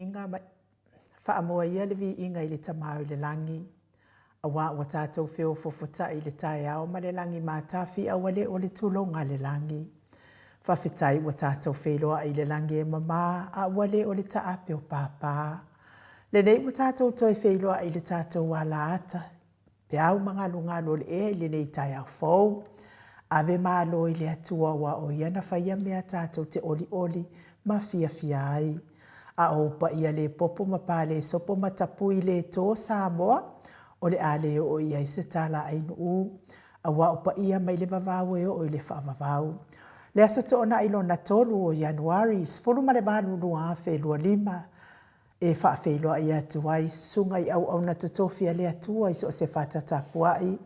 Inga ma faamoa ia le viiga i le Tama o i le lagi, auā ua tatou feofofotaʻi i le taeao ma le lagi matafi a ua le o le tuloga a le lagi. Faafetai ua tatou feiloaʻi i le lagi e mama a ua le o le taape o pāpā. Lenei ua tatou toe feiloaʻi i le tatou alaata peau magalugalu o le ea i lenei taeao fou. Ave malo i le Atua aua o Ia na faia mea tatou te olioli ma fiafia ai. A o ou paia le popo ma pale sopo ma tapui le to Samoa, o le a le oo i ai se tala a Ainuu, aua o paia mai le vavau e oo i le faavavau. Le Aso Toonai lona tolu o Ianuari 18 2025, e faafeiloai atu ai susuga i auauna totofi a le Atua i so o se fata tapuai.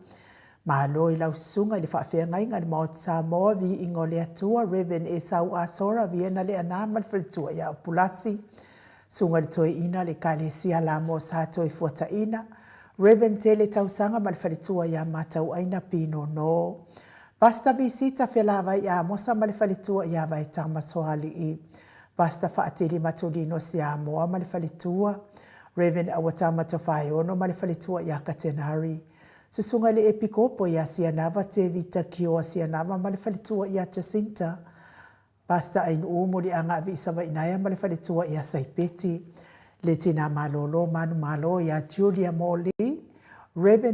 Malo i lau susuga i le faafeagaiga i le Maota Samoa, Viiga o le Atua, Rev. Esau Asora, Viena Leaana ma le faletua ia Upulasi, Susuga i le Toeaina o le Ekalesia Lamo Sa Toefuataina, Rev. Tele Tausaga ma le faletua ia Matauaina Pinono, Pastor Visita Felavai Amosa ma le faletua ia Vaetama Soalii, Pastor Faatili Matulino Siamoa ma le faletua, Rev. Auatama Tofaeono ma le faletua ia Katenari, Susuga i le Epikopo ia Sianava Tevita Kioa Sianava ma le faletua ia Jacinta, Pastor Ainuu Muliaga Aviisavainaea ma le faletua ia Saipeti, Le Tina Malolo Manumalo ia Julia Morley, Rev.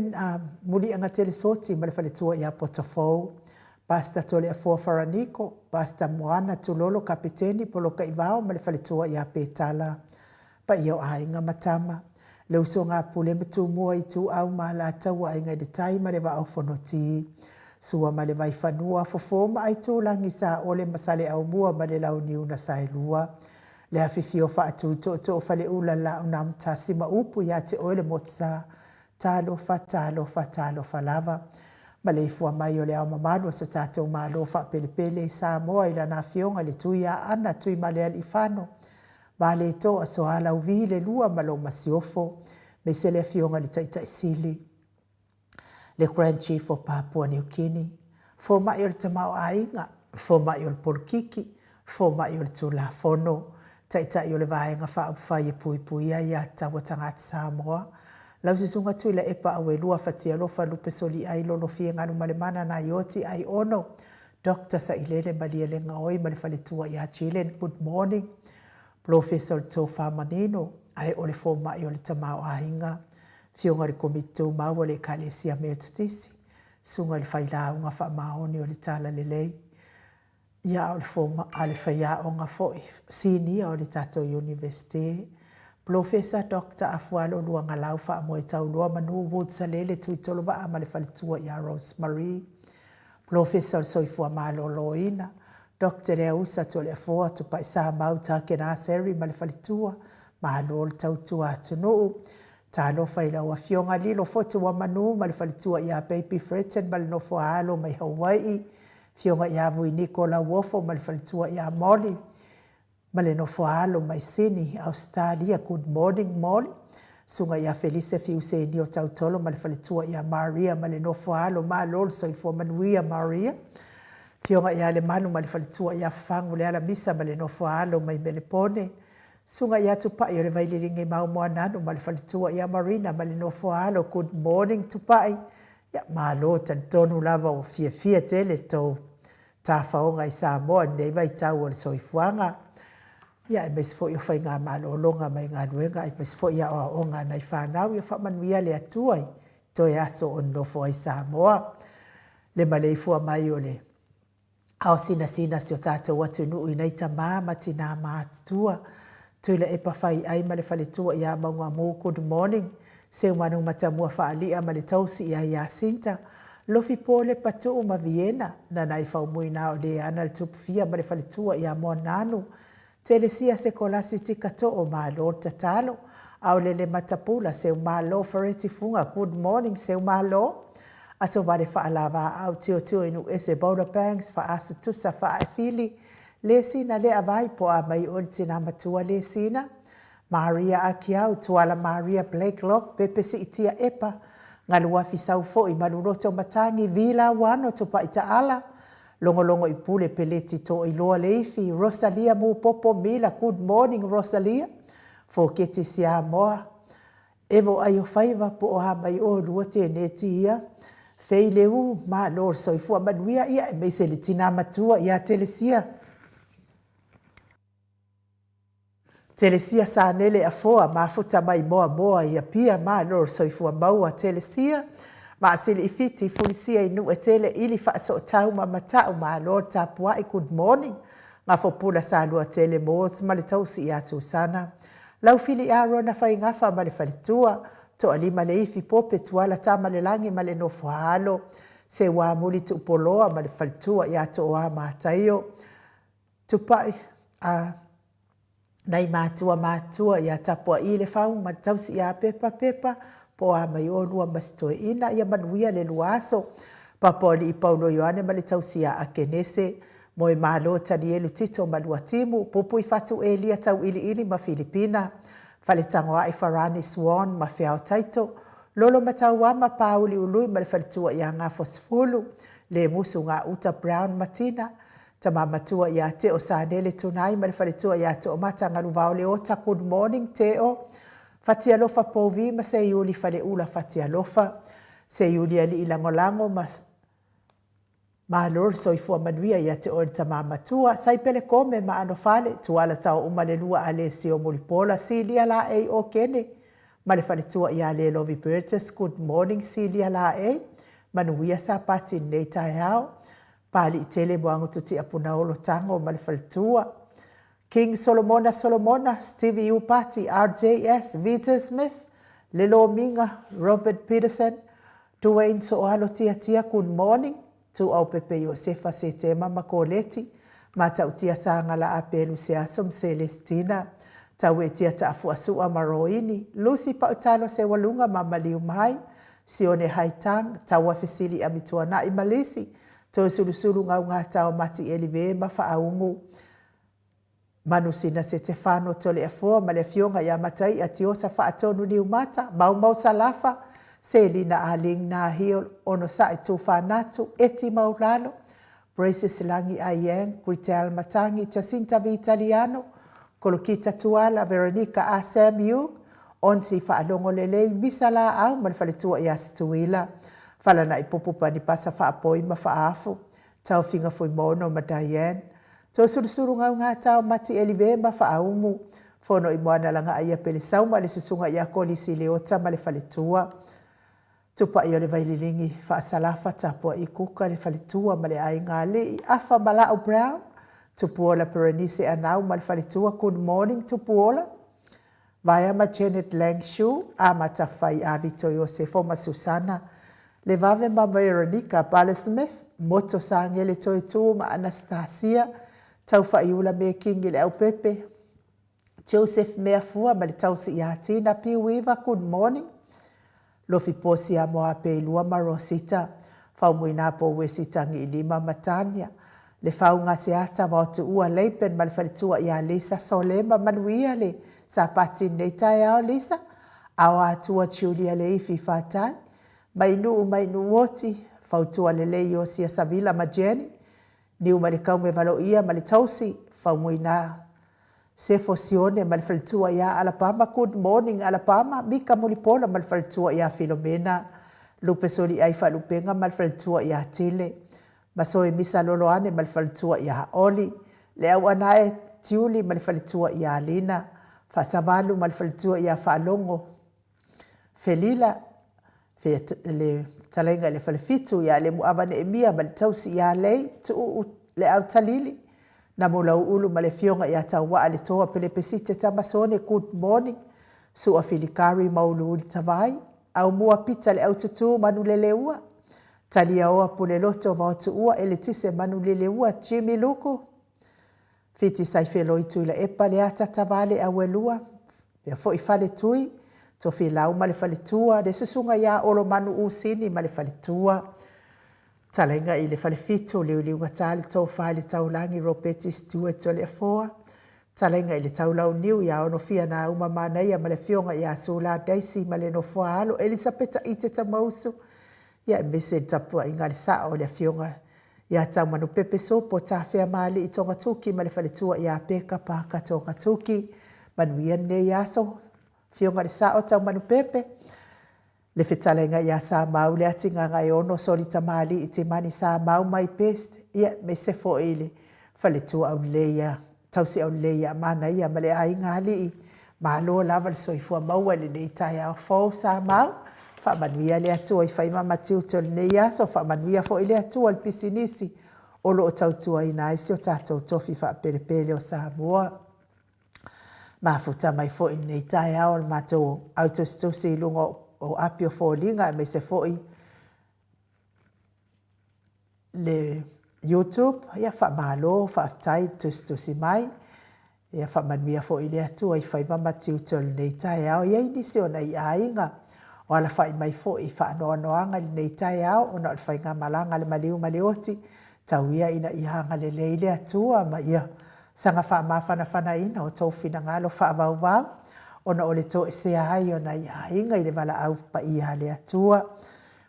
Muliaga Telesoti ma le faletua ia Potafou, Pastor Toleafoa Faraniko, Pastor Moana Tulolo Kapeteni Polokaivao ma le faletua ia Petala, Paia o aiga ma tama, le usoga a Pule ma Tumua Ituau ma Alataua Aiga i le Tai ma le Vaa o Fonoti, Sua ma le Vaifanua, Fofo ma Aitulagi Saole ma Saleaaumua ma le Launiu na Saelua, le afifio faatu tootoo Faleula Laaunamtasi ma upu ia te oe le Motusa, Talofa, talofa, talofa lava. Maleifua mai o le Ao Mamalu o so tatou Malo faapelepele i Samoa i lana Afioga i le Tui Aana Tuimalealiifano Vaaletoa Sualauvi le Lua ma lou Masiofo, aemaise le Afioga i le Taitai Sili, le Grand Chief o Papua New Guinea, Fomai o le Tamaoaiga, Fomai o le Polokiki, Fomai o le Tulafono, Taitai o le Vaega Faaupufai e Puipuia Aiatatau a Tagata Samoa, Lau Susuga Tuilaepa Auelua Fatialofa Lupe Soliai Lolofie Galumalemana Naioti Aiono, Doctor Sailele Malielegaoi ma le faletua ia Jillian Good morning, Polofesa o le Tofa Manino, ae o le Fomai o le Tamaoaiga, Afioga i le Komiti Tumau a le Ekalesia Metotisi, Susuga i le Failauga Faamaoni o le Talalelei, Ia, a o le foma, a le faiaoga foi sinia o le tatou Iunivesite, Polofesa Doctor Afualo Luagalau Faamoetauloa Manu Woods Salele Tuitolovaa ma le faletua ia Rose Marie, Polofesa o le Soifua Maloloina, Doctor Leausa Toleafoa Tupaisamau Takena Seri ma le faletua, malo le tautua atunuu. Talofa i lau Afioga Lilo Fotu Manu ma le faletua ia Baby Fretton ma le nofo a alo mai Hawaii, Afioga ia Vuiniko Lauofo ma le faletua ia Molly ma le nofo a alo mai Sini, Ausetalia, Good morning Molly, Susuga ia Felise Fiusenio Tautolo ma le faletua ia Maria ma le nofo a alo, malo le soifua manuia Maria, Afioga ia Lemalu ma le faletua ia Fagu Lealamisa ma le nofo a alo mai Melepone, Susuga ia Tupai o le Vaililiga i Maumoananu ma le faletua ia Marina ma le nofo a alo, Good morning Tupai, Ia, malo, talitonu lava ua fiafia tele tou tafaoga i Samoa i lenei vaitau o le soifuaga, ia, aemaise foi o faigamalologa mai galuega, aemaise foi aoaoga a nai fanau. Ia faamanuia le Atua i toe aso o nonofo ai i Samoa. Le maleifua mai o le ao sinasina si o tatou atunuu i nai tama ma tinā matutua. Tuilaepa Faiai ma le faletua ia Maugamu Good morning Seumanu Matamua Faalia ma le tausi ia Iasinta Lofi Pole Patuu ma Viena Nanai Faumuina o Leana le Tupufia ma le faletua ia Moananu Telesia Sekolasi Tika Too Malo le tatalo Aolele Matapula Seumalo Fereti Fuga Good morning Seumalo Aso Vale Faalavaau Tiotio Inu Ese Bola Banks Faasu Tusa Faaefili Lesina Leavai Poa mai oe le tina matua Lesina Maria Akiau Tuala Maria Blakelock Pepe Siitia Epa Galuafi Saufoi Maluloto Matangi Vila Wano Tupai Taala Logologo i Pule Peleti Toiloa Leifi Rosalia Mupopo Mila Good morning Rosalia. Foketi Siamoa, Evo ai o faiva po o a mai olua teneti ia, Fei le u, malo le soifua manuia ia aemaise le tina matua ia Telesia. Telesia Sanele Afoa mafuta mai Moamoa i Apia malo le soifua maua Telesia Maasili i Fiti Fulisia i Nuuetele ili Faasootau ma Mata'u malo le tapuai Good morning Gafopula Saluatele Moores ma le tausi ia Susana Laufili Arona Faigafa ma le faletua Toalima Leifi Pope Tuala Tamalelagi ma le nofo a alo Seuamuli Tuupoloa ma le faletua ia Tooa Mataio Tupai a nai matua matutua ia tapua'i le fau ma le tausi ia Pepa Pepa po o a mai olua ma si toeaina. Ia manuia le lua aso. Papaoalii Paulo Ioane ma le tausi ia Akenese, Moemalo Tanielu Tito ma Luatimu, Pupuifatu Elia Tauiliili ma Filipina, Faletagoai Farani Swan ma Feao Taito, Lolo Matauama Pāuli Ului ma le faletua ia Gafosefulu, Lemusu Gauta Brown ma Tina, Tama matua ia Teo Sanele Tunai ma le faletua ia Toomata Galuvao Leota Good morning Teo Fatialofa Povi ma Seiuli Faleula Fatialofa Seiuli Alii Lagolago ma Malo le soifua manuia ia te oe le tama matua Saipele Kome ma Anofale Tuala Taouma le lua Alesio Mulipola Silia Laei Okene ma le faletua ia Lelovi Burgess Good morning Silia Laei Manuia Sapati i lenei taeao Paliitele Moagoto Tiapunaolo Tago ma le faletua, King Solomona Solomona, Stevie Upati, RJS, Vita Smith, Le Lomiga, Robert Peterson, Duane Sooalo Tiatia Good morning, Tuuaupepe Iosefa Setema ma Koleti, Matautia Sagala Apelu Seaso ma Celestina, Tauetia Taafuasua ma Roini, Lucy Pautalo Sewaluga ma Maliumai, Sione Haitang, Taua Fesili Amituana'i ma Lisi, Toesulusulu Gaugata Mati Elive ma Faaumu, Manusina Setefano Toleafoa ma le Afioga ia Matai'a Tiosa Faatonu Niumata, Maumau Salafa, Selina Ah Ling Nahil, Onosa'i Tufanatu, Eti Maulalo, Braces Lagi Aiang, Gritel Matangi, Jacinta Vitaliano, Kolokita Tuala, Veronica Ah Sam Yug, Onsi Faalogo Lelei, Misa Laau ma le faletua ia Situila, Falana'i Pupu Panipasa Faapoi ma Faafu, Taofiga Fuimono ma Diane, Toesulusulu Gaugata o Mati Elive ma Faaumu, Fono i Moana Lagaai ia Pelesauma le Susuga ia Kolisi Leota ma le faletua. Tupai o le Vaililigi, Faasalafa, Tapua'i Kuka, le faletua ma le aiga alii, Afa Mala'u Brown, Tupuola Perenise Anau ma le faletua, Good morning Tupuola, Vaea ma Janet Langshu, Amata Fai Avito Iosefo ma Susana, Levave ma Veronica Bale Smith, Moto Sagele Toetu ma Anastasia, Taufa'iula Mekingi Leaupepe, Joseph Meafua ma le tausi ia Tina Piuiva, good morning. Lofi Posia Moapeilua ma Rosita, Faumuina po Uesi Tagiilima ma Tania, Le Fauga Seata Vaotuua Laban ma le faletua ia Lisa Solema Manuia le Sapati i lenei taeao Lisa, Ao Atua Julia Leifi Fatai, Mainuu Mainuuoti, Fautua Lelei Iosia Savila ma Jenny, Niu ma le Kaume Valoia ma le tausi, Faumuina Sefo Sione ma le faletua ia Alapama Good morning Alapama, Mika Mulipola ma le faletua ia Filomena, Lupe Soliai Faalupega ma le faletua ia Tile, Masoe Misa Loloane ma le faletua ia Oli, Le Auanae Tiuli ma le faletua ia Lina, Faasavalu ma le faletua ia Faalogo, Felila, le fetalaiga i le Falefitu ia Lemuava Neemia ma le tausi ia Lei, Tuuu le Autalili, Namulauulu ma le afioga ia Tauaa le Toa Pelepesite Tamasone Good morning, Sua Filikari Mauluuli Tavai, Aumua Pita le Aututu Manuleleua, Taliaoa Puleloto Vaotuua Eletise Manuleleua Jimmy Luku, Fiti Saifeloi Tuilaepa Leata Tavale Auelua, Pea foi Faletui, Tofilau ma le faletua, le susuga ia Olomanu Usini ma le faletua, Talaiga i le Falefitu, Liuliugata le Tofa i le Taulagi Ropeti Stewart Toleafoa, Talaiga i le Taulauniu ia Onofia Nauma Manaia ma le afioga ia Sula Daisy ma le nofoa alo Elisapeta Ite Tamausu, ia aemaise le tapuaiga a le sao o le afioga ia Taumanupepe Sopo Tafea Maalii Togatuki ma le faletua ia Peka Paaka Togatuki. Manuia lenei aso, Afioga i le Sao Taumanupepe, le fetalaiga ia Samau Leati Gagaeono Soli Tamalii Timani Samau my best, ia aemaise foi le faletua aulelei ia Tausi aulelei ia Manaia ma le aiga alii. Malo lava le soifua maua i lenei taeao fou Samau. Faamanuia le Atua i faiva ma tiute o lenei aso, faamanuia foi le Atua i le pisinisi o lo o tautuaina ai si o tatou tofi faapelepele o Samoa. Mafuta mai foi i lenei taeao o le matou autusitusi i luga o api o foliga aemaise foi le YouTube. Ia faamalo, faafetai le tusitusi mai. Ia faamanuia foi le Atua i faiva ma tiute o lenei taeao. E i ai nisi o nai aiga o alafai mai foi i faanoanoaga i lenei taeao ona o le faigamalaga a le maliu ma le oti. Tau ia ina ia agalelei le Atua ma ia saga faamafanafanaina o outou finagalo faavauvau ona o le toesea ai o nai aiga i le valaau paia a le Atua.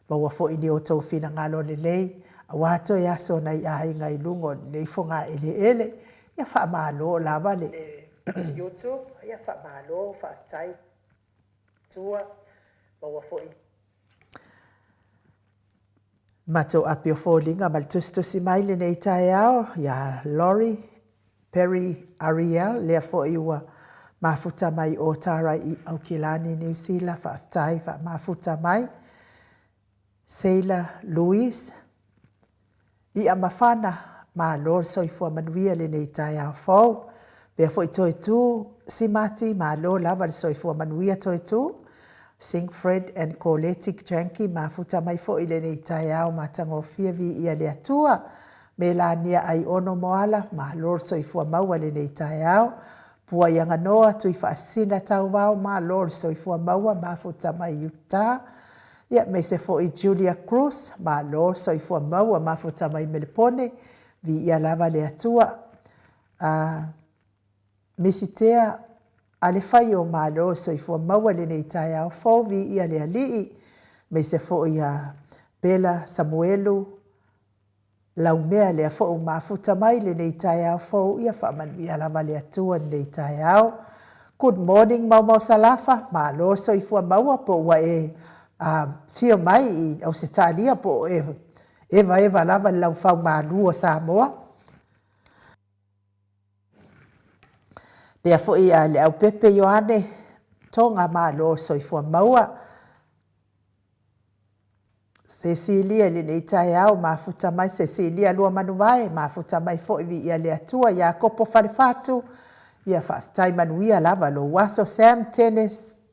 Maua foi ni outou finagalo lelei aua toe aso o nai aiga i luga o lenei fogaeleele. Ia faamalo lava le YouTube, ia faamalo, faafetai Atua, maua foi Matou api o foliga ma le tusitusi mai lenei taeao ia Lori Perry Ariel, lea foi ua mafuta mai o Tara i Aukilani, Niu Sila, faafetai faamafuta mai. Seila Louise, I'a mafana, malo le soifua manuia i lenei taeao fou. Pea foi toe tu, Simati, malo lava le soifua manuia toe tu. Singfred and Koleti Janki, mafuta mai foi i lenei taeao matagofie viia le Atua. Melania Aiono Moala, malo le soifua maua i lenei taeao. Puaiaganoa Tuifaasisina Tauvao, malo le soifua maua, mafuta mai Utah. Ia, aemaise foi Julia Cruz, malo soifua maua, mafuta mai Melepone, viia lava le Atua. A Misitea Alefaio, malo soifua maua i lenei taeao fou, viia le Alii, aemaise foi ia Bella Samuelu, Laumea lea foi ua mafuta mai lenei taeao fou, ia faamanuia lava le Atua i lenei taeao. Good morning Maumau Salafa, malo soifua maua po ua e afio mai i Ausetalia po o e evaeva lava i le laufau malu o Samoa. Pea foi Leaupepe Ioane Toga, malo soifua maua. Sesilia i lenei taeao, mafuta mai Sesilia Luamanuvae, mafuta mai foi Viia le Atua, Iakopo Falefatu, ia faafetai manuia lava lou aso, Sam Tene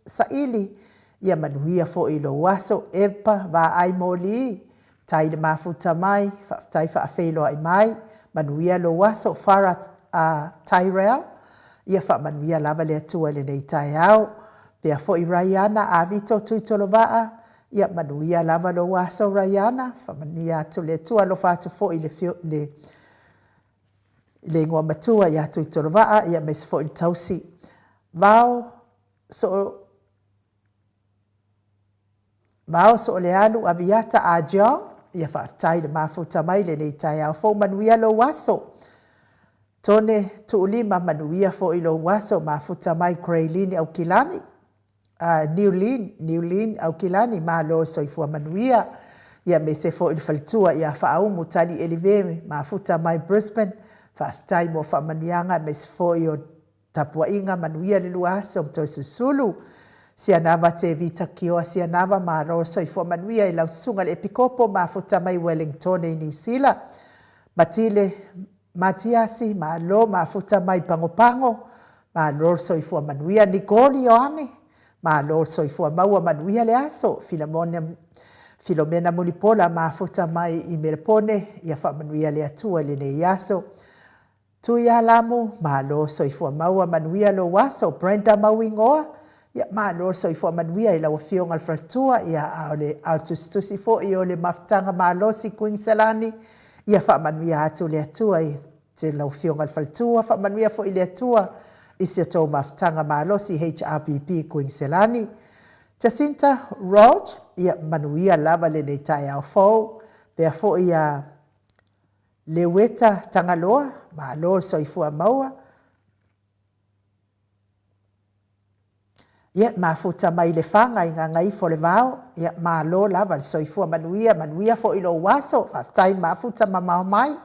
Saili, ia manuia foi lou aso, Epa Vaai Moli, tai le mafuta mai, faafetai faafeiloai mai, manuia lou aso, Farah Tyrell, ia faamanuia lava le Atua i lenei taeao. Pea foi Raiana Avito Tuitolovaa, Ia manuia lava lou aso Raiana, faamanuia atu le Atua, alofa atu foi i le, le, le igoa matua ia Tuitolovaa, ia aemaise foi le tausi vao so Vao Soolealu Aviata Ajiong, ia faafetai le mafuta mai lenei taeao fou, manuia lou aso. Tone Tuulima, manuia foi lou aso, mafuta mai Graylene Aukilani. Niulin, Niulin Aukilani, malo soifua manuia. Ia aemaise foi le faletua ia Faaumu Tali Elive, mafuta mai Brisbane, faafetai mo faamanuiaga aemaise foi o tapuaiga, manuia le lua aso ma toe susulu. Sianava Tevita Kioa Sianava, malo soifua manuia i lau susuga i le Epikopo, mafuta mai Wellingtone i Niu Sila. Matile Matiasi, malo mafuta mai Pagopago, malo le soifua manuia. Nicole Ioane, malo le soifua maua, manuia le aso. Filamona, Filomena Mulipola, mafuta mai i Melepone, ia faamanuia le Atua i lenei aso. Tuialamu, malo soifua maua, manuia lou aso. Brenda Mauigoa, ia malo le soifua manuia i lau Afioga i le Faletua, ia a o le ao tusitusi foi o le mafutaga malosi Kuiniselani, Ia faamanuia atu le Atua i lau Afioga i le Faletua, faamanuia foi le Atua i si outou mafutaga malosi HRPP Kuiniselani. Jacinta Rog, ia manuia lava lenei taeao fou, pea foi ia Leueta Tagaloa, malo le soifua maua. Ia, mafuta mai Lefaga i Gagaifolevao, ia, malo lava le soifua manuia, manuia foi lou aso, faafetai mafuta mamao mai.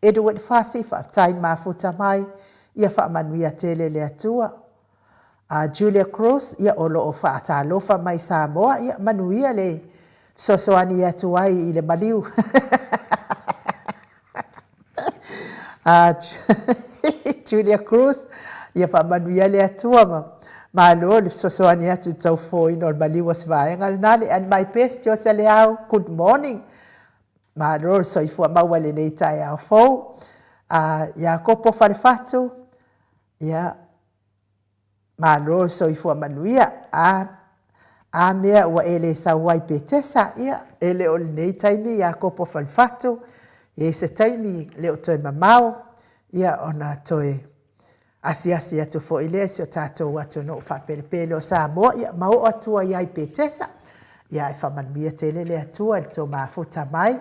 Edward Fasi, faafetai mafuta mai, ia faamanuia tele le Atua. A Julia Cruz, ia, o lo o faatalofa mai Samoa, ia, manuia le fesoasoani atu ai i le maliu. A Julia Cruz, ia faamanuia le Atua ma malo le fesoasoani atu i le taufofoina o le maliu o se vaega lena. Le And my best, Josa Leao, good morning. Malo le soifua maua i lenei taeao fou. A Iakopo Falefatu, ia, malo le soifua manuia. A, a mea ua e le sau ai Petesa, ia, e le o lenei taimi Iakopo Falefatu, e i ai se taimi le o toe mamao, ia, ona toe asiasi atu foi lea i si o tatou atunuu faapelepele o Samoa, ia, ma oo atu ai lava i Petesa. Ia, ae faamanuia tele le Atua i le tou mafuta mai.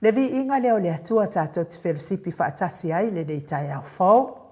Le viiga lea o le Atua tatou te felosipi faatasi ai i lenei taeao fou.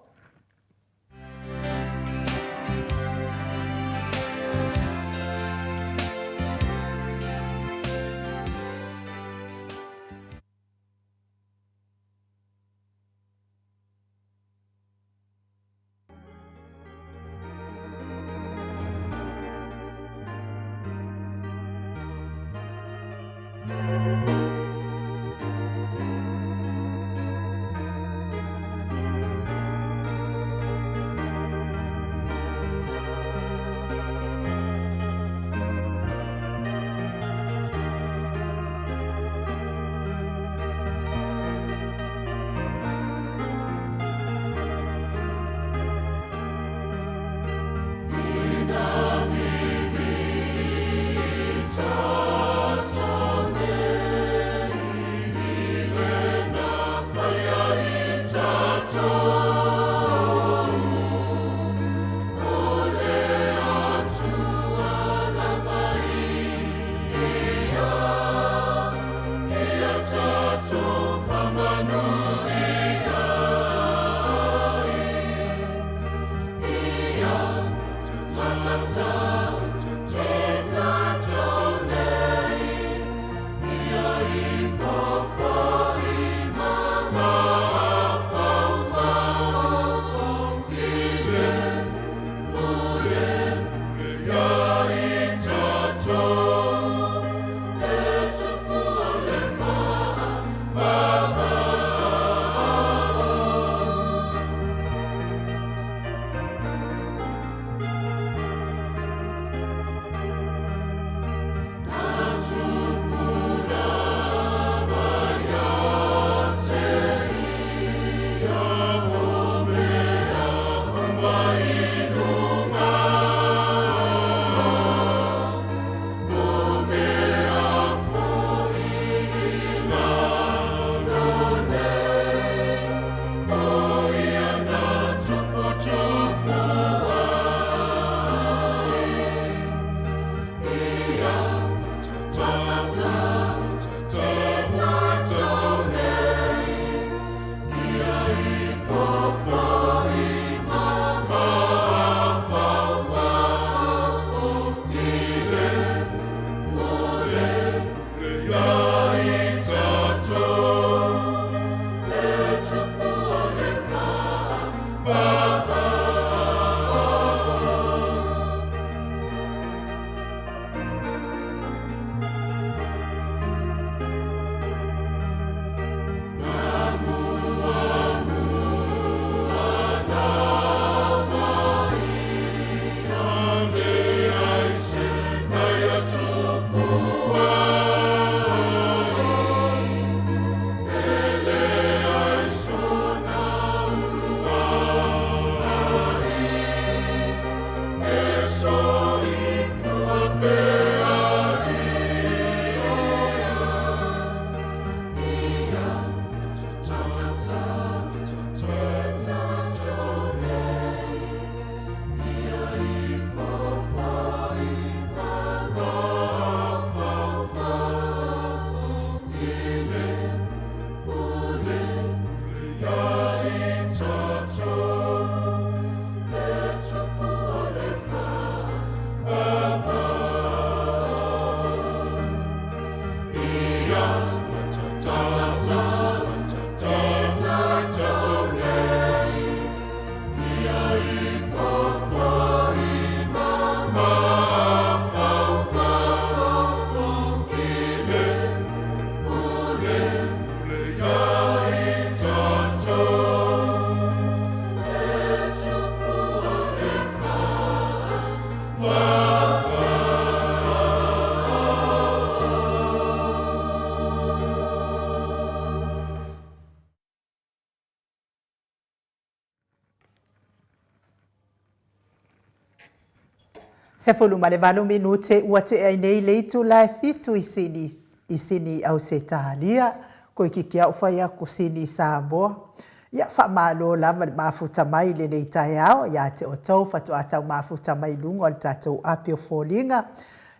18 minute ua tea ai nei le itula e fitu i Sini i Sini Ausetalia, toeitiiti lava ou fai atu Sini Samoa. Ia, faamalo lava le mafuta mai i lenei taeao ia te outou faatoa tau mafuta mai i luga o le tatou api o foliga,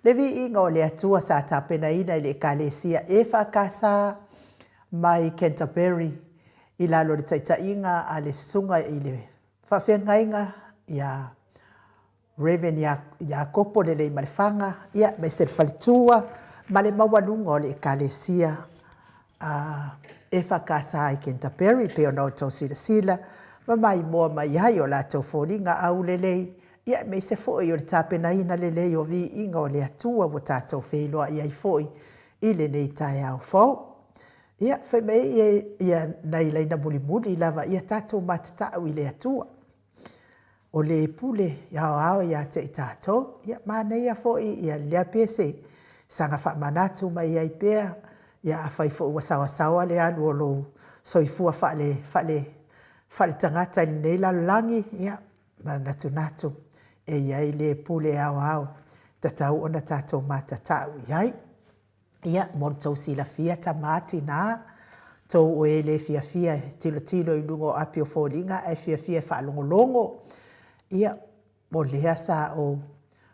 le viiga o le Atua sa tapenaina e le Ekalesia EFKS mai Canterbury i lalo o le taitaiga a le Susuga i le Faafeagaiga ia Rev. Iakopo Leleimalefaga, ia, aemaise le faletua ma le maualuga o le Ekalesia EFKS i Canterbury, pei ona outou silasila ma maimoa mai ai o latou foliga aulelei, ia, aemaise foi o le tapenaina lelei o viiga o le Atua ua tatou feiloai ai foi i lenei taeao fou. Ia, fai mai ia nai laina mulimuli lava, ia tatou matatau i le Atua. O le pule aoao ia te i tatou. Ia, manaia foi ia lea pese saga faamanatu mai ai pea, ia afai foi ua saoasaoa le alu o lou soifua faale, faale, faaletagata i lenei lalolagi, ia, manatunatu e i ai le pule aoao tatau ona tatou matatau i ai. Ia, mo le tou silafia tama, tina, tou o e le fiafia e tilotilo i luga o api o foliga ae fiafia e faalogologo, ia, o lea sa ou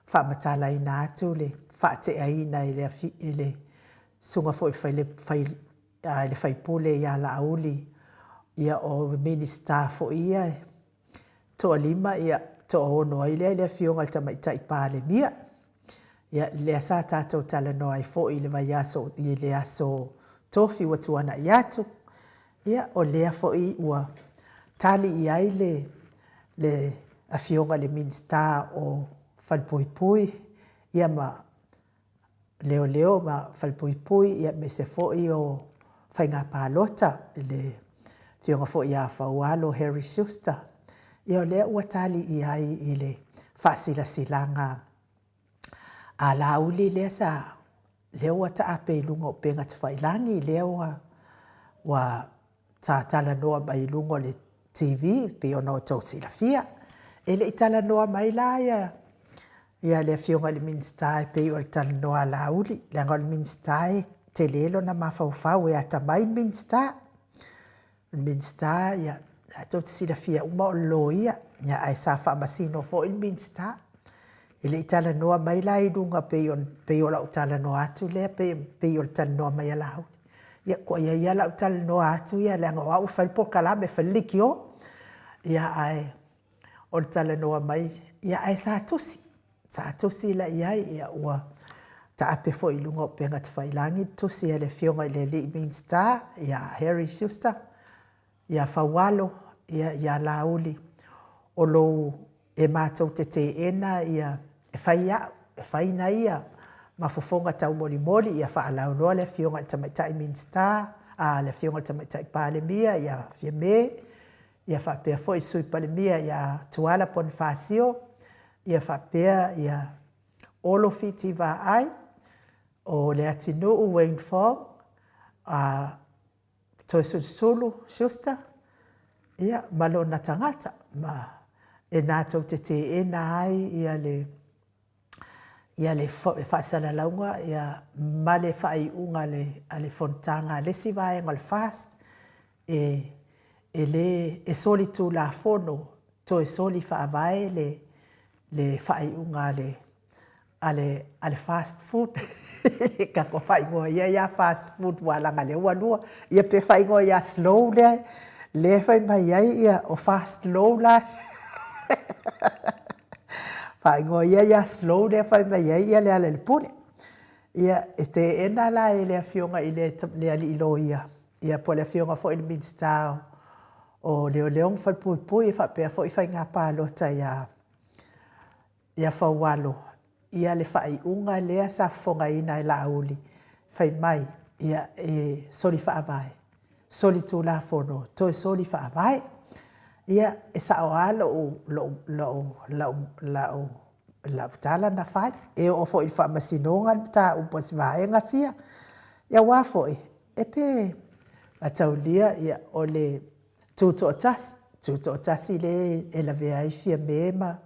faamatalaina atu le faateaina e le, e le susuga foi i le sui usufono ia Laauli, ia o Minisita foi ia e toalima, ia, toaono ai lea i le Afioga i le Tamaitai Palemia. Ia, lea sa tatou talanoa ai foi i le vaiaso, i le aso Tofi ua tuanai atu, ia, o lea foi ua tali i ai le, le Afioga i le Minisita o Falepuipui, ia ma Leoleo ma Falepuipui, aemaise foi o Faiga Palota, le Afioga foi ia Faualo Harry Schuster, ia o lea ua tali i ai i le faasilasilaga a Laauli lea sa, lea ua taape i luga o upega tafailagi, lea ua, ua sa talanoa mai i luga o le TV pei ona outou silafia. E le i talanoa mai la ia ia le Afioga i le Minisita e pei o le talanoa a Laauli, leaga o le Minisita e tele lona mafaufau, e atamai le Minisita. O le Minisita, ia, lena tou te silafia uma o le loia, ia ae sa faamasino foi le Minisita. E le i talanoa mai la i luga pei o, pei o lau talanoa atu lea, pei, pei o le talanoa mai a Laauli. Ia, kua i ai lava lau talanoa atu ia, leaga o au e fai le polokalame, e fai le leitio. Ia, ae o le talanoa mai, ia ae sa tusi, sa tusi la i ai, ia ua taape foi i luga o upega tafailagi le tusi a le Afioga i le alii Minisita ia Harry Schuster, ia Faualo, ia, ia Laauli, o lou e matou te teena ia, e fai au, e fai na ia ma fofoga taumolimoli, ia faalauiloa le Afioga i le Tamaitai Minisita, a, le Afioga i le Tamaitai Palemia ia Fiame, ia faapea foi le Sui Palemia ia Tuala Ponifasio, ia faapea ia Olo Fiti Vaai, o Leatinuu Wayne Fong, a, Toesulusulu Schuster, ia, ma lona tagata, ma e natou te teena ai ia le, ia le faasalalauga ia, ma le faaiuga a le, a le fonotaga a le isi vaega o le FAST, e, e le, e solitulafono, toe soli faavae le, le faaiuga a le, a le, a le fast food ka faaigoa ia ia fast food ua laga lea ua lua ia pe faaigoa ia slow lea lea fai mai ai ia o fast low la faaigoa ia ia slow lea fai mai ai ia le ala i le pule ia e teena la e le afioga i le, le alii loia ia po o le afioga foi i le Minisita o Leoleo ma Falepuipui e faapea foi faiga palota ia Ia Faualo, ia le faaiuga lea sa fofogaina e Laauli, fai mai, ia e soli faavae, soli tulafono, toe soli faavae. Ia, e sao lava lou, lou, lou, lau, lau, lau tala na fai. E oo foi i le faamasinoga le mataupu a si vaega sia. Ia aua foi, e pe mataulia, ia, o le Tutoatasi, Tutoatasi lea e lavea ai Fiame ma.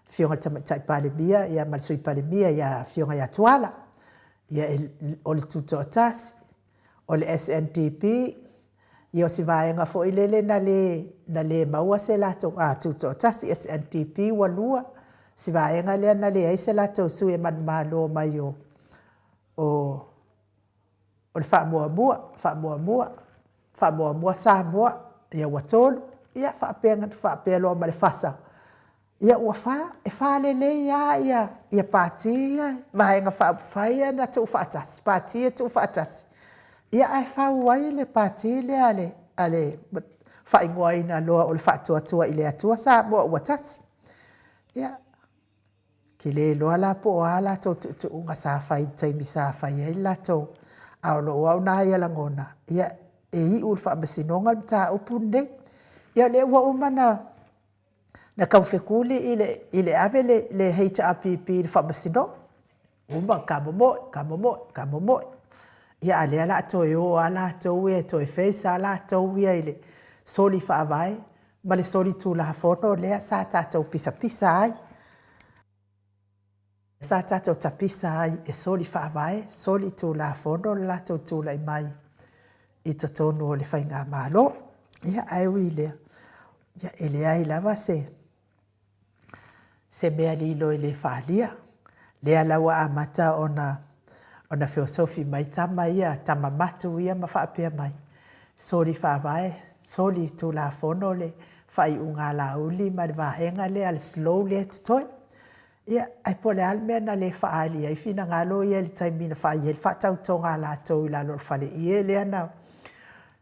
Afioga i le Tamaitai Palemia ia ma le Sui Palemia ia Afioga ia Tuala, ia e, o le Tutoatasi, o le SNDP, ia o si vaega foi lele na le, na le maua se latou, a, Tutoatasi, SNDP ua lua, si vaega lea na leai se latou sui e manumalo mai o, o, o le faamuamua, faamuamua, faamuamua Samoa, ia ua tolu, ia faapea, faapea loa ma le fasa, ia ua fa, e fa lelei lava ia, ia pati ia, Vaega Faaupufai ia na tuufaatasi, pati ia tuufaatasi, ia ae fau ai le pati lea a le, a le faaigoaina loa o le Faatuatua i le Atua Samoa ua Tasi. Ia, te le iloa la po o a latou tuutuuga sa fai i le taimi sa fai ai le latou, a o lou au na ia lagona, ia, e iu i le faamasinoga le mataupu lenei. Ia o lea ua uma ona na taufetuli i le, i le ave le, le HRPP i le faamasinoga. Uma, tamomoe, tamomoe, tamomoe. Ia, a o lea o le a toe o lava latou ia e toe face lava latou ia i le soli faavae ma le soli tulafono lea sa tatou pisapisa ai. Sa tatou tapisa ai e soli faavae, soli tulafono le latou tulai mai i totonu o le faigamalo. Ia, ae ui i lea, ia, e leai lava se, se mea lilo e le faaalia. Lea la ua amata ona, ona feosofi mai tama ia, tama matu ia ma faapea mai, soli faavae, soli tulafono le faaiuga a Laauli ma le vaega lea, le slow lea e totoe. Ia, ae po o le a le mea na le faaali ai finagalo ia i le taimi na fai ai le faatautoga a latou i lalo o le faleie lea na,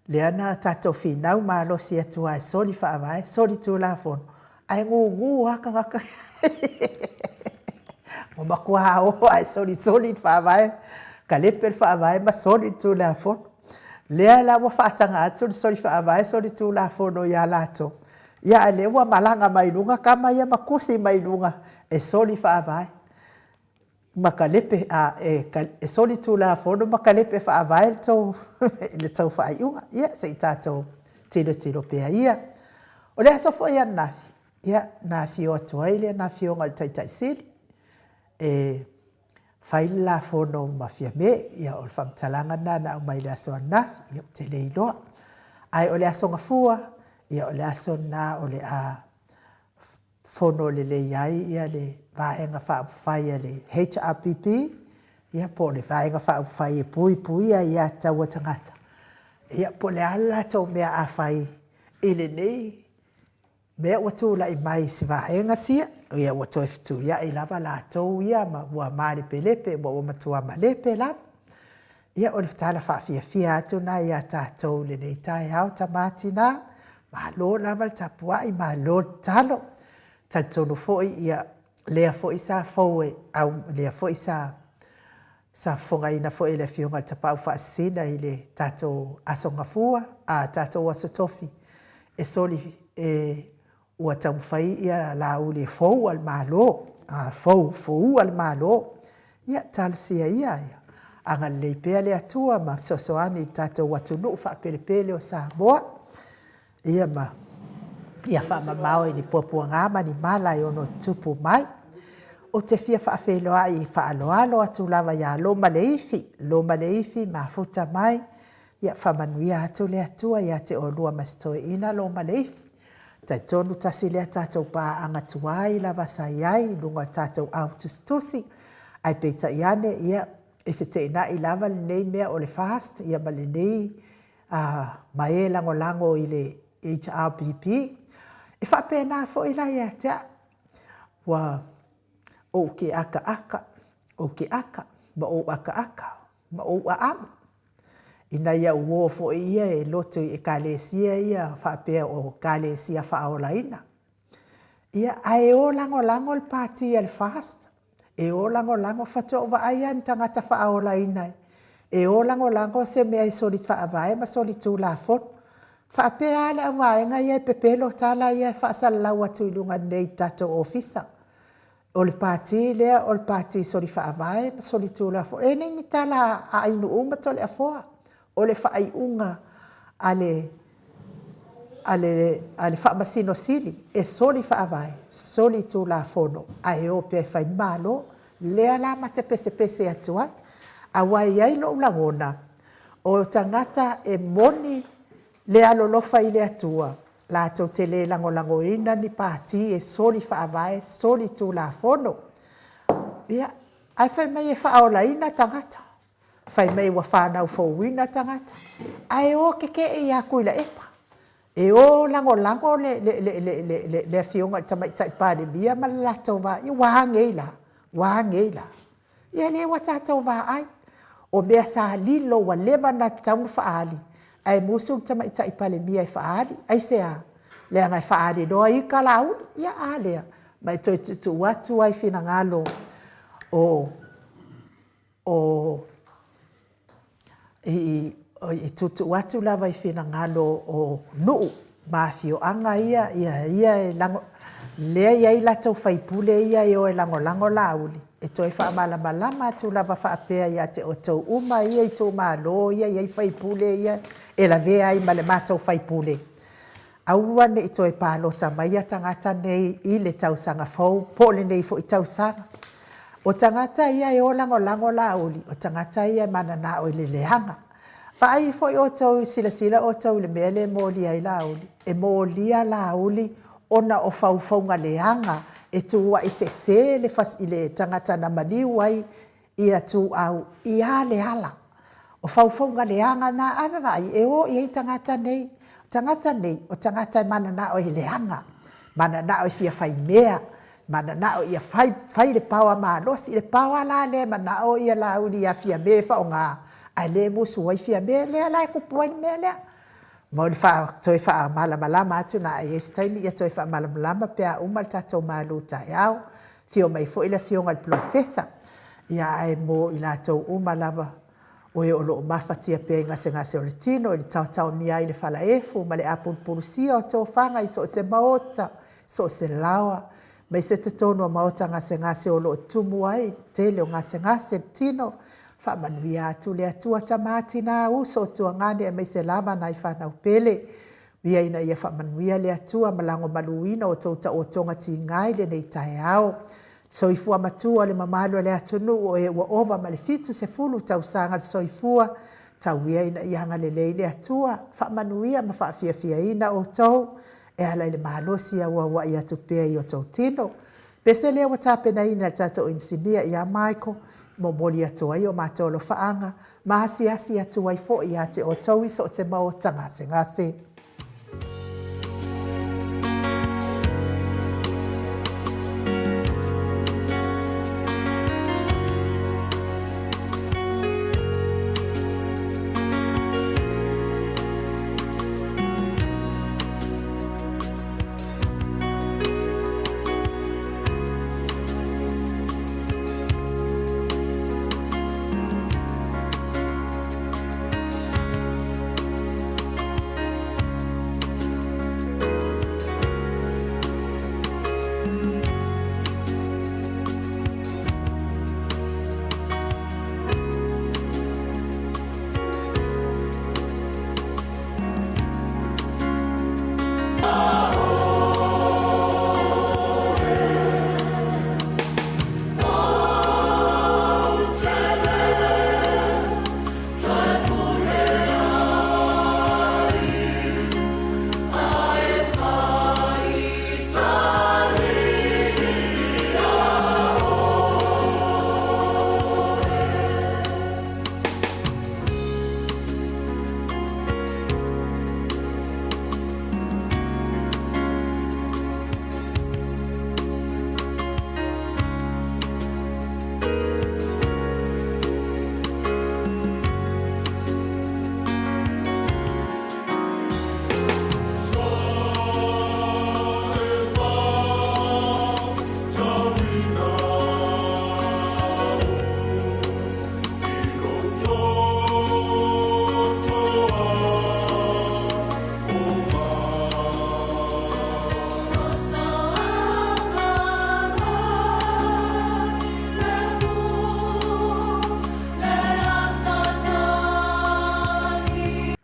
lea na tatou finau malosi atu lava e soli faavae, soli tulafono, ae gugu lava tagata Ua matua o lava e solisoli le faavae, talepe le faavae ma soli le tulafono. Lea la ua faasaga atu le soli faavae soli tulafono ia latou, ia a o lea ua malaga mai luga tama ia ma tusi mai luga e soli faavae ma talepe, a, e, e soli tulafono ma talepe faavae le tou, le tou faaiuga. Ia, se i tatou tilotilo pea ia. O le aso foi ananafi, ia, na afio atu ai le Afioga i le Taitai Sili e fai le la fono ma Fiame. Ia, o le faamatalaga lena na aumai i le aso ananafi, ia ou te le iloa. Ae o le aso Gafua, ia o le aso lena o le a fono lelei ai ia le Vaega Faaupufai a le HRPP, ia po o le Vaega Faaupufai e Puipuia Aiatatau a Tagata, ia po o le a le latou mea a fai i lenei mea ua tulai mai i si vaega sia, ia ua toe fetuiai lava latou ia ma ua malepelepe, ua matua malepe lava. Ia, o le tala faafiafia atu lena ia tatou i lenei taeao, tama tina, malo lava le tapuai, malo le tatalo. E talitonu foi, ia, lea foi sa fou e au, lea foi sa sa fofogaina foi e le Afioga i le Tapaau Faasisina i le tatou Aso Gafua, a, tatou Aso Tofi, e soli, e, ua taumafai ia Laauli e foua le Malo, a, fou, foua le Malo. Ia, talosia ia, ia agalelei pea le Atua ma fesoasoani i le tatou atunuu faapelepele o Samoa. Ia ma ia faamamao i ni puapuaga ma ni mala e ono tutupu mai. Ou te fia faafeiloai faaaloalo atu lava ia Loma Leifi, Loma Leifi mafuta mai, ia faamanuia atu le Atua ia te oulua ma si toeaina Loma Leifi. Talitonu tasi lea tatou paaga tuai lava sa i ai i luga o le tatou au tusitusi, ae peitai ane, ia, e feteenai lava lenei mea o le FAST ia ma lenei ma e lagolago i le HRPP. E faapena foi la ia te au, ua ou ke akaaka, ou ke aka ma ou akaaka ma ou aamo, ina ia uō foi ia e loto i Ekalesia ia faapea o Ekalesia faaolaina. Ia, ae o lagolago le pati a le FAST, e o lagolago, faatoa ou vaai lava i ni tagata faaolaina e o lagolago se mea e soli faavae ma soli tulafono. Faapea lava le auvaega ia e pepelo tala ia e faasalalau atu i luga nei i le tatou ofisa. O le pati lea o le pati soli faavae ma soli tulafono. E le ni tala a Ainuu ma Toleafoa. O le faaiuga a le. a le, a le Faamasino Sili e soli faavae, soli tulafono, ae o pea e fai malo. Lea la ma te pesepese atu ai. Aua e i ai lou lagona, o tagata e moni le alolofa i le Atua, latou te le lagolagoina ni pati e soli faavae, soli tulafono. Ia, ae fai mai e faaolaina tagata, fai mai ua fanau fouina tagata, ae o tetee ia Tuilaepa, e o lagolago le, le, le, le, le, le afioga i le Tamaitai Palemia ma le latou va. Ia ua a nei la? Ua a nei la? Ia lea ua tatou vaai, o mea sa lilo ua leva ona tatau ona faaali, ae musu le Tamaitai Palemia e faaali. Aisea? Leaga e faaali loa ita Laauli. Ia a lea? Ma e toe tuutuu atu lava i finagalo o, o i, i tuutuu atu lava i finagalo o nuu ma afioaga ia, ia, ia e lago, lea e i ai latou faipule ia e o e lagolago Laauli, e toe faamalamalama atu lava faapea ia te outou uma ia i itumalo ia e i ai faipule ia e lavea ai ma le matou faipule, aua ne i toe palota maia tagata nei i le tausaga fou po o lenei foi tausaga. O tagata ia e o lagolago Laauli, o tagata ia e mananao i le leaga. Vaai foi outou, silasila outou i le mea lea e molia ai Laauli, e molia Laauli ona o faufauga leaga e tuuai sese le, le tagata na maliu ai ia Ituau ia Leala. O faufauga leaga na, a vaavaai e o i ai tagata nei. O tagata nei, o tagata e mananao e leaga, mananao e fia fai mea, mananao ia fai, fai le paoa malosi. Le paoa la lea e manao ia Laauli ia Fiame e faaaoga, ae lea e musu ai Fiame, lea la e tupu ai le mea lea. Mo le toe faamalamalama atu lena, a i ai se taimi ia toe faamalamalama pe a uma le tatou malu taeao. Afio mai foi le afioga i le Polofesa, ia ae mo i latou uma lava o e o lo o mafatia pea i gasegase o le tino, i le taotaomia ai i le falaefu ma le apulupulusia o tofaga i so o se maota, so o se laoa, aemaise totonu o maota gasegase o lo o tumu ai le tele o gasegase le tino. Faamanuia atu le Atua, tama, tina, uso, tuagane aemaise lava nai fanau pele. Ia ina ia faamanuia le Atua ma lagomaluina outou taotoga tiga i lenei taeao. Soifua matua o le mamalu o le atunuu o e ua ova ma le 70 tausaga le soifua, tau ia ina ia agalelei le Atua, faamanuia ma faafiafiaina outou e ala i le malosi e auauai atu pea i o outou tino. Pese lea ua tapenaina e le tatou inisinia ia Michael, e momoli atu ai o matou alofaaga ma asiasi atu ai foi ia te outou i so o se maota gasegase.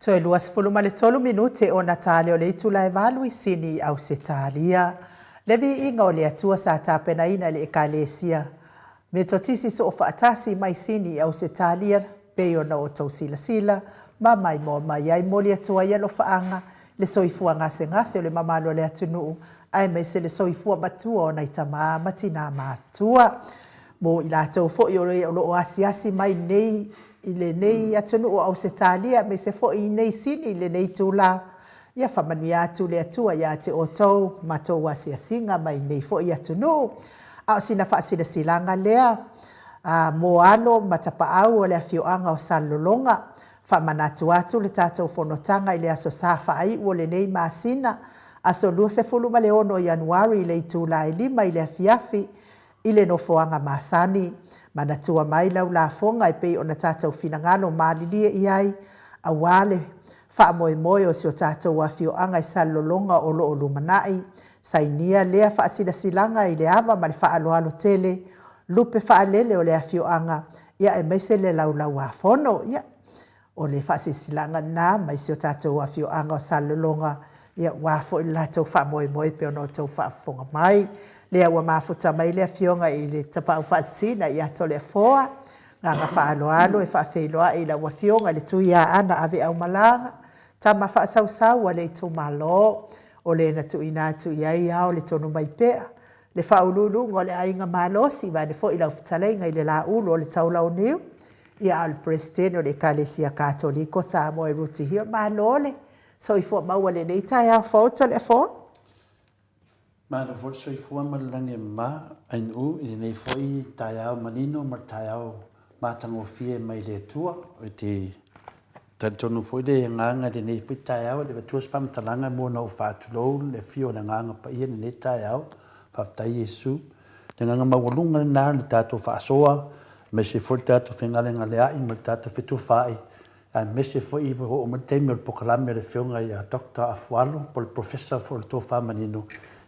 Toe 23 minute ona tale o le itula e valu i Sini i Ausetalia. Le viiga o le Atua sa tapenaina e le Ekalesia Metotisi Soofaatasi mai Sini i Ausetalia, pei ona outou silasila ma maimoa mai ai, momoli atu ai alofaaga le soifua gasegase o le mamalu o le atunuu aemaise le soifua matua o nai tama ma tina matutua. Mo i latou foi o e o lo o asiasi mai nei i lenei atunuu o Ausetalia aemaise foi i nei Sini i lenei itula, ia faamanuia atu le Atua ia te outou ma tou asiasiga mai nei foi atunuu. A o sina faasilasilaga lea a mo alo ma tapaau o le afioaga o Salelologa, Faamanatu atu le tatou fonotaga i le Aso Sa faaiu o lenei masina, aso 26 o Ianuari i le itula e 5 i le afiafi, i le nofoaga masani. Manatua mai lau lafoga e pei ona tatou finagalo malilie i ai, aua le faamoemoe o si o tatou afioaga i Salelologa o lo o lumanai. Sainia lea faasilasilaga i le ava ma le faaaloalo tele, lupe faalele o le afioaga, ia aemaise le laulauafono. Ia, o le faasilasilaga lena mai si o tatou afioaga o Salelologa, ia aua foi le latou faamoemoe e pei ona outou faafofoga mai. Lea ua mafuta mai le afioga i le Tapaau Faasisina ia Toleafoa, agaga faaaloalo e faafeiloai i lau afioga i le Tuiaana Aveaumalaga, tama faasausau a le itumalo, o le na tuuina atu i ai ao le tonu mai pea, le faauluuluga o le aiga malosi, vaeane foi lau fetalaiga i le Laulu o le Taulauniu, ia a o le Peresetene o le Ekalesia Katoliko Samoa e Ruti Hill. Malo le soifua maua i lenei taeao fou Toleafoa. Malo foi le soifua ma le lagi e mama Ainuu i lenei foi taeao manino ma le taeao matagofie mai le Atua. Ou te talitonu foi le agaga i lenei foi taeao e le avatua se faamatalaga mo ona ou faatulou le afio o le Agaga Paia i lenei taeao. Faafetai Iesu. Le agaga maualuga lena o le tatou faasoa, aemaise foi le tatou fegalegaleai ma le tatou fetufaai, aemaise foi ua oo mai le taimi o le polokalame a le Afioga ia Doctor Afualo po o le Professor foi o le Tofa Manino,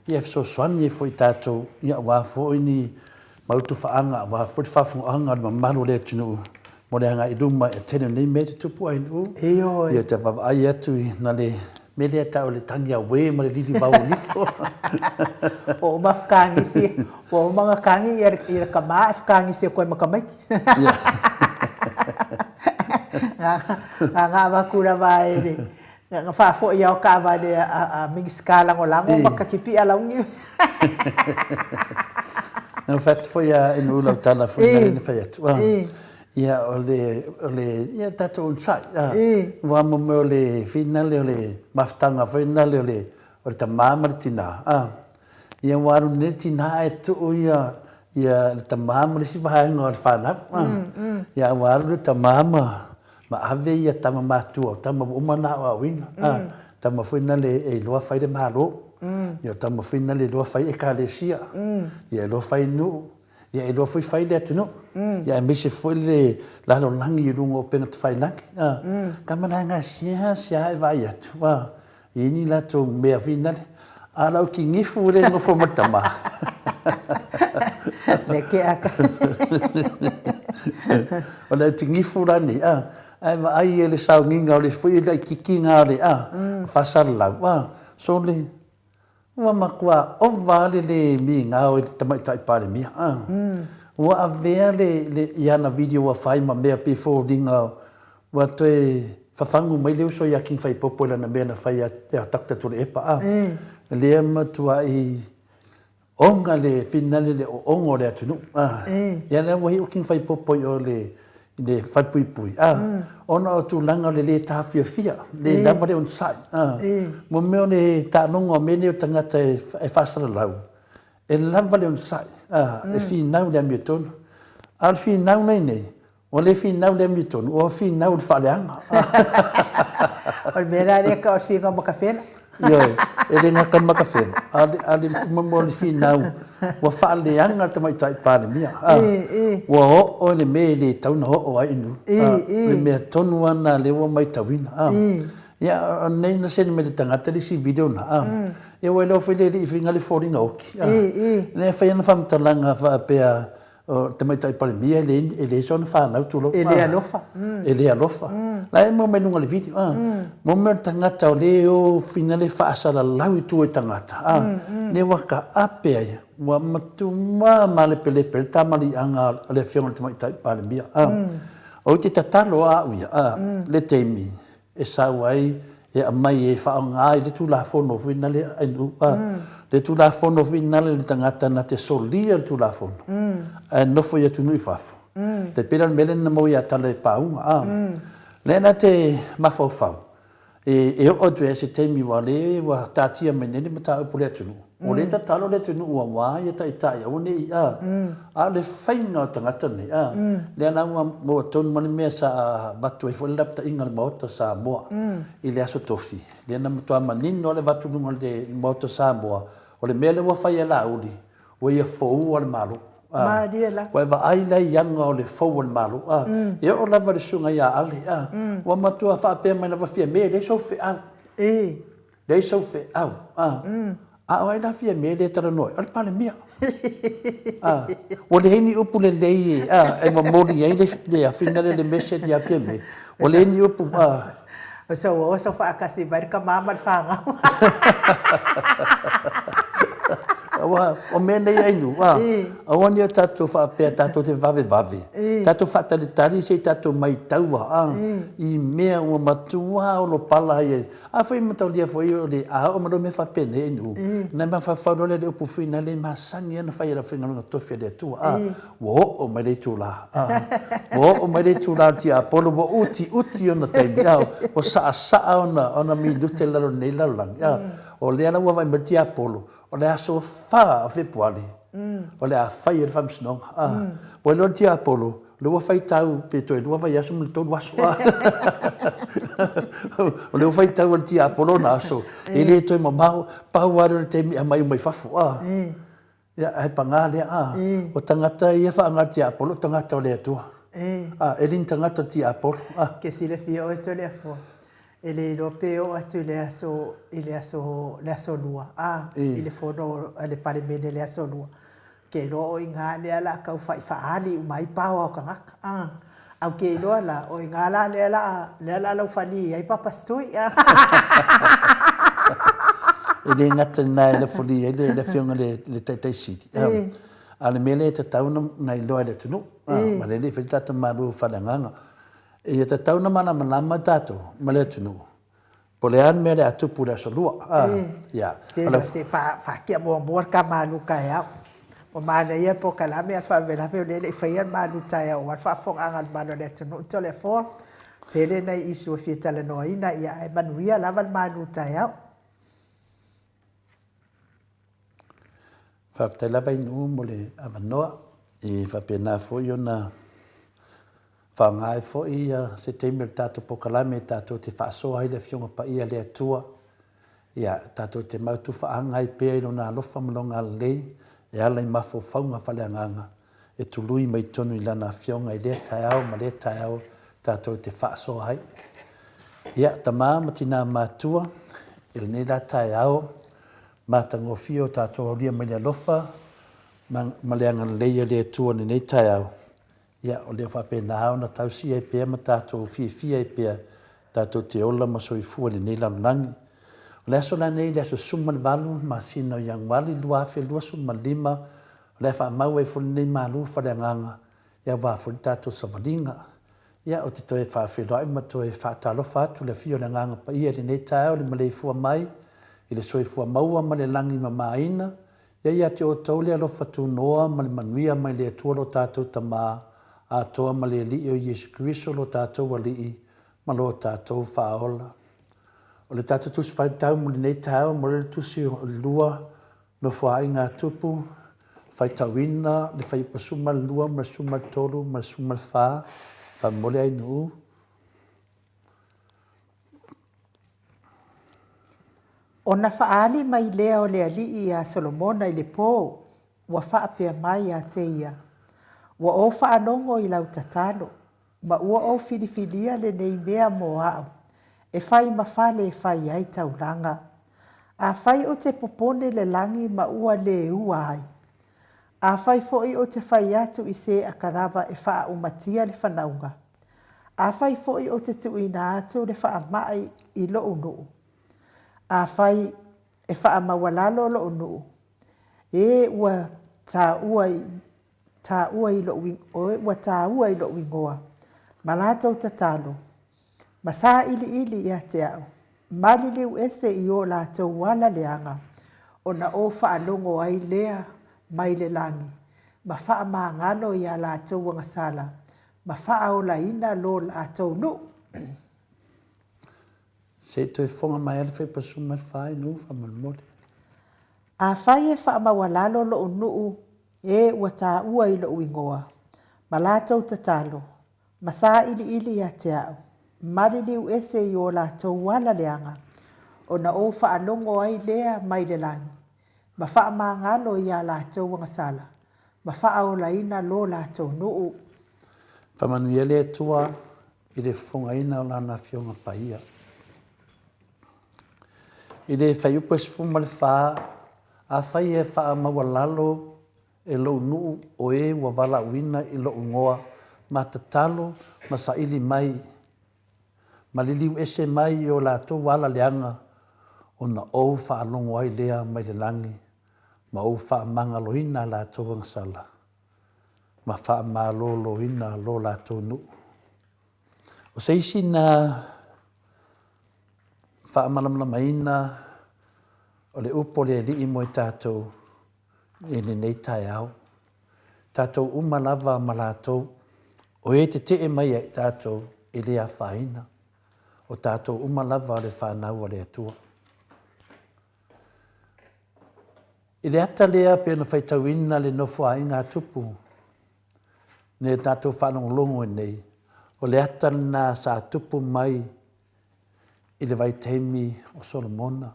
ia e fesoasoani ai foi i tatou, ia aua foi ni mautufaaga, aua foi le faafofogaaga a le mamalu o le atunuu mo le agai i luma e tele o nei mea e tutupu ai nuu. Ioe. Ia te vaavaai atu i na le mea lea tau o le tagi auē ma le lilivau o nifo. Ua uma whakangisi, ua uma nga kangi i le kama e whakangisi e koe ma kamaiki. Nga nga avakura va e le nga whaafo'i ao kaavale a Minisita Lagolago ma ka kipi'a launi. Na fai atu foi a inu lau tala foi na le fai atu. Ia o le o le ia tatou onosai. Ua mo mea o le finale o le mafutaga foi nale o le o le tama ma le tina. Ia ua alu nei le tina ae tuu ia ia le tama ma le isi vaega o le fanau. Ia ua alu le tama ma Ma ave ia tama matua, o tama ua uma ona aoaoina, a, tama foi na le e iloa fai le Malo, ia o tama foi na le iloa fai Ekalesia, ia iloa fai nuu, ia iloa foi fai le atunuu, ia aemaise foi le lalolagi i luga o upega tafailagi, a. Tama la e gasia sia e vaai atu, a. I ni latou mea finale. A lau kinifu le nofo ma le tama. Le ke aka. O le kinifu la nei, a, ae vaai e le sauniga o le foi e laitiiti na o le, a, faasalalau, a, sole, ua matua ova lava le le migao i le Tamaitai Palemia, a. Ua avea le, le, i ana video ua fai ma mea pei foliga Ua toe fafagu mai le uso ia King Faipopo i lana mea na fai ia Doctor Tuilaepa a. Lea matuai oga le finale le ooga o le atunuu a. Ia lea ua iu King Faipopo i o le le falepuipui a. Ona o tulaga o le le taofiofia, le lava le onosai a. Mo mea o le taaloga o mea nei o tagata e faasalalau, e lava le onosai a, e finau i le amiotonu. A o le finau nei nei, Ua le finau le amiotonu, ua finau i le faaleaga. O le mea la lea ka o le finau makafela. Ioe, e le gata i le makafela, a o le, a le finau, ua faaleaga le Tamaitai Palemia. Ua oo i le mea e le tatau ona oo ai i nuu. O le mea tonu lava lena lea ua matauina. Ia, nei na send mai le tagata le isi video na. Ia ua iloa foi le alii faiga le foliga oki. Lea e fai ana faamatalaga faapea, O le Tamaitai Palemia e leai, e leai sona fanau, tulou. E le alofa. E le alofa. La e maua mai luga o le video. Mo mea o le tagata o lea e o finale faasalalau i tua i tagata. Lea ua taape ai, ua matua malepelepe ai le tamaliiaga a le Afioga i le Tamaitai Palemia. Ou te tatalo lava au ia, le taimi e sau ai, e aumai e faaaoga ai le Tulafono foi lea a nuu, le Tulafono foi lea le tagata na te solia le Tulafono ae nofo i atunuu i fafo. Tai pei la o le mea lea na maua ia Tala i Pauga. Lea la te mafaufau, e oo atu ai se taimi aua o lea ua taatia mai nei le mataupu i le atunuu, o lea e tatalo le atunuu aua ia taitai aua ne i, a o le faiga o tagata nei, a lea la ua maua tonu mai le mea sa avatu ai foi le lapataiga a le Maota o Samoa i le Aso Tofi, lea na matua manino lava le avatu i luga o le Maota o Samoa, o le mea lea ua fai e Laauli, ua ia foua le Malo. Malie la. Ua e vaai la i aga o le fou o le Malo, a e oo lava i le susuga ia Ale, a ua matua faapea mai lava Fiame, e leai sou feau. Leai sou feau, a. A o ai la Fiame lea e talanoa ai? O le Palemia. A. Ua leai ni upu lelei a, e momoli ai le afina lea, le message ia Fiame. Ua leai ni upu, a. O se ua oso faatasi mai le tama ma le fanau. Aua, o mea nei Ainu, a, aua ne i o tatou faapea tatou te vavevave, tatou faatalitali se i tatou maitaua, a, i mea ua matua olopala ai. A foi e mataulia foi o le a oo mai loa mea faapenei ainu, ona e mafaufau loa lea i le upu foi lea e masani lava ona fai e le aufaigaluega tofi a le Atua, a, ua oo mai le itula, a, ua oo mai le itula o le tiapolo, ua utiuti ona taimi, a, ua saasaa ona, ona minute i lalo o lenei lalolagi, a, o lea la ua vaai mai le tiapolo, o le aso 4 o Fepuari, o le a fai ai le faamasinoga, a, ua iloa le tiapolo, O lea ua faitau pe toe lua vaiaso ma le tolu aso. O lea ua faitau e le tiapolo ona aso, e le toe mamao, pau lava lea o le taimi e aumai uma i fafo. Ia, ae paga lea, o tagata ia e faaaoga e le tiapolo, o tagata o le Atua. E le ni tagata o le tiapolo. Ke silafia oe Toleafoa, e le iloa pe oo atu i le aso, i le aso, le aso lua, a, i le fono a le Palemene i le aso lua, Ke iloa o iga lea la tau fai faaali uma ai paoa o tagata a. Au ke iloa la o iga la lea la lea la laufali ai Papa Stui a. E le gata i lena e laufali ai le afioga i le Taitai Sili, a o le mea lea e tatau ona iloa e le atunuu, ma le le fai le tatou Malo faaleagaga. Ia tatau ona malamalama tatou ma le atunuu Po o le a le mea o le a tupu i le aso lua. A, ia. Te iloa se faatea muamua le ta malu taeao. Ua manaia le polokalame a le faalavelave o lea e le i faia le malu taeao aua le faafofogaaga a le mamalu o le atunuu Toleafoa. Tele nai issue e fia talanoaina ia ae manuia lava le malu taeao. Faafetai lava i nuu mo le avanoa. E faapena foi ona Faaaoga ai foi se taimi o le tatou polokalame tatou te faasoa ai le Afioga Paia a le Atua, ia, tatou te mautu faaga ai pea i Lona alofa ma Lona agalelei e ala i mafaufauga faaleagaga e tului mai totonu i Lana Afioga i lea taeao ma lea taeao tatou te faasoa ai. Ia, tama ma tinā matua, i lenei la taeao matagofie o tatou aulia mai le alofa ma le agalelei o le Atua i lenei taeao, Ia, o lea faapena ona tausi ai pea ma tatou fiafia ai pea tatou te ola ma soifua i lenei lalolagi. O le aso la nei, le aso 18 masina o Ianuari 2025, o le a faamau ai foi lenei malu faaleagaga ia aua foi le tatou savaliga. Ia, ou te toe faafeiloai ma toe faatalofa atu i le afio o le Agaga Paia i lenei taeao i le maleifua mai i le soifua maua ma le lagi mamaina Ia ia te outou le alofa tunoa ma le manuia mai le Atua lo tatou Tama atoa ma le Alii o Iesu Keriso lo tatou Alii ma lo tatou Faaola. O le tatou Tusi Faitau mo lenei taeao mo le Tusi o le lua Nofoaaiga a Tupu, faitauina le Faiupa 12 ma le 13 ma le 14, faamomoli ai nuu. Ona faaali mai lea o le alii iā Solomona i le pō, ua faapea mai ia te ia, Ua ou faalogo i lau tatalo, ma ua ou filifilia lenei mea mo au, e fai ma fale e fai ai taulaga. Afai ou te popone le lagi ma ua le ua ai. Afai foi ou te fai atu i se akalava e faaumatia le fanauga, afai foi ou te tuuina atu le faamai i lou nuu, afai e faamaualalo lou nuu, e ua taua i taua i lou, o ua taua i lou igoa, ma latou tatalo, ma sailiili ia te au, maliliu ese i o latou ala leaga, ona ou faalogo ai lea mai le lagi, ma faamagalo iā latou agasala, ma faaolaina lo latou nuu. Se i toe fofoga mai lava le faipa suma le faainugu faamolemole. Afai e faamaualalo lou nuu e ua taua i lou igoa, ma latou tatalo, ma sailiili ia te au, maliliu ese i o latou ala leaga, ona ou faalogo ai lea mai le lagi, ma faamagalo i a latou agasala, ma faaolaina lo latou nuu. Faamanuia le Atua i le fofogaina o Lana Afioga Paia. I le fuaiupu e 14, afai e faamaualalo e lou nuu o e ua valaauina i lou igoa ma tatalo ma saili mai, ma liliu ese mai i o latou ala leaga, ona ou faalogo ai lea mai le lagi, ma ou faamagaloina a latou agasala, ma faamaloloina lo latou nuu. O se isi na faamalamalamaina o le upu a le Alii mo i tatou i lenei taeao. Tatou uma lava ma latou, o e tetee mai ia i tatou e le afaina, o tatou uma lava o le fanau a le Atua. I le ata lea pei ona faitauina le Nofoaiga a Tupu, nei tatou faalogologo ai nei, o le ata lena sa tupu mai i le vaitaimi o Solomona.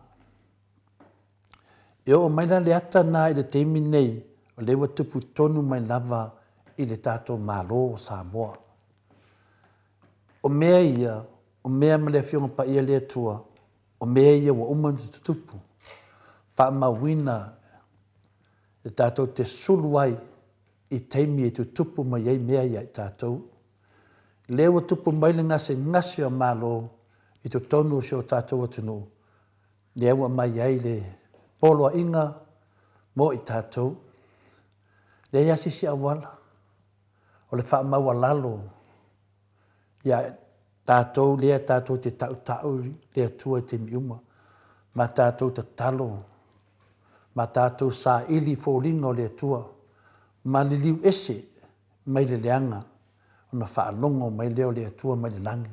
E oo mai la le ata lena i le taimi nei, o lea ua tupu tonu mai lava i le tatou Malo o Samoa. O mea ia, o mea ma le Afioga Paia le Atua, o mea ia ua uma ona tutupu, faamauina e tatou te sulu ai i taimi e tutupu mai ai mea ia i tatou. Lea ua tupu mai le gasegase o Malo i totonu o si o tatou atunuu, lea ua aumai ai le poloaiga mo i tatou. Leai lava se isi auala, o le faamaualalo ia tatou lea tatou te tautau i le Atua i taimi uma, ma tatou tatalo, ma tatou saili foliga o le Atua, ma liliu ese mai le leaga ona faalogo mai lea o le Atua mai le lagi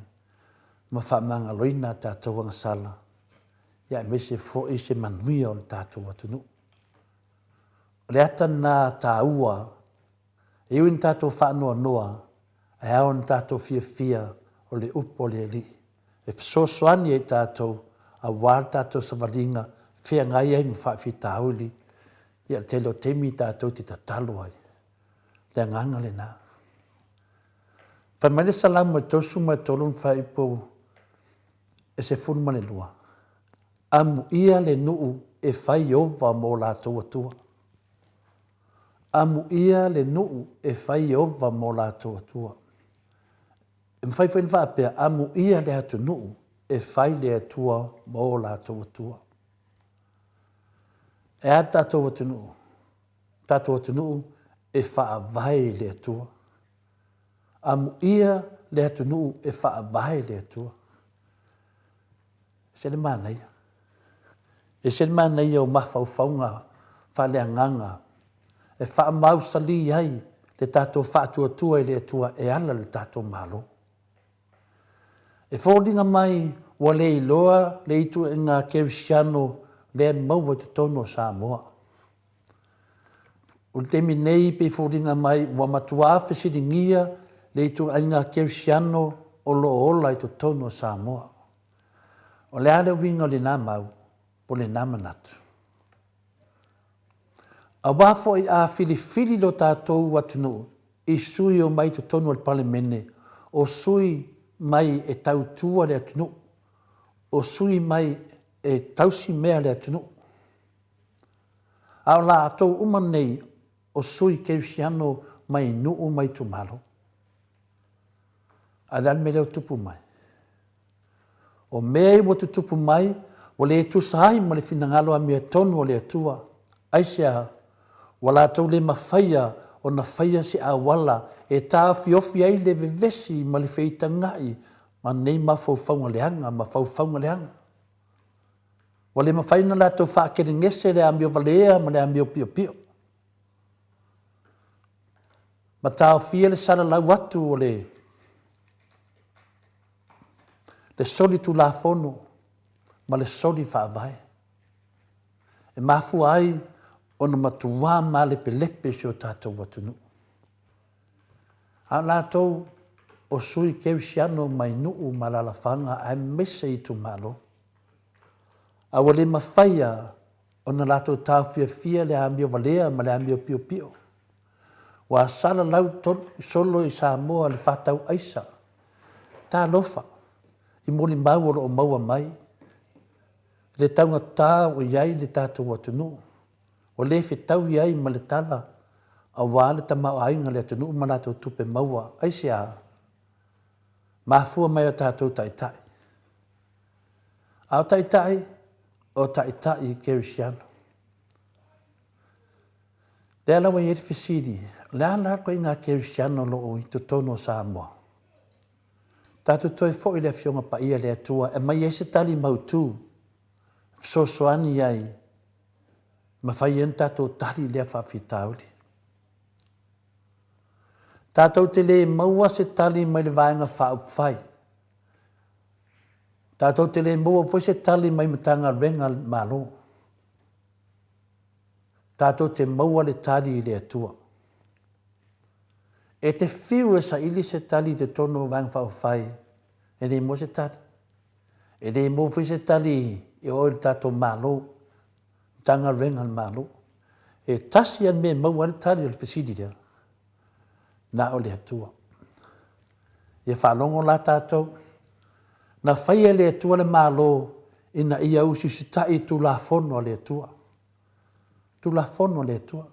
ma faamagaloina a tatou agasala, ia aemaise foi se manuia o le tatou atunuu. O le ata lena taua e ui ina tatou faanoanoa, ae ao ona tatou fiafia o le upu a le Alii e fesoasoani ai i tatou aua le tatou savaliga feagai ai ma faafitauli, ia le tele o taimi tatou te tatalo ai. Le agaga lena. Fai mai le Salamo e 33 ma faaipu e 12, Amuia le nuu e fai ova mo latou atua. Amuia le nuu e fai ova mo latou atua. E mafai foi ona faapea, amuia le atunuu e fai le Atua mo latou atua. E a le tatou atunuu? Tatou atunuu e faavae i le Atua. Amuia le atunuu e faavae i le Atua. E ese le manaia. E ese le manaia o mafaufauga faaleagaga e faamausali ai le tatou faatuatua i le Atua e ala i le tatou Malo. E foliga mai ua le iloa le ituaiga kerisiano lea e maua i totonu o Samoa. O le taimi nei pei foliga mai ua matua fesiligia le ituaiga kerisiano o lo o ola i totonu o Samoa. O le a le uiga o lena mau po o lena manatu? Aua foi a filifili lo tatou atunuu i sui o mai totonu o le Palemene, o sui mai e tautua le atunuu, o sui mai e tausi mea le atunuu. A o latou uma nei, o sui kerisiano mai nuu ma itumalo. A o le a le mea lea ua tupu mai? O mea ia ua tutupu mai, ua le tusa ai ma le finagalo amiotonu o le Atua. Aisea? Ua latou le mafaia ona faia se auala e taofiofi ai le vevesi ma le feitaga'i ma nei mafaufauga leaga ma faufauga leaga. Ua le mafai ona latou faakelegese le amio valea ma le amio piopio, ma taofia le salalau atu o le le soli tulafono ma le soli faavae, e mafua ai ona matuā malepelepe si o tatou atunuu. A o latou o sui kerisiano mai nuu ma alaalafaga aemaise itumalo, a ua le mafaia ona latou taofiafia le amio valea ma le amio piopio. Ua salalau solo i Samoa le faatau aisa. Talofa i molimau o lo o maua mai le taugata ua i ai le tatou atunuu, ua le fetaui ai ma le tala aua le tamaoaiga o le atunuu ma latou tupe maua. Aisea? Mafua mai o tatou taitai. A o taitai, o taitai kerisiano. Lea la ua i ai le fesili, o le a la le ituaiga kerisiano o lo o i totonu o Samoa? Tatou toe foi i le Afioga Paia a le Atua e aumai ai se tali mautu e fesoasoani ai e mafai ai ona tatou tali i lea faafitauli. Tatou te le maua se tali mai le Vaega Faaupufai. Tatou te le maua foi se tali mai Matagaluega a le Malo. Tatou te maua le tali i le Atua. E te fiu e saili se tali i totonu o Vaega Faaupufai, e le maua se tali. E le maua foi se tali i o i le tatou Malo, Matagaluega a le Malo. E tasi lava le mea e maua ai le tali o le fesili lea, na o le Atua. Ia faalogo la tatou, na faia e le Atua le Malo ina ia usiusitai i Tulafono a le Atua. Tulafono a le Atua.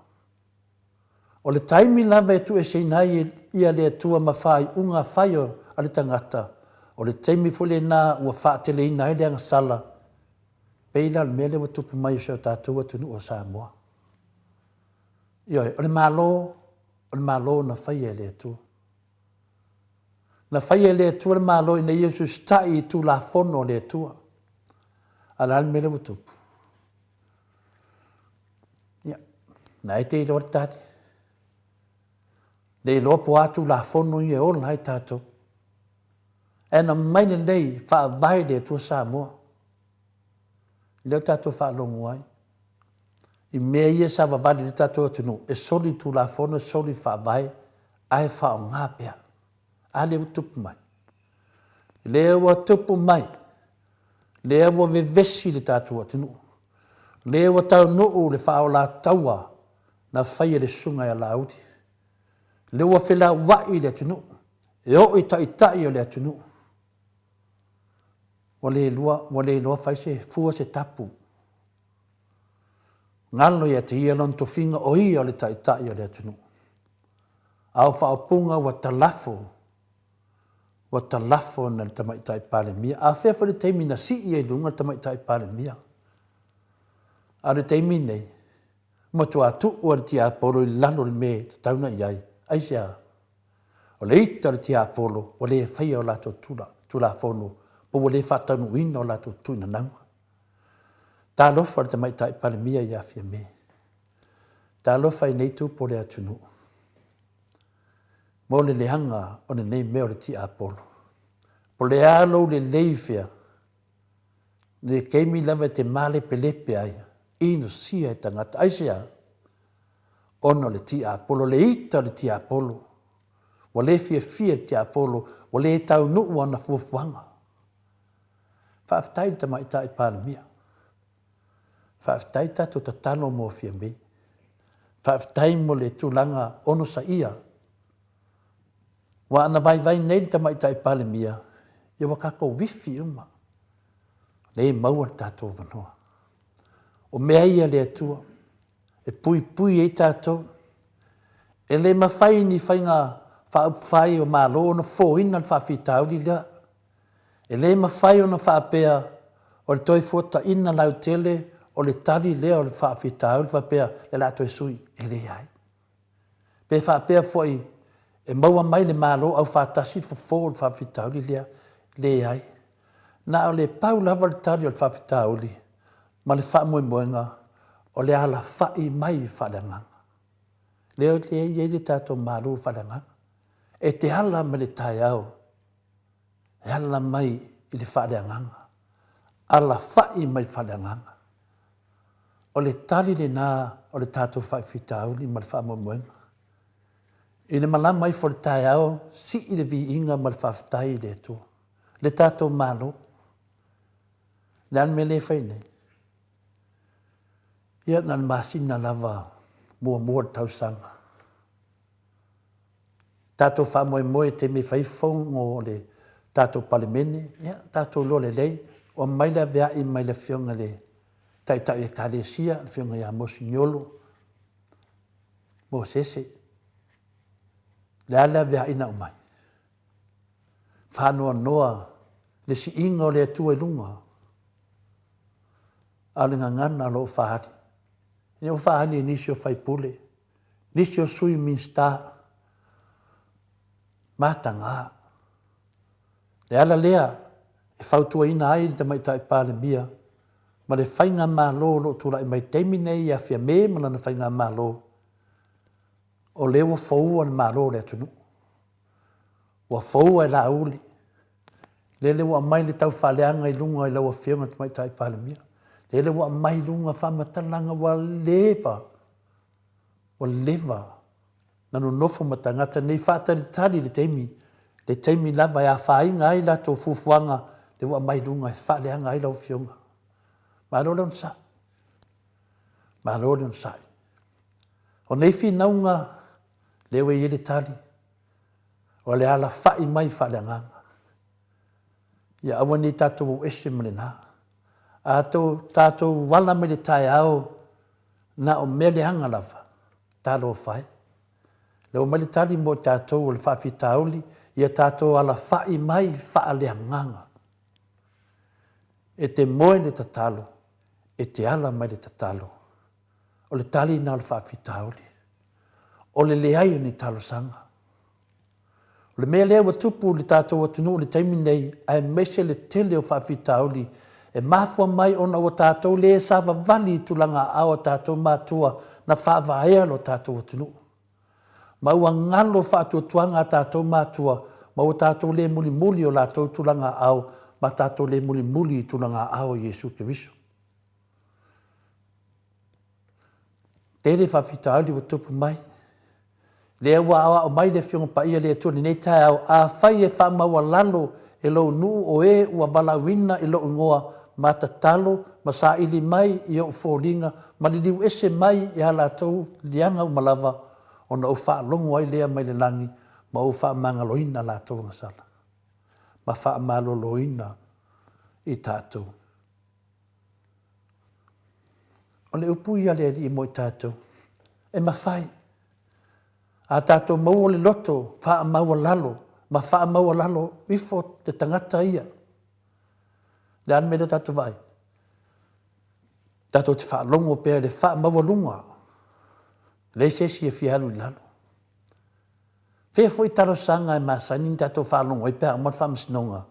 O le taimi lava e tuueseina ai ia le Atua ma faaiuga fai a le tagata, o le taimi foi lena ua faateleina ai le agasala, pei la o le mea lea ua tupu mai i si o tatou atunuu o Samoa. Ioe, o le Malo, o le Malo na faia e le Atua. Na faia e le Atua le Malo ina ia usiusitai i Tulafono a le Atua. A o le a le mea lea ua tupu? Ia, na e te iloa le tali. Le iloa po o a Tulafono ia e ola ai tatou. Ae na mai lelei faavae i le Atua Samoa. Lea ua tatou faalogo ai i mea ia sa vavali i le tatou atunuu, e soli le Tulafono, e soli le Faavae, ae faaaoga pea. A lea ua tupu mai? Lea ua tupu mai. Lea ua vevesi le tatou atunuu. Lea ua taunuu le faaolataua na fai e le Susuga ia Laauli. Lea ua felauai le atunuu, e oo i taitai o le atunuu. Ua le iloa, ua le iloa fai se fua se tapu. Galo ia te ia lona tofiga o ia o le taitai o le atunuu. A o faaupuga ua talafo, ua talafo na le Tamaitai Palemia. A fea foi le taimi na sii ai i luga le Tamaitai Palemia? A o le taimi nei, matua tuu e le tiapolo i lalo le mea e tatau ona i ai. Aisea? O le ita o le tiapolo ua le faia o latou tulafono po ua le faataunuuina o latou tuuinanauga. Talofa i le Tamaitai Palemia ia Fiame. Talofa i nei tupu o le atunuu mo le leaga o lenei mea o le tiapolo. Po o le a lou lelei fea, le taimi lava e te malepelepe ai, inosia e tagata. Aisea? Ona o le tiapolo, le ita o le tiapolo. Ua le fiafia le tiapolo, ua le taunuu ana fuafuaga. Faafetai i le Tamaitai Palemia. Faafetai tatou tatalo mo Fiame. Faafetai mo le tulaga onosaia. Ua ana vaivai nei le Tamaitai Palemia, ia ua tatou wifi uma. Le maua le tatou avanoa. O mea ia a le Atua e puipui ai tatou. E le mafai ni faiga faaupufai o Malo ona fofoina le faafitauli lea. E le mafai ona faapea o le toe fuataina lautele o le tali lea o le faafitauli faapea o le a toe sui. E leai. Pe faapea foi e maua mai le Malo aufaatasi le fofo o le faafitauli lea. Leai. Na o le pau lava le tali o le faafitauli ma le faamoemoega o le alafai mai faaleagaga. Lea e i ai le tatou Malo faaleagaga. E te ala mai le taeao, e ala mai i le faaleagaga, alafai mai faaleagaga. O le tali lena o le tatou faafitauli ma le faamoemoega. I le malama ifo o le taeao, sii le viiga ma le faafetai i le Atua, le tatou Malo. Le a le mea lea e fai nei? Ia na o le masina lava muamua o le tausaga. Tatou faamoemoe i taimi e fai fono o le tatou Palemene, ia tatou iloa lelei, ua aumai le aveai mai le Afioga i le Taitai o Ekalesia, le Afioga ia Mosignolo Mosese. Le a le aveai na aumai? Faanoanoa le siiga o le Atua i luga. A o le gagana o lo o faaali. E le o faaali e nisi o faipule, nisi o sui Minisita, mataga. Le ala lea e fautuaina ai le Tamaitai Palemia ma le Faigamalo o lo o tulai mai taimi nei ia Fiame ma lana Faigamalo, o lea ua foua le Malo o le atunuu. Ua foua e Laauli. Lele ua aumai le taufaaleaga i luga i lau Afioga i le Tamaitai Palemia. Lele ua aumai i luga faamatalaga ua leva, ua leva na nonofo ma tagata nei faatalitali i le taimi, le taimi lava e afaina ai latou fuafuaga, lea ua aumai i luga e faaleaga ai lau Afioga. Malo le onosai. Malo le onosai. O nei finauga, lea ua i ai le tali, O le alafai mai faaleagaga. Ia aua ne i tatou ou ese ma lena. A tatou ala mai le taeao na o mea leaga lava, talofa e. Lea ua aumai le tali mo i tatou o le faafitauli, ia tatou alafai mai faaleagaga. E te moe i le tatalo, e te ala mai le tatalo. O le tali lena o le faafitauli. O le leai o ni talosaga. O le mea lea ua tupu i le tatou atunuu i le taimi nei, aemaise le tele o faafitauli, e mafua mai ona ua tatou le savavali i tulaga aao a tatou matua na faavaea lo tatou atunuu. Ma ua galo faatuatuaga a tatou matua ma ua tatou le mulimuli i o latou tulaga aao ma tatou le mulimuli i tulaga aao o Iesu Keriso. Tele faafitauli ua tupu mai. Lea ua aoao mai le Afioga Paia le Atua i lenei taeao, Afai e faamaualalo e lou nuu o e ua valaauina i lou igoa, ma tatalo, ma saili mai i ou foliga, ma liliu ese mai i a latou liaga uma lava, ona ou faalogo ai lea mai le lagi, ma ou faamagaloina latou agasala, ma faamaloloina i tatou. O le upu ia a le Alii mo i tatou, e mafai. A tatou maua le loto faamaualalo ma faamaualalo ifo le tagata ia. Le a le mea lea tatou vaai? Tatou te faalogo pea i le faamaualuga. Leai se isi e fia alu i lalo. Fea foi talosaga e masani ona tatou faalogo ai pe a uma le faamasinoga?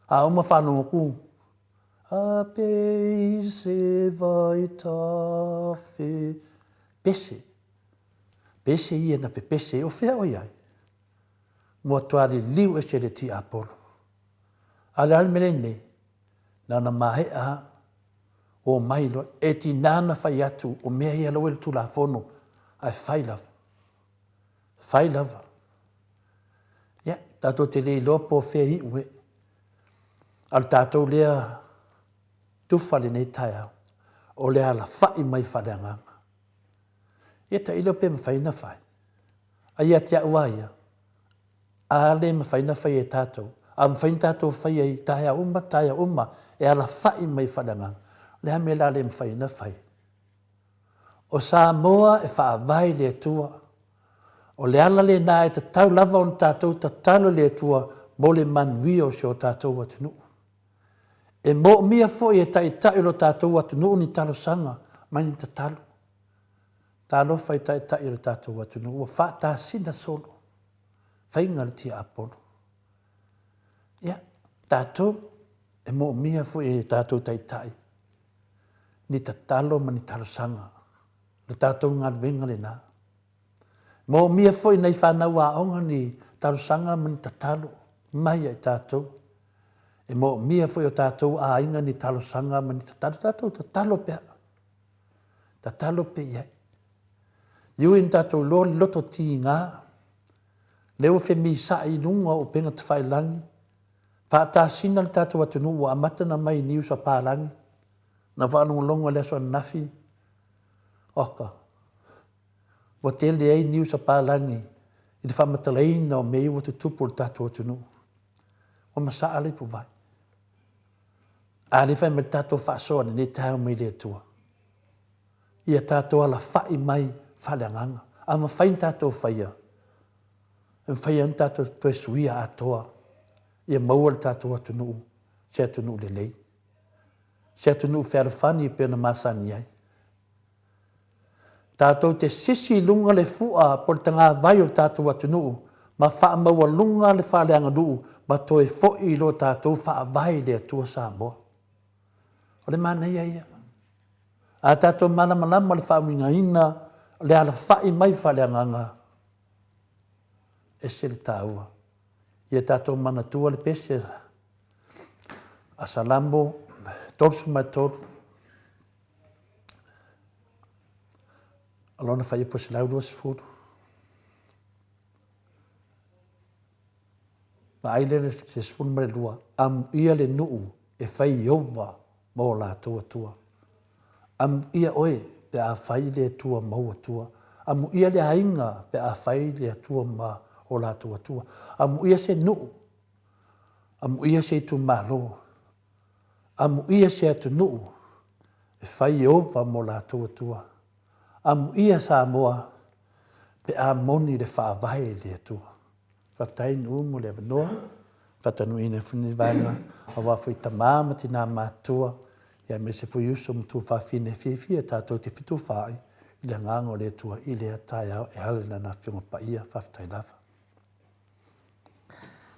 A uma faalogo atu, A pe i se vaitafe. Pese. Pese ia na pepese. O fea o i ai? Ua matua liliu ese le tiapolo. A o le a le mea lea nei? Na ona maea lava, omai loa. E tiga ona fai atu o mea ia la ua i le Tulafono, ae fai lava. Fai lava. Ia, tatou te le iloa po o fea e iu e. A o le tatou lea tufa lenei taeao, o le alafai mai faaleagaga. Ia tailo pe mafai ona fai. A ia te au lava ia, a le mafai ona fai e tatou, a mafai ona tatou faia i taeao uma, taeao uma, e alafai mai faaleagaga, o le a le mea o le a le mafai ai ona fai? O Samoa e faavae i le Atua. O le ala lena e tatau lava ona tatou tatalo i le Atua mo le manuia o si o tatou atunuu. E moomia foi e taitai o lo tatou atunuu ni talosaga ma ni tatalo. Talofa i taitai o le tatou atunuu ua faatasina solo faiga le tiapolo. Ia, tatou e moomia foi e tatou taitai ni tatalo ma ni talosaga. Le tatou galuega lena. Moomia foi nai fanau aoga ni talosaga ma ni tatalo mai ia i tatou. E moomia foi o tatou aiga ni talosaga ma ni tatalo. Tatou tatalo pea. Tatalo pea i ai. E ui ina tatou iloa le loto tiga, lea ua femisa'i i luga o upega tafailagi, faatasina le tatou atunuu ua amata ona mai i news a palagi, na faalogologo i le aso ananafi, oka, ua tele ai news a palagi i le faamatalaina o mea ia ua tutupu i le tatou atunuu. Ua masaa le ipuvai. A lea fai mai le tatou faasoa i lenei taeao mai le Atua. Ia tatou alafa'i mai faaleagaga. A mafai ona tatou faia, e mafai lava ona tatou toe suia atoa ia maua le tatou atunuu se atunuu lelei, se atunuu fealofani e pei ona masani ai. Tatou te sisi i luga le fua po o le tagavai o le tatou atunuu ma faamaualuga le faaleaganuu ma toe foi i lo tatou Faavae i le Atua Samoa. O le manaia ia. A tatou malamalama le faauigaina o le alafai mai faaleagaga, ese le taua. Ia tatou manatua le pese a Salamo 33, o lona fuaiupu e 120. Vaai lea i le 12, Amuia le nuu e fai Ieova ma o latou Atua. Amuia oe pe a fai le Atua ma ou Atua. Amuia le aiga pe a fai le Atua ma o latou Atua. Amuia se nuu. Amuia se itumalo. Amuia se atunuu e fai Ieova ma o latou Atua. Amuia Samoa pe a moni le Faavae i le Atua. Faafetai Nuu mo le avanoa, faatanuuina ai foi lenei vaega aua foi tama ma tina matutua ia aemaise foi uso ma tuafafine e fiafia tatou te fetufaai i le agaga o le Atua i lea taeao e ala i Lana Afioga Paia. Faafetai lava.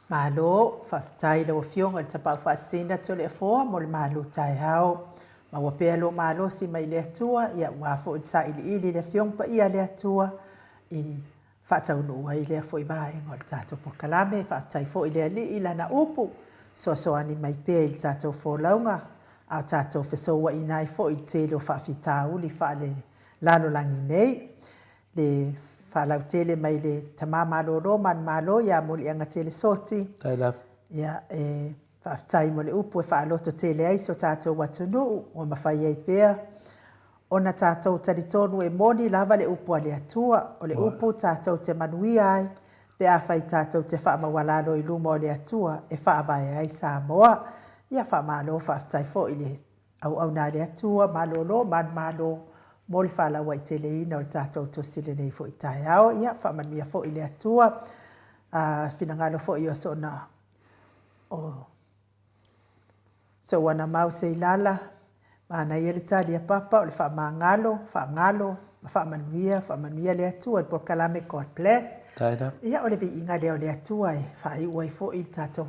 Malo, faafetai i lau Afioga i le Tapaau Faasisina Toleafoa mo le malu taeao. Maua pea lou malosi mai le Atua, ia aua foi le sailiili i le Afioga Paia a le Atua i faataunuu ai lea foi vaega o le tatou polokalame. Faafetai foi i le Alii i Lana upu, soasoani mai pea i le tatou folauga, a o tatou fesouaina ai foi i le tele o faafitauli faale-lalolagi nei. Le faalautele mai le Tama Malolo Manumalo ia Muliagatele Soti. Ia, e faafetai mo le upu e faalototele ai si o tatou atunuu ua mafai ai pea ona tatou talitonu e moni lava le upu a le Atua, o le upu tatou te manuia ai pe afai tatou te faamaualalo i luma o le Atua e faavae ai Samoa. Ia faamalo faafetai foi i le auauna a le Atua, malolo manumalo mo le faalauaiteleina o le tatou tusi lenei foi taeao. Ia faamanuia foi le Atua, a finagalo foi o soona o Souana Mau Seilala, manaia le tali a Papa o le faamagalo, faagalo ma faamanuia, faamanuia le Atua i le polokalame God Bless. Ia o le viiga lea o le Atua e faaiu ai foi le tatou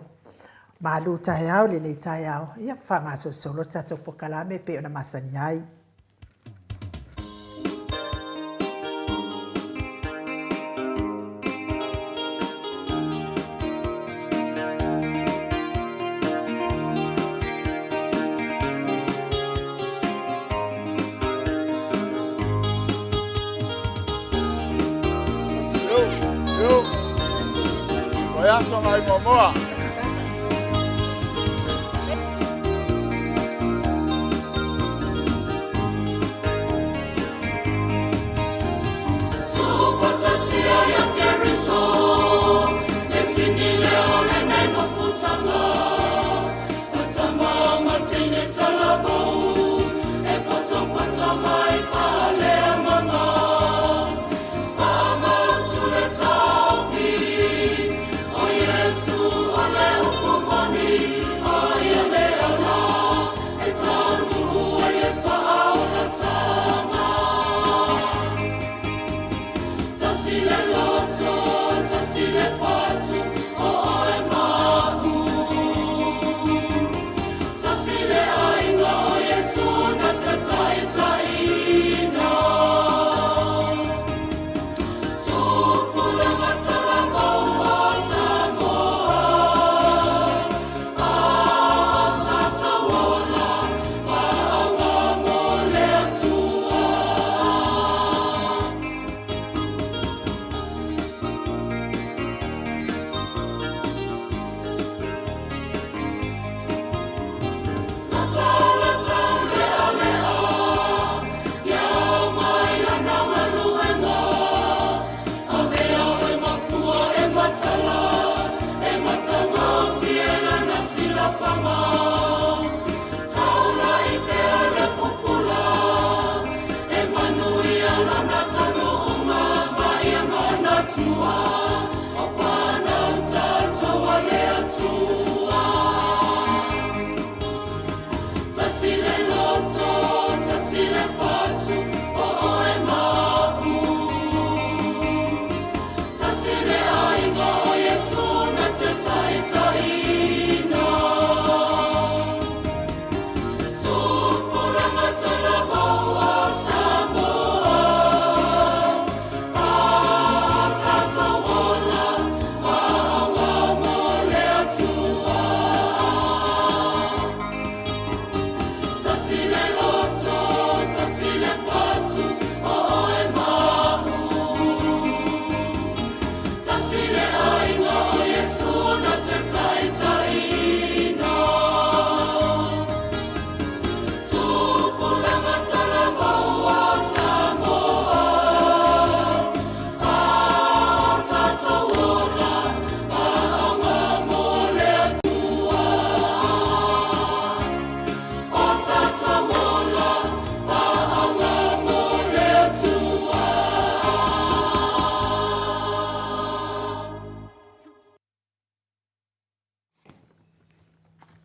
malu taeao i lenei taeao, ia faagasolosolo le tatou polokalame e pei ona masani ai. Vaiaso nai Moamoa.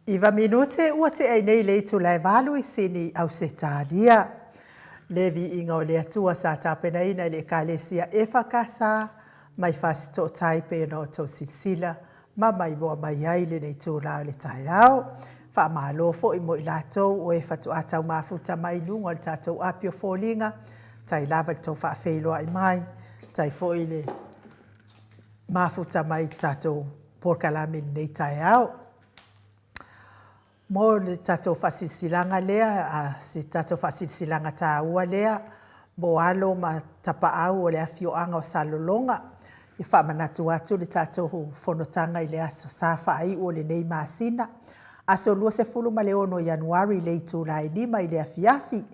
Iva minute ua tea i nei le itula e valu i Sini, Ausetalia. Le viiga o le Atua sa tapenaina i le Ekalesia EFKS mai Fasitootai pei ona outou silasila ma maimoa mai ai lenei itula o le taeao. Faamalo foi mo i latou o e faatoa tau mafuta mai i luga o le tatou api o foliga, tai lava i le tou faafeiloai mai, tai foi le mafuta mai i le tatou polokalame i lenei taeao. Mo le tatou faasilasilaga lea, si tatou faasilasilaga taua lea mo alo ma tapaau o le afioaga o Salelologa, e faamanatu atu le tatou fonotaga i le Aso Sa faaiu o lenei masina, aso 26 Ianuari i le itula e 5 i le afiafi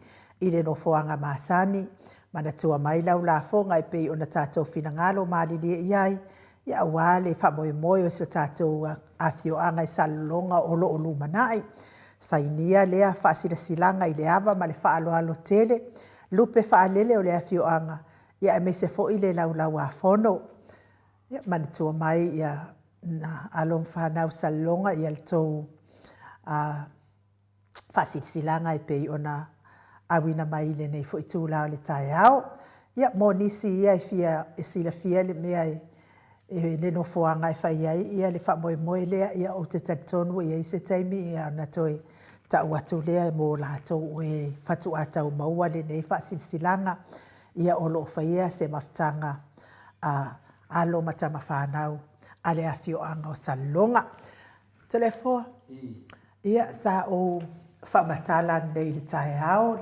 i le nofoaga masani. Manatua mai lau lafoga e pei ona tatou finagalo malilie i ai, ia aua le faamoemoe o si o tatou afioaga i Salelologa o lo o lumanai. Sainia lea faasilasilaga i le ava ma le faaaloalo tele, lupe faalele o le afioaga, ia aemaise foi le Laulau-a-Fono. Ia manatua mai ia na alo ma fanau Salelologa ia le tou faasilasilaga e pei ona auina mai i lenei foi itula o le taeao. Ia, mo nisi ia e fia e silafia le mea e e le nofoaga e fai ai ia le faamoemoe lea, ia ou te talitonu e i ai se taimi ia ona toe tau atu lea mo latou o e faatoa tau maua lenei faasilasilaga, ia o lo o faia se mafutaga a alo ma tama fanau a le afioaga o Salelologa. Toleafoa, ia sa ou faamatala ananei i le taeao,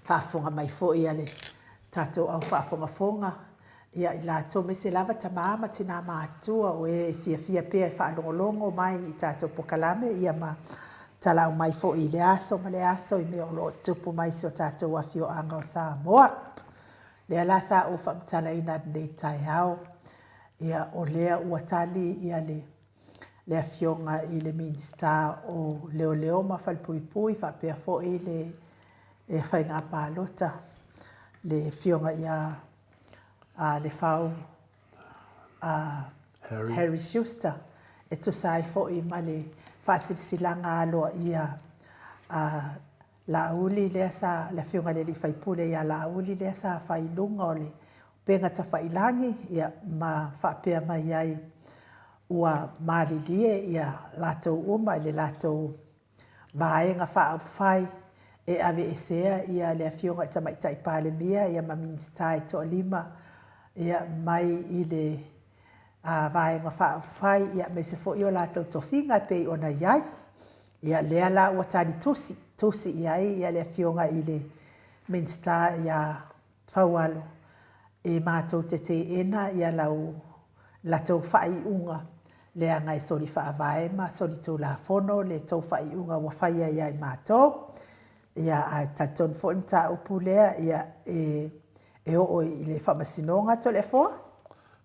faafofoga mai foi a le tatou au faafogafoga, ia i latou aemaise lava tama ma tina matutua o e fiafia pea e faalogologo mai i tatou polokalame ia ma talaau mai foi i lea aso ma lea aso i mea o lo o tutupu mai i si o tatou afioaga o Samoa. Lea la sa ou faamatalaina ananei i le taeao, ia o lea ua tali ia le le Afioga i le Minisita o Leoleo ma Falepuipui faapea foi le Faiga Palota, le Afioga ia Lefau Harry Schuster, e tusa ai foi ma le faasilasilaga aloaia a Laauli lea sa, le Afioga i le sui usufono ia Laauli lea sa fai i luga o le upega tafailagi, ia, ma faapea mai ai ua malilie ia latou uma i le latou Vaega Faaupufai e aveesea ia le Afioga i le Tamaitai Palemia ia ma Minisita e toalima ia mai i le Vaega Faaupufai ia aemaise foi o latou tofiga e pei ona i ai. Ia lea la ua tali tusi, tusi i ai ia le Afioga i le Minisita ia Faualo e matou te teena ia lau latou faaiuga leaga e soli faavae ma soli tulafono le tou faaiuga ua faia ia i matou. Ia ae talitonu foi le mataupu lea ia e e oo i le Faamasinoga Toleafoa.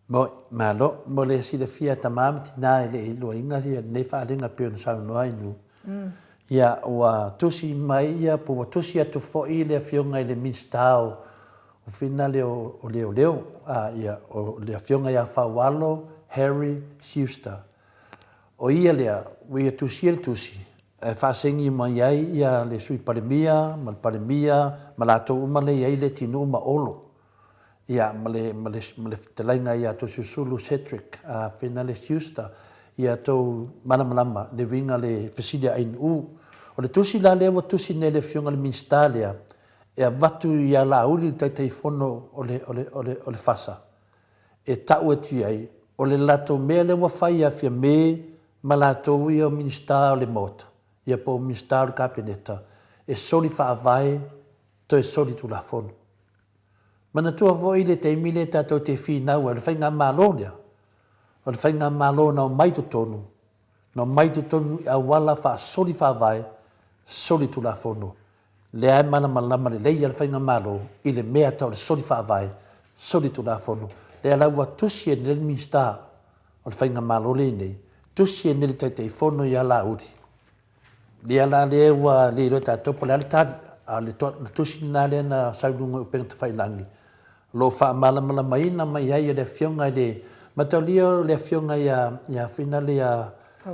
Moi, malo mo le silafia tama ma tina e le i luaina ia lenei faaaliga pei ona saunoa ai Nu. Ia ua tusi mai ia po ua tusi atu foi le afioga i le Minisita o Finale o Leoleo, a ia o le afioga ia Faualo Harry Schuster. O ia lea ua ia tusia le tusi e faasegi mai ai ia le Sui Palemia ma le Palemia ma latou uma lea e i ai Leatinuu ma Olo. Ia, ma le, ma le, ma le fetalaiga ia Toeolesulusulu Cedric Finale Schuster, ia tou malamalama le uiga le fesili a Ainuu. O le tusi la lea ua tusi nei le Afioga i le Minisita lea, e avatu ia Laauli le Taitaifono o le, o le, o le, o le FASA, e tau atu i ai, o le latou mea lea ua fai ia Fiame ma latou ia o Minisita o le Maota, ia po o Minisita o le Kapeneta, e soli faavae toe soli tulafono. Manatua foi le taimi lea tatou te finau ai, o le faigamalo lea, o le faigamalo na omai i totonu, na omai i totonu i auala faasoli faavae, soli tulafono. Lea e malamalama lelei lava le faigamalo i le mea tau o le soli faavae, soli tulafono. Lea la ua tusi e le Minisita o le faigamalo lea i inei, tusi e le Taitaifono ia Laauli, Ia la lea ua le iloa e tatou po o le a le tali, a o le tusi lena lea na sau i luga o upega tafailagi, o lo o faamalamalamaina mai ai e le Afioga i le Mataulia o le Afioga ia, ia Finale ia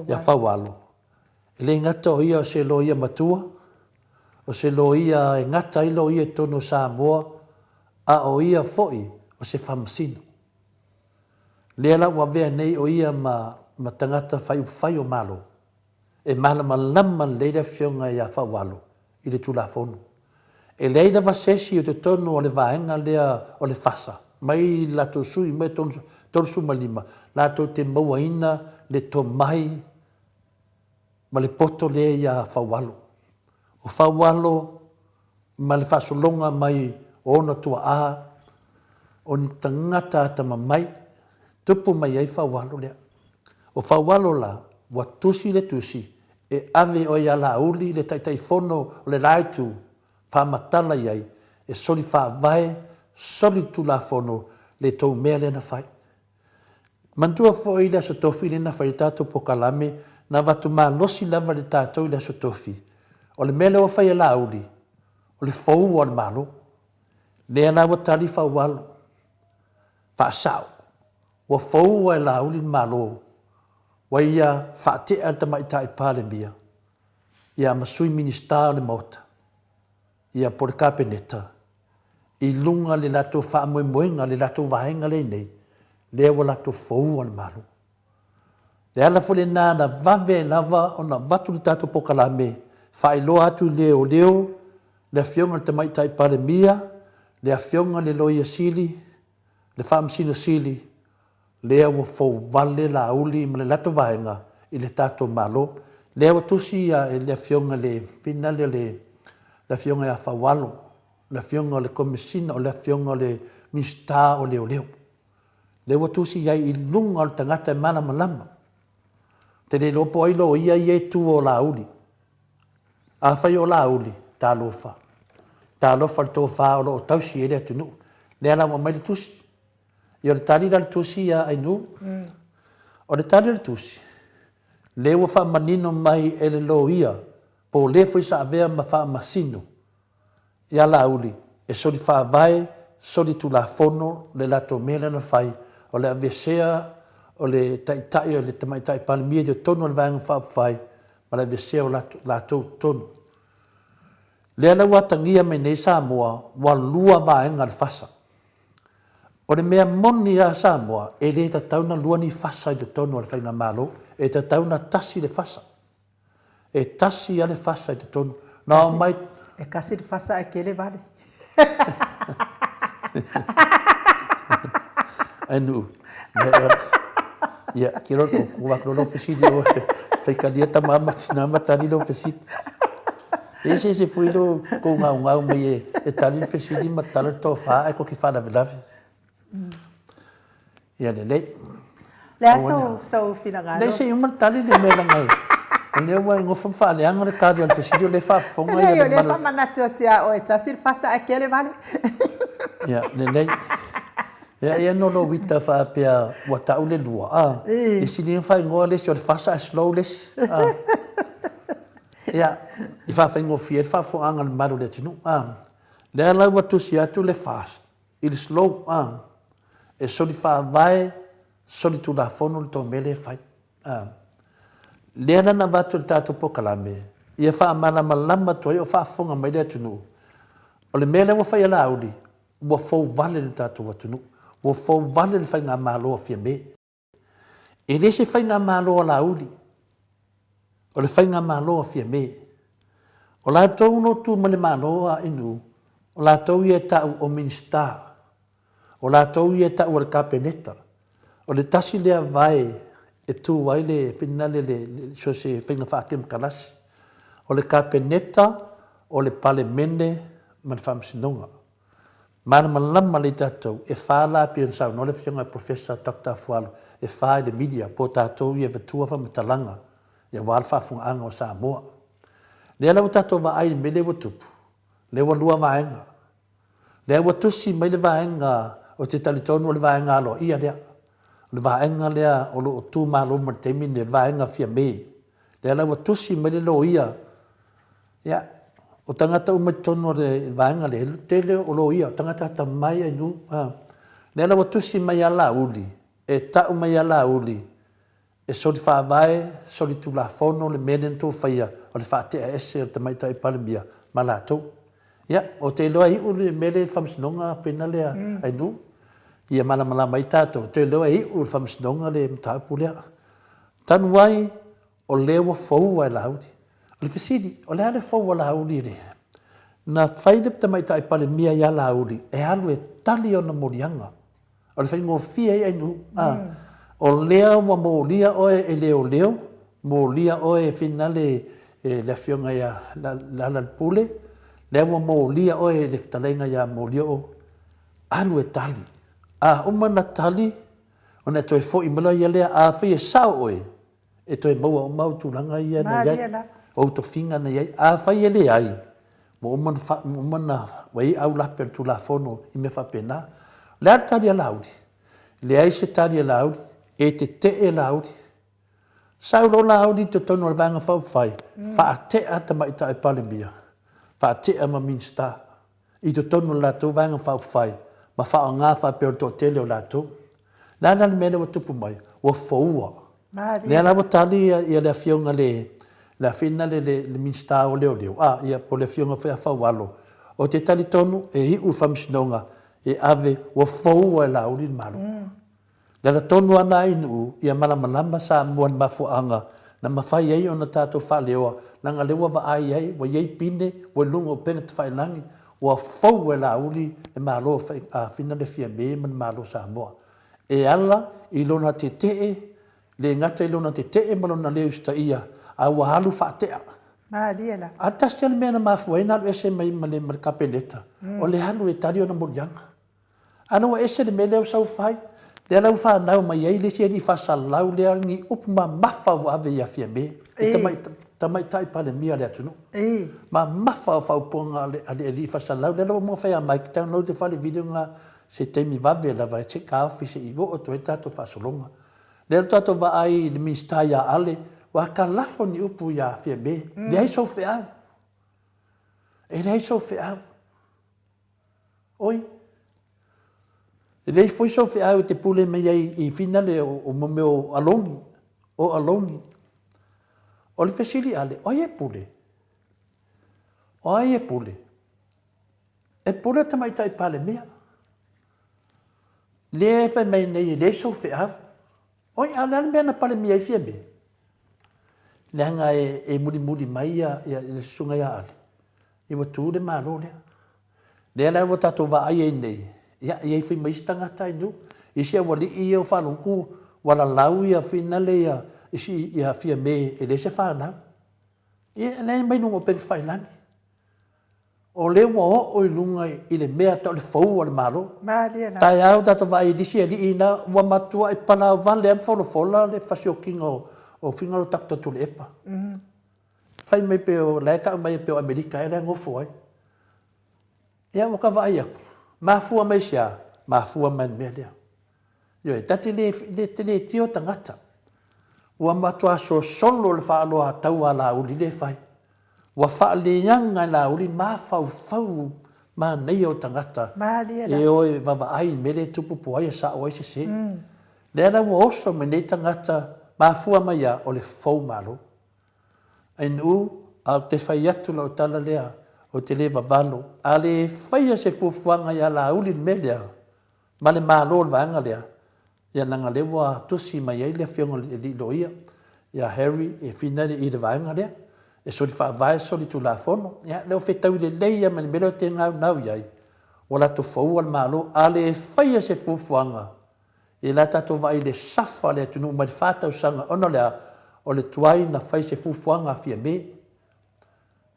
Ia Faualo, e le gata o ia o se loia matua, o se loia e gata ai loia i totonu o Samoa, a o ia foi o se faamasino. Lea la ua avea nei o ia ma ma tagata faiupufai o Malo, e malamalama lelei le Afioga ia Faualo i le Tulafono. E leai lava se isi o totonu o le vaega lea o le FASA, mai le latou sui mai 35, latou te mauaina le tomai ma le poto lea ia Faualo. O Faualo ma le faasologa mai o ona tuaa, o ni tagata atamamai, tupu mai ai Faualo lea. O Faualo la, ua tusi le tusi e ave oe ia Laauli le Taitaifono o le la itu, faamatala i ai, e soli faavae, soli le Tulafono le tou mea lea na fai. Manatua foi le Aso Tofi lea na fai ai le tatou polokalame, na avatu malosi lava le tatou i le Aso Tofi. O le mea lea ua fai e Laauli, o le foua o le Malo. Lea la ua tali Faualo, faasao, ua foua e Laauli le Malo, ua ia faatea le Tamaitai Palemia, ia ma Sui Minisita o le Maota, ia po o le Kapeneta, i luga le latou faamoemoega, le latou vaega lea i inei, lea ua latou foua le Malo. Le ala foi lena na vave ai lava ona avatu le tatou polokalame, faailoa atu i leoleo, le Afioga i le Tamaitai Palemia, le Afioga i le Loia Sili, le Faamasino Sili, lea ua fouvale Laauli ma le latou vaega i le tatou Malo. Lea ua tusi ia le Afioga i le finale o le Afioga ia Faualo, le Afioga o le Komesina, o le Afioga o le Minisita o Leoleo. Lea ua tusi i ai i luga o le tagata e malamalama. Ou te le iloa po o ai loia ia e tu o Laauli. Afai o Laauli, talofa. Talofa i le tofa o lo o tausi ai le atunuu. Lea la ua aumai le tusi. Ia o le tali la o le tusi ia Ainuu. O le tali o le tusi, lea ua faamanino mai e le loia, po o le foi sa avea ma faamasino ia Laauli, e soli faavae, soli tulafono le latou mea lea na fai, o le aveesea o le Taitai o le Tamaitai Palemia i totonu o le Vaega Faaupufai ma le aveesea o latou i totonu. Lea la ua atagia mai nei Samoa ua lua vaega o le fasa. O le mea moni lava Samoa, e le tatau ona lua ni fasa i totonu o le faigamalo, e tatau ona tasi le fasa. E tasi lava le fasa i totonu. Na oo mai. E tasi le fasa ae tele vale. Ai nuu. Ia, ki ro ko wa ko lo fesili o faikalia tama ma tina ma tali lo fesili. E se se fui lo ko ngau ngau mai e e tali le fesili ma tala le tofa ai ko ki whalavelave. Ia lelei. Le a sou, sou finagalo? Lei se i uma le tali le mea langa e. O lea ua gofo ma faaleaga le tali o le fesili o lea e faafofoga ia le malu. Leai o lea e faamanatu atu ia oe, tasi le fasa ae kele vale. Ia, lelei. Ia, ia no lou ita faapea ua tau le lua, a. E sili ona faaigoa le isi o le fasa ae slow le isi, a. Ia, i faafaigofie ai le faafofogaaga a le mamalu o le atunuu, a. Lea la ua tusi atu le fast i le slow, a. E soli faavae, soli tulafono le tou mea lea e fai, a. Lea la na avatu e le tatou polokalame, ia faamalamalama atu ai o faafofoga mai le atunuu, o le mea lea ua fai e Laauli, ua fouvale le tatou atunuu, ua fouvale le faigamalo a Fiame. E le se faigamalo a Laauli, o le faigamalo a Fiame. O latou no tu ma le Malo a Inu, o latou ia e ta'u o Minisita, o latou ia e ta'u o le Kapeneta. O le tasi lea vae e tu ai le finale le so se faiga faakemokarasi, o le Kapeneta, o le Palemene ma le Faamasinoga. Malamalama lelei tatou, e fa la pei ona saunoa le Afioga i le Professor Doctor Afualo, e fa i le media po o tatou ia e avatua faamatalaga aua le faafofogaaga o Samoa. Lea la ua tatou vaai i le mea lea ua tupu, lea ua lua vaega. Lea ua tusi mai le vaega, ou te talitonu o le vaega aloaia lea, o le vaega lea o lo o tumalo mai i le taimi lenei, o le vaega Fiame. Lea la ua tusi mai le loia Ia, o tagata uma i totonu o le vaega lea, e tele o loia, o tagata atamai ai nuu. A. Lea la ua tusi mai ia Laauli, e tau mai ia Laauli, E soli faavae, soli tulafono le mea lea na tou faia o le faatea ese o le Tamaitai Palemia ma latou. Ia, ou te iloa e iu le mea lea i le Faamasinoga Pena lea Ainuu, ia malamalama ai tatou, ou te iloa e iu i le Faamasinoga le mataupu lea. Talu ai o lea ua fou lava e Laauli. O le fesili, o le a le fou a Laauli i le. Na fai le Tamaitai Palemia ia Laauli e alu e tali ona moliaga. O le faigofie ai Ainuu, a. O lea ua molia oe e leoleo, molia oe e finale e le afioga ia Lealailepule, lea ua molia oe e le fetalaiga ia Molioo, alu e tali. A uma ona tali, ona e toe foi mai loa lea, afai e sao oe, e toe maua uma au tulaga ia na i ai, ou tofiga na i ai. Afai e leai, ua uma ona fa, ua uma ona, ua i ai aulape o le Tulafono i mea faapena. O le a le tali a Laauli? Leai se tali a Laauli, e tetee Laauli. Sau loa Laauli i totonu o le Vaega Faaupufai, faatea Tamaitai Palemia, faatea ma Minisita. i totonu o le latou Vaega Faaupufai ma faaaoga faapea o le toatele o latou. O le a la le mea lea ua tupu mai? Ua foua. Lea la ua tali ia le Afioga le le afina le le Minisita o Leoleo, a, ia po o le Afioga foi ia Faualo, ou te talitonu e iu i le Faamasinoga e ave, ua foua e Laauli le Malo. Le ala tonu lava na Ainuu ia malamalama Samoa i le mafuaaga na mafai ai ona tatou faaleoa leaga lea ua vaai ai ua iai pine ua i luga o upega tafailagi ua fou e Laauli le Malo Afina le Fiame ma le Malo Samoa e ala i lona tetee le gata i lona tetee ma lona le usitaia a ua alu faatea. Malie lava. A tasi lava le mea na mafua ai ona alu ese mai ma le Kapeneta o le alu e tali ona moliaga. A na ua ese le mea lea ua sau fai, lea la ua fanau mai ai le isi alii faasalalau lea ni upu mamafa ua ave ia Fiame, i tamaitai Palemia o le atunuu. Mamafa o faaupuga a le alii faasalalau lea la ua fai a Mike download the fale video na se taimi vave lava se i taofi se i oo atu ai le tatou faasologa. Lea ua tatou vaai i le Minisita ia Ale, ua atalafo ni upu ia Fiame, leai sou feau. E leai sou feau. Oi. E leai foi sou feau e te pule mai ai i finale o mo mea o alogi, o alogi. O le fesili ale, o ai e pule? O ai e pule? E pule le Tamaitai Palemia. Lea e fai mai nei e leai sou feau. Oi, a o le a le mea na Palemia ai Fiame? Leaga e mulimuli mai ia le susuga ia Ale. Ia ua tu le Malo lea. Lea la ua tatou vaai ai nei, ia, e i ai foi ma isi tagata i nuu, isi aualii ia o faalogo ua lalau ia finale ia isi ia Fiame e leai se fanau. Ia lea e mai luga o upega tafailagi. O lea ua oo i luga i le mea tau le fou o le Malo. Malie lava. Taeao tatou vaai i nisi alii ina ua matuai palaovale lava ma folafola le fasiokiga o Figalo Dr. Tuilaepa. Fai mai pei o la e tau mai pei o Amerika ea la e nofo ai. Ia ua ka vaai atu, mafua mai se a? Mafua mai le mea lea. Ioe, ta te le, le, te le tio tagata. Ua matua sosolo le faaaloataua a Laauli lea e fai. Ua faaleaga e Laauli mafaufau manaia o tagata e o e vaavaai i le mea lea e tupu po o ai e sao ai sese. Lea la ua oso mai nei tagata, mafua mai a o le fou malo. Ainuu, a ou te fai atu lau tala lea, ou te le vavalo, a le faia se fuafuaga ia Laauli le mea lea, ma le Malo o le vaega lea, ia leaga lea ua tusi mai ai le afioga i le alii loia, ia Harry e finale i le vaega lea, e soli faavae, soli tulafono, ia lea ua fetaui lelei lava ma le mea lea ou te naunau i ai, ua latou foua le Malo, a le faia se fuafuaga, I la tatou vaai i le safa o le atunuu mai le fa tausaga ona o le a? O le tuai na fai se fuafuaga a Fiame.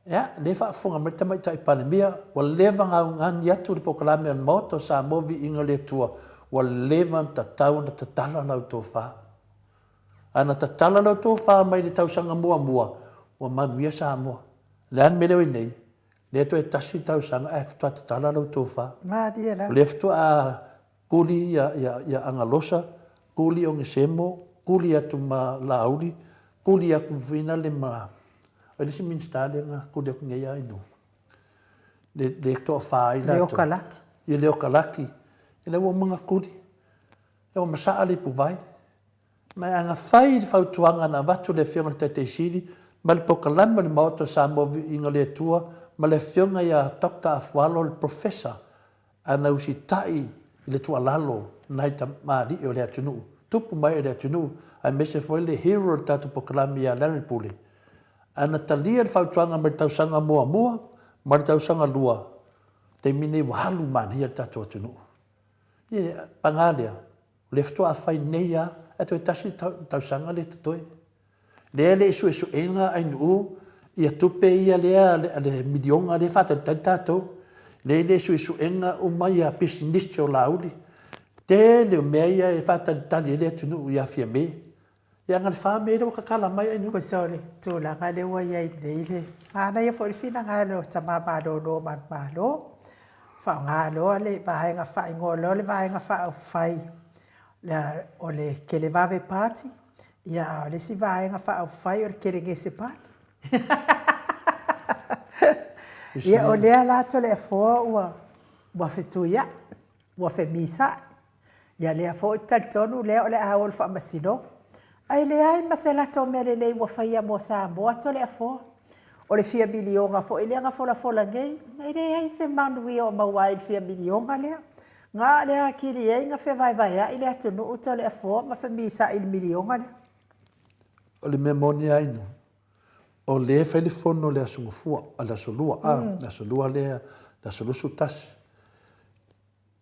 Ia, lea e faafofoga mai le Tamaitai Palemia, ua leva ona augani atu le polokalame a le Maota o Samoa Viiga o le Atua, ua leva ona tatau ona tatala lau tofa. A na tatala lau tofa mai le tausaga muamua, ua manuia Samoa. O le a le mea lea ua i nei? Lea toe tasi le tausaga ae faatoa tatala lau tofa. Malie lava. O lea faatoa Kuli ia Agalosa, kuli Onesemo, kuli atu ma Laauli, kuli atu finale ma, o le isi Minisita lea na kuli atu nei ia Ainuu, le, le toafa ai latou. Leo Kalaki. Ia Leo Kalaki. Ia lea ua uma ona kuli. Ia ua masaa le ipuvai. Ma e agafai i le fautuaga na avatu e le Afioga i le Taitai Sili ma le Polokalame o le Maota o Samoa Viiga o le Atua ma le Afioga ia Doctor Afualo le Professor a na usitai i le tuualalo nai tamalii o le atunuu, tupu mai o le atunuu aemaise foi le hero o le tatou polokalame ia Larry Pule. A na talia le fautuaga mai le tausaga muamua ma le tausaga lua, taimi nei ua alu manaia le tatou atunuu. Ia, paga lea, o lea faatoa fai nei lava, ae toe tasi le tausaga lea e totoe. Lea e le i suesueina ainuu ia tupe ia lea a le miliona lea e faatalitali tatou. Lea e le i suesueina uma ia pisinisi o Laauli. Tele o mea ia e faatalitali ai le atunuu ia Fiame. Ia na o le fa mea lea ua tatala mai ainuu. Tusa o le tulaga lea ua i ai nei le manaia foi le finagalo o tama malolo o manumalo, faaaoga loa le vaega faaigoa loa le Vaega Faaupufai o le Kelevave Party, ia a o le isi Vaega Faaupufai o le Kelegese Party. Ia o lea la Toleafoa ua ua fetuiai, ua femisa'i, ia lea foi ou te talitonu lea o le a o i le faamasinoga. Ae leai ma se latou mea lelei ua faia mo Samoa Toleafoa. O le fia miliona foi lea na folafola nei, e leai se manuia o maua ai i le fia miliona lea. Na o le atili ai ona fevaevaea'i le atunuu Toleafoa ma femisa'i i le miliona lea. O le mea moni lava Inu, o lea e fai le fono i le Aso Gafua, le Aso Lua, a, le Aso Lua lea, le aso 21.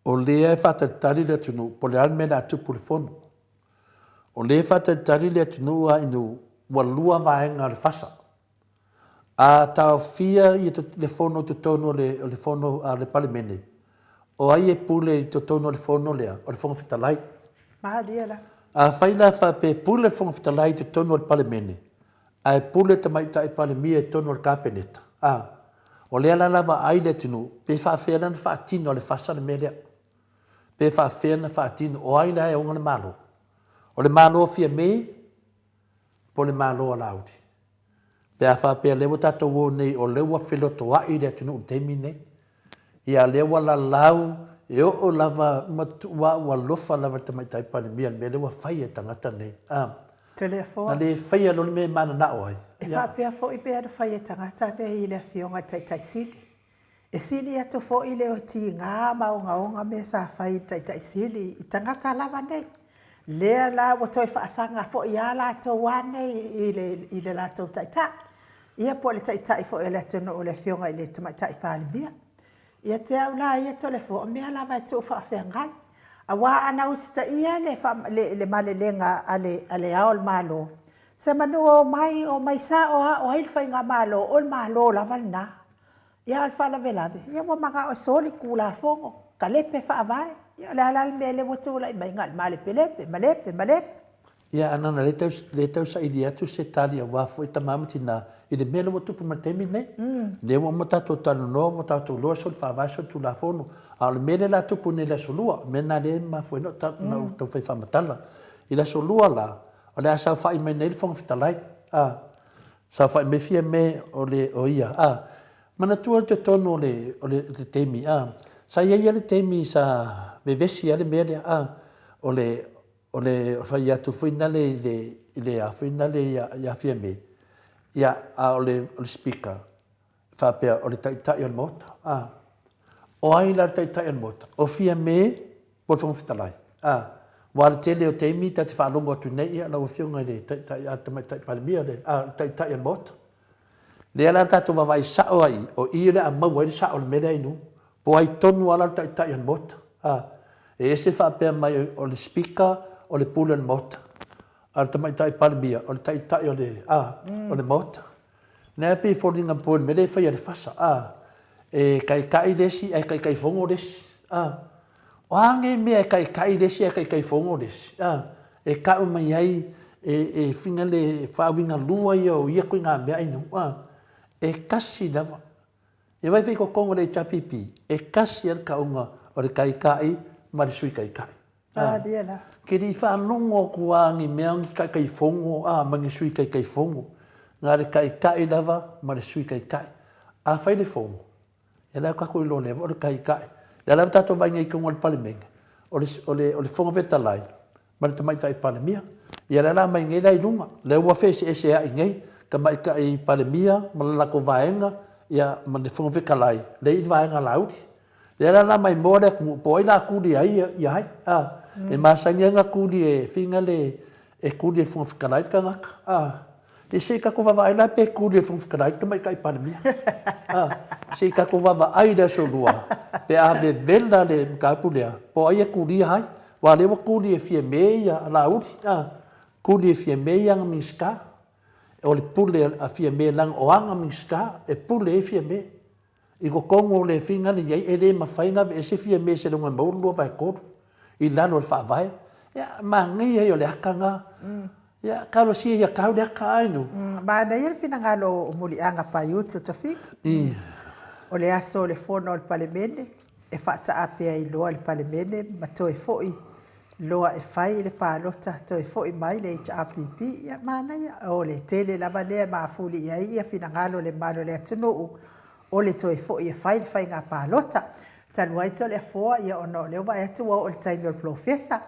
O lea e faatalitali le atunuu po o le a le mea o le a tupu i le fono. O lea e faatalitali le atunuu a inu ua lua vaega o le FASA. A taofia le fono i totonu o le fono a le Palemene, o ai e pule i totonu o le fono lea? O le Fofoga Fetalai. Malie la. Afai la faapea e pule le Fofoga Fetalai i totonu o le Palemene, ae pule le Tamaitai Palemia i totonu o le Kapeneta, a, o lea la la vaai le atunuu, pe faafefea la ona faatino e le FASA le mea lea? Pe faafefea ona faatino? O ai la e ona le Malo? O le Malo a Fiame po o le Malo a Laauli? Pe a faapea lea ua tatou o nei o lea ua felotoa'i le atunuu i le taimi lenei, ia lea ua lalau e oo lava ma tuua ua alofa lava i le Tamaitai Palemia i le mea lea ua fai e tagata nei. A, Toleafoa. na le faia loa le mea e mananao ai. E faapea foi mea na fai e tagata nei i le Afioga i le Taitai Sili. E sili atu foi le tiga ma ogaoga mea sa fai i le Taitai Sili i tagata lava nei. Lea la ua toe faasaga foi a latou a nei i le latou Taitai, ia po o le Taitai foi o le atunuu le Afioga i le Tamaitai Palemia. Ia te au la ia Toleafoa, o mea lava e tuufaafeagai. Aua ana usitaia le malelega a Le Ao o le Malo, semanu o omai, omai sao lava o ai le faigamalo, o le Malo lava lena. Ia a o le faalavelave, ia ua manao e soli Tulafono, talepe Faavae. Ia o le a la le mea lea ua tulai mai, na o le malepelepe, malepe, malepe. Ia, Anana, lea e tau saili atu se tali aua foi tama ma tina i le mea lea ua tupu mai i le taimi lenei. Lea ua uma tatou talanoa, ua tatou iloa soli faavae, soli tulafono. A o le mea lea o le a tupu nei i le Aso Lua, o le mea lena lea e mafua ai ona ou taumafai e faamatala. I le Aso Lua la, o le a saofai mai nei le Fofoga Fetalai, a, saofai mai Fiame o le, o ia, a. Manatua i totonu o le, o le, le taimi, a, sa i ai lava le taimi sa vevesi ai le mea lea, a, o le, o le fai atu foi nale i le, i le a foi nale ia, ia Fiame, ia, a o le, o le Speaker, faapea o le Taitai o le Maota, a. O ai la le Taitai o le Maota? O Fiame po o le Fofoga Fetalai, a. Aua o le tele o taimi ta te faalogo atu nei, ia, lau Afioga i le Taitai, a le Tamaitai Palemia, le, a, le Taitai o le Maota. Lea la tatou vaavaai sao ai, o i o le a maua ai le sao o le mea lea i luga. Po o ai tonu lava la le Taitai o le Maota. A, e ese faapea mai o le Speaker o le Pule o le Maota, a o le Tamaitai Palemia o le Taitai o le, a, o le Maota. Lea e pei e foliga foi o le mea lea e fai e le FASA, a, e taitai le isi ae taitaifono le isi, a. O a nei mea e taitai le isi ae taitaifono le isi, a, e tau mai ai e, e fina le faauigalua ia o ia ituaiga mea inu, a. E tasi lava. Ia vaai foi i totonu o le HRPP, e tasi lava le tauga o le Taitai ma le Sui Taitai. A, ke le i faalogo atu lava ni mea ni Taitaifono a ma ni Sui Taitaifono. Na o le Taitai lava ma le Sui Taitai. A fai le fono, ia la e tatou iloa leva o le Taitai. Lea lava tatou vaai nei i totonu o le Palemene, o le, o le, o le Fofoga Fetalai ma le Tamaitai Palemia. Ia lea la aumai nei la i luga, lea ua feeseesea'i nei tamaitai Palemia ma le latou vaega, ia ma le Fofoga Fetalai, lea e i le vaega a Laauli. Lea la la aumai moa le atunuu po o ai la a tuli ai ia ai, a. E masani lava ona tuli e fina le, e tuli e le Fofoga Fetalai le tagata, a. Ia se i tatou vaavaai la pe tuli e le Fofoga Fetalai le Tamaitai Palemia. A, se i tatou vaavaai i le Aso Lua pe a vevela le mataupu lea, po o ai e tulia ai. Aua o lea ua tuli e Fiame ia Laauli, a, tuli e Fiame ia ana Minisita. O le pule a Fiame leaga o ana Minisita e pule ai Fiame. I totonu o le fina lea e i ai, e le mafai ona aveese Fiame seiloga e maua le 2/3 i lalo o le Faavae. Ia, manaia ia o le ata lena. Ia, talosia ia tau le ata ai no. Manaia le finagalo o Muliaga Paiutu Tofiga. O le aso o le fono a le Palemene e faataape ai loa le Palemene ma toe foi loa e fai le palota toe foi mai le HRPP. Ia, manaia. O le tele lava lea e mafuli i ai ia finagalo o le mamalu o le atunuu o le toe foi e fai le faiga palota. Talu ai Toleafoa, ia ona o lea ua vaai atu ua oo i le taimi o le polofesa,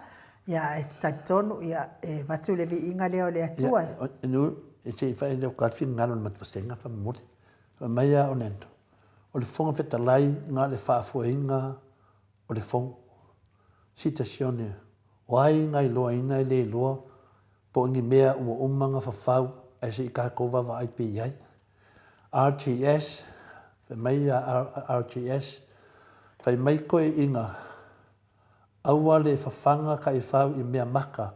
ia ae talitonu ia e avatu le viiga lea o le Atua. Ia, se i fai lea o le finagalo o le matou vasega faamolemole. Fai mai a Orlando, o le Fofoga Fetalai na o le faafoeina o le Fono. Citazione, O ai na iloaina e le iloa po o ni mea ua uma na fafau ae se i tatou vaavaai pea i ai. RTS, Fai mai a RTS, Fai mai toeaiina, aua le fafaga taifau i mea maka,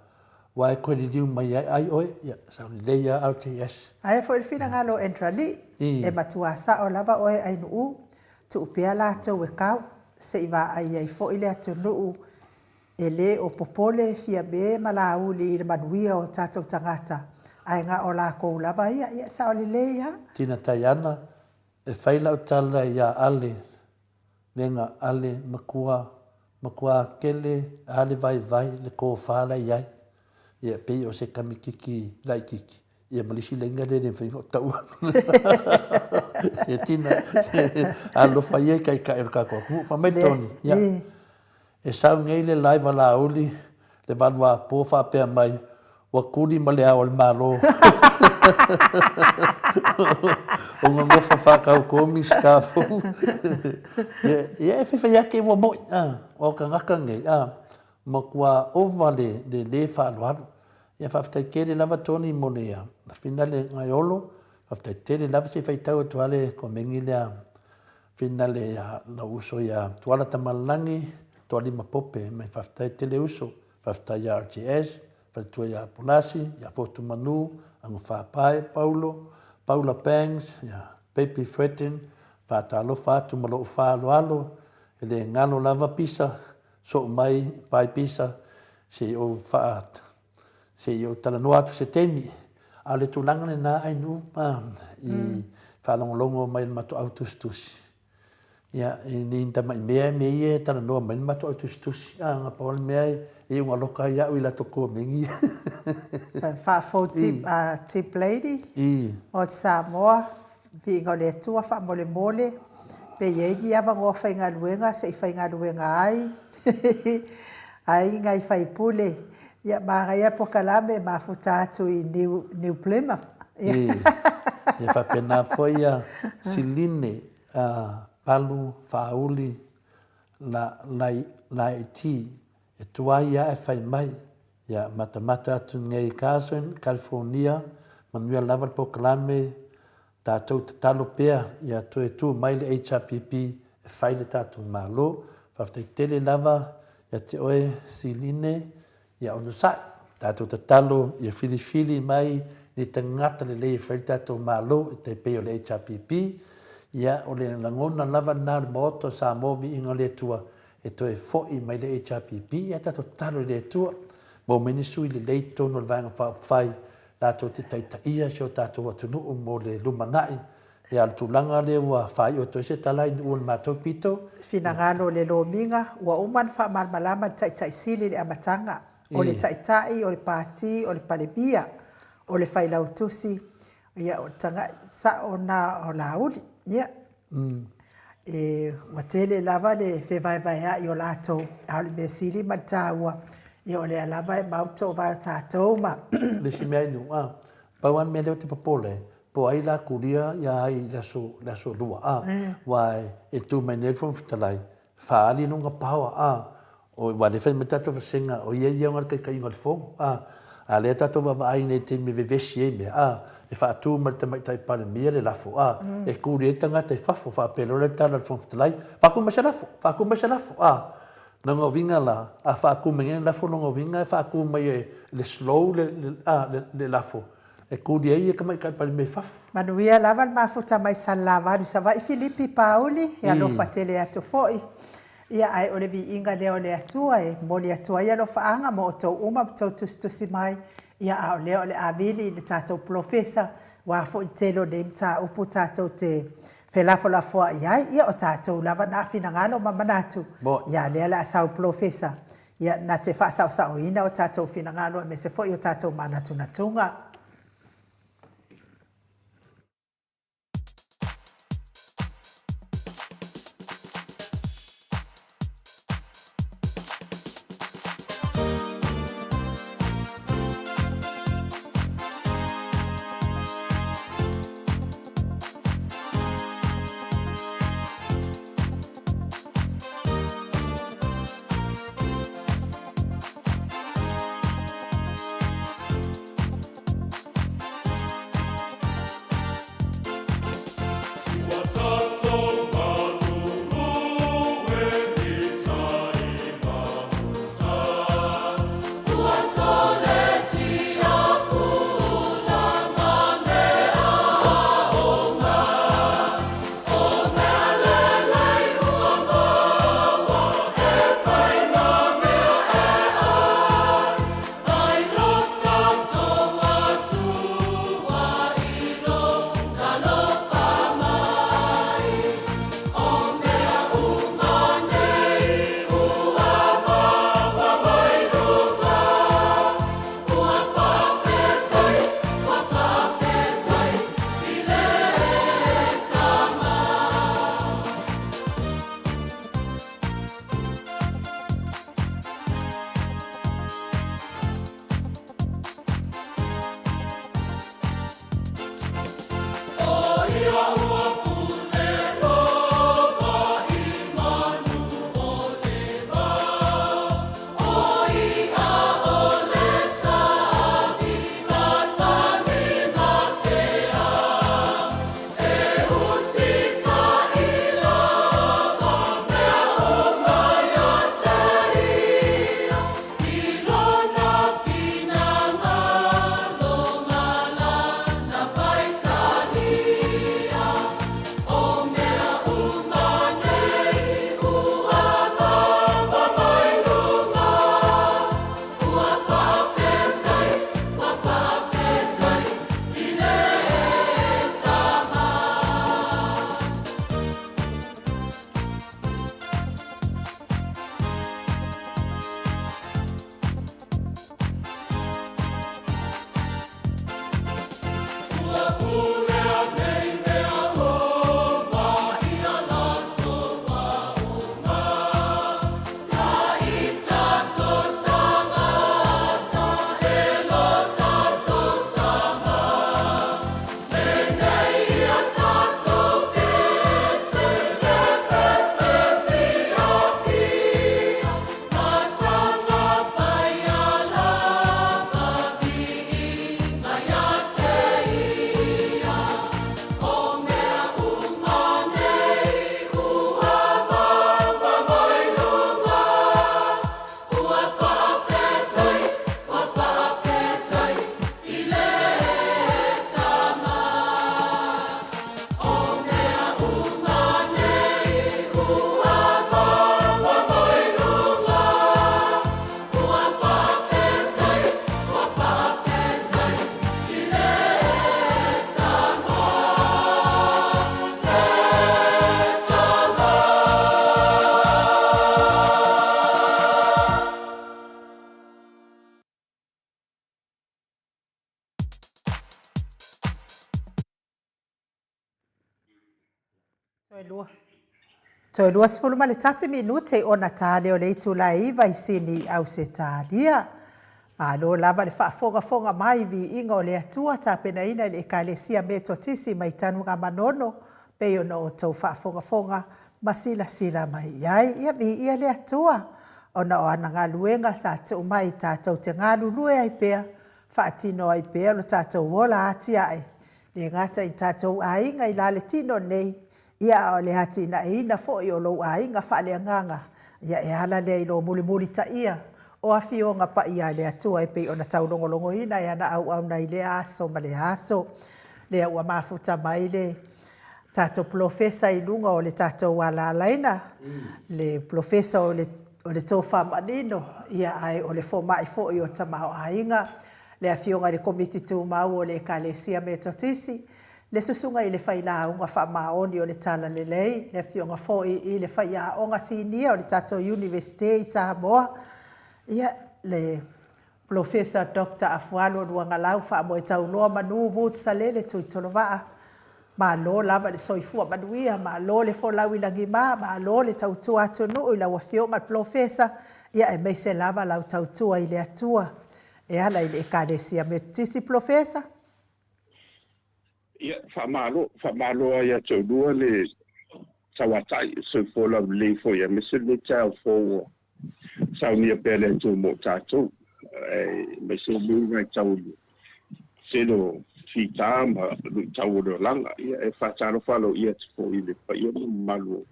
ua e toe liliu mai ai ai oe. Ia, sao lelei a RTS. Aia foi le finagalo o Endrali, e matua sao lava oe Ainuu, tuu pea latou e kau, se i vaai ai foi le atunuu e le o popole Fiame ma Laauli i le manuia o tatou tagata, ae na o lakou lava ia, ia e sao lelei lava. Tina Taiana, E fai lau tala iā Ale, vega Ale matua, matua tele a le vaivai le tofa la i ai. Ia pei o se kamititi laititi, ia ma le isi laina lea e le mafai ona ou taua. Ia Tina, alofa ia i taitai o le tatou atunuu. Fai mai Tony, ia, e sau nei le live a Laauli le valuapo faapea mai, ua tuli ma le Ao o le Malo. O nonofo faatauto Minisita fou. Ia, e faifai ake ua moi, o tagata nei, matua ova le le faaaloalo. Ia faafetai tele lava Tony mo le finale Gaeolo, faafetai tele lava se i faitau atu lava le komeni lea finale ia lou uso ia Tuala Tamalelagi, Toalima Pope mai faafetai tele uso, faafetai ia RTS, faletua ia Apulasi, ia Fotumanu, Agofapae, Paulo, Paula Bangs, ia Baby Fredin, faatalofa atu ma lou faaaloalo, e le galo lava pisa, Soo mai pai pisa se i ou faa se i ou talanoa atu se taimi. A o le tulaga lena Ainuu ma i faalogologo mai le matou au tusitusi. Ia, e ni tamai mea mea ia e talanoa mai le matou au tusitusi. A, na pau le mea e iuga loka ai au i latou komeni. Faafou tip, tip lady o Samoa Viiga o le Atua faamolemole pe i ai ni avanoa faigaluega se i faigaluega ai ai nai faipule ia manaia polokalame e mafuta atu i New, New Plymouth. Ia faapena foi ia Siline Palu Faauli la Laiti e tuai ae fai mai ia matamata atu nei i Carson, California, manuia lava le polokalame, tatou tatalo pea ia toe tu mai le HRPP e fai le tatou Malo. Faafetai tele lava ia te oe Siline, ia onosai, tatou tatalo ia filifili mai ni tagata lelei e fai le tatou Malo e tai pei o le HRPP. Ia o le lagona lava lena o le Maota o Samoa viiga o le Atua e toe foi mai le HRPP, ae tatou tatalo i le Atua, maua mai ni sui lelei i totonu o le Vaega Faaupufai latou te taitaia si o tatou atunuu mo le lumanai. Ia, o le tulaga lea ua faaiu atu ai se tala i nuu o le matou pito. Finagalo o le lomiga, ua uma ona faamalamalama le Taitai Sili i le amataga, o le Taitai, o le Pati, o le Palemia, o le Failautusi, ia o le tagai sao na o Laauli. Ia, e, ua tele lava le fevaevaea'i o latou, a o le mea sili ma le taua, Ia o lea lava e mau toovae o tatou ma. Le isi mea i a, pau lava le mea lea ou te popole ai, po o ai la kulia ia ai i le aso, le aso lua, a, aua e tu mai nei le Fofoga Fetalai, faaali lona power, a, o, aua o lea e fai mai le tatou vasega, o ia ia ona le taitaiga o le Fono, a, a o lea tatou vaavaai nei i le taimi e vevesi ai mea, a, e faatu mai e le Tamaitai Palemia le lafo, a, e kuli ai le tagata i fafo, faapea loa lea le tala a le Fofoga Fetalai, faatu mai se lafo, faatu mai se lafo, a. Lona uiga la, a faatu mai nei le lafo, lona uiga e faatu mai e le slow le, a, le, le lafo, e kuli ai e Tamaitai Palemia i fafo. Manuia lava le mafuta mai Salelavalu i Savaii Filipi Pauli, e alofa tele atu foi. Ia ae o le viiga lea o le Atua e momoli atu ai alofaaga mo outou uma ma tou tusitusi mai, ia a o lea o le a vili i le tatou polofesa, aua foi tele o nei mataupu tatou te felafolafoai ai, ia o tatou lava na finagalo ma manatu, ia lea o le a sau polofesa, ia na te faasaosaoina o tatou finagalo aemaise foi o tatou manatunatuga. Toe 21 minute ona ta lea o le itula e 9 i Sini, Ausetalia. Malo lava le faafogafoga mai i viiga o le Atua tapenaina e le Ekalesia Metotisi mai Tanugamanono pei ona outou faafogafoga ma silasila mai i ai. Ia viia le Atua ona o ana galuega sa tuu mai tatou te galulue ai pea, faatino ai pea lo tatou ola atiae, le gata i tatou aiga i la le tino nei, Ia, a o le atinaeina foi o lou aiga faaleagaga, ia e ala lea i lou mulimulitaia o Afioga Paia a le Atua e pei ona taulogologoina e ana auauna i lea aso ma lea aso. Lea ua mafuta mai le tatou polofesa i luga o le tatou alaalaina, le polofesa o le o le tofa manino, ia ae o le fomai foi o tamaoaiga, le Afioga i le Komiti Tumau o le Ekalesia Metotisi, le Susuga i le Failauga Faamaoni o le Talalelei, le Afioga foi i le Faiaoga Sinia o le tatou Iunivesite i Samoa, ia, le Polofesa Doctor Afualo Luagalau Faamoetauloa Manu Wood Salele Tuitolovaa, malo lava le soifua manuia, malo le folau i lagima, malo le tautua atunuu i lau Afioga i le Polofesa, ia aemaise lava lau tautua i le Atua e ala i le Ekalesia Metotisi Polofesa. Ia, faamalo, faamalo lava ia te oulua le tauatai, soifua laulelei foi aemaise lenei taeao fou ua saunia pea le Atua mo tatou, aemaise lenei vaitau i le tele o fita ma luitau o le olaga. Ia, e faatalofa aloaia atu foi i le paia ma le mamalu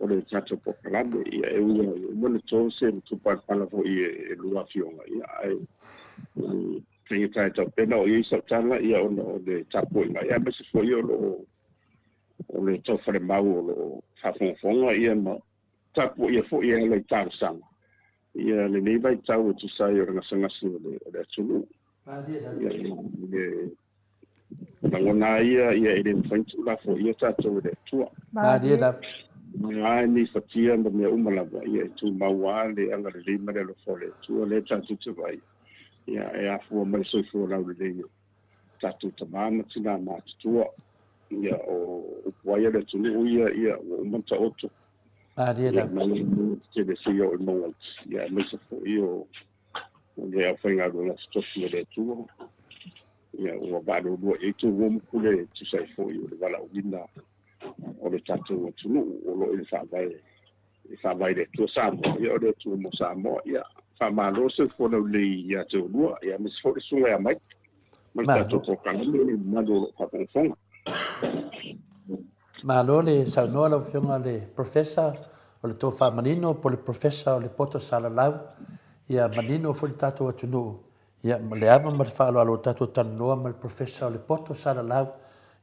o le tatou polokalame. Ia, e ui lava ua uma ona to se matupalapala foi e lua afioga, ia, ae Faigata e taupena o i ai sau tala ia ona o le tapuaiga ia aemaise foi o lo o o le taufalemau o lo o faafogafoga ia ma tapuaia foi e ala i talosaga ia lenei vaitau e tusa ai o le gasegase o le o le atunuu. Ia le lagona lava ia ia e le mafai ona tuulafoaia tatou e le Atua. Malie lava. Ae ni fatia ma mea uma lava ia e tumau lava le agalelei ma le alofa o le Atua lea tatou te vaai Ia, e afua mai le soifua laulelei o tatou tama ma tina matutua. Ia, o upu ai a le atunuu ia, ia, ua uma ona taoto. Malie Ia, lava. mai tele seia oo i Maugaiti, ia, aemaise foi o le aufaigaluega totofi a le Atua. Ia, ua vaalua i ai tumua ma pule e tusa ai foi o le valaauina o le tatou atunuu o lo o i le faavae e faavae i le Atua Samoa, ia o le Atua mo Samoa. Ia, faamalo le soifua laulelei ia te oulua, ia aemaise foi le susuga ia Mike ma le tatou Malo. polokalame ma le mamalu o lo o faafogafoga. Malo le saunoa lau Afioga i le Professor o le Tofa Manino po o le Professor o le Poto Salalau. Ia manino foi le tatou atunuu Ia, ma le ava ma le faaaloalo o tatou talanoa ma le Professor o le poto salalau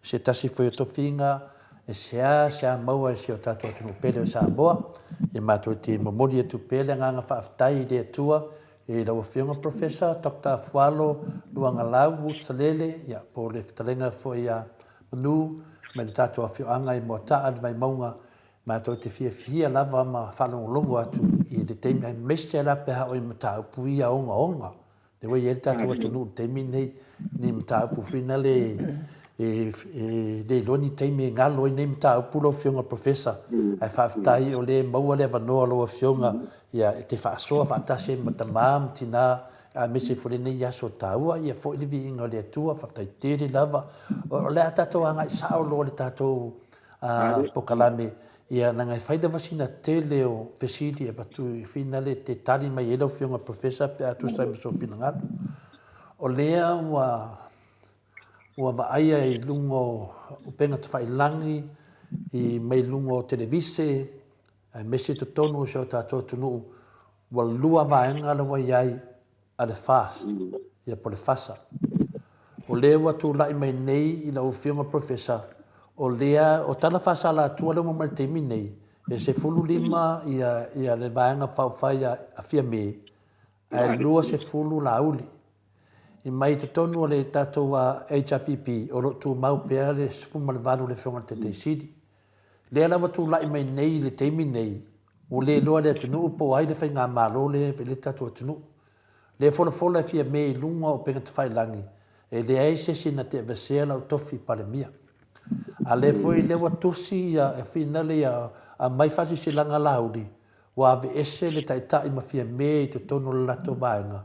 i se tasi foi o tofiga e seasea maua e si o tatou atunuu pele o Samoa. Ia matou te momoli atu pea le agaga faafetai i le Atua i lau Afioga Professor Doctor Afualo Luagalau Woods-Salele, ia, po o le fetalaiga foi ia Manu mai le tatou afioaga i Moataa i le Vaimauga. Matou te fiafia lava ma faalogologo atu i le taimi aemaise la pe a oo i mataupu ia ogaoga lea ua i ai le tatou atunuu i le taimi lenei, ni mataupu foi na le e le iloa ni taimi e galo ai nei mataupu lau Afioga Professor. Ae faafetai o lea e maua le avanoa o lau Afioga e te faasoa faatasi ai ma tama ma tina aemaise foi lenei aso taua, ia foi le viiga o le Atua, faafetai tele lava. O le a tatou agai sao loa i le tatou a polokalame, ia leaga e fai lava sina tele o fesili e avatu i finale te tali mai ai lau Afioga Professor pe a tusa ai ma sou finagalo. O lea ua ua vaaia i luga o upega tafailangi, i mai luga o televise, aemaise totonu o si o tatou atunuu, ua lua vaega la ua i ai a le FAST, ia po o le FASA. O lea ua tulai mai nei i lau Afioga Professor, o lea, o tala faasalatua lea ua maua mai i le taimi nei, e 15 ia, ia le Vaega Faaupufai a Fiame, ae 20 Laauli. I mai totonu o le tatou HRPP, o lo o tumau pea le 18 o le Afioga i le Taitai Sili. Lea la ua tulai mai nei i le taimi nei, ua le iloa e le atunuu po o ai le faigamalo lea e le tatou atunuu. Lea e folafola e Fiame i luga o upega tafailagi, e leai se isi na te aveesea lau tofi Palemia. A lea foi lea ua tusi ia finale ia Aumai faasilasilaga Laauli, ua aveese le Taitai ma Fiame i totonu o le latou vaega,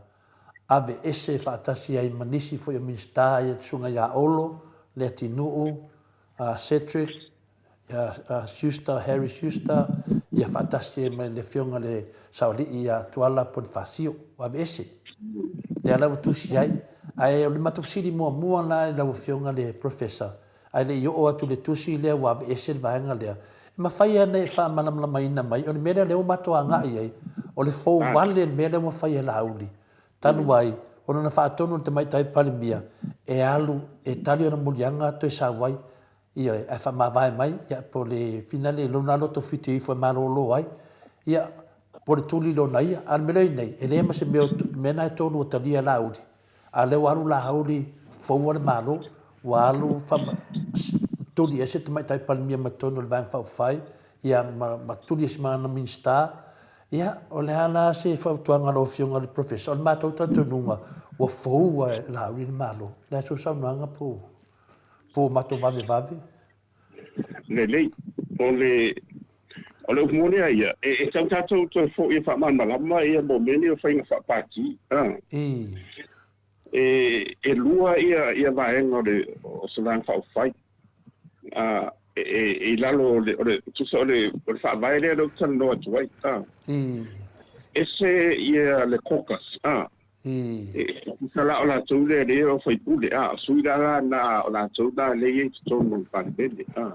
aveese faatasi ai ma nisi foi o Minisita ia le Susuga ia Olo, Leatinuu, Cedric, ia Schuster, Harry Schuster, ia faatasi ai ma le Afioga i le Saoalii ia Tuala Ponifasio, ua aveese. Lea la ua tusi ai. Ae o le matou fesili muamua la i lau Afioga le Professor, ae le i oo atu i le tusi lea ua aveese le vaega lea, e mafai ana e faamalamalamaina mai, o le mea lea lea ua matou agai i ai, o le fou vale le mea lea ua fai e Laauli, talu ai ona na faatonu e le Tamaitai Palemia e alu e tali ona muliaga toe sau ai, ioe, ae faamavae mai, ia, po o le finale i lona loto fitu ifo e malolo ai, ia, po o le tuli lona ia. A o le mea lea e i ai nei, e leai ma se mea o, mea na e tolu ua talia e Laauli, A o lea ua alu Laauli foua le Malo, ua alu tuli ese le Tamaitai Palemia mai totonu o le Vaega Faaupufai, ia, ma tuli ese ma ana Minisita. Ia, o le a la se fautuaga a lau Afioga i le Professor? O le matou talitonuga, ua foua e Laauli le Malo. O le a sou saunoaga po ua matou vavevave? Lelei. O le o le upu moni lava ia, e tau tatou toe foi e faamalamalama ia mo mea nei o faiga faapati. E lua ia vaega o le o se Vaega Faaupufai. E i lalo o le, o le, tusa o le faavae lea lea ou te talanoa atu ai. Ese ia le caucus. E tusa la o latou lea lea o faipule, a, o sui la la na o latou na lea e i ai i totonu o le Palemene, a.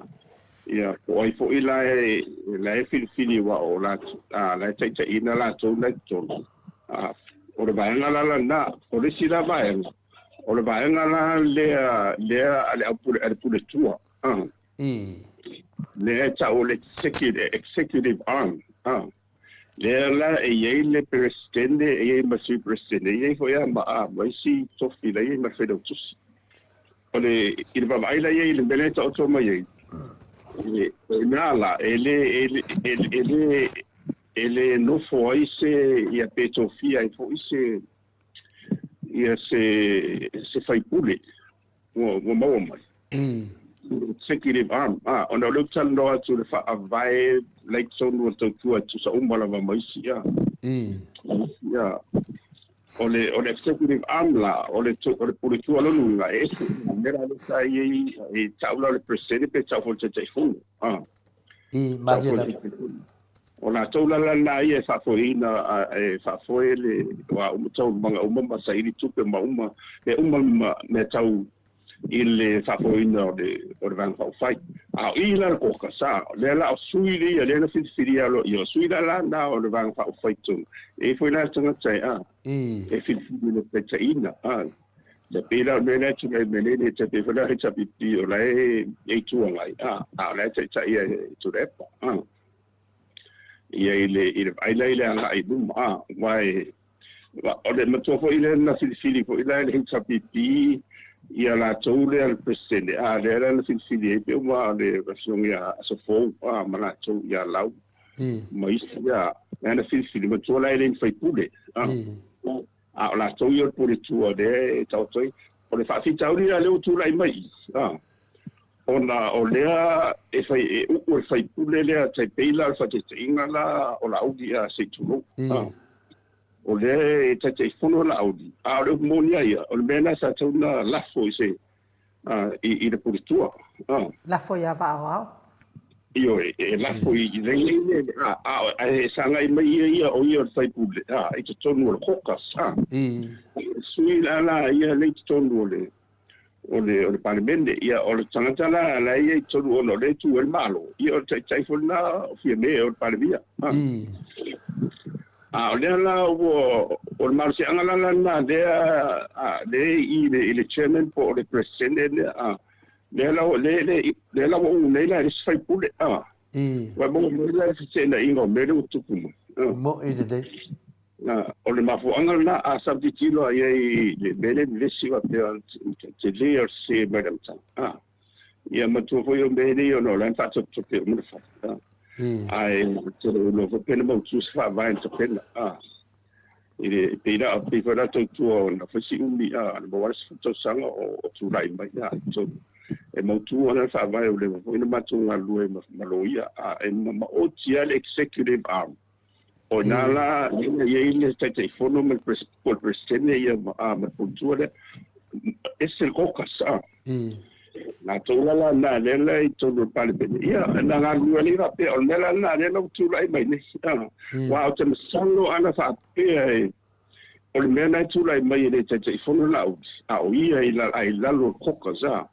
Ia, po o ai foi la e, la e filifili aua o latou, a, la e taitaiina latou na i totonu, a. O le vaega la lena. O le isi la vaega, o le vaega la lea, lea a le au pule, a le puletua, a. Lea e tau o le executive, executive arm, a. Lea la e i ai le Peresetene, e i ai ma Sui Peresetene, e i ai foi lava ma, a, ma isi tofi la e i ai ma le Failautusi. O le, i le vaavaai la i ai i le mea lea e taoto mai ai, e, o i ina la, e le, e le, e, e le, e le nofo ai se, ia pe tofia ai foi se, ia se, se faipule ua maua mai. Executive arm, a, ona o lea ou te talanoa atu i le faavae la i totonu o le tautua e tutusa uma lava ma isi, a. Ia, o le, o le executive arm la, o le, o le puletua lona uiga, e ese le mea la lea sa i ai, e tau la o le Peresetene pe tau foi o le Taitaifono, a. Malie lava. O latou la lena ia e faafoeina, e faafoe le, aua uma taualumaga uma ma saili tupe ma uma, mea uma ma mea tau i le faafoeina o le, o le Vaega Faaupufai. A o i la le caucus, a, lea la o sui ia lea na filifilia aloaia, o sui la lena o le Vaega Faaupufai i totonu, e i ai foi la le tagata e, a, e filifili i le taitaiina, a. E pei la o le mea lea e tulai mai nei, le pei foi la HRPP o la e Itu Agai, a, a o la e taitai ia e Tuilaepa, a. Ia i le, i le vaai la i le agai i luma, a, aua e, o le matua foi lea na filifili foi la e le HRPP ia latou lea le Peresetene, a, lea la na filifili ai pei uma le Afioga ia Asofou, a, ma latou ia Lau ma isi, a, lea na filifili, matua la e le ni faipule, a. A o latou ia o le puletua lea e taoto ai. O le faafitauli la lea ua tulai mai i, a, ona o lea e fai, e uu e le faipule lea tai pei la o le faataitaiga la o Laauli a, se i tulou, a, o lea e Taitaifono Laauli, a o le upu moni lava ia, o le mea lena sa tatau ona lafo i se, i le puletua. Lafo ia Vaaoao. Ioe, e lafo i le, a, ae sagai mai ia ia o ia o le faipule, a, i totonu o le caucus, a. Sui la la ia lea i totonu o le, o le, o le Palemene, ia, o le tagata la la e ia i totonu ona o lea e tu ai le Malo, ia, o le taitai foi lena o Fiame, o le Palemia, a. A o lea la ua, o le malosiaga la lena lea, a, lea i le, i le chairman po o le president lea, a, lea la, lea, lea, lea la ua uu nei la e le isi faipule, a. Ua maua mai la le feteenaiga o mea lea ua tupu mai. Moʻi lelei. A, o le mafuaaga lena, a sau tilotilo i ai i le mea lea vevesi faapea, tele o le sese mai le amataga, a. Ia matua foi o mea nei ona o la e faatopetope uma le fale. A. Ae te le iloa foi pe na mautu se faavae na tapena. A. I le, pei la, pei foi la tautua ona fai si umi, a, na maua le 10 tausaga o, o tulai mai, a, i totonu. E mautu ana le faavae ua leva foi ona matou galulue ma loia, a e maoti lava le executive arm. O ina la lea na i ai le Taitaifono ma le po o le Peresetene ia ma le Puletua lea, ese le caucus a. Latou la la na lea la i totonu o le Palemene, ia na galulue alii faapea, o le mea la lena lea la ua tulai mai nei. Aua ou te masalo ana faapea e O le mea lena e tulai mai e le Taitaifono Laauli, a o ia i lalo o le caucus, a,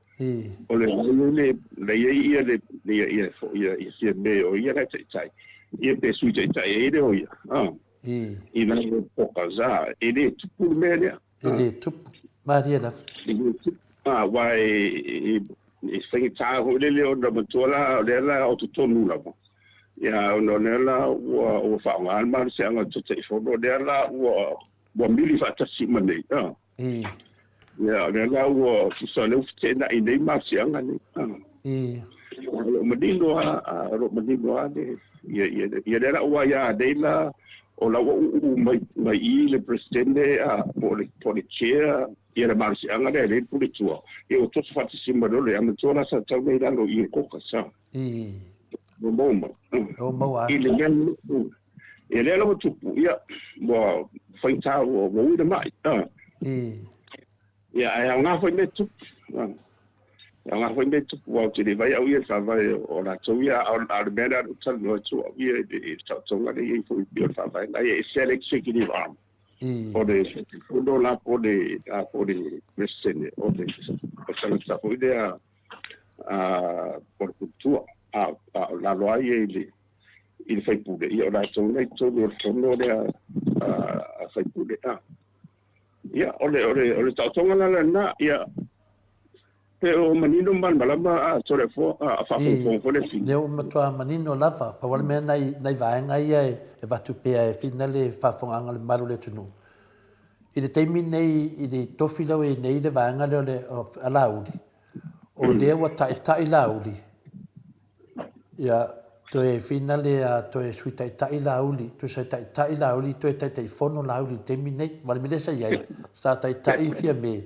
o le le la i ai ia le ia ia ia ia Fiame o ia la e taitai, ia pe Sui Taitai ai le o ia, a, i lalo o le caucus, a, e le tupu le mea lea. E le tupu. Malie lava. E le tupu. A, aua e e faigata foi lele ona matua la, o lea la o totonu lava. Ia, ona o lea la ua ua faaaoga le malosiaga o le Taitaifono, o lea la ua ua mili faatasi uma nei, a. Ia, o lea la ua tusa o lea ua feteenai nei malosiaga nei, a. O lo o manino lava, o lo o manino lava le, ia, ia, ia lea la ua aia nei la, o la ua uu mai, mai i le Peresetene, a, po o le, po o le Chair, ia le malosiaga lea e leai le Puletua, ia ua toso faatasi uma loa le amatua la sa tatau ona i lalo i le caucus, a. Ua maua mai. Ua maua atu. I le mea ia lea lava tupu, ia, ua faigata ua ui le mai. Ia, ae aoga foi mea tupu. E aoga foi mea tupu, aua ou te le vaai au ia i le faavae o latou ia, a o le mea lea ou te talanoa atu au ia i le taotoga lea e i ai foi pei o le faavae la ia, e ese lava le executive arm. O le Taitaifono la po o le Peresetene, o le tagata foi lea o le Puletua, a o lalo lava ia i le i le faipule, ia o latou na i totonu o le fono lea a faipule. A. Ia, o le, o le, o le taotoga la lena, ia, pe o manino ma malamalama a Toleafoa, a faafogafoga foi le atunuu. Lea ua matua manino lava, pau lava le mea nai, nai vaega ia e avatu pea e whina le faafofogaaga a le mamalu o le atunuu. I le taimi nei, i le tofi lea ua i ai nei le vaega lea o le, a Laauli, O lea ua taitai Laauli, ia, toe finale a toe Sui Taitai Laauli, toe Sui Taitai Laauli, toe Taitaifono Laauli i le taimi lenei. Aua o le mea lea sa i ai, sa taitai Fiame,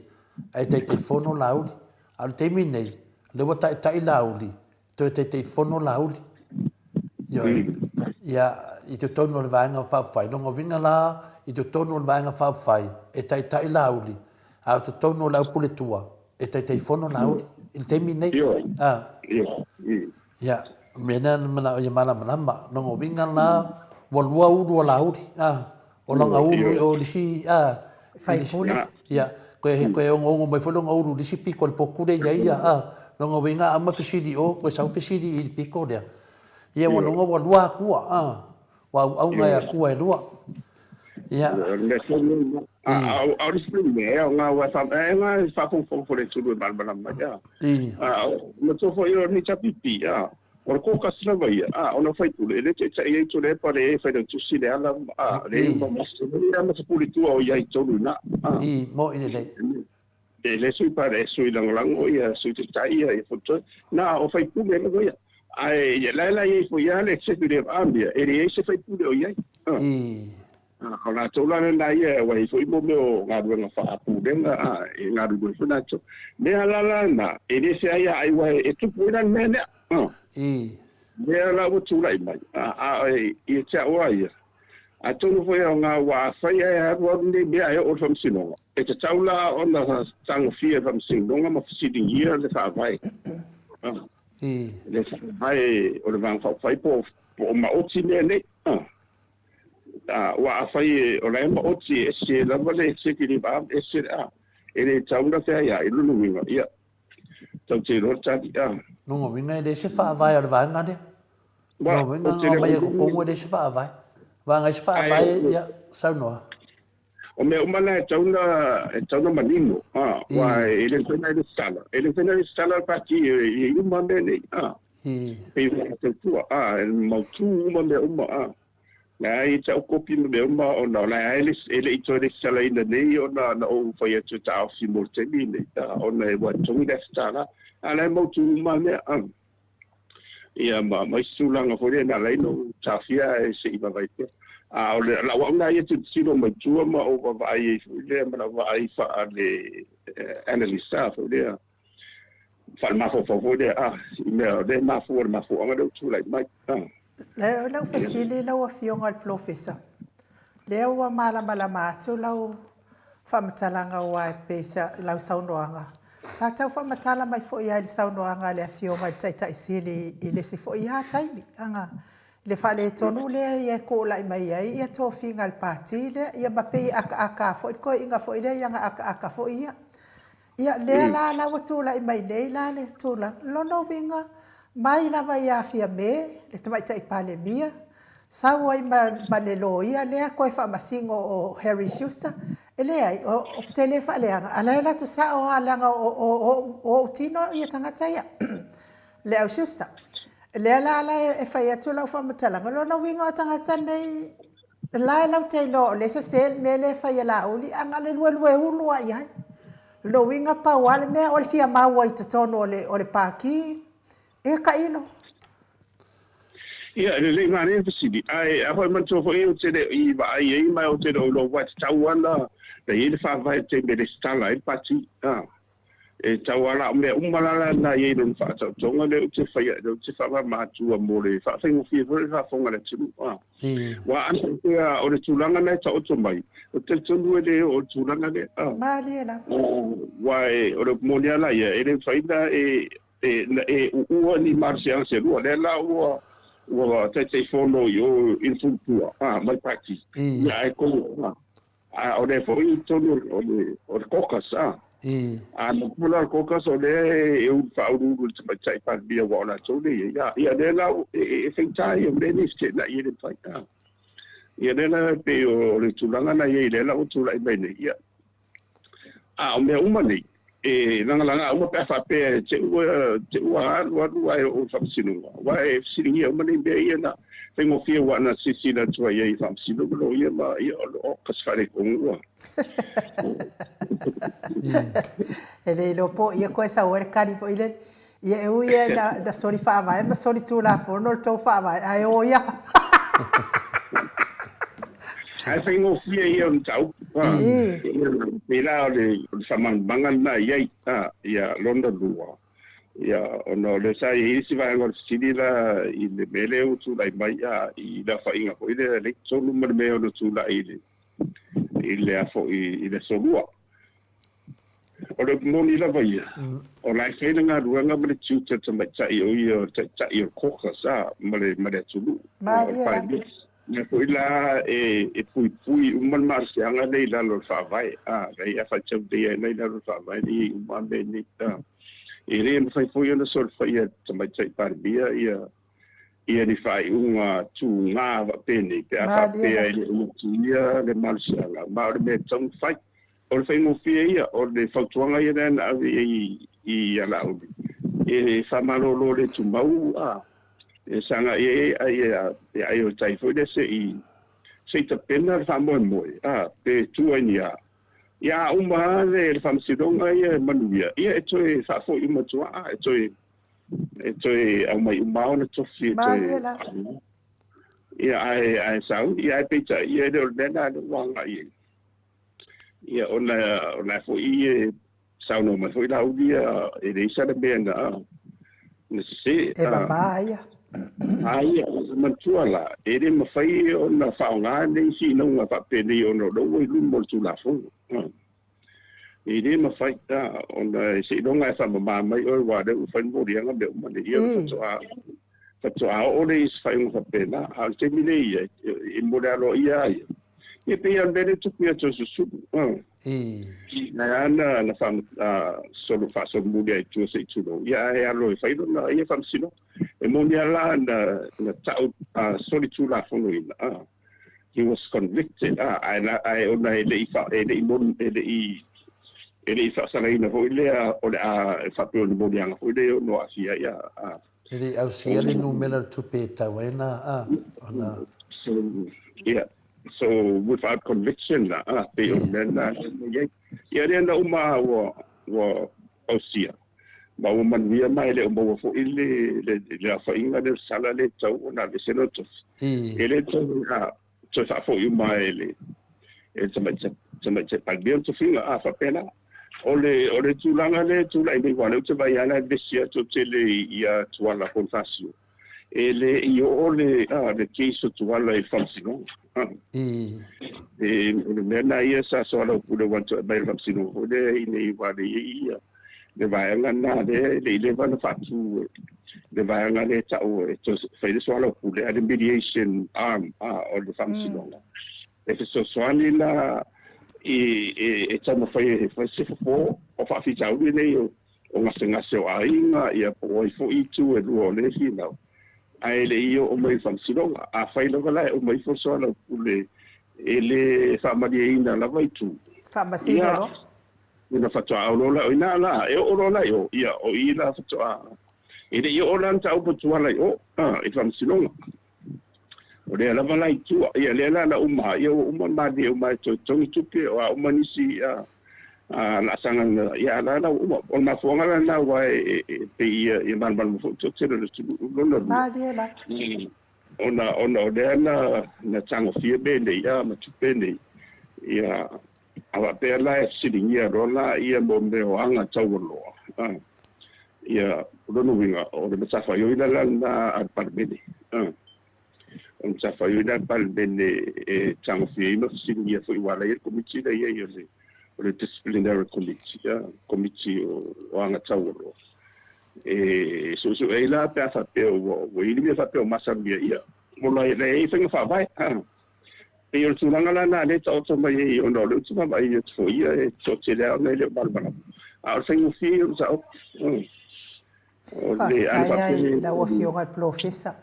ae Taitaifono Laauli. A o le taimi lenei, o lea ua taitai Laauli, toe Taitaifono Laauli. Ioe. Ia, i totonu o le Vaega Faaupufai. Lona uiga la, i totonu o le Vaega Faaupufai, e taitai Laauli, a o totonu o le Aupuletua, e Taitaifono Laauli i le taimi lenei. Ioe. Ia, o le mea lea na manao ia malamalama. Lona uiga la, ua lua ulu o Laauli, a, o lana ulu o le isi, a, Faipule. Ia, koe, koe onoono mai foi lona ulu i le isi pito o le potu lea i ai ia, a, lona uiga a uma fesili i o, koe sau fesili i le pito lea. Ia, ua lona ua lua atua, a, ua auauna e atua e lua. Ia. O le mea tonu lena. A o le isi mea, e aoga aua e aoga e faafogafoga foi le atunuu e malamalama ai, a. A o matua foi o le HRPP, a, o le caucus lava ia, a, ona o faipule, e le taitai ai Tuilaepa le Failautusi Leala, a, le ma se Puletua o i ai i totonu i ina, a. I, mo'i lelei. E le sui pale, e sui lagolago ia, sui taitai ia, ia foi na o faipule lava ia. Ae ia la la i foi ia le executive arm ia, e leai se faipule o i ai. O latou la lena ia, ua i foi mo mea o galuega faapulega, a, e galulue foi latou. Mea la la na, e le feai a ai ua e tupu ai la le mea lea. Mea la ua tulai mai, a, a, ia te au a ia, Atonu foi e aoga aua afai ae alualu nei mea ae oo i le Faamasinoga, e tatau la ona tagofia e le Faamasinoga ma fesiligia le Faavae. Le Faavae o le Vaega Faaupufai po o maoti mea nei. Aua afai o la e maoti e ese lava le executive arm, ese le a, e le tatau ona feaiaai lona uiga, ia, tatou te iloa le tali. Lona uiga e leai se Faavae o le Vaega lea. Lona uiga na aumai e totonu e leai se faavae. Vaega ai se faavae, ia, saunoa. O mea uma na e tatau ona, e tatau ona manino, a, aua e le mafai ona e resitala, e le mafai ona resitala le pati i i uma mea nei, a. Pei ona tautua, a, e mautu uma mea uma, a. La e i ai au kopi ma mea uma ona o la e le i toe resitalaina nei ona na ou fai atu e taofi mo le taimi lenei, a, ona ua totogi le afe $1, a la e mautu uma mea, a. Ia ma ma isi tulaga foi lea na ala ai ona ou taofia ae se i vaavaai pea. A o le lau au lena ia tilotilo mai tua ma ou vaavaai ai foi lea ma lau vaai faale analyst foi lea. Faalemafaufau foi lea, a, i mea o lea e mafua le mafuaaga lea ua tulai mai. A. O lau fesili lau Afioga i le Polofesa, lea ua malamalama atu lau faamatalaga aua e pei lau saunoaga, sa tau faamatala mai foi lava i le saunoaga a le Afioga i le Taitai Sili i le isi foi lava taimi, aga, le faaletonu lea ia e tulai mai ai ia tofiga a le Pati lea, ia ma pei e akaaka lava foi le toeaina foi lea i ana akaaka foi ia. Ia, lea la la ua tulai mai nei la le tulaga, lona uiga, mai lava ia Fiame, le Tamaitai Palemia, sau ai ma, ma le loia lea toe faamasino o Harry Schuster, e leai, o, ou te le faaleaga, a o la e alu atu sao lava leaga o, o, o, o ou tino au ia tagata ia, le au Schuster. Lea la la e fai atu lau faamatalaga, lona uiga o tagata nei, La e latou te iloa o lea e sese le mea lea e fai e Laauli, ae na o le luelue ulu lava i ai. O lona uiga pau lava le mea o le fia maua i totonu o le o le Pati, ia tailo. Ia, e lelei manaia le fesili, ae a foi manatua foi ou te le i vaai ai ma ou te le o iloa aua e tatau lava ona i ai le faavae i le taimi e resitala ai le Pati. E tau lava la o mea uma la la na i ai lona faataotoga lea ou te faia lea ou te faamama atua mo le faafaigofie foi le faafofoga a le atunuu a. Aua ana faapea o le tulaga na e taoto mai, ou te talitonu e le oo i le tulaga lea a. Malie lava. Aua o le upu moni lava la ia, e le mafai ona e e uua ni malosiaga se lua. Lea la ua ua Taitaifono i o i le Fulutua a ma le Pati. Ia ae tonu a. A o lea foi i totonu o le, o le caucus, a. A na tupu la le caucus o lea e ulu faauluulu i le Tamaitai Palemia aua o latou lea e i ai. Ia, lea la e faigata ia o mea nei e feteenai ai le mafai, a. Ia lea la e pei o le tulaga na i ai lea la ua tulai mai nei, ia. A o mea uma nei, e lagalaga uma pe a faapea e te ua, te ua alu alu ae oo i le Faamasinoga, aua e fesiligia uma nei mea ia na faigofie aua na silasila atu ai i Faamasinoga loia ma ia o ka se faaletonu ua. E le iloa po o ia koe sau ai le kali foi lele. Ia e ui e na soli faavae ma soli tulafono le tou faavae, ae o ia. Ae faigofie ia o le mataupu. Pei la o le faamalamalamaga lena i ai. Ia lona lua, ia ona o lea sa i ai isi vaega o le fesili la i le mea lea ua tulai mai i le aofaiga foi lea e tonu ma le mea ona tulai i le i le a foi i le aso lua. O le upu moni lava ia, o la e fai le galuega ma le tiute o le tamaitai o ia o le taitai o le caucus a, ma le, ma le atunuu, o le Palemene. Lea foi la e, e puipui uma le malosiaga lea i lalo o le Faavae, a, lea a faitaulia ai la i lalo o le Faavae lea e i ai uma mea nei, a. E le mafai foi ona solofaia e le tamaitai Palemia ia, ia ni faaiuga tuga faapenei pe a faapea e le o ulutia le malosiaga, ma o le mea e tatau ona fai. O le faigofie ia, o le fautuaga ia lea na ave i ai i Alauli, e faamalolo le tumau a, e saga i ai ai e ai o tai foi lea se i se i tapena le faamoemoe a, pe tua i ni a. Ia a uma lava le faamasinoga ia e manuia, ia e toe faafoi uma atu lava, e toe e toe aumai uma lava ona tofi e toe ia ae ae sauni, ia ae peitai ia e le o le mea lena lea ua agai i ai. Ia ona o la foi e saunoa mai foi Laauli ia e leai sana mea na na sese. E mama ia. A ia, manatua la, e le mafai ona faaaoga nei finauga faapenei ona o lea ua i luma o le Tulafono. E le mafai ona seiloga e faamama mai oe aua o lea ua fai le moliaga mea uma nei. Ia faatoa faatoa oo lea i se faaiuga faapena. A o le taimi lea e i ai, e mo le aloaia lava ia. Ia pei lava o le mea lea e tupu ia Toeolesulusulu. Na ala ona na faasolo faasolomuli ai i tua se i tulou, ia ae alo e fai lona ia faamasinoga. E moni lava la na na tau solitulafonoina, he was convicted, ae ae ona e le i e le i e le i e le i faasalaina foi lea o le a faapea o ni moliaga foi lea e ono aafia ai a E le i ausia le numera o le tupe e tau ai na, a, ona. So, yeah. So, without conviction la, a, pei o le mea lena e i ai. Ia lea na uma ua, ua ausia, ma ua manuia ma e le o maua foi le, le, le aofaiga lea o le sala lea e tatau ona aveese lona tofi. E le toe, a, toe faafoi uma e le, e le tamaitai, tamaitai Palemia le tofiga, a, faapena. O le o le tulaga lea e tulai nei, aua o lea ou te vaai lava la e vevesi atu tele ia Tuala Ponifasio, e le i oo le a le case o Tuala i le faamasinoga. I. E, o le mea lena ia sa soalaupule ua toe aumai i le faamasinoga foi lea ina ia aua le i ai ia le vaega lena lea e le i leva ona faatu e le vaega lea e tau e toe fai le soalaupule a le mediation arm a o le faamasinoga. E fesoasoani la i e taumafai e fai se fofo o faafitauli nei o gasegase o aiga ia po o ai foi itu e lua o lea finau, ae le i oo mai i le faamasinoga. Afai lava la e uma ifo le soalaupule e le faamalieina lava itu, Faamasino ia loa. ona faatoa au loa la, o i ina la e oo loa la i o, ia o i la faatoa e le i oo la le mataupu tuala i o i le faamasinoga. O lea lava la i tua, ia lea la na uma, ia ua uma malie uma e toe totogi tupe, o a uma nisi a laasaga na, ia a la la ua uma. O le mafuaaga la lena aua e pei ia ia malamalama foi le toatele o le atunuu. Lona lua, Malie lava. ona ona o lea na na tagofia mea nei a ma tupe nei, ia a faapea la e fesiligia loa la ia mo mea o aga taualoa, a ia o lona uiga o le matafaioi la lena a le Palemene. O le matafaioi la a le Palemene e tagofia ai ma fesiligia foi aua o la e i ai le Komiti la e i ai o le o le Disciplinary Committee, Komiti o aga taualoa e suesue ai la pe a faapea ua i ai le mea faapea o masalomia ia mo la e i ai faiga faavae. Pei o le tulaga la lena lea e taoto mai ai ona o lea ou te vaavaai atu foi ia e toatele lava ona e le o malamalama. A o le faigofie ia o le mataupu. O le ana Faafetai faapea ai e lau Afioga i le Polofesa.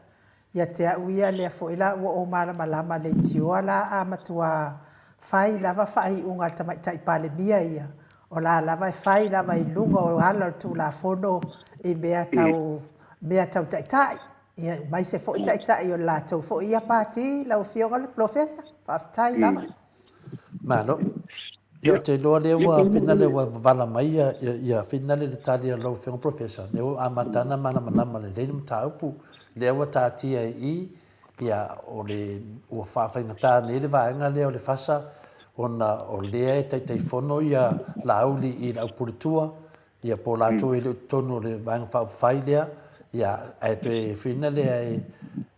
Ia te au ia lea foi la ua ou malamalama leitioa la a matua fai lava faaiuga a le Tamaitai Palemia ia, o la lava e fai lava i luga o ala o le Tulafono i mea tau mea tau taitai. Ia, aemaise foi taitai o le latou foi ia Pati, lau Afioga i le Polofesa. Faafetai lava. Malo. Ia, ou te iloa lea ua finale ua vala mai ia, ia, ia finale le tali a lau Afioga Professor. Lea ua amata ana malamalama lelei le mataupu. Lea ua taatia i i, ia, o le, ua faafaigata nei le vaega lea o le FASA, ona o lea e Taitaifono ia Laauli i le aupuletua, Ia po o latou e le o totonu o le Vaega Faaupufai lea, ia, ae toe feina lea e,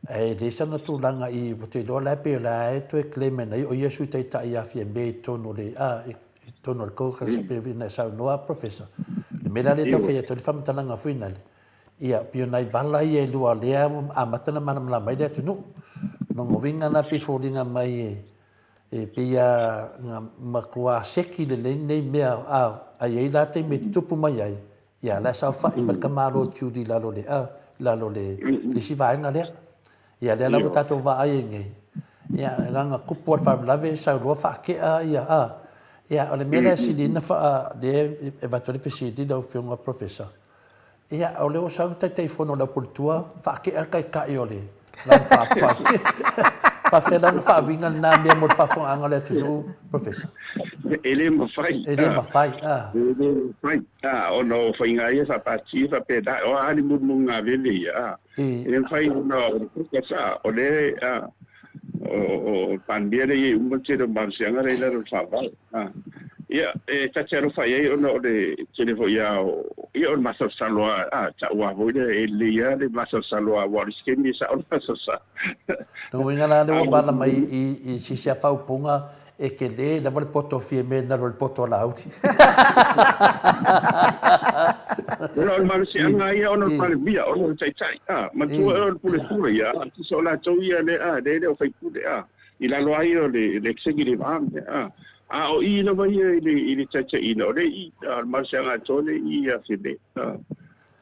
e leai sana tulaga i, ua toe iloa la e pei o la e toe claim mai o ia Sui Taitai ia Fiame i totonu o le, a, i totonu o le caucus pei ona e saunoa Professor. O le mea la lea e tau fai atu ai le faamatalaga foi lale, ia, pei o nai vala ia e lua lea ua amata ona malamalama ai le atunuu. Lona uiga la pei e foliga mai e, E pei a na matua seki lelei lenei mea a a i ai la taimi e tutupu mai ai, ia la e saofai mai le tamaloa Judy i lalo o le a, i lalo o le le isi vaega lea. Ia lea la ua tatou vaai ai nei, ia leaga tupu lava le faalavelave sau loa faatea ia a. Ia o le mea lea e sili ai ona faa lea e avatu ai le fesili lau Afioga Professor, Ia, o lea ua sau le Taitaifono o le Aupuletua faatea le Taitai o le Vaega Faaupufai. Faafefea la ona faauiga lena mea mo le faafofogaaga o le atunuu, Professor? E le mafai. E le mafai, a. E le mafai, a, ona o faiga ia faapati e faapena, o a ni mulimulugavele ia, a. E le mafai ona o le focus, a, o lea, a, o le Palemia lea e i ai uma le tele o malosiaga lea i lalo o le Faavae. Ia, e ta te alofa i ai ona o le tele foi lava o, ia o le masalosalo lava, a, tau lava foi lea, e lelei lava le masalosalo lava, aua o le isi taimi e sao le masalosalo. Lona uiga la lea ua vala mai i sisi a faaupuga e tele lava le poto o Fiame nalo i le poto a Laauli. Ona o le malosiaga lava ia ona o le Palemia, ona o le Taitai, a, manatua o le Pule Pule ia, a, tusa o latou ia lea, a, lea e le o faipule, a. I lalo ai o le executive arm, a, a o i lava ia i le, i le taitaiina, o lea i, a o le malosiaga atoa lea i ia Fiame, a,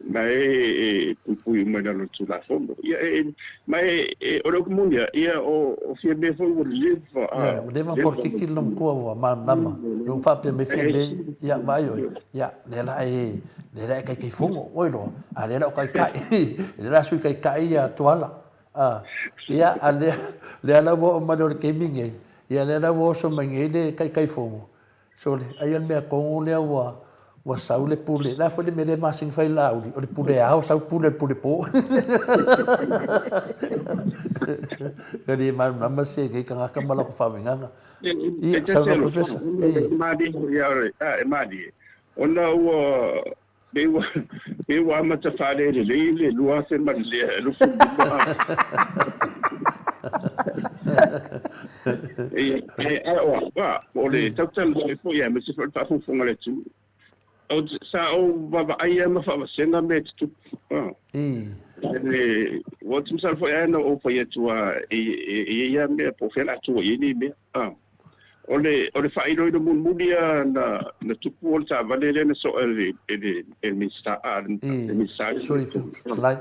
ma e, e puipui uma i lalo o le Tulafono. Ia, e, ma e, e, o le upu moni lava, ia, o, o Fiame foi ua leva, a. Ia, ua leva ona polokiki le matua ua malamalama. Lea ua faapea mai Fiame, ia, vaai oe, ia, lea la e, lea la e Taitaifono, ua iloa, a lea la o Taitai, lea la Sui Taitai ia Tuala. A, ia, a lea, lea la ua oo mai loa i le taimi nei, ia lea la ua oso mai nei le Taitaifono, sole, aia le mea tonu lea ua, ua sau le pule, o le a foi le mea lea e masani fai i Laauli, o le pule ao sau pule i le pule po. Ua le malamalama se nei tagata ma lata faauigaga. Ia, saunoa Professor. E malie, e malie. Ona ua pei ua pei ua amata faalelelei le 2025. Ia, ae ae o au, a, o le tautala mai foi aemaise foi o le faafogafoga a le atunuu. Ou te, sa ou vaavaai lava ma faavasega mea e tutupu. A. Le, ua ou te masalo foi ai na ou fai atu lava e, e, e i ai lava mea po o fea o le a tua i ai nei mea. A. O le, o le faailoilo mulimuli lava na, na tupu o le taavale lea na soa e le, e le, e le Minisita, a, le Minisita i Sui Fofoga Fetalai.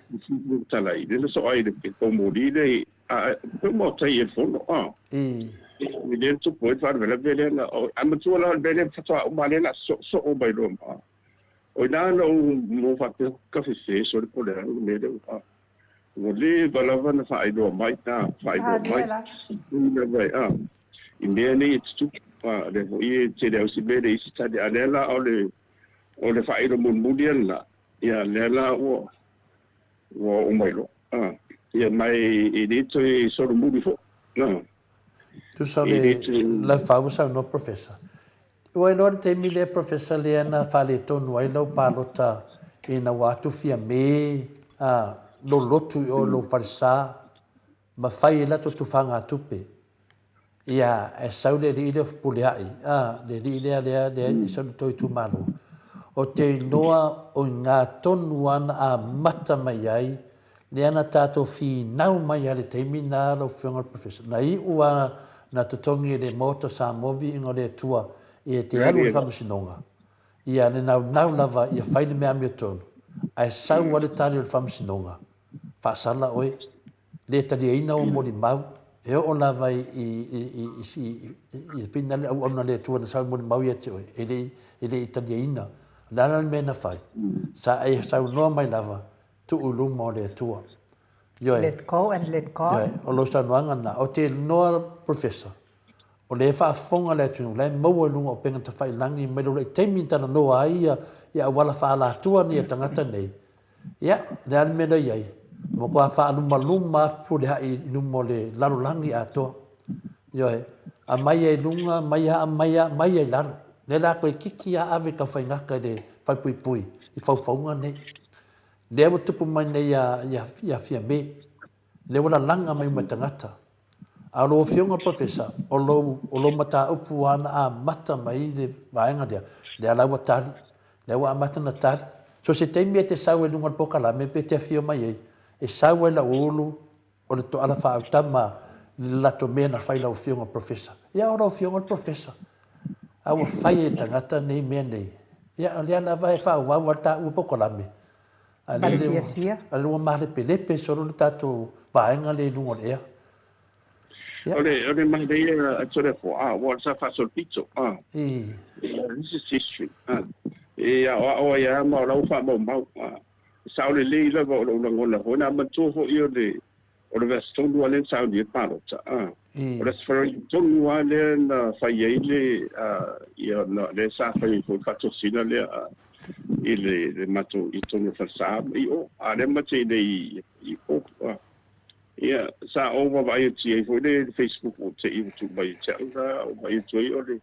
Sui Fofoga Fetalai, lea na soa ai i le poumoli lea i, a, pe ua maota i le fono, a. I lea na tupu ai le faalavelave lea na, ae matua la o le mea lea faatoa uma lea na soosoo mai loa ma, o i ina na ou mo faapea ka fefe sole po o le a le mea lea ua, Ua leva lava na faailoa mai, a, faailoa mai, ui lava a, i mea nei e tutupu, a, lea foi e tele au si mea le isi tali, a lea la o le, o le faailoa mulimuli ia lena, ia lea la ua, ua oo mai loa, a, ia ma e le toe solomuli foi, a. Tusa o le Laufau ua saunoa Professor, Ua iloa le taimi lea Professor lea na faaletonu ai lau palota ina ua atu Fiame a lolotu i o lou falesa ma fai ai latou tufagatupe. Ia e sau le alii lea o Fepuleai a le alii lea lea lea e sau i le tou itumalo. O te iloa o iga tonu a na amata mai ai Lea na tatou finau mai a le taimi na lau Afioga i le Professor, na iu a na totogi e le Maota o Samoa viiga o le Atua e te alu i le Faamasinoga, ia le naunau lava ia fai le mea amiotonu, ae sau a le tali o le Faamasinoga, faasala oe, le taliaina ou molimau, e oo lava i i pina le auauna a le Atua na sau molimau ia te oe, e le e le i taliaina. O le a la le mea na fai? Sa e saunoa mai lava, tuu i luma o le Atua. Ioe. Let go and let God. Ioe. O lou saunoaga lena. Ou te iloa, Professor, o lea e faafofoga le atunuu, la e maua i luga o upega tafailangi mai lou taimi na talanoa ai ia, ia auala faaalatua nei a tagata nei. Ia, o le a le mea la i ai? Ua matua faalumaluma lava Fepuleai i luma o le lalolagi atoa. Ioe. Aumai ai i luga, aumai a, aumai a, aumai ai i lalo. Lea la toe kiki lava ave i Taufaigaga i le falepuipui i faufauga nei. Lea ua tupu mai nei ia Fiame, lea ua lalaga mai uma e tagata. A o lau Afioga Professor, o lou, o lou mataupu lava na amata mai le vaega lea, lea la ua tali, lea ua amata ona tali. So se taimi e te sau ai i luga o le polokalame pe te afio mai ai, e sau ai lau ulu O le toala faaautama i le latou mea na fai lau Afioga Professor. Ia o lau Afioga o le Professor. A ua fai e tagata nei mea nei. Ia o lea lava e faaauau lava le taua polokalame. A Ma le fiafia. A lea ua malepelepe solo le tatou vaega lea i luga o le ea. Ia. O le, o le manaia a Toleafoa, a, ua sa faasolopito, a. I. This is history, a. E aoao ai lava ma o la ua faamaumau, a. E sao lelei lava o lou lagona foi, na manatua foi o le o le vesi tonu lava lea na sauni ai le palota, a. O le Aso Faraile tonu lava lea na fai ai le, a, ia, na, lea sa fai ai foi le faatosina lea, a, i le, le matou, i totonu o Falesa ma i o, a lea ma te i nei i o, a. Ia, sa ou vaavaai atu i ai foi le Facebook ua te i ua tuu mai ia te au, sa ou vaai atu ai o le,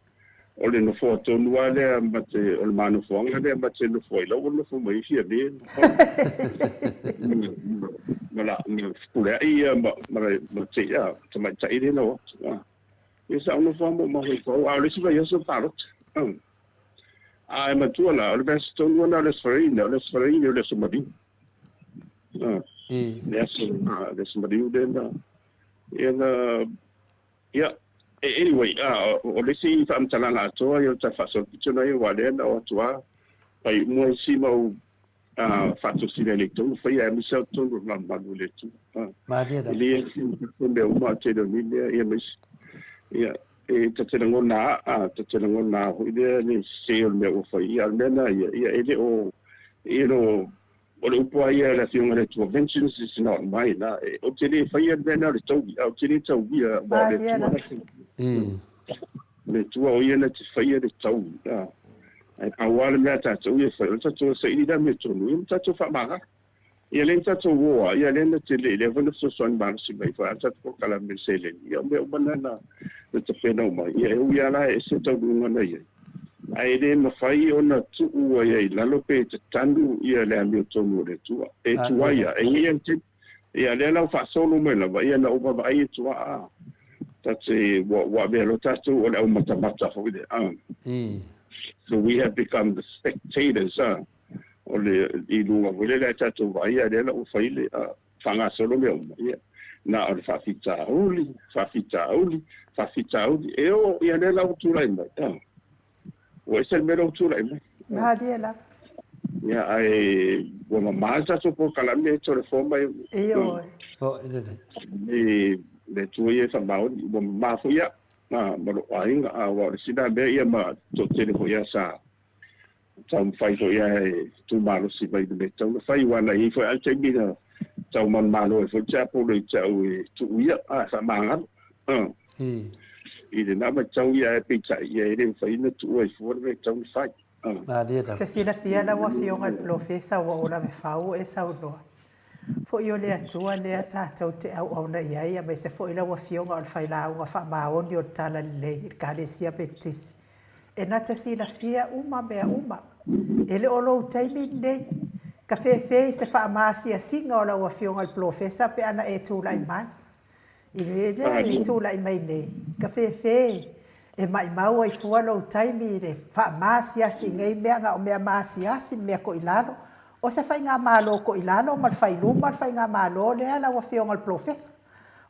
O le nofoa tonu lava lea ma te, o le ma nofoaga lea ma te nofo ai, la ua nofo mai ai Fiame ma la, ma Fepuleai ia ma, ma, ma te, ia, tamaitai lea na o atu. Ah. Ia sa ou nofo lava ma ou mafaufau, a o le isi vaiaso palota. Ah. A e matua la, o le vaiaso tonu lava lena o le Aso Faraile, o le Aso Faraile o le Aso Maliu. Ah. Le aso, ah, le Aso Maliu lea na, ia na, Ia, anyway, o le isi faamatalaga atoa ia o le tala faasolopito lena ia aua o lea na oo atu lava fai uma isi mau faatosina e le i tonu faia aemaise lava totonu o le malumalu o le Atua. Malie lava. E le ese mea uma a tele o nei mea ia ma isi. Ia, e ta te lagona a, ta te lagona foi lea le sese o le mea ua fai. Ia, o le mea lena ia, ia e le o, you know, O le upu lava ia a le Afioga i le Atua, Vengeance is not mine, ā, ou te le faia le mea lena o le taui, ā, ou te le tauia, aua o le Atua na te, o le Atua o Ia na te faia le taui, ā. Ae pau lava le mea a tatou ia e fai, o le tatou saili le amiotonu, ia ma tatou faamagalo. Ia lea na tatou o lava, ia lea na te le, lea foi na fesoasoani malosi mai foi a le tatou polokalame i le seleni, ia o mea uma na na tapena uma, ia e ui lava la e ese le taunuuga na i ai. Ae le mafai ona tuu ai i lalo pe tatanu ia le amiotonu o le Atua. E tuaia, e i ai le taimi. Ia lea la ua faasolo mai lava, ia na ou vaavaai atu lava, ta te, ua, ua avea loa tatou o le aumatamata foi lea, a. So we have become the spectators, a, o le, i luga foi lea a tatou vaai, a lea la ua fai le, a, faagasolo mea uma, ia, na o le faafitauli, faafitauli, faafitauli, e oo, ia lea la ua tulai mai, a. Ua ese le mea lea ua tulai mai. Malie lava. Ia, ae ua mamā le tatou polokalame e Toleafoa mai. Ioe. Oh, e lelei. E le Atua ia e faamaoni, ua mamā foi au ma lou aiga, aua o le isi lena mea ia ma toatele foi lava sa taumafai foi lava e tumalosi mai i le mea e tatau ona fai, aua na i ai foi lava le taimi na tau manumalo ai foi le tiapolo i te au e tuu ia, a, e faamagalo. I lena vaitau ia ae peitai ia e le mafai ona tuua ai fua le mea e tatau ona fai. Malie lava. Te silafia lau Afioga i le Polofesa ua ou lavefau ua e saunoa. Foi o le Atua lea tatou te auauna i ai aemaise foi lau Afioga o le Failauga Faamaoni o le Talalelei i le Ekalesia Petitisi. E na te silafia uma mea uma. E le o lou taimi lenei. Ka fefe i se faamaasiasiga o lau Afioga i le Polofesa pe ana e tulai mai. I le lea e tulai mai nei, ka fefe e maimau ai fua lou taimi i le faamaasiasi i nei mea, na o mea maasiasi ma mea toilalo. O se faigamalo toilalo ma le failuma le faigamalo lea lau Afioga i le Polofesa.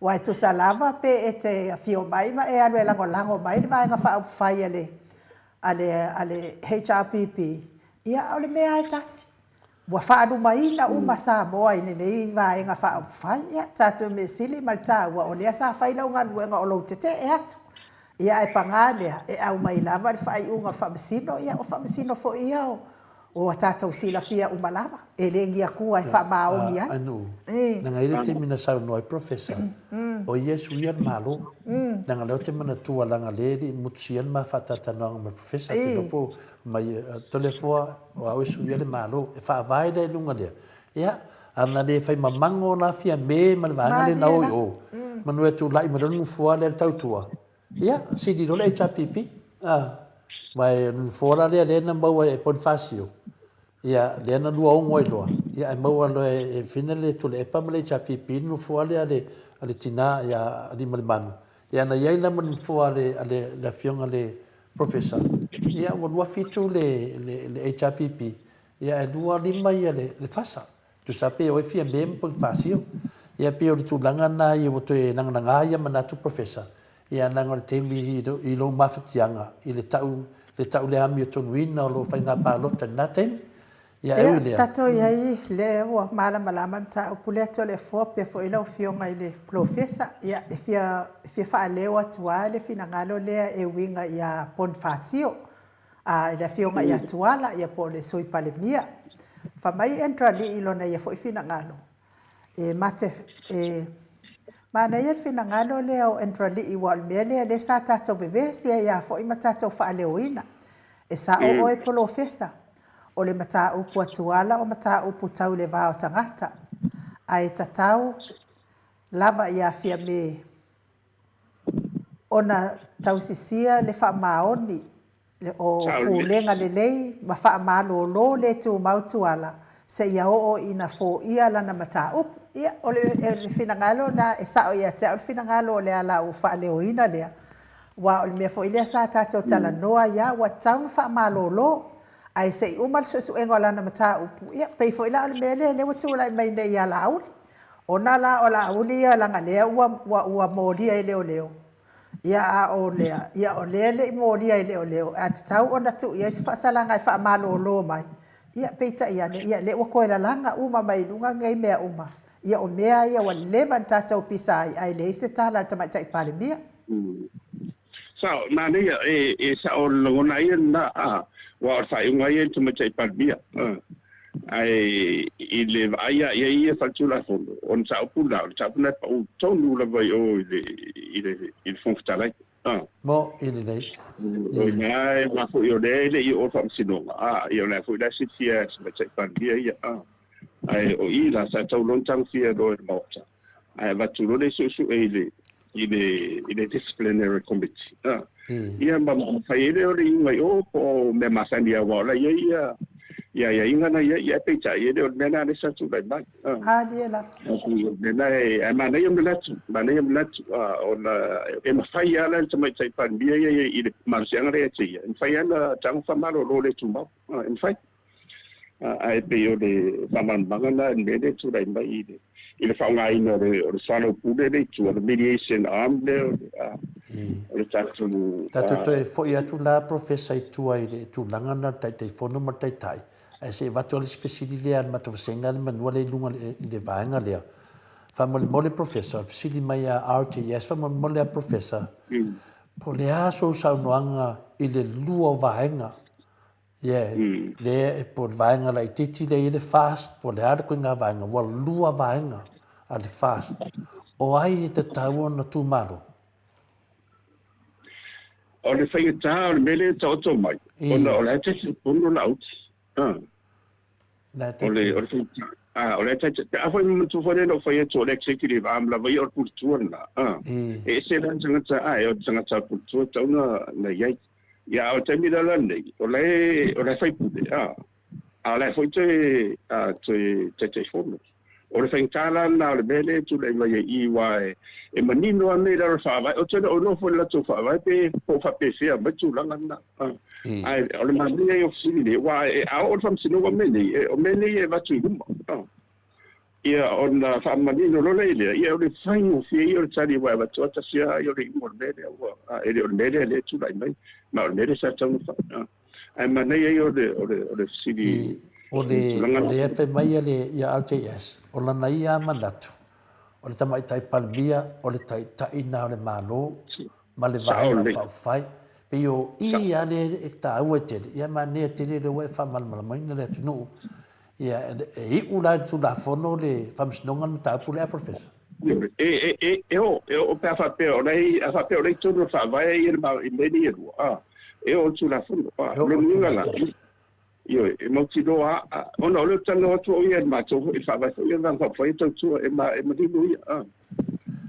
Aua e tusa lava pe e te afio mai ma e alu e lagolago mai le Vaega Faaupufai a le, a le, a le HRPP, ia o le mea lava e tasi. Ua faalumaina uma Samoa i lenei Vaega Faaupufai. Ia, tatou mea sili ma le taua, o lea sa fai lau galuega o lou tetee atu. Ia, ae paga lea, e aumai lava le faaiuga o le Faamasino, ia o Faamasino foi ia ua tatou silafia uma lava, e le ni Atua e faamaoni ai. Anu, leaga e i ai le taimi na saunoa ai Professor, o ia e suia le Malo. Leaga o lea ou te manatua leaga o lea e le i motusia le ma faatalatalanoaga ma le Professor, ou te iloa po o mai Toleafoa, O au e suia le Malo, e faavae lea i luga lea. Ia, a na le fai mamago la Fiame ma le vaega lea na o i o, manu e tulai mai loa le nofoa lea le tautua, ia, sili loa le HRPP. A, aua o le nofoa la lea lea na maua e Ponifasio, ia, lea na 26 ai loa, ia ae maua loa e Fina le Tuilaepa ma le HRPP le nofoa lea a le tina ia Aliimalemanu. Ia na i ai la ma le nofoa a le Afioga i le Professor, ia ua 27 le HRPP, ia ae 25 ia le FASA. Tusa pe o e Fiame ma Ponifasio. Ia pei o le tulaga lena ia ua toe lagalaga ia manatu Professor, ia leaga o le taimi i lou mafatiaga i le tau le tau le amiotonuina o lou faiga palota i lena taimi. Ia e ui lea. Ia, tatou i ai lea ua malamalama le mataupu lea Toleafoa pea foi lau Afioga i le Polofesa. Ia, e fia, e fia faaleo atu lava le finagalo lea e uiga ia Ponifasio, a, i le Afioga ia Tuala, ia po o le Sui Palemia. Fai mai Andrew Alii i lona ia foi finagalo, E mate, e manaia le finagalo lea o Andrew Alii aua o le mea lea lea sa tatou vevesi ai lava foi ma tatou faaleoina. E sao oe Polofesa, o le mataupu a Tuala o mataupu tau i le va o tagata, ae tatau lava ia Fiame ona tausisia le faamaoni o pulega lelei ma faamalolo le tumau Tuala seia oo ina foia lana mataupu. Ia, o le finagalo lena e sao ia te au le finagalo o le ala ua faaleoina lea, aua o le mea foi lea sa tatou talanoa ai lava, ua tatau ona faamalolo, ae se i uma le suesuega o lana mataupu, ia, pei foi la o le mea lea lea ua tulai mai nei ia Laauli. Ona la o Laauli ia leaga lea ua ua molia e leoleo, ia a o lea, ia o lea e le i molia e leoleo, ae tatau ona tuu i ai se faasalaga e faamalolo mai, ia peitai ane, ia lea ua toe lalaga uma mai i luga nei mea uma. Ia o mea ia ua leva ona tatou pisa ai ae leai se tala a le Tamaitai Palemia. Sao, manaia, e sao le lagona ia lena, aua o le faaiuga ia i le Tamaitai Palemia. Ae i le vaai lava i ai ia faaletulafono, o le mataupu lena, o le mataupu lena e pau tonu lava i o i le, i le, i le Fofoga Fetalai. A. Mo, i lelei. O i ina e mafua, o lea e le i oo le Faamasinoga, a, ia o lea foi la e silafia e le Tamaitai Palemia ia, a. Ae o i la, sa tatau loa ona tagofia loa e le Maota, ae avatu loa le suesue i le, i le, i le Disciplinary Committee, a. Ia ma mafai ai lea o le iuga i o po o mea masani aua o la e i ai ia ia aiaiga na i ai, ae peitai e le o le mea lena lea sa tulai mai. Alie lava. O le mea lena ae manaia manatu, manaia manatu ona e mafai lava la e le Tamaitai Palemia ia i le malosiaga lea ia te ia, e mafai lava ona tago faamalolo le tumau, e mafai. Ae pei o le faamalamalamaga lena i le mea lea e tulai mai i le i le faaaogaina o le soalaupule lea i tua, le mediation arm lea o le tatou. Tatou toe foi atu la Professor i tua i le tulaga lena o le Taitaifono ma le Taitai, ae se i avatu lava le isi fesili lea a le matou vasega le manua lea i luga i le vaega lea. Faamolemole Professor, fesili mai a RTS, faamolemole a Professor, po o le a sou saunoaga i le lua o vaega Yeah, lea po o le vaega laitiiti lea e i ai le FAST, po o le a le koiga vaega, ua lua vaega a le FAST. O ai e tatau ona tumalo? O le faigata o le mea lea e taoto mai, ona o la e taitaifono Laauli. O le o le faigata, o la e taitai, pe a foi manatua foi lea na ou fai atu o le executive arm lava ia o le puletua lena. E ese la le tagata, ae o le tagata puletua e tatau ona i ai. Ia, a o le taimi la lenei, o la e, o la e faipule, a, a o la e foi toe, a, toe Taitaifono. O le faigata la lena o le mea lea e tulai mai ai i i, aua e, e manino lava mea i lalo o le Faavae. Ou te le o iloa foi i le latou Faavae pe po o faapefea mai tulaga lena. A, ae o le manaia ia o fesili nei, aua e, a oo i le Faamasinoga mea nei, e, o mea nei e avatu i luma. A. Ia, ona faamanino loa lea i lea, ia o le faigofie ia o le tali aua e avatu lava tasi lava ia o le iuga o le mea lea ua, e le o le mea lea lea e tulai mai, ma o le mea lea sa tatau ona fai. Ae manaia ia o le, o le, o le fesili I, o le, o lea e fai mai ia le, ia RJS, o lana ia lava manatu, o le Tamaitai Palemia, o le Taitai na o le Malo, ma le Vaega Faaupufai. Pei o i lava lea e taua ai tele, ia manaia tele lea ua e faamalamalamaina le atunuu. Ia, e iu la i le Tulafono le Faamasinoga le mataupu lea, Professor? E, e, e oo, e oo pe a faapea o la e, a faapea o la e i totonu o le Faavae ia le mea nei e lua, a, e oo i le Tulafono. A, o lona uiga la, ioe, e mautinoa a, ona o lea ou te talanoa atu au ia i le matou foi, i le Faavae foi ia o le Vaega Faaupufai e tautua, e ma, e manino ia, a.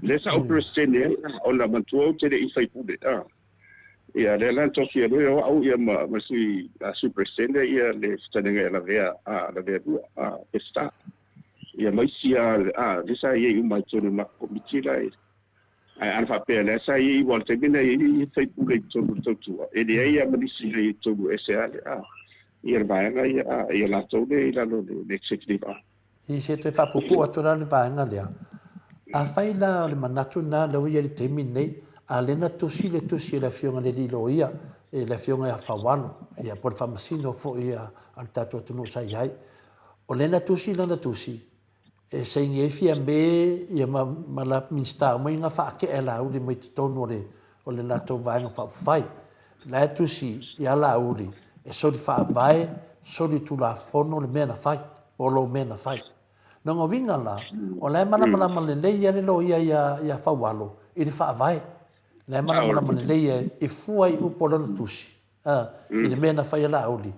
Lea sa ou Peresetene ai, a, ona manatua ou te le i faipule, a. Ia, lea la na tofia loa o au ia ma, ma sui, a, Sui Peresetene ia le fetalaiga ia Lavea, a, Lavea Lua, a, Peseta. Ia ma isi a, a, lea sa i ai uma i totonu o le matou Komiti la e, ae ana faapea lea sa i ai aua o le taimi lena e i ai faipule i totonu o le tautua, e leai lava ma nisi i totonu e ese lava le, a, ia le vaega ia, a, ia latou lea i lalo o le Executive Arm. I se toe faapuupuu atu la le vaega lea, afai la o le manatu lena lea ua i ai i le taimi lenei, a lea na tusi le tusi a le Afioga i le Alii Loia, le Afioga ia Faualo, ia po o le Faamasino foi a le tatou atunuu sa i ai, o lea na tusi lana tusi, e saini ai Fiame ia ma, ma la Minisita uma ia na faatea Laauli mai totonu o le, o le latou Vaega Faaupufai. La e tusi ia Laauli e soli faavae, soli tulafono le mea na fai, po o lou mea na fai. Lona uiga la, o la e malamalama lelei lava le loia ia, ia Faualo i le faavae. La e malamalama lelei e, e fua i upu o lana tusi, a, i le mea na fai e Laauli.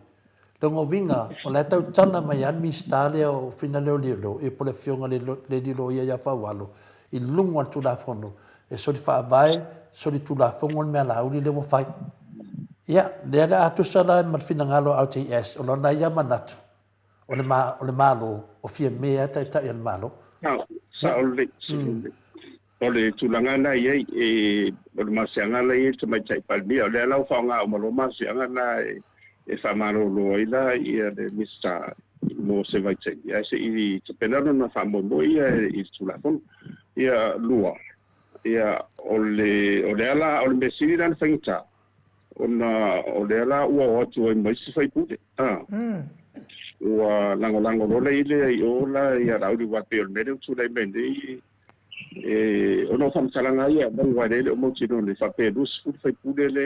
Lona uiga, o la e tautala mai lava le Minisita lea o Fina Leoleo, ia po o le Afioga i le Alii Loia ia Faualo, i luga o le Tulafono, e soli faavae, soli tulafono le mea a Laauli lea ua fai. Ia, lea o le a tusa la ma le finagalo o RJS, o lona ia manatu, o le, o le Malo, o Fiame lava Taitai o le Malo. Sao, sao lelei, sao lelei. O le tulaga lena e i ai, e, o le malosiaga la e i ai le Tamaitai Palemia, o lea la ua faaaoga uma loa malosiaga na e faamalolo ai la ia le Minisita mo se vaitaimi, ae se i tapena lona faamoemoe ia i le Tulafono. Ia, lua, ia, o le, o lea la, o le mea sili la ona faigata, ona o lea la ua o atu ai ma isi faipule, a, ua lagolago loa la lea i o la ia Laauli, aua e pei o le mea lea ua tulai mai nei, E, ona o faamatalaga ia e aumai aua e le o mautinoa nei faapea e 20 faipule le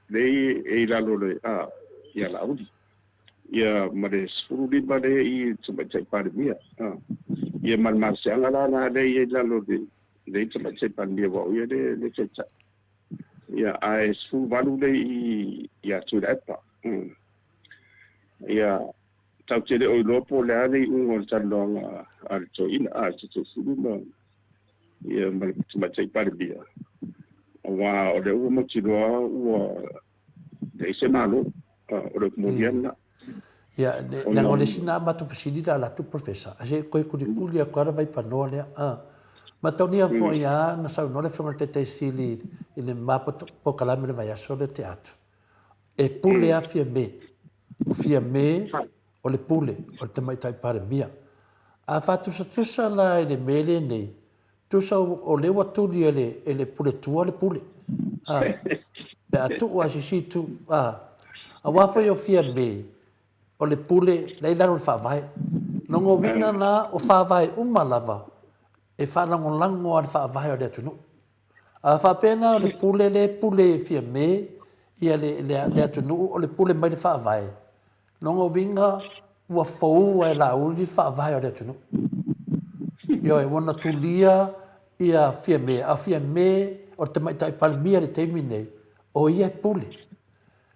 le e i lalo le a ia Laauli ia ma le 15 le i Tamaitai Palemia a ia ma le malosiaga la la le i lalo le le Tamaitai Palemia aua o ia le le taitai ia ae 18 le i ia Tuilaepa ia Tatou te le o iloa po o le a le iuga o le talanoaga a le toeaina, a le Taitaifono ma, ia, ma le Tamaitai Palemia. Aua o lea ua mautinoa ua leai se Malo, o le upu moni lava lena. Ia, leaga o le isi na matou fesili la latou Professor, a se koe kulikuli atu lava le vaipanoa lea. A. Mataulia foi a na saunoa le Afioga i le Taitai Sili i le ma polokalame i le vaiaso lea tea atu. E pule lava Fiame. O Fiame o le pule o le Tamaitai Palemia. A faatusatusa la i le mea lenei, Tusa o lea ua tuli e le, e le puletua le pule. A, pe a tuu a sisi tu, a, aua foi o Fiame, o le pule la i lalo o le faavae. Lona uiga la, o faavae uma lava e faalagolago a le faavae o le atunuu. A faapea la o le pule lea e pule e Fiame ia le, le, le atunuu o le pule mai le faavae, Lona uiga ua fou e Laauli le faavae o le atunuu. Ioe, ua na tulia ia Fiame, a o Fiame o le tamaitai Palemia i le taimi lenei, o ia e pule.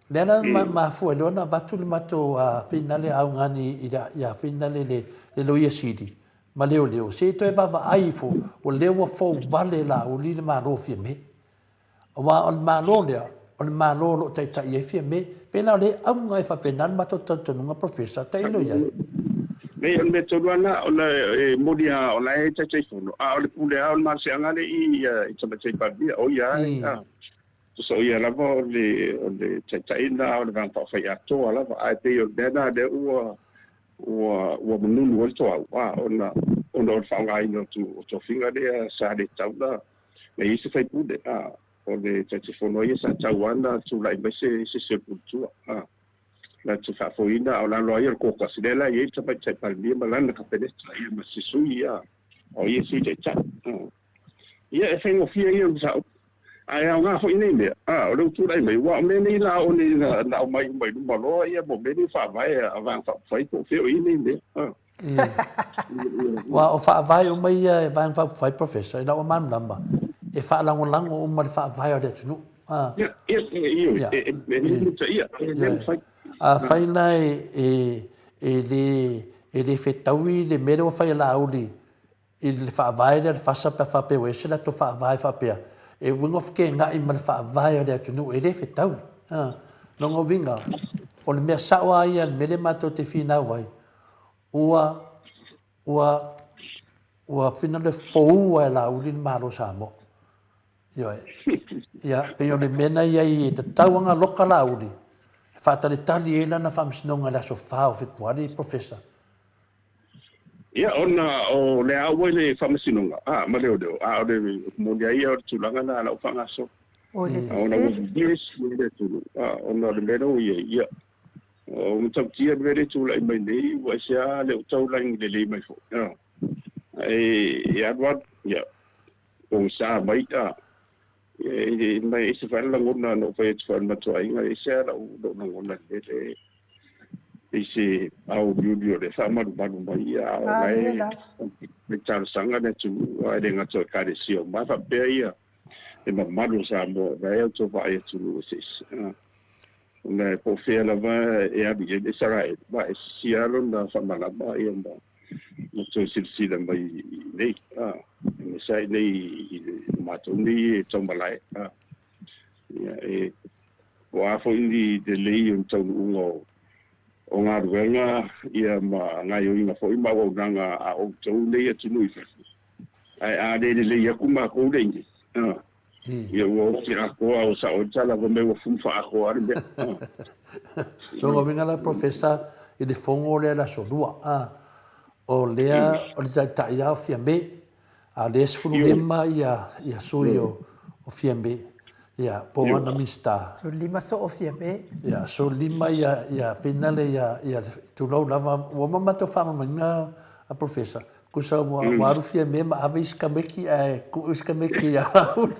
O lea la na mafua ai loa ona avatu le matou finale augani ia finale le Loia Sili ma Leoleo, se i toe vaavaai ifo, o lea ua fou vale e Laauli le Malo o Fiame. Aua o le Malo lea, o le Malo o lo o taitai ai Fiame. Pei la o le auga e faapena le matou talitonuga Professor, tailo i ai. Leai, o le mea tonu lava lena, ona e moni lava o la e Taitaifono, a o le pule lava o le malosiaga lea i i Tamaitai Palemia, o ia lava, tusa o ia lava o le o le Taitai lena o le Vaega Faaupufai atoa lava, ae pei o le mea lena lea ua ua ua manunu ai le toau, ona ona o le faaaogaina o tofiga lea sa le tatau ona Na i ai se faipule, a, o le Taitaifono ia sa tau lava na tulai mai se se isi o le puletua, a, na te faafoeina a o lalo lava ia o le kōkasi, lea la e i ai le Tamaitai Palemia ma lana Kapeneta, ia ma se sui, a, o ia e Sui Taitai. A. Ia, e faigofie ia o le mataupu. Ae aoga foi nei mea, a, o lea ua tulai mai, aua o mea nei la o nei na, na aumai uma i luma loa, ia, mo mea nei o faavae a Vaega Faaupufai po o fea o i ai nei mea, a. Aua o faavae uma ia e Vaega Faaupufai Professor, i lau malamalama, e faalagolago uma i le faavae o le atunuu. Afai la e le fetaui le mea lea ua fai e Laauli i le faavae lea a le FASA pe a faapea ua ese le latou faavae faapea, e uiga o fekega'i ma le faavae o le atunuu, e le fetaui. Lona uiga, o le mea sa'o lava ia i le mea lea matou te finau ai, ua, ua, ua finagalo e fou lava e Laauli le Malo o Samoa. Ioe. Ia, pei o le mea na i ai e tatau lava ona loka Laauli e faatalitali ai lana faamasinoga i le aso 4 o Fepuari, Professor. Ia, ona o le a ua i le faamasinoga, a, ma leoleo, a o le moni ai ia o le tulaga lena la ua faagasolo. O le sese. Ona ua vevesi ai le atunuu, a, ona o le mea lea ua i ai, ia, o matautia le mea lea e tulai mai nei, ua ese lava le taulagi lelei mai foi, a, e alu alu, ia, pogisa mai, a, ia, ma e ese foi le lagona na ou fai atu foi i le matou aiga, e ese lava lou lagona i le mea lea i se aoliuli o le faamalumalu mai, a o la e talosaga le atunuu, ae le gata o Ekalesia uma, faapea ia le mamalu o Samoa, o la e outou vaai atunuu eseese. Ona po o fea lava e alu i ai le Isaraelu, ma e sisia lava lona faamalama ia ma ma toe silasila mai i inei, aemaise lava i inei i matou nei e taumalae. Ia, e, po o a foi ni lelei o ni taunuuga o, o galuega ia ma gaoioiga foi ma auaunaga a outou nei atunuu i fafo, ae a le lelei atu makou le inei, ia ua oti atoa ua sao ai le tala fai mai ua fumu faaatoa le mea. Lona uiga la Professor i le fono lea i le aso Lua, o lea o le taitai lava o Fiame, a o lea e 15 ia ia sui o o Fiame, ia po o ana Minisita. 15 soo o Fiame. Ia, 15 ia ia finale ia ia tulou lava, ua uma matou faamalamalamaina a Professor, Tusa ua ua alu Fiame ma ave isi tamaiti ae tuu isi tamaiti ia Laauli.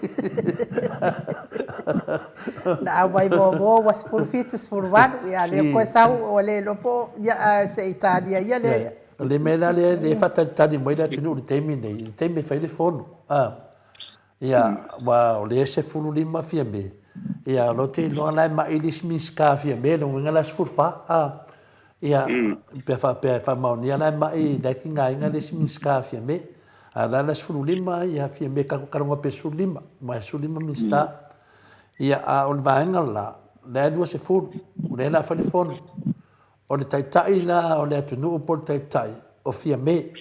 Na auai muamua ua 17, 18, ia lea toe sau ua le iloa po o, ia ae se i talia ia le. O le mea la lea e faatalitali mai le atunuu i le taimi lenei, i le taimi e fai ai le fono. Ia, aua o lea e 15 Fiame, ia o lea ou te iloa la e mai le isi Minisita Fiame, lona uiga la e 14. Ia, pe a faapea e faamaonia la e mai la e tigaina le isi Minisita Fiame. A o le a le 15 ia Fiame Kaloga pe 15, ma e 15 Minisita. Ia, a o le vaega la, lea e 20, o lea o le a fai le fono. O le taitai la o le atunuu po o le taitai o Fiame.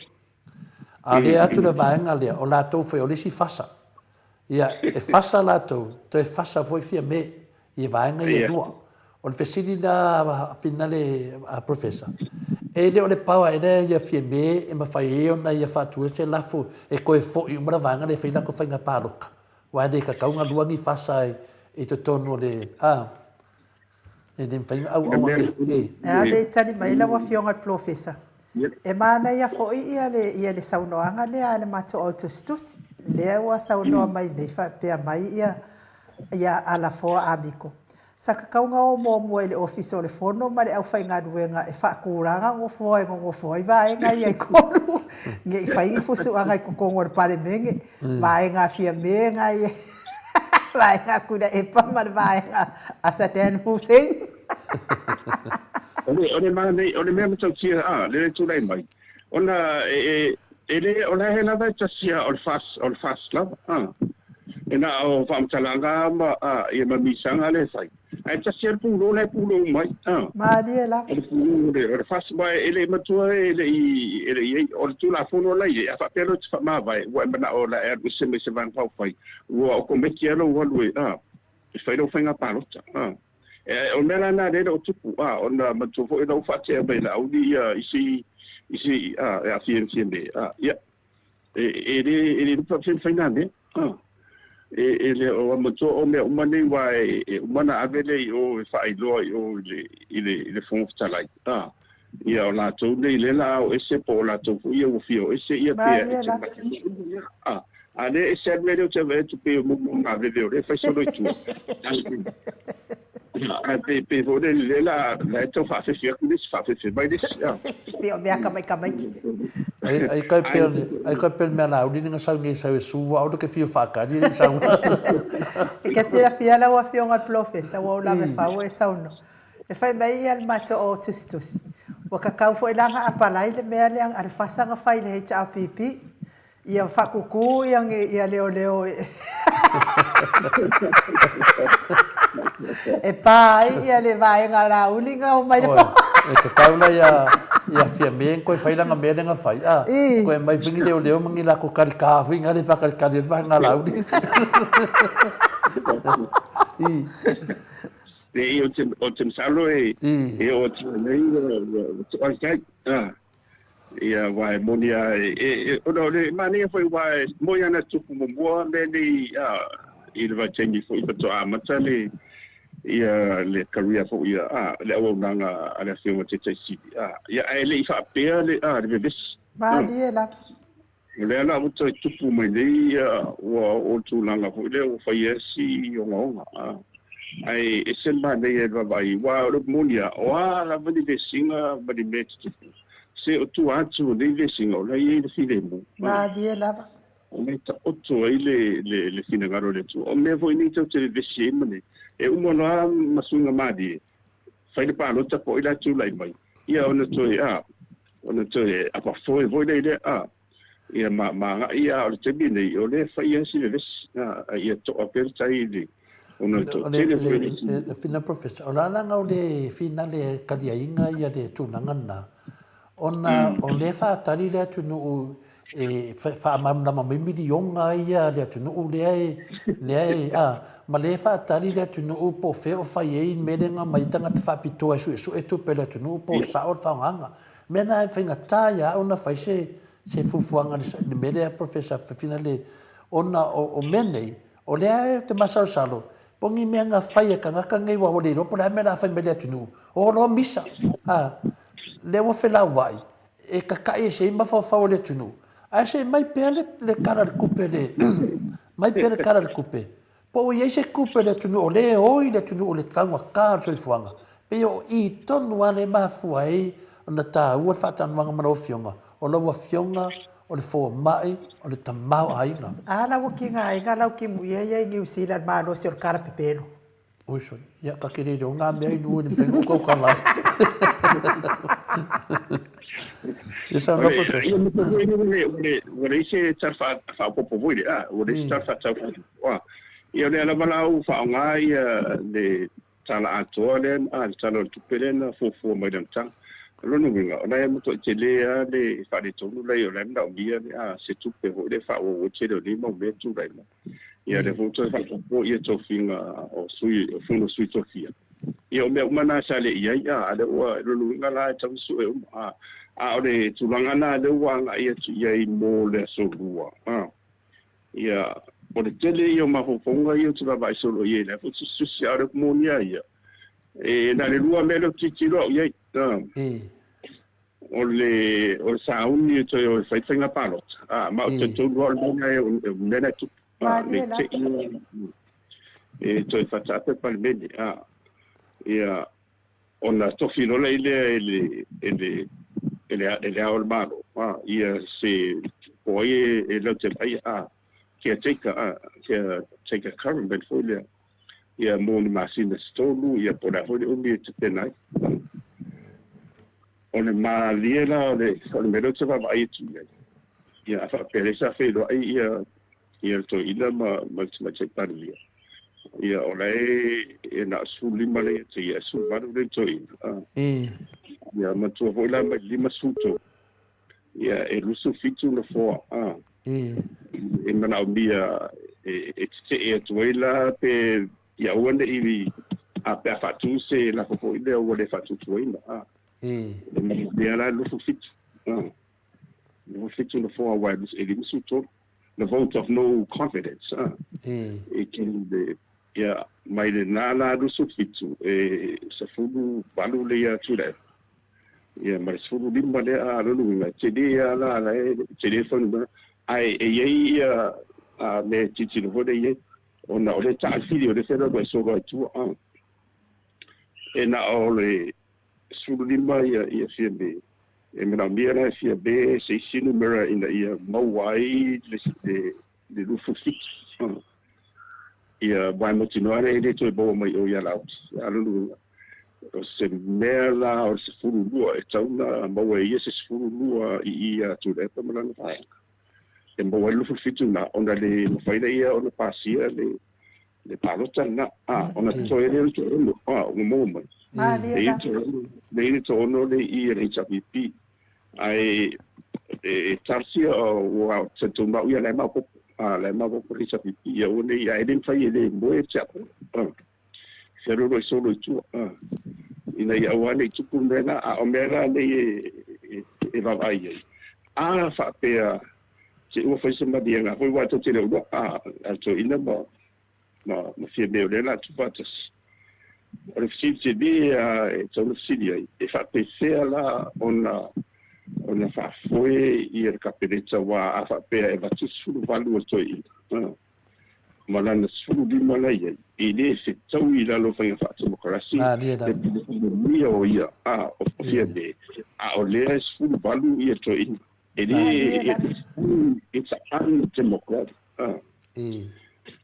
A o lea atu le vaega lea, o latou foi o le isi fasa. Ia, e fasa latou, toe fasa foi Fiame i vaega ia e lua. O le fesili la finale a Professor, e le o le power ea lea ia Fiame e mafai ai ona ia faatu se lafo e toe foi uma le vaega lea e fai latou faiga palota, aua e le tatau ona lua ni fasa i totonu o le, a, e le mafai ona auau ane. E a le tali mai lau Afioga i le Polofesa? E manaia foi ia le ia le saunoaga lea a le matou au tusitusi, lea ua saunoa mai nei faapea mai ia ia Alafoa Amiko. Sa tatau ona o muamua i le Ofisa o le Fono ma le aufaigaluega e faatulaga nofoa e nonofo ai vaega ia e tolu ne i fai ni fusuaga i totonu o le Palemene, vaega a Fiame na ia vaega a Tuilaepa ma le vaega a Saddam Hussein. O le manaia, o le mea matautia a, lea e tulai mai, ona e, e le, o la e lava e tasi a, o le FAS, o le FAS lava, a. E na o faamatalaga ma, a, ia ma misaga lea e fai. Ae tasi a le pulou la e pulou mai, a. Malie lava. O le pulou o le, o le FAS, ma e le matua e le i, e le i ai, o le Tulafono la e i ai, a faapea loa e te faamavae, ua e manao o le a e alu ese mai se Vaega Faaupufai, ua okomeki lava lou alu e, a, e fai lau faiga palota, a. O le mea la lena lea e le o tupu, a, ona manatua foi o la ua faatea mai e Laauli ia isi, isi, a, e aafia i le CMA, a, ia, e, e le, e le iloa pe mafai na mea, a. E, e le o manatua o mea uma nei aua e, e uma ona ave lea i o e faailoa i o i le, i le, i le Fofoga Fetalai, a, ia o latou nei lea la a o ese po o latou foi ia ua fia o ese ia pe Malie lava. a, A lea e ese lava le mea lea ou te vaai atu pei o mea maveve o lea e fai solo i tua. Ae pei pei foi lele lea la la e tau faafefe atu le isi faafefe mai le isi. Pei o mea kamaikamaiki. Ai ai kai pea le ai kai pea le mea la uli nga sau ngi sau e suva au ke fio whakari e sau. E ke silafia lau afioga le polofesa ua ou lave fau e saunoa. E fai mai ia le matou o tusitusi. Ua kakau foi la nga apalai le mea lea a le fasa nga fai le HRPP. Ia faakuku ia ia leoleo e pa ai ia le vaega Laauli na omai le Oi, e tatau la ia ia Fiame koe fai lana mea lea na fai, a, koe aumai foi ni leoleo ma ni lako kalikā foi na le faakalikali ai le vaega Laauli. I. Leai, ou te masalo e oo atu ai nei ua to'a le tai. Ia, aua e moni lava, e, ona o le manaia foi aua e moni lava na tupu muamua mea nei i le vaitaimi foi faatoa amata le, ia, le career foi a, le auaunaga a le Afioga Taitai Sili, a, ia, ae le i faapea le, a, le vevesi. Malie lava. O lea la ua toe tupu mai nei ua oo le tulaga foi lea ua fai ai si ogaoga, a. Ae ese le manaia i le vaavaai, aua o le upu moni lava, o a lava ni vesiga ma ni mea e tutupu, se o tua atu o nei vesiga, o la e i ai le filemu. Malie lava. O la e taoto ai le, le, le finagalo o le Atua. O mea foi nei tatou te vevesi ai ma nei, e uma loa ma suiga malie, fai le palota po o ai la e tulai mai, ia ona toe, a, ona toe apafoe foi lea i lea, a, ia ma, ma agai ia, a o le taimi lenei, o lea e fai lava si vevesi, a, a ia to'a pea le tai i le, ona o le toatele foi o le isi. Le Fina Professor, o le a la o le fina le kaliaiga ia le tulaga lena, ona o lea e faatali le atunuu e faamalamalama mai miliona ia a le atunuu lea e, lea e, a, ma lea e faatali le atunuu po o fea o fai ai le mea lea na aumai ai tagata faapitoa e suesue tupe a le atunuu po o sao le faaaogaga. O mea na e faigata ia au ona fai se, se fuafuaga i le mea lea Professor Fafina le, ona o, o mea nei, o lea ou te masalosalo, po o ni mea na fai e tagata nei aua ua le iloa po o le a le mea o le a fai mai le atunuu, o loa misa, a, lea ua felauai, e kakaʻi ese ai mafaufau o le atunuu, ae se i mai pea le, le Tala o le Tupe le, mai pea le Tala o le Tupe, po ua i ai se tupe a le atunuu o lea e oi le atunuu i le taugata o le soifuaga. Pei o i tonu lava lea e mafua ai ona taua le faatalanoaga ma lau Afioga, o lau Afioga o le fomai o le tamaoaiga. A lau okiga aiga lau kimuia ia i Niu Sila i le malosi o le kala pepelo. Oi sori, ia ka te rere o ngā mea i mua i le mawhai ngō kau ka lai. Ia saunoa Professor. Ia matua foi lea ua leai se tala faaopoopo foi lea, ua leai se tala faatatau faaopoopo. Ia o lea lava la ua faaaoga ia le tala atoa lea, le tala o le tupe lea na fuafua mai i le amataga. O lona uiga, o la e matuai tele lava le faaletonu la e i ai, o la e manaomia se tupe foi lea e faaauau ai le tele o nei mau mea e tulai mai. Ia o lea foi ua toe faaopoopo ia tofiga o sui, o fono sui tofia. Ia o mea uma na sa le i ai, a lea ua, lona uiga la e tatau ona sue uma. A, a o le tulaga na lea ua agai atu i ai mo le Aso Lua, a, ia, o le tele ia o mafaufauga ia ou te vaavaai solo i ai, o la e foi tusitusi, a o le upu moni lava ia, e na o le lua mea lea ou te tilotilo au i ai, a. O le o le sauni e toe o e fai faiga palota, a, ma ou te talitonu lava o le mea lena e, o le mea lena e tupu, a, ne i te i e toe faataape le Palemene, a, ia, ona tofi loa lea e le, e le, e le, e le Ao o le Malo, a, ia se, po o ai e latou te vaaia, a, caretaker, a, caretaker government foi lea, ia mo ni masina se tolu, ia po o le a foi le umi e tapena ai. O le malie la o le, o le mea lea ou te vaavaai atu i ai, ia a faapea lea sa feiloai ia, ia le toeaina ma, ma le Tamaitai Palemia, ia o la e, e na o le 15 lea ia te ia, e 18 lea i le toeaina, a. Ia matua foi la mai le 53, Ia, e 27 nofoa, a. E manaomia e tetee atu ai la pe ia aua ne i, a pe a faatu se lafo foi lea ua le faatuatuaina, a. E manaomia la 27, a. 27 nofoa aua e 53 the vote of no confidence, a. E kili le, ia, mai lena la 27, e 18 lea ia Tuilaepa. Ia, ma le 15 lea a lona uiga, e tele lava la, la e tele fuainumera, ae e i ai ia mea e tilotilo foi lea i ai, ona o lea e taa le fili, o lea e fealualuai solo ai i tua, a. E na o le 15 ia, ia Fiame, e manaomia la e Fiame se isi numera ina ia maua ai le, le, le 27, a. Ia, aua e mautinoa lea e le toe maua mai i o ia Laoti, a lona uiga, O se mea la o le 12 e tatau ona maua e ia se 12 i i ia Tuilaepa ma lana vaega e maua ai le 27 lena ona le mafai lea ona pasia le le palota lena a ona totoe ai lea o le toaono a ua maua mai Malie la. Le i le toaono le i i le HRPP ae e talosia ua talitonu au ia la e maopoopo a la e maopoopo le HRPP ia aua ne i ae le mafai e le moe tiakono a Fealualuai solo i tua, ina ia aua ne i tupu le mea la, a o mea la nei e vaavaai i ai. A faapea se ua fai se maliega foi aua e tou te le o iloa, a le toeaina ma, ma, ma Fiamē o lea o le a tuufaatasi. O le fesili tele lava e tatau ona fesili ai, e faapefea la ona, ona faafoe ia le Kapeneta aua a faapea e avatu le 18 a le toeaina, ma lana 15 la i ai, e le fetaui i lalo o faiga faatemokarasi le pilifilia o ia, a, o Fiamē, a o lea e 18 ia toeaina. E le, it's undemocratic. A,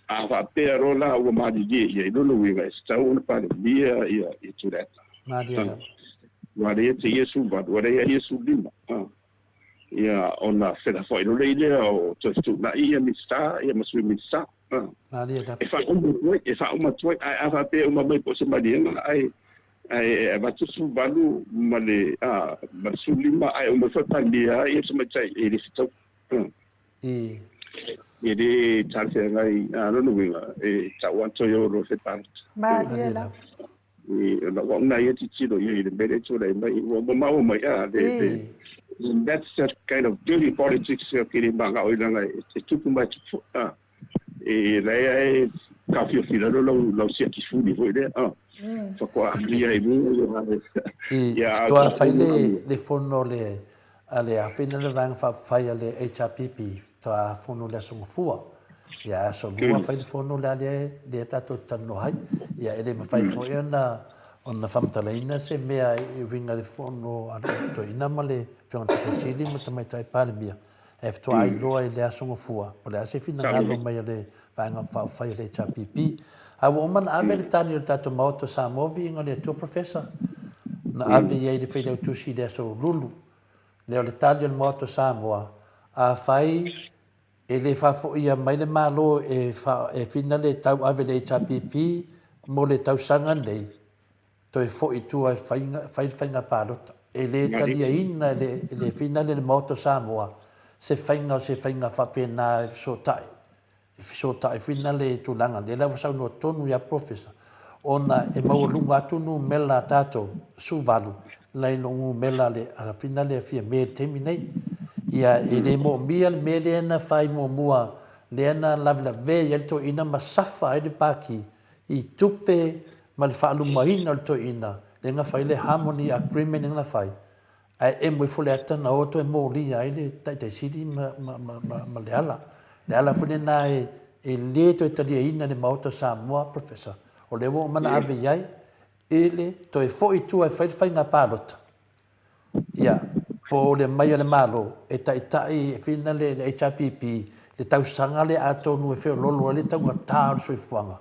a faapea loa la ua malilie i ai, lona uiga e tatau ona palemia ia Tuilaepa. Aua lea ia te ia 18, ua lea ia 15. A. Ia, ona felafoai loa lea o toe fetuunai ia Minisita ia ma Sui Minisita. E faauma atu ai, e faauma atu ai, ae a faapea e uma mai po o se maliega ae ae avatu le 18 ma le a ma le 15 ae uma ifo e Palemia ia le tamaitai e le fetau. E le talafeagai, a lona uiga e tau lava toe o loa e fai palota. Malie lava. O au na ia tilotilo i ai i le mea lea e tulai mai, ua mamao mai a le, le, that's that kind of dirty politics ke le manao i langa e tupu mai tupu a e la e taofiofi lalo lau lau siaki fuli foi lea a faatoa aafia i luga ia faatoa fai le le fono le a le afina le vaega faaupufai a le HRPP faatoa fono le Aso Gafua. Ia Aso Lua fai le fono lea lea lea tatou te talanoa ai. Ia e le mafai foi ona ona faamatalaina se mea e uiga i le fono a le toeaina ma le Afioga i le Tatai Sili ma Tamaitai Palemia e faatoa ailoa i le Aso Gafua po o le a se finagalo mai a le Vaega Faaupufai a le HRPP. Ae ua uma ona ave le tali o le tatou Maota o Samoa viiga o le Atua Professor na ave i ai i le Failautusi i le Aso Lulu. Lea o le tali o le Maota o Samoa, afai e le faafoia mai le Malo e e finale e tauave le HRPP mo le tausaga nei, toe foi i tua e fai le faiga palota. E le taliaina e le e le finale le Maota o Samoa se faiga o se faiga faapena e fesootai e fesootai foi na le tulaga lea la ua saunoa tonu ia Professor ona e maualuga atu numela a tatou 18 nai lo numela a le a finale a Fiame i le taimi nei. Ia e le moomia le mea lea na fai muamua lea na lavelave ai le toeaina ma safa ai le Pati i tupe ma le faalumaina o le toeaina lea na fai le harmony agreement lea na fai ae emo ifo le ata na o toe molia ai le Taitai Sili ma, ma, ma, ma, ma Leala. Leala foi lena e, e le toe taliaina le Maota o Samoa, Professor. O lea ua uma ona ave i ai e le toe foi i tua e fai le faiga palota. Ia, po o le mai a le Malo e taitai e whina le, le HRPP le tausaga lea atonu e feololo ai le taugata o le soifuaga.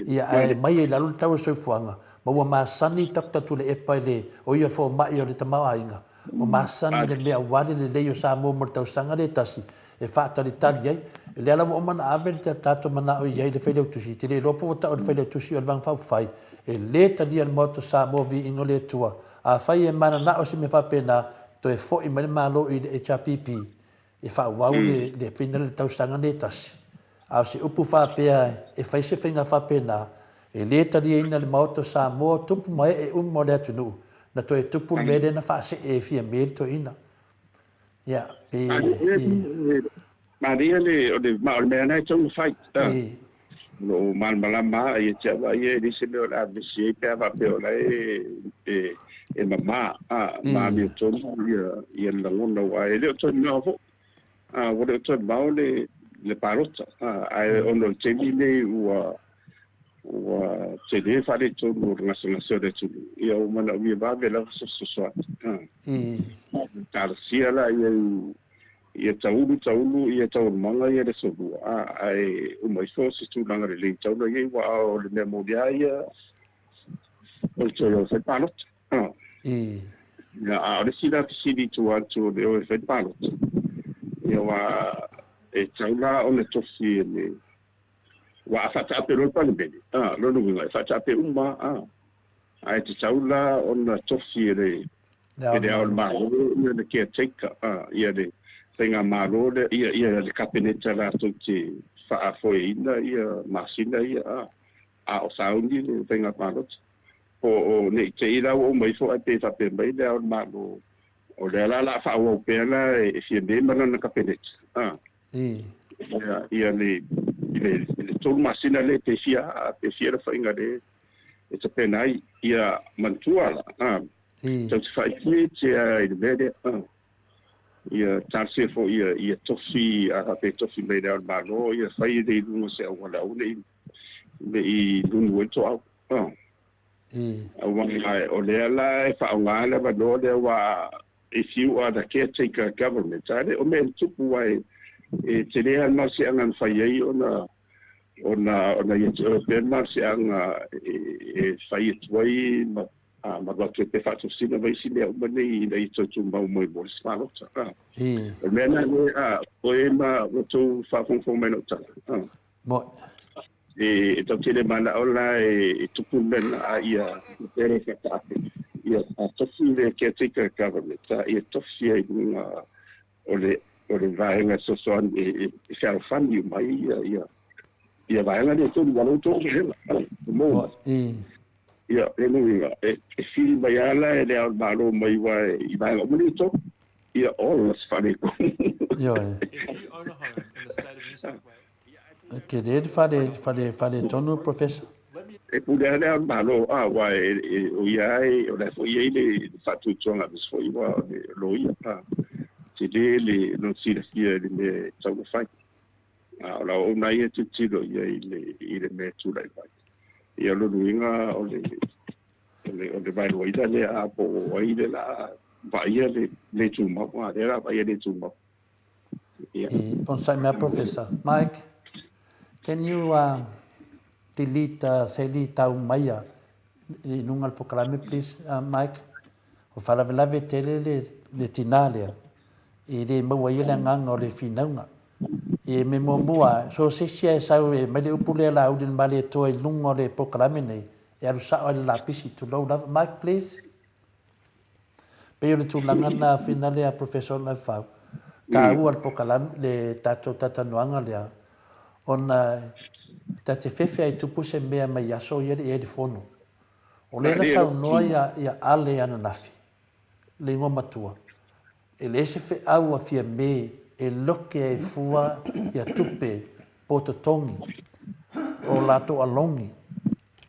Ia, ae mai ai i lalo le tau o le soifuaga, ma ua masani Doctor Tuilaepa i le, o ia fomai o le tamaoaiga, ua masani le mea aua le lelei o Samoa mo le tausaga lea e tasi e faatalitali ai. O lea la ua uma ona ave le tatou manao i ai i le Failautusi, ou te le iloa po ua tau e le Failautusi o le Vaega Faaupufai, e le talia e le Maota o Samoa viiga o le Atua. Afai e mananao se mea faapena, toe foi mai le Malo i le HRPP e faaauau le le faiga lea i le tausaga lenei e tasi. A o se upu faapea e fai se faiga faapena, e le taliaina e le Maota o Samoa tupu ma ee uma o le atunuu, na toe tupu le mea lea na faasee e Fiame le toeaina. Ia, pe i. Malie le, o le, ma o le mea lena e tatau ona fai. O lo o malamalama lava ia te au a ia e leai se mea o le a vevesi ai pe a faapea o la e, e, e mama, a, ma amiotonu ia, ia le lagona aua e le o toe mamao foi. A, ua le o toe mamao le, le palota. A, ae ona o le taimi lenei ua, ua tele faaletonu o le gasegase o le atunuu, ia ua manaomia vave lava se fesoasoani. A, talosia la ia i Ia taulu taulu ia taualumaga ia le aso lua, a, ae uma ifo se tulaga lelei tau la iai, ua o le mea moni a ia o le toe o e fai palota. A. Ia, a o le isi la fesili i tua atu o le o e fai palota, ia ua e tau la ona tofi e le, ua a faataape loa le Palemene, a, lona uiga e faataape uma a, ae tatau la ona tofi e le E le Ao o le Malo, ia le caretaker, ia le Faigamalo lea, ia, ia le Kapeneta latou te faafoeina ia masina ia, a, a o sauni le faiga palota. Po o ne i te i la ua uma ifo ae pei e faapea mai le Ao o le Malo, o lea la o le a faaauau pea la e Fiame ma lana Kapeneta, a, ia, ia le, le, le tolu masina lea pe fia, pe fia le faiga lea e tapena ai. Ia manatua la, a, Tau te faaitiitia i le mea lea. Ia talosia foi ia, ia tofi, a faapea e tofi mai le Ao o le Malo, ia fai lea i luga o se auala aua ne i, ne i nunu ai le toau. Aua o lea la e faaaoga le avanoa lea aua if you are the caretaker government, a le o mea e tupu aua e tele lava le malosiaga na fai ai ona ona ona ia te oe pea le malosiaga e fai atu ai ma Ā, ma alu atu ai pea faatosina ma isi mea uma nei ina ia toe tumau mai mo le isi palota. Ā, o le mea lena lea, ā, oe ma ua tou faafogafoga mai i lau tala, ā, e, e tau tele manao la e, e tupu le mea lena, a ia pea le whakaape, ia tofi le caretaker government, ā, ia tofi ai luga o le, o le vaega fesoasoani e, e, e fealofani uma ai ia, ia, ia vaega nei e tolu, ua lou tou vaega, ā, mo. Ia, lona uiga, e whiri mai lava la e le Ao o le Malo mai uae i vaega uma nei e tolu. Ia, ola se faaletonu. Ioe. E tele le fale, fale, faletonu, Professor. E pule lava le Ao o le Malo, a, aua e, o ia lava e, o la e foi e i ai le faatuatuaga aemaise foi aua o le loia, a, tele le lona silafia i le mea e tatau ona fai. A o la auauna ia e tilotilo i ai i le mea e tulai mai. Ia o lona uiga o le, o le, o le vaeluaina lea a po o ai le la vaaia le le tumau, a lea la vaaia le tumau. Ia. E onosai mea Professor. Mike, can you uh, delete uh, Sally tau maia i luga o le polokalame please, uh, Mike? O faalavelave tele le, le tinā lea, e le maua ai le agaga o le finauga. E me muamua, so o se isi lava e sau e aumai le upu lea Laauli le Malietoa i luga o le polokalame nei, e alu sao lava i le lapisi, tulou lava. Mic please. Pei o le tulaga lena finale a Professor Lefau, taua le polokalame, le tatou talatalanoaga lea, ona ta te fefe lava i tupu se mea mai aso ia e le i i ai le fono. O lea na saunoa ia Ale ananafi, le igoa matua, e leai se feau a Fiame e loke ai fua ia tupe po totogi o latou alongi,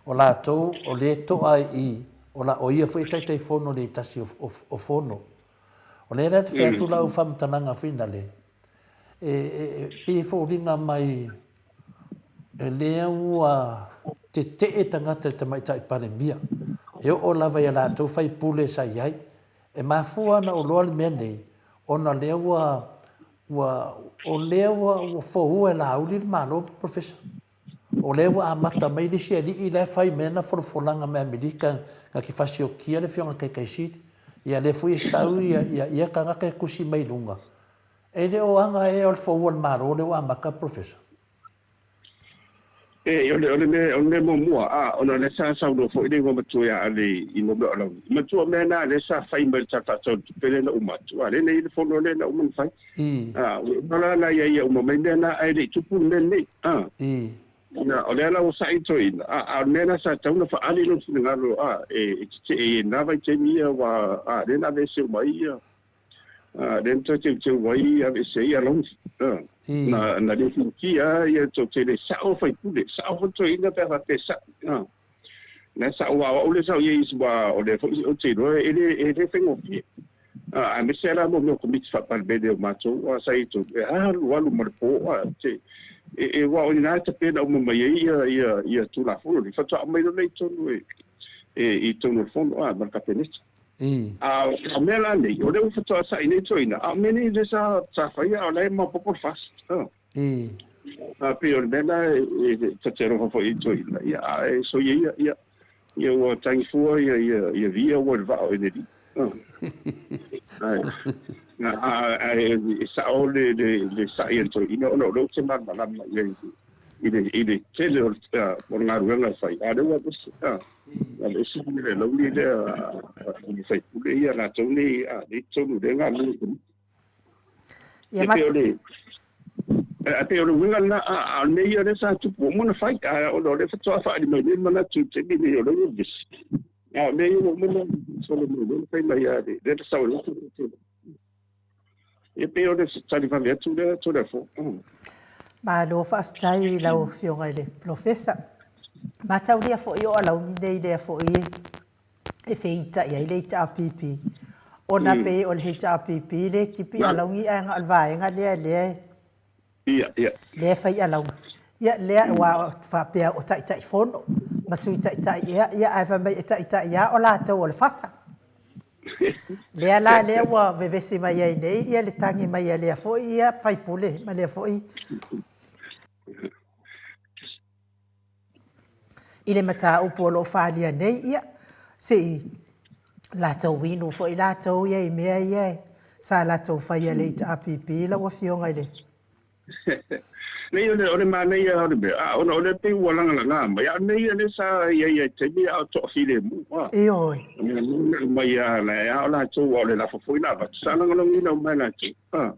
o latou o lea e to'a ai i, o la, o ia foi e Taitaifono i le tasi o fono. O lea la e te fai atu lau faamatalaga finale, e, e, e pei e foliga mai e lea ua tete'e tagata i le Tamaitai Palemia, e oo lava i a latou faipule sa i ai. E mafua ona ou loa le mea nei, ona o lea ua, ua, o lea ua, ua foua e Laauli le Malo, Professor. O lea ua amata mai le isi alii la e fai mai ana folafolaga mai Amerika na te fasiokia le Afioga i le Taitai Sili. Ia lea foi e sau ia, ia, ia tagata e tusi mai luga. E le o aga ea o le foua o le Malo lea ua amata, Professor? E, o le, o le mea, o le mea muamua, a, ona o lea sa saunoa foi le igoamatua ia Ale i mea o alauni. Matua o mea na lea sa fai mai le Tala Faatatau o le Tupe lea na uma atu, a, lea na i ai le fono lea na uma ona fai. A, ua uma la na ia ia uma mai mea na, ae le i tupu le mea lenei. A, na, o lea la ua sa'i toeaina, a, a o le mea na sa tatau ona faaali lona finagalo, a, e, e tetee i lena vaitaimi ia, aua, a, lea na aveese uma ai ia, A, lea na toe teuteu ai aveese ai alauni. A, na, na le fiakia ia toatele sao faipule, sao foi toeaina pe a faapea e sa'i. A, na sao aua o au lea sa ou i ai aua o lea foi ou te iloa e le, e le faigofie. A, aemaise lava la mo mea o Komiti Faa-Palemene o matou a sa i ai tonu, e alu alu ma le po, a, te, e, e, aua o i ina e tapena uma mai ai ia, ia, ia Tulafono nei, faatoa aumai loa lea i totonu e, e, i totonu o le Fono, a, ma le Kapeneta. A o mea la nei, o lea ua faatoa sa'i nei toeaina, a o mea nei lea sa, sa faia a o la e maopoopo le FAST. A pei o le mea la e ta te alofa foi i toeaina, ia, a e soia ia, ia, ia ua tagi fua ia, ia, ia via ua i le vaa o Eneli. Ae, a, a, e sa'o le, le, le sa'i a le toeaina ona o lea ou te malamalama i ai i le, i le tele o le, o le galuega e fai, a o lea ua aveese, a, aveese le alauni lea a le sui usufono ia latou nei, a, lea i totonu lea e galulue i le Komiti. Ia, E pei o le, e pei o le uiga lena, a, a o le mea ia lea sa tupu ua uma ona fai, a ona o lea faatoa faaali mai nei le manatu i le taimi lenei o lea ua vevesi. A o mea ia ua uma ona solo mai lea na fai mai lava lea na sau ai le Ia pei o le tali vave atu lea Toleafoa. Malo faafetai i lau Afioga i le Polofesa. Mataulia foi o alauni nei lea foi e feita'i ai le HRPP ona pei o le HRPP le kipi alauni ae na o le vaega lea lea e Ia, ia. Lea e fai alauni. Ia, lea, aua faapea o Taitaifono ma Sui Taitai ea, ia, ae fai mai e taitai lava o latou o le fasa. Lea la, lea ua vevesi mai ai nei ia le tagi mai a lea foi ia faipule ma lea foi i le mataupu o lo o faaalia nei, ia, se i latou inu foi latou ia i mea ia sa latou faia i le HRPP lau Afioga i le Nei, o le, o le manaia o le mea, a, ona o lea pei ua lagalaga mai, a o le mea ia lea sa i ai i taimi a o toafilemu, a. Ioe. O le mea na aumai a, a o latou, a o le lafo foi na avatu, sa lagolagoina uma e latou, a.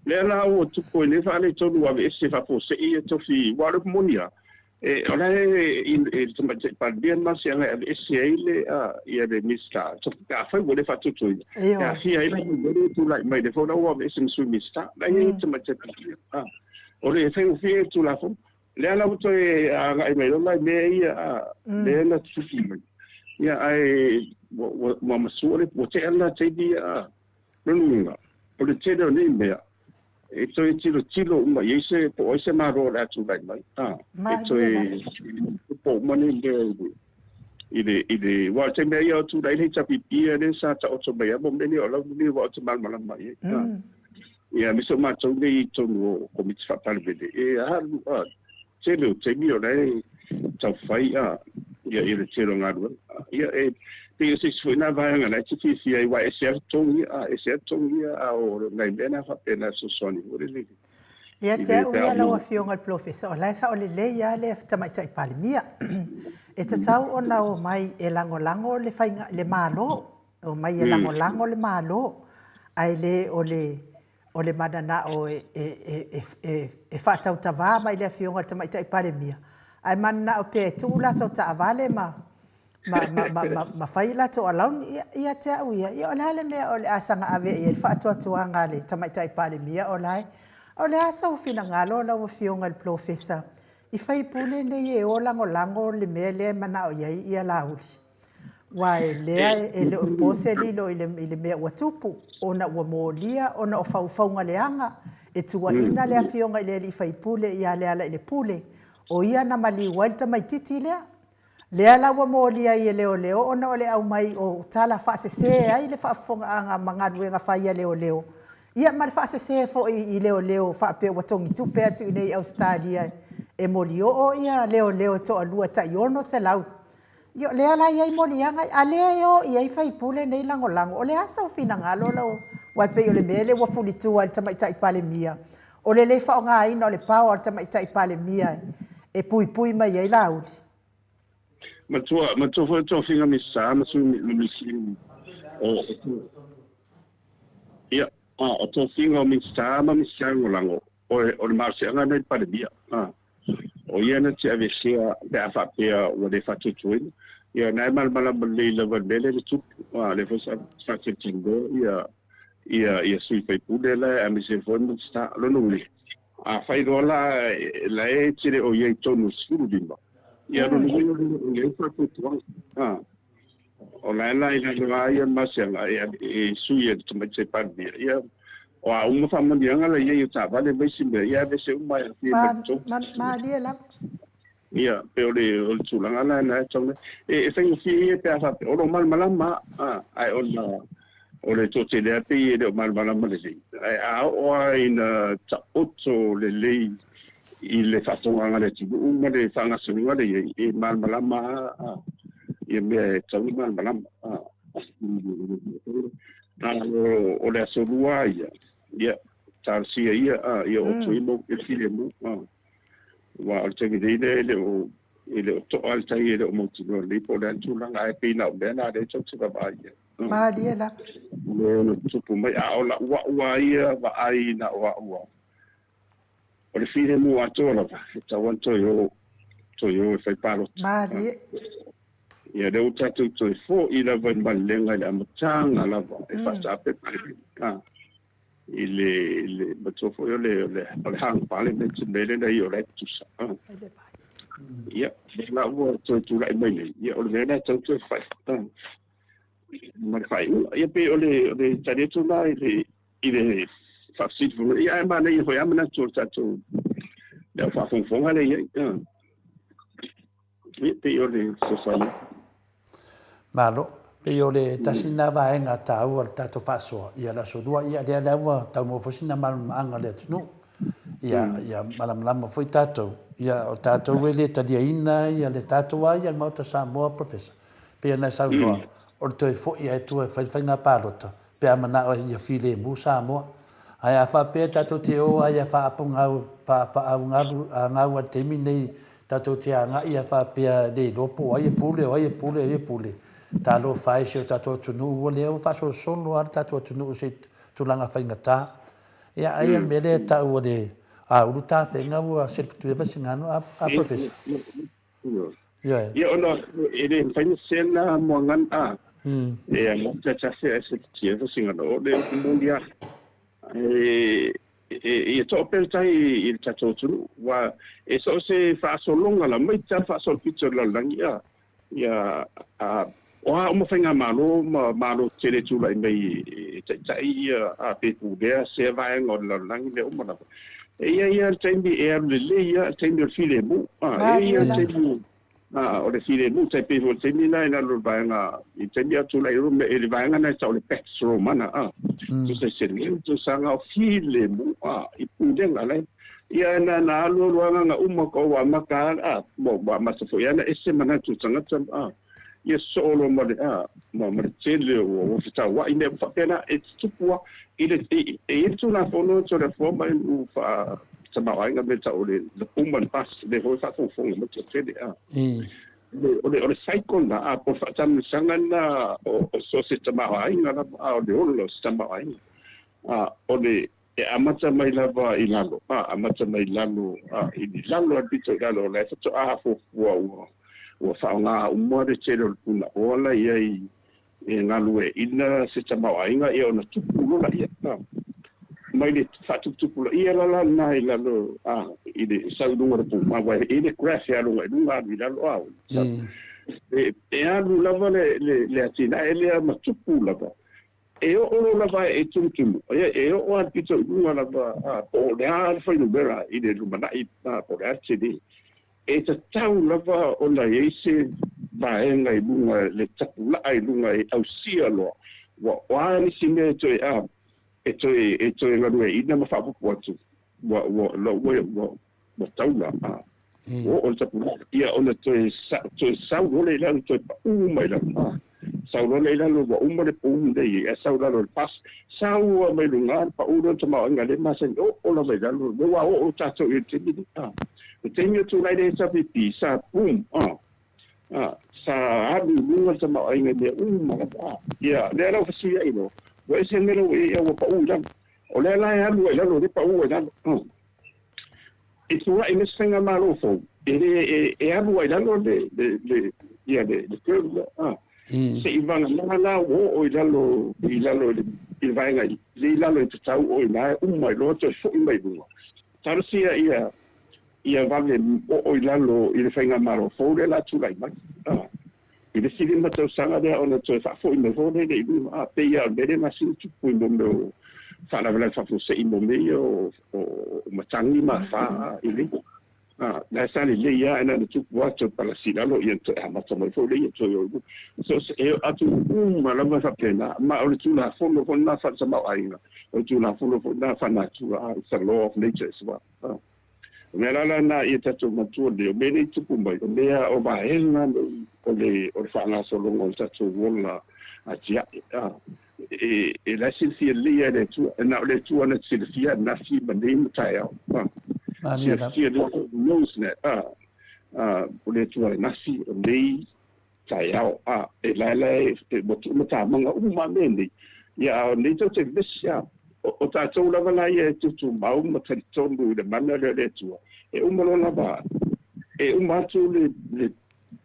Lea la ua tupu ai nei faaletonu ua aveese faafuasei ia tofi, aua o le upu moni lava, e, o la e i le Tamaitai Palemia le malosiaga e aveese ai le, ia le Minisita, pe afai ua le faatuatuaina, e aafia ai la le mea tulai mai, lea foi la ua aveese ma Sui Minisita, la e i ai le Tamaitai Palemia. O le faigofie le Tulafono. Lea la ua toe agai mai loa la i mea ia, lea na tutupu mai. Ia, ae ua, ua masua le, ua tea lena taimi ia, Lona uiga, o le tele o nei mea, e toe tilotilo uma i ai se, po o ai se Malo o le a tulai mai, a, e toe po uma nei mea i le, i le, i le, aua o le taimi lava ia o tulai le HRPP lea sa taoto mai ai mo mea nei o alauni nei aua ou te malamalama i ai, a. Ia, aemaise o matou nei i totonu o Komiti Faa-Palemene, e alu, a, tele o taimi o la e taufai, a, ia, ia le tele o galuega. Ia, e, Pei o se isi foi lena vaega la e te fiafia ai, aua e ese lava le totogi, a, ese lava le totogi ia, a o nai mea na faapena e fesoasoani foi lele Ia te au ia lau Afioga i le Polofesa, o la e sao lelei lava le Tamaitai Palemia. E tatau ona omai e lagolago le faiga, le Malo, omai e lagolago le Malo, ae le o le o le mananao e faatautavā mai le Afioga i le Tamaitai Palemia, ae mananao pea e tuu latou taavale ma ma fai latou alauni. Ia te au ia, ia o le a le mea o le a saga ave i ai le faatuatuaga a le Tamaitai Palemia o la e. O le a sou finagalo lau Afioga i le Polofesa i faipule nei e o lagolago le mea lea e manao i ai Laauli? Aua e lea e le o po se lilo i le mea ua tupu, ona ua molia ona o faufauga leaga, e tuuaiina le Afioga i le alii faipule ia Lealailepule, o ia na maliu ai le tamaitiiti lea. Lea la ua molia ai e leoleo ona o le aumai o tala faasese ai le faafofogaaga ma galuega fai a leoleo, ia ma le faasese foi i leoleo faapea ua togitupe atu i inei i Ausetalia e molioo ia leoleo e toalua e tai 600. Ia o lea la e i ai moliaga ia, a lea e o i ai faipule nei lagolago, o le a sou finagalo lau, aua e pei o le mea lea ua fulitua e le Tamaitai Palemia, o le le faaaogaina o le power o le Tamaitai Palemia e puipui mai ai Laauli. Matua, matua foi o tofiga Minisita ma Sui Minisita o, ia, o tofiga o Minisita ma Minisita Lagolago, o le malosiaga lena i le Palemia. O ia na te aveesea pe a faapea ua le faatuatuaina. Ia na e malamalama lelei lava i le mea lea na tupu. A lea foi sa faatalatalanoa ia ia ia sui faipule la aemaise foi Minisita. O lona uiga, afai loa la la e te le o i ai i totonu o le 15, ia lona uiga e le o i ai faatuatuaga. A O la e la i lalo lava ia masiaga e sui e le Tamaitai Palemia, ia, o a uma faamanuiaga la i ai o taavale ma isi mea, ia aveese uma e aafia mai i totonu. Malie lava. Ia, pei o le tulaga la lena e tatau ona. E faigofie ia pe a faapea, o lo o malamalama lava, ae ona o le toatele lava pei e le o malamalama lelei. Ae a oo lava ina taoto lelei i le faatogaaga a le atunuu ma le faagasologa lea e i ai, e malamalama lava ia mea e tatau ona malamalama. A o le Aso Lua ia, ia, talosia ia, ia oo atu ai mau e filemu. Aua o le taimi nei lea e le o e le o toa le tai, e le o mautinoa lelei po o le a le tulaga, ae pei na o mea na lea tatou te vaavaai i ai. Malie lava. Le ono tutupu mai, a o lau au lava ia vaai na o au lava. O le filemu atoa lava, e tatau lava ona toe o, toe o e fai palota. Malie. Ia, lea ua tatou toe foi lava i le malelega i le amataga lava e faataape mai i le, i le matua foi o le, o le, o le hung parliament, le mea lea na i o la e tutusa. Ia, lea la ua toe tulai mai nei, ia o le mea lena e tatau toe fai ma le faaiuga. Ia pei o le, o le tali atu lena i le, i le faafesili foi. Ia ae manaia foi lava manatu o le tatou le au faafogafoga lea i ai. Ia pei o le fesoasoani. Malo. Pei o le tasi lena vaega taua o le tatou faasoa, ia le Aso Lua, ia lea lea ua taunuu foi sina malamalamaaga o le atunuu. Ia, ia malamalama foi tatou. Ia o tatou e le taliaina ia le tatou lava ia le Maota Samoa, Professor, pei ona e saunoa, o le toe foi lava i tua e fai le faiga palota, pe a manao ia filemu Samoa. Ae a faapea tatou te o ai a faaapogau, faapaaugalu gau a le taimi nei, tatou te agai a faapea le iloa po o ai e pule, o ai e pule, o ai e pule, talofa e i si o tatou atunuu ua lea ua faasolosolo lava le tatou atunuu i se tulaga faigata. Ia ai a le mea lea e tau o le a ulu tafega ua selefetuia Vaisigano a, a Professor. Ioe. Ia ona e le mafai ona sela moagan a. E a ta tase a se tia fa singa o le moni a. E e e to pe tai i le tatou atunuu wa e so se faasolonga la mai ta faasolopito la langi a ia a o a uma faigamalo ma malo tele tulai mai e taitai ia a pe pulea se vaega o le lalolagi mea uma lava. E i ai lava le taimi e alu lelei lava le taimi o le filemu. A, e i ai lava le taimi a, o le filemu, tai pei foi o le taimi lena i lalo o le vaega, i le taimi a tulai ai le vaega lena e tau o le Pax Romana, a, tusa i se 5 tausaga o filemu, a, i pulega la e ia na na alu alu lava na uma ka ua amata a, ua amata foi lava ona ese manatu o tagata, a. Ia sosoo loa ma le, a, ma, ma le tele o, o fetaua'i mea uma faapena e tutupu lava i le, e, e i ai le Tulafono Toleafoa ma inu faa tamaoaiga mea tau o le, the boom and bust, lea foi e faafogafoga mai toatele, a. O le, o le cycle lena, a, po o le faatamilosaga lena o, o so o se tamaoaiga lava, a, o le ola o se tamaoaiga. A, o le, E amata mai lava i lalo, a, amata mai lalo, a, i lalo a le pito i lalo, o la e faatoa fuafua ua, ua faaaoga uma le tele o le punaoa la i ai e galueaiina se tamaoaiga, ia ona tupu loa laia, a. Mai le faatuputupulaia la la lena i lalo, a, i le sau i luga o le puma, aua e i ai le graph e alu agai i luga alu i lalo, a, e, e alu lava le, le, le atinae lea ma tupu lava. E oo loa lava e tumutumu, ia, e oo lava i le pito i luga lava, a, po o le a le fuainumera i le lumanai, a, po o le a le tele. E tatau lava ona i ai se vaega i luga, le tapulaa i luga e ausia loa, ua, o a nisi mea e toe, a, e toe, e toe galueaiina ma faaopoopo atu, ua, ua, ua, ua, ua taula, a, ua oo le tapulaa, ia ona toe, toe sau loa lea i lalo, toe paʻu mai lalo, a, sau loa lea i lalo, ua uma le boom lea i ai, ae sau i lalo o le bus, sau lava mai luga le paʻu lea o le tamaoaiga lea e masani, oo lava i lalo, lea ua oo tatou i le taimi lea, a. Le taimi o tulai le SRPP, sa boom, a, a, sa alu i luga le tamaoaiga i mea uma lava, a. Ia, lea la ua fesuiai loa, ua ese le mea la ua i ai, a ua paʻu i lalo. O lea la e alu ai i lalo, lea e paʻu ai i lalo, a. E tulai mai se faigamalo fou, e le e, e alu ai i lalo le, le, le, ia le, le curve lea, a. Se'i vagana la ua oo i lalo, i lalo i le, i le vaega i, le i lalo i tatau o i ina e uma ai loa toe fo'i mai i luga. Talosia ia, ia vave oo i lalo i le faigamalo fou lea o le a tulai mai, a. I le 15 tausaga lea ona toe faafo'i mai foi lea i luga, a pei lava o le mea lea masini tupu i mo mea o faalavelave faafuasei mo mea ia o, o, o matagi ma afa i lei. A, la e sa lelei lava na ona tupu lava toe palasi i lalo ia toe amata mai foi lea toe o i luga. So, e atu uma lava faapena, ma o le Tulafono foi lena faale-tamaoaiga, o le Tulafono foi lena faa-natura, a, it's a law of nature as well. A. O mea la lena ia tatou matua nei, o mea nei tupu mai, o mea o vaega nei o le o le faagasologa o le tatou ola atiae, a, e, e la e silafia lelei lava e le Atua, e na o le Atua na te silafia ananafi ma nei ma taeao, a, silafia le Atua knows that, a, a, o le Atua ananafi, o nei, taeao, a, e la la e, e ua tuu matamaga uma a mea nei, ia a o nei tou te vevesi, a, o, o tatou lava la ia e tutumau ma talitonu i le mana lea o le Atua, e uma loa lava, e uma atu le, le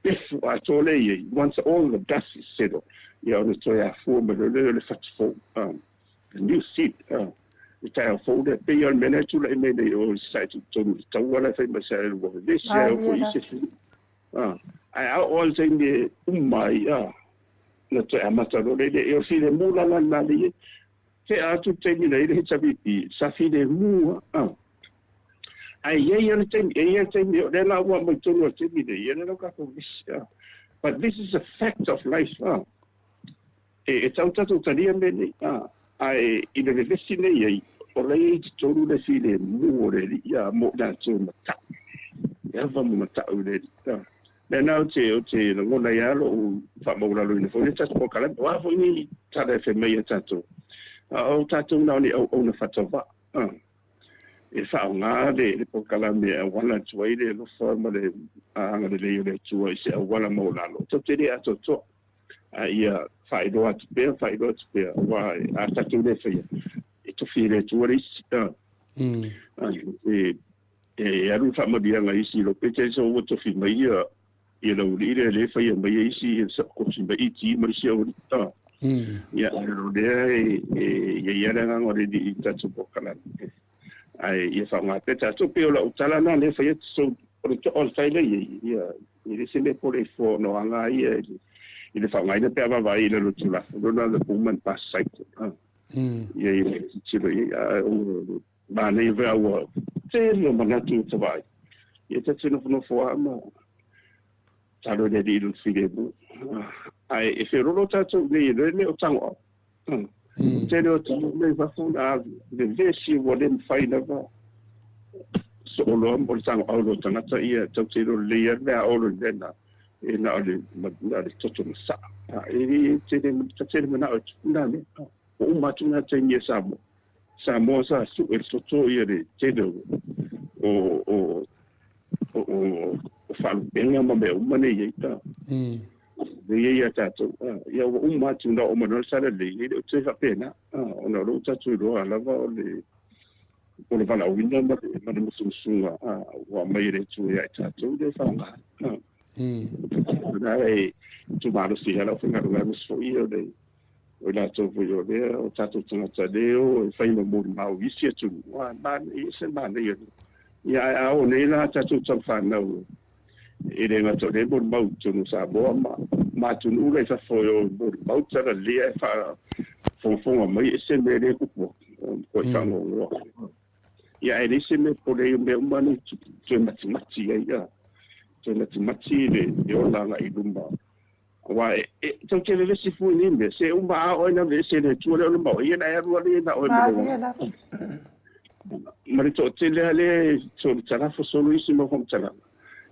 pefu atoa lea e i ai, once all the dust is settled, ia ona toe afua mai loa lea o le fatu fou, a, the new seed, a, le taeao fou lea, pei lava o le mea lea e tulai mai nei o Sasae Tutotonu i le taua la e fai mai Sasae ua vevesi, ae oo foi i isi atunuu. A, ae a oo lava i le taimi e uma ai, a, ona toe amata loa lea i le, e o le filemu la la lena lea i ai. Tea atu le taimi na i ai le HRPP, sa filemu lava, a. Ae i ai lava le taimi, e i ai lava le taimi, o lea la ua aumai tonu lava i le taimi lenei, ia lea la ua tatou visi, a. But this is a fact of life, a. E tau tatou talia mea nei, a, ae i le vevesi nei ai, o la e i ai totonu le filemu o le Alii, a, mo i latou e mata'u, e ava ma mata'u i le Alii, a. Mea na ou te, ou te lagona ai lava lo'u faamaualaloina foi lea tatou polokalame, o a foi nei tala e fai mai ia tatou, a o tatou na o ni auauna faatauvaa, a, e faaaoga le, le polokalame e auala atu ai le alofa ma le agalelei o le Atua i se auala maualalo, tatou te le atoatoa. A ia faailoa atu pea, faailoa atu pea, aua a tatou le faia, e tofi e le Atua le isi. A, e, e alu le faamanuiaga i isi i lou pete, so ua tofi mai ia, ia le aualii lea, lea e faia mai e isi, ia tofi mai iti ma isi aualii. A, ia, o lea e, e i ai lava le agaga o le Alii i le tatou polokalame. Ae ia faaaoga pea tatou, pei o lau tala lena lea e fai atu, so o le toa o le tai lea e i ai, ia, E le se mea pole ifo ona o aga ia i le faaaogaina pe a vaavaai i lalo o le Tulafono lena the boom and bust cycle. Ia i le tilotilo i ai, a o le manaia foi a ua tele o manatu ua tavaai. Ia ta te nofonofo lava ma talo i le Alii i lona filemu. Ae e feololo tatou i nei e le o tagoau. Tele o atunuu nei i fafo na vevesi ua le mafai lava sooloa mo le tagoau o tagata ia tau te iloa lelei lava le mea a olo i le mea lena. E na o le, na o le toto masaa. E le tele, ta tele manao e tupu na mea. Ua uma atu na taimi a Samoa. Samoa sa sue le toto ia le tele o, o, o, o, o, o faalupega ma mea uma nei ai. Le i ai ia tatou. Ia ua uma atu na oo mai loa le sa lelei, e le o toe faapena. Ona o lea ua tatou iloa lava o le, o le valaauina ma le, ma le musumusuga ua aumai e le Atua ia i tatou lea e faaaoga. O lena e tumalosi ai lau faigaluega aemaise foi o le o i latou foi o lea o tatou tagata lea e fai ma molimau i isi atunuu, e ese le manaia. Ia ae a oo nei la tatou tamafanau e le gata o lea e molimau i totonu o Samoa ma atunuu la i fafo e o e molimau talalelei ae faafogafoga mai e ese le mea lea e tupu atu, ua matuai faanoanoa. Ia ae leai se mea pole ai o mea uma nei toe matimati ai, toe matimati le ola agai i luma. Aua e, e, tou te vevesi fua i nei mea, se uma a oe na vevesi e le Atua lea o le mau, ia na e alu alii na oe ma Malie lava. Ma le toatele lava lea e so le talafo solo isi mau faamatalaga,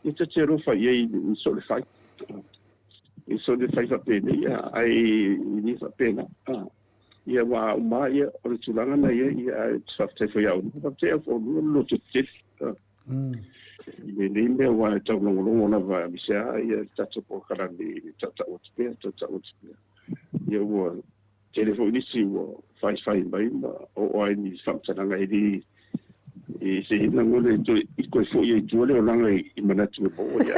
ia ta te alofa i ai i so le fai. I so le fai faapenei, ae i le faapena. Ia ua uma ia, o le tulaga na ia, ia ae faafetai foi ia oulua, faafetai au foi oulua le lototetele. I lenei mea aua e taulogologo lava aemaise lava ia le tatou polokalame i le tautau atu pea, tautau atu pea. Ia ua tele foi nisi ua faifai mai ma oo ai ni faamatalaga e le e se lagona e toe i toe foi ai i tua le olaga i manatu e maua ia.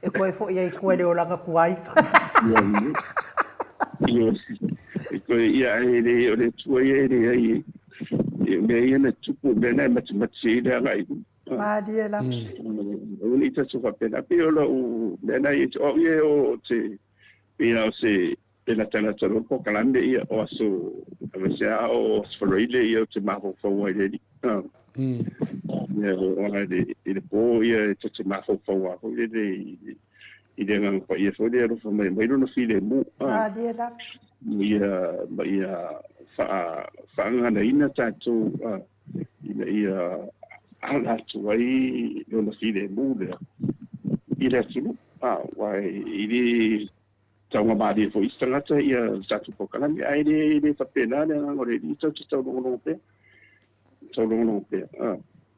E toe foi ai i tua le olaga tuai. Ia, E toe ia e le o le Atua ia e leai e mea ia na tupu, o mea na e matimati ai le agai i luma. Malie lava. Aua ne i tatou faapena. Pei o lau mea na ia, o au ia o te, pei lava o se e latalata loa le polokalame ia o aso aemaise lava o Aso Faraile ia ou te mafaufau ai i le Alii. Ia o i le po ia e ta te mafaufau lava foi lele i i le Agaga Paia foi lea e alofa mai mai lona filemu, Malie lava. Ia, ma ia faaaganaina tatou ina ia ala atu ai lona filemu lea i le atunuu. Aua e le taugamalie foi isi tagata ia le tatou polokalame, ae le faapena le agaga o le Alii, tatou te taulogologo pea. Taulogologo pea.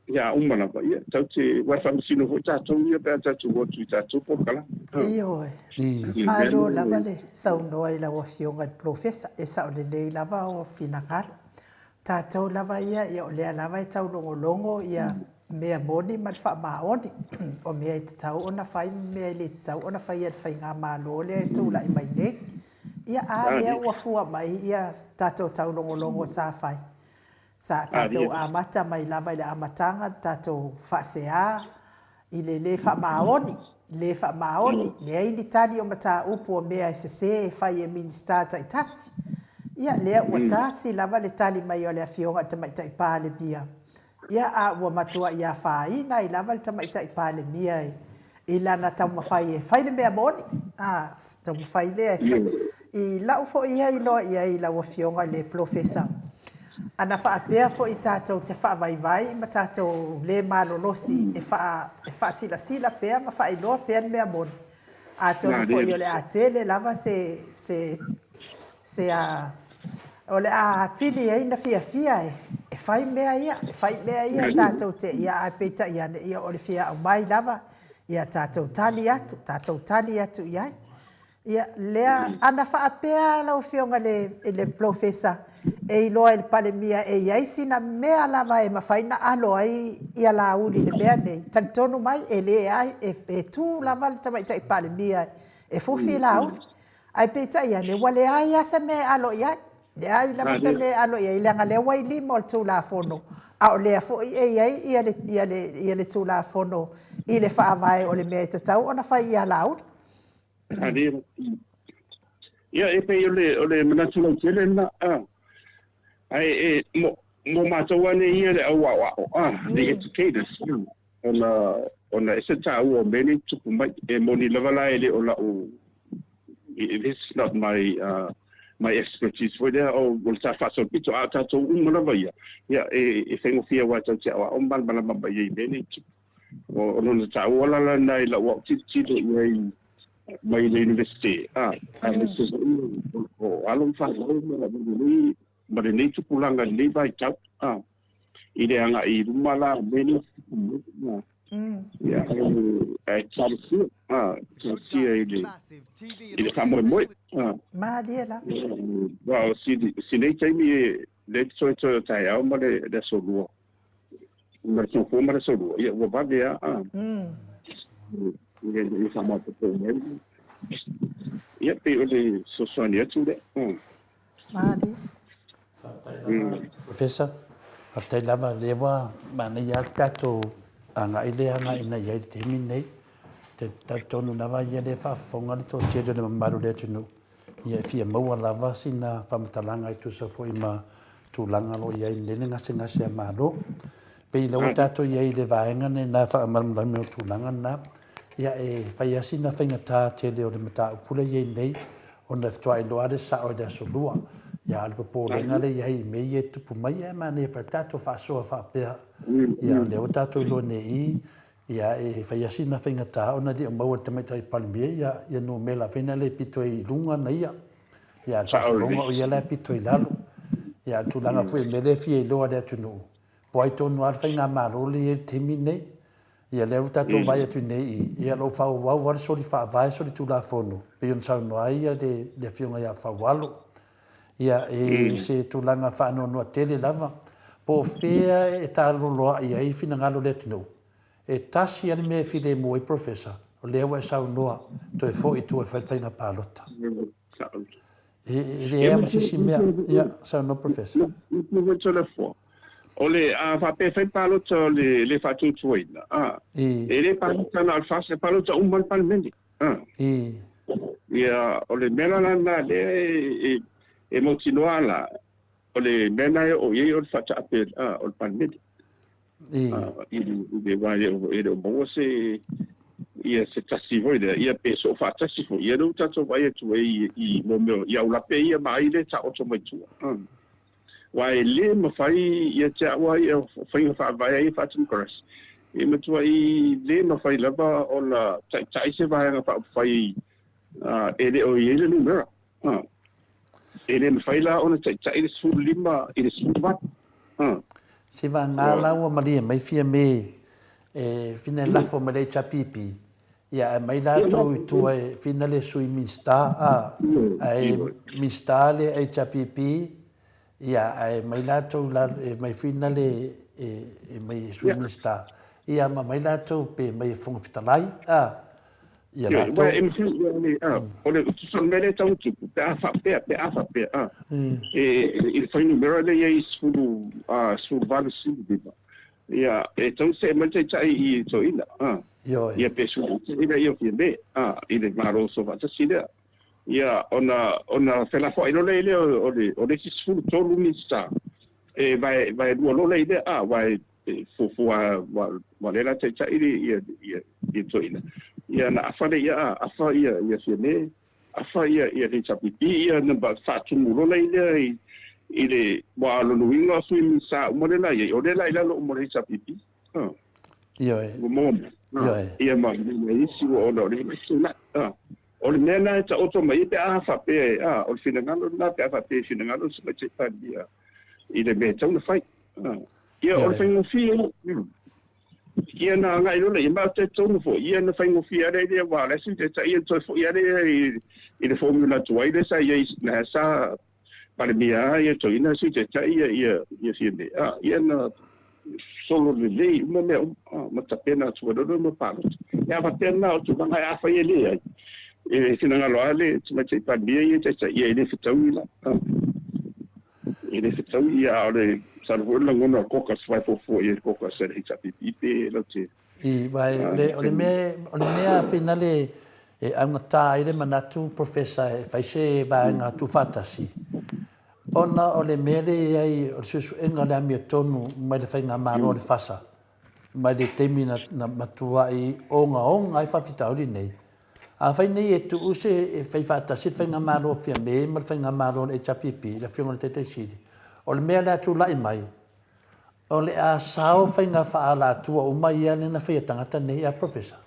Ia a uma lava, ia, tatou te, aua e faamasino foi tatou ia pe a tatou o atu i tatou polokalame. Ioe. Malo lava le saunoa i lau Afioga i le Polofesa, e sao lelei lava o finagalo. O tatou lava ia, ia o lea lava e taulogologo ia mea moni ma le faamaoni, o mea e tatau ona fai ma mea e le tatau ona faia e le Faigamalo lea e tulai mai nei. Ia a lea ua fua mai ia tatou taulogologo sa fai. Sa tatou amata mai lava i le amataga le tatou faasea i le lē faamaoni, lē faamaoni, leai ni tali o mataupu o mea e sese e fai e Minisita taitasi. Ia, lea ua tasi lava le tali mai o le Afioga i le Tamaitai Palemia. Ia, a ua matuai afaina ai lava le Tamaitai Palemia i lana taumafai e fai le mea moni, a, taumafai lea e fai. I lau foi ia iloa i ai i lau Afioga i le Polofesa, ana faapea foi tatou te faavaivai ma tatou le malolosi e e faasilasila pea ma faailoa pea le mea moni, atonu foi o le a tele lava se, se, se a, o le a atili ai na fiafia e fai mea ia, e fai mea ia tatou te, ia ae peitai ane, ia o le fia aumai lava, ia tatou tali atu, tatou tali atu i ai. Ia, lea, ana faapea lau Afioga i le Polofesa e iloa e le Palemia e i ai sina mea lava e mafai na alo ai ia Laauli i le mea nei, talitonu mai e leai, e tu lava le Tamaitai Palemia e fufi Laauli. Ae peitai ane, ua leai lava se mea e alo i ai. Leai lava se mea e alo i ai, leaga lea ua i lima o le Tulafono, a o lea foi e i ai ia le, ia le, ia le Tulafono i le Faavae o le mea e tatau ona fai ia Laauli. Ia, e pei o le, o le manatu lautele lena, a. Ae e, mo, mo matou lava nei ia le au aoao, a, the educators, ona, ona ese taua o mea nei tupu mai. E moni lava la e le o la'u, this is not my, my expertise foi lea, o le ta faasolopito, a o tatou uma lava ia, ia, e, e faigofie aua tatou te aoao ma malamalama mai ai i mea nei tupu. O lona taua la lena i lau au tilotilo i ai mai le Universite, a, aemaise foi o alo ma fanau ma lenei tupulaga i lenei vaitau, a, i le agai i luma la o mea nei e tutupu mai, a. Ia, ae talosia, a, talosia i le, i le faamoemoe, a. Malie la. Aua o si nei taimi e le toetoe o taeao ma le aso lua, ma le Fono ma le Aso Lua, ia ua vave lava a. I faamaopoopo mai. Ia pei o le fesoasoani atu lea. Malie. Faafetai lava Professor. Faafetai lava o lea ua manaia lava le tatou agai lea agai na i ai i le taimi lenei. Ou te talitonu lava ia lea e faafofoga le toatele o le mamalu o le atunuu. Ia e fia maua lava sina faamatalaga e tusa foi ma tulaga o lo o i ai nei le gasegase a Malo. Pei lea ua tatou i ai i le vaega nei na faamalamalamaina o tulaga na, ia e fai lava sina faigata tele o le mataupu lea e i ai nei ona e faatoa iloa lava le sao i le aso Lua. Ia a o le popolega lea e i ai i mea ia e tupu mai, ae manaia foi le tatou faasoa faapea, ia o lea ua tatou iloa nei i Ia, e fai lava sina faigata ona e le o maua e le Tamaitai Palemia ia, ia numera foi na le pito i luga na ia. Ia, a o le faasologa o ia la e pito i lalo. Ia, a o le tulaga foi o le mea lea e fia iloa e le atunuu, po o ai tonu lava le faigamalo lea e i ai i le taimi lenei. Ia, lea ua tatou vaai atu nei i, ia, o lo o faaauau lava le soli faavae, soli tulafono, pei ona saunoa ai le, le Afioga ia Faualo. Ia, e se tulaga faanoanoa tele lava, po o fea e taloloa'i ai finagalo o le atunuu. E tasi lava le mea e filemu ai Professor, o lea ua e saunoa, toe foi i tua e fai le faiga palota. E leai lava ma se isi mea. Ia, saunoa Professor. O le a faapea e fai palota o le le faatuatuaina, a, e le palota na o le FAST, e palota uma le Palemene. Ia, o le mea la lena lea e, e mautinoa la, o le mea lena e oo i ai o le faataape o le Palemene. I le aua e le o maua se ia se tasi foi lea, ia pe soo faatasi foi, ia lea ua tatou vaai atu ai i mo mea i aulape ia ma ai lea e taoto mai tua. Aua e le mafai ia te au lava ia faiga faavae ia faa-Democracy, e matuai le mafai lava ona taitai se vaega faaupufai e le o i ai le numera. E le mafai la ona taitai le 15 i le 18. Se vagana la ua malie mai Fiame e fina e lafo mai le HRPP, ia ae mai latou i tua e fina le Sui Minisita, a, ae Minisita le HRPP, ia ae mai latou e mai fina le e mai Sui Minisita, ia ma mai latou pe mai e Fofoga Fetalai, a, ia latou. Ioe, o le tusa o le mea lea e tau tupu, pe a faapea, pe a faapea, a, e, i le fuainumera lea e i ai 18, 15, Ia, e tau see mai le taitai i Toeaina, a. Ioe. Ia pe sui ina ia Fiame, a, i le Malo Soofaatasi lea. Ia, ona, ona felafoai loa lea o le, o le isi 13 Minisita, e vae, vaelua loa lea, a, aua e fuafua lava, ua le la taitai ia, ia, ia Toeaina. Ia, ona afa lea ia, a, afa ia, ia Fiame, Afa ia ia HRPP ia na faatumu lola i lea i i le wa lona uiga o sui Minista uma lea la i ai o lea la i lalo uma o le HRPP. Ah. Ioe. Ua maua mai. Ah. Ioe. Ia ma ma isi ua ona o le isi la. Ah. O le mea na e taoto mai pe a faapea e ah o le finagalo lena pe a faapea e finagalo se mai Palemia i le mea e tatau ona fai. Ah. Ia o le faigofie. Ia na agai loa lea, ma ou te talitonu foi, ia na faigofie lava lea aua o le isi taitai ia na toe foi lava lea i le formula tuai lea sa i ai, na sa Palemia lava ia toeaina Sui Taitai ia ia ia Fiame, a, ia na solo lelei uma mea uma, a, ma tapena atu ai loa ma palota. E a faapea lena o tulaga e afai e leai, e finagalo lava le Tamaitai Palemia ia e taitai, ia e le fetaui la, a. E le fetaui ia, a o le masalo foi o le lagona o le caucus, aua e fuafua i ai le caucus a le HRPP pe lau te. I, aua o le, o le mea, o le mea finale e augatā ai le manatu Professor e fai se vaega tuufaatasi, ona o le mea lea e i ai o le suesuega o le amiotonu mai le faigamalo a le FASA, mai le taimi na matuai ogaoga ai faafitauli nei, afai nei e tuu se e fai faatasi le faigamalo a Fiame ma le faigamalo a le HRPP, le Afioga i le Taitaisili, o le mea o le a tulai mai, O le a sao faiga faaalatua uma ia lea na faia tagata nei a Professor?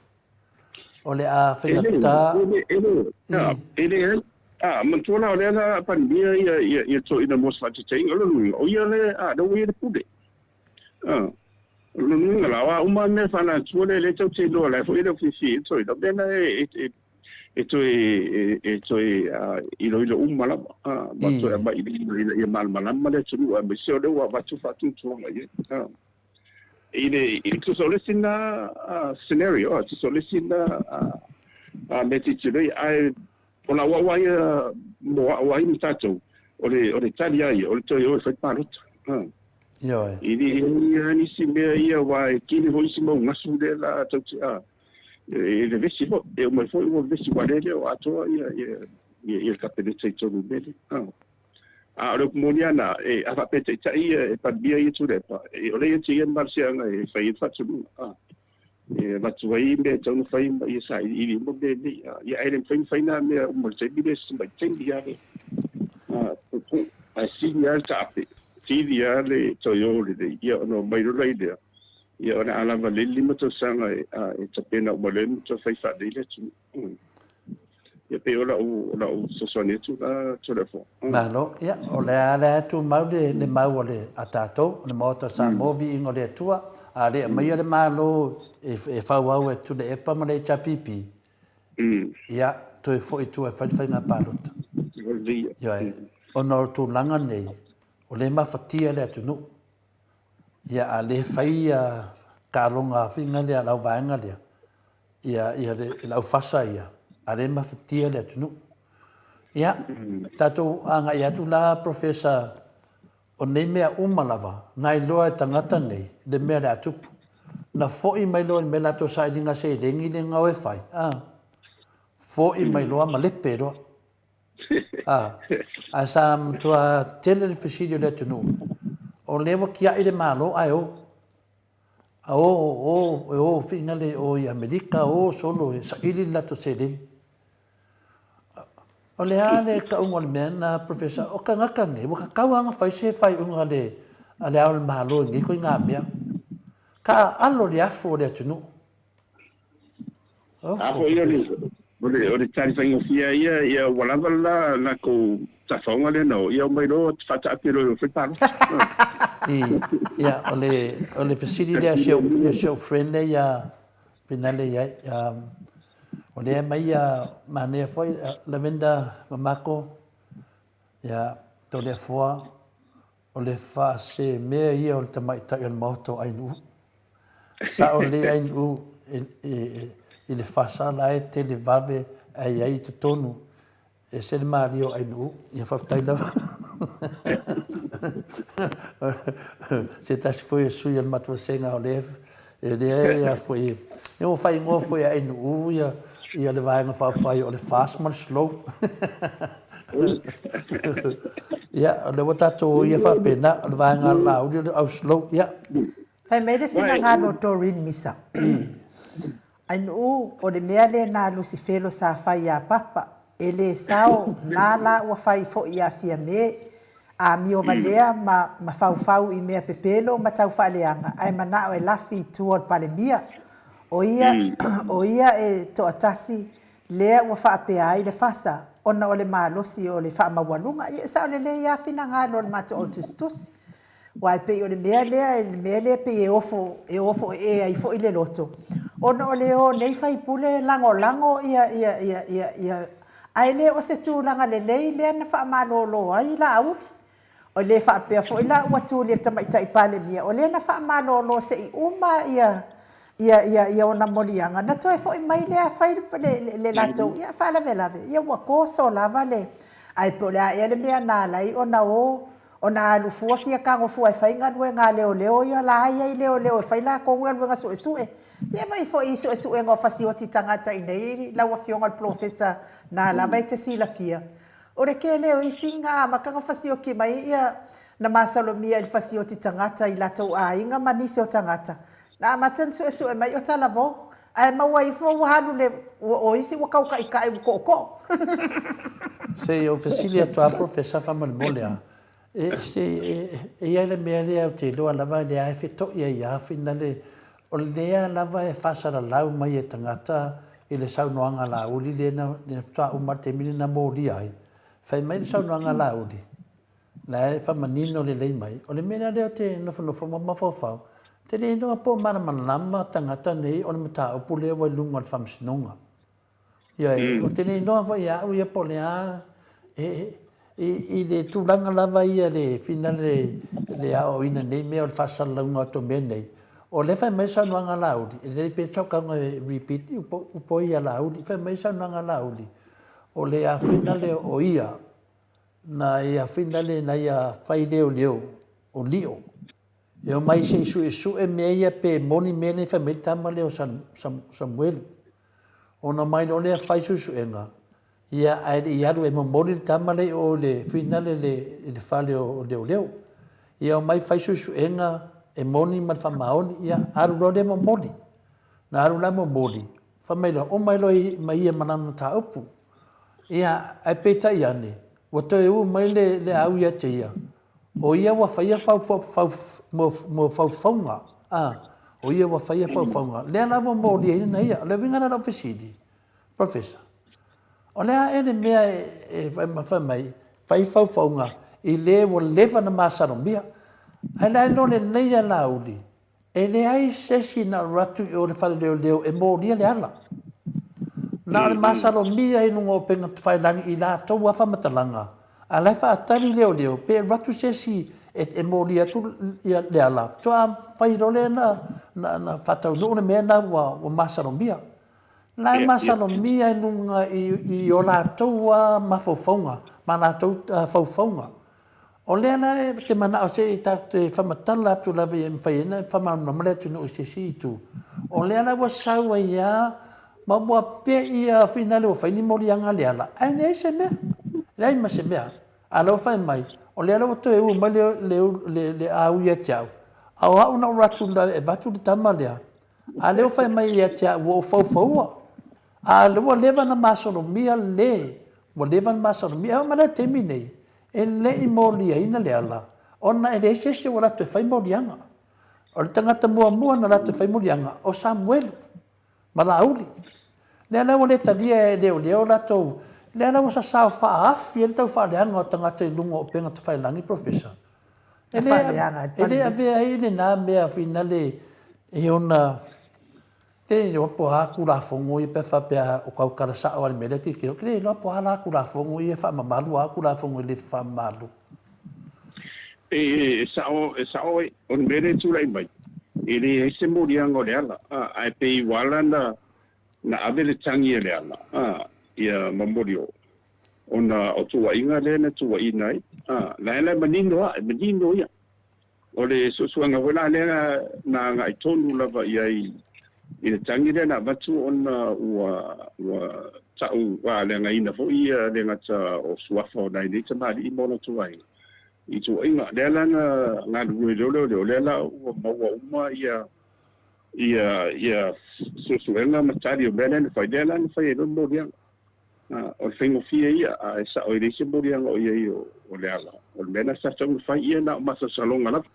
O le a faigata. E le, e le, a, manatua la o lea la Palemia ia, ia, ia toeaina mo se faataitaiga, o lona uiga, o ia lea, a, lea ua i ai le pule. A, o lona uiga la, o a uma mea faaalatua lea, lea tatou te iloa, la e foi e le o fiafia i ai le toeaina, o mea na e, e, e toe, e toe iloilo uma lava, a, ma toe aumai ina ia malamalama le atunuu, aemaise o lea ua avatu faatuatuaga i ai. A. I le, i, tusa o le isi na scenario, a, tusa o le isi na mea tilotilo i ai, ae o lau au lava ia mo au lava ia ma tatou, o le, o le tali lava ia, o le toe o e fai palota. A. Ioe. E le i ai lava nisi mea ia, aua e tele foi isi mau gasu lea la tou te, a, e vevesi foi, e uma foi ua vevesi, aua o lea e le o atoa ia, ia, ia, ia le Kapeneta i totonu i le mea lea. A. A o le upu moni lava lena, e, a faapea e taitai ia, e Palemia ia Tuilaepa, e, o lea ia te ia le malosiaga e fai ai le faatonuga, a, e avatu ai mea e tatau ona fai ma ia sailiili uma mea nei, a, ia ae le mafai ona fai na mea uma i le taimi lea, se tamai taimi lava lea, a, puupuu, ae sili lava le taape, sili lava le toe o lelei, ia ona omai loa lea, ia o le a lava lelei le 5 tausaga e, a, e tapena uma loa ma toe fai faalelei le atunuu. Ia pei o lau, o lau fesoasoani atu la Toleafoa. Malo, ia, o le a lea e tumau le, le mau a le, a tatou, le Maota o Samoa, viiga o le Atua, a le aumaia le Malo e, e fauau e Tuilaepa ma le HRPP, ia, toe foi i tua e fai le faiga palota. Ioe, ona o tulaga nei, o lea e mafatia le atunuu, ia, a le fai ia taaloga figa lea a le au vaega lea, ia, ia le, le aufasa ia, a lea e mafatia le atunuu. Ia, tatou agai atu la, Professor, o nei mea uma lava, na iloa e tagata nei le mea o le a tupu. Na foi mai loa i le mea latou sailiga seleni lea na o e fai, a, foi mai loa ma lepe loa. A, ae sa matua tele le fesili o le atunuu, o lea ua tiai le Malo ae o. A o, o, e o fiiga le o i Amerika, o solo e saili le latou seleni. O le a le tauga o le mea lena, Professor, o tagata nei, ua tatau lava ona fai se faaiuga a le, a le Ao o le Malo i nei ituaiga mea. Ka alo le afu o le atunuu. A foi o le, o le, o le tali faigofie ia, ia ua lava la latou tafaoga lea na o, ia omai loa faataape loa e fai palota. I, ia, o le, o le fesili lea a si ou, si ou friend lea ia Finale i ai, o lea e aumai ia manaia foi, Lavender Mamako, ia, Toleafoa, O le faasemea ia o le tamaitai o le maota o Ainu'u. Sao lelei Ainu'u i le fasa la e tele vave ae i ai i totonu, ese le malie o Ainu'u. Ia faafetai lava. Se tasi foi o sui o le matou vasega o lea e lea foi e ua faaigoa foi e Ainu'u ia ia le Vaega Faaupufai o le fast ma le slow. Ia, o lea ua tatou o ia faapena, o le vaega a le Laauli o le au slow, ia. Fai mai le finagalo o Doreen Misa. Ainu'u, o le mea lena a Lusifelo sa fai iā Papa, e le sao, na la ua fai foi iā Fiame, amio valea ma mafaufau i mea pepelo ma taufaaleaga ae manao e lafi i tua o le Palemia. O ia, o ia e toatasi lea ua faapea ai le fasa ona o le malosi o le faamaualuga. Ia, e sao lelei lava finagalo o le matou au tusitusi. Aua e pei o le mea lea, le mea lea e pei e ofo, e ofo ee ai foi le loto, ona o le o nei faipule lagolago ia, ia, ia, ia, ia, ae le o se tulaga lelei lea na faamalolo ai Laauli. E le faapea foi la ua tuli e le Tamaitai Palemia, o lea na faamalolo se i uma ia, ia, ia, ia ona moliaga, na toe foi mai lea fai le, le, le latou, ia, faalavelave, ia ua toso lava le, ae po o le a ea le mea na ala ai ona o, ona alu fua fia tago fua e fai galuega a leoleo ia la e i ai leoleo e fai latou galuega suesue. Ia vaai foi i suesuega o fasioti tagata i inei lau Afioga i le Polofesa na lava e te silafia. O le tele o isi na amata ona fasioti mai ia na masalomia i le fasioti tagata i latou aiga ma nisi o tagata. Na amata ona suesue mai o talavou ae maua ifo ua alu le o isi ua tau taitai ua tootoo. Se i ou fesili atu lava Polofesa faamolemole a. E, se, e, e i ai le mea lea ou te iloa lava lea e feto'i ai lava finale, o lea lava e faasalalau mai e tagata i le saunoaga a Laauli lea na, lea faatoa uma le taimi lea na molia ai. Fai mai le saunoaga a Laauli, la e faamanino lelei mai, o le mea la lea ou te nofonofo ma mafaufau, ou te le iloa po o malamalama tagata nei o le mataupu lea ua i luga o le Faamasinoga. Ioe, ou te le iloa foi ia au ia po o le a, i le tulaga lava ia le finale le aoaoina nei mea o le faasalalauga o tou mea nei, o lea e fai mai le saunoaga a Laauli, e lelei pea sau tauga e repeat upu ia a Laauli, fai mai le saunoaga a Laauli, o le a finale o ia, na ia finale na ia fai leoleo o lio, e omai se i suesue mea ia pe moni mea nei fai mai le tama lea o Samuelu. Ona omai loa lea fai suesuega, ia ae le i alu e momoli le tama lea i o i le finale i le fale o leoleo. Ia omai fai suesuega e moni ma le faamaoni, ia alu loa lea momoli. Na alu la momoli, fai mai loa, omai loa ma ia ma lana mataupu. Ia, ae peitai ane, ua toe u mai le, le au ia te ia, o ia ua faia faufauga, a, o ia ua faia faufauga. Lea la ua moliaina na ia. O le uiga la o lau fesili, Professor, o le a ea le mea e fai mai, fai faufauga i le ua leva ona masalomia, ae la e iloa lelei e Laauli, E leai se isi na alu atu i o i le fale leoleo e molia le ala. Na o le masalomia i luga o upega tafailagi i latou lava faamatalaga, a o la e faatali leoleo pe alu atu se isi e molia atu le ala, faatoa fai loa lea na faataunuu le mea lena ua masalomia. La e masalomia i luga i o latou lava mafaufauga ma latou faufauga. O lea la ou te manao se i tatou te faamatala atu lava ia mafai ai ona faamalamalama le atunuu i se isi itu. O lea la ua sau ai lava ma ua pei lava finale ua fai ni moliaga a Leala, ae leai se mea, leai ma se mea. A o lea ua fai mai, o lea la ua toe u mai le au ia te au, a o au na ou alu atu e avatu le tama lea, a o lea ua fai mai ia te au ua ou faufaua. A o lea ua leva ona masalomia le, ua leva ona masalomia. E oo mai la i le taimi nei, E le i moliaina le ala, ona e leai se isi ua latou e fai moliaga. O le tagata muamua na latou e fai moliaga, o Samuelu ma Laauli. Lea la ua le talia e leoleo latou, lea la ua sasao faaafi ai le taufaaleaga o tagata i luga o upega tafailagi, Professor. E le avea ai lena mea finale e ona Te le iloa po o a Tulafono ia pe a faapea o tautala sao lava i le mea lea tilotilo, ou te le iloa po o a la Tulafono ia e faamamalu, a o Tulafono e le faamamalu. E sao, e sao ai. O le mea lea e tulai mai, e leai se moliaga o Leala, ae pei ua ala ona na ave le tagi a Leala, ia momoli o, ona o tuuaiga lea na tuuaiina ai, la e la e manino lava, e manino ia. O le suesuega foi la lea na agai tonu lava i ai i le tagi lea na avatu ona ua ua tau leagaina foi ia le gata o suafa o nai nei tamalii ma o latou aiga i tuuaiga. Lea la na galulue leo leo leo lea la ua maua uma ia ia ia suesuega ma tali o mea lea na fai, lea la na fai ai loa le moliaga. O le faigofie ia, ae sao e leai se moliaga o i ai o Leala. O le mea lena sa tatau ona fai, ia na o masalosaloga lava.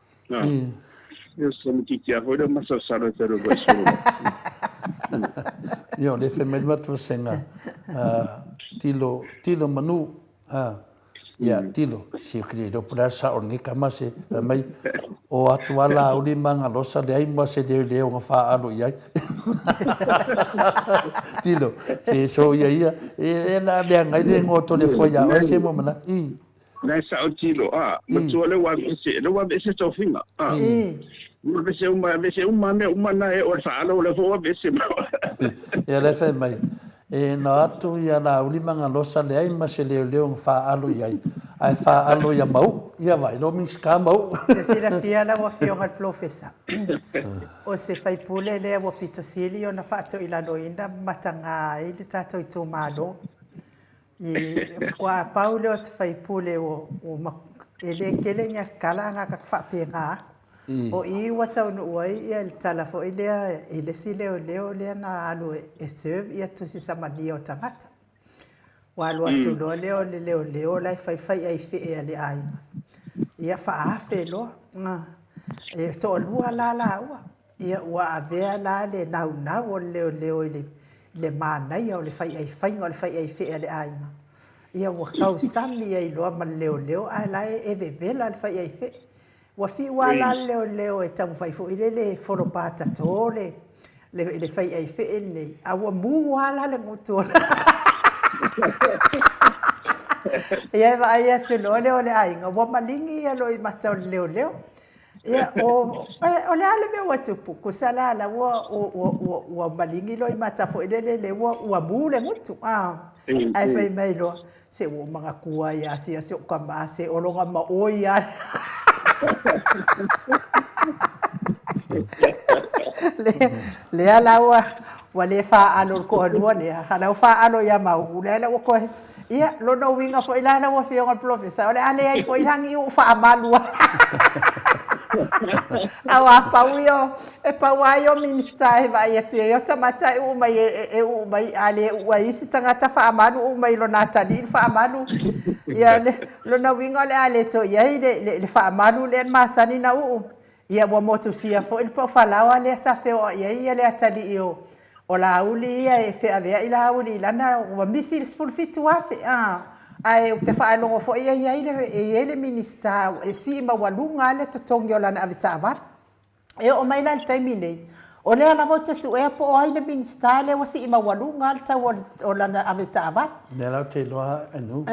Ia o se tamaitiiti lava foi lea o masalosalo e feiloai foi i solo. Ia o lea e fai mai le matou vasega, tilo, tilo manu, Ia, tilo, si o kiri po le a sao lenei tama se, fai mai, o atu a Laauli ma Galosa leai ma se leoleo na faalo i ai. Tilo, se so ia ia, e la leaga ai le igoa o Toleafoa ia oe se mo manatu. I. Na e sao tilo, a, matua lea ua aveese, lea ua aveese tofiga, a. Ua aveese uma, aveese uma mea uma na e o le faalo, lea foi ua aveese ma. Ia lea fai mai, E na atu ia Laauli ma Galosa leai ma se leoleo na faalo i ai, ae faalo ia Mauu. Ia vaai, lo Minisita Mauu. Te silafia lau Afioga i le Polofesa, o se faipule lea ua pito sili ona faatoilaloina ma mataga ai le tatou itumalo. Faatoa pau lea o se faipule ua e le tele ni tala na ta faapena atu. O i ua taunuu ai le tala foi lea i le isi leoleo lea na alu e serve ia tusi samania o tagata. Ua alu atu loa lea o le leoleo la e fai fai aifee a le aiga. Ia faaafe loa. E toalua la laua. Ia ua avea la le naunau o le leoleo i le manaia o le faiaifaiga o le faiaifee a le aiga. Ia ua tausami ai loa ma le leoleo ae la e vevela le faiaifee. Ua fiu lava la le leoleo e taumafai foi lele e folopatato le le faiaifee lenei, a ua mu lava la le gutu o Ia e vaai atu loa lea o le aiga, ua maligi ia loimata o le leoleo. Ia, o, o le a le mea ua tupu? Tusa la la ua, ua, ua, ua maligi loimata foi lele lea ua, ua mu le gutu. Ah. Ae fai mai loa, Se ua ou manatua ai lava sia si ou tama, se o lona maoi lava lea. Lea la ua, ua le faalo le toalua lea, a o la ua faalo ia Mauu, lea la ua toe, ia, lona uiga foi la lau Afioga i le Polofesa, o le a leai foi la ni uu faamalu aua pau ia o, e pau lava ia o Minisita e vaai atu i ai o tamata e uu mai e uu mai a le uu ai isi tagata faamalu uu mai lona atalii le faamalu. Ia le lona uiga o le a le toe i ai le, le, le faamalu lea na masani na uu. Ia ua motusia foi le paufalaoa lea sa feoai ai ia le atalii o O Laauli ia e feaveai Laauli i lana, ua misi le 17,000, a, ae ou te faalogo foi e i ai le, e i ai le Minisita e sii maualuga lava le totogi o lana avetaavale. E oo mai la i le taimi nei, o lea lava ou te suea po o ai le Minisita lea ua sii maualuga lava le tau o lana avetaavale. O lea la ou te iloa Anu,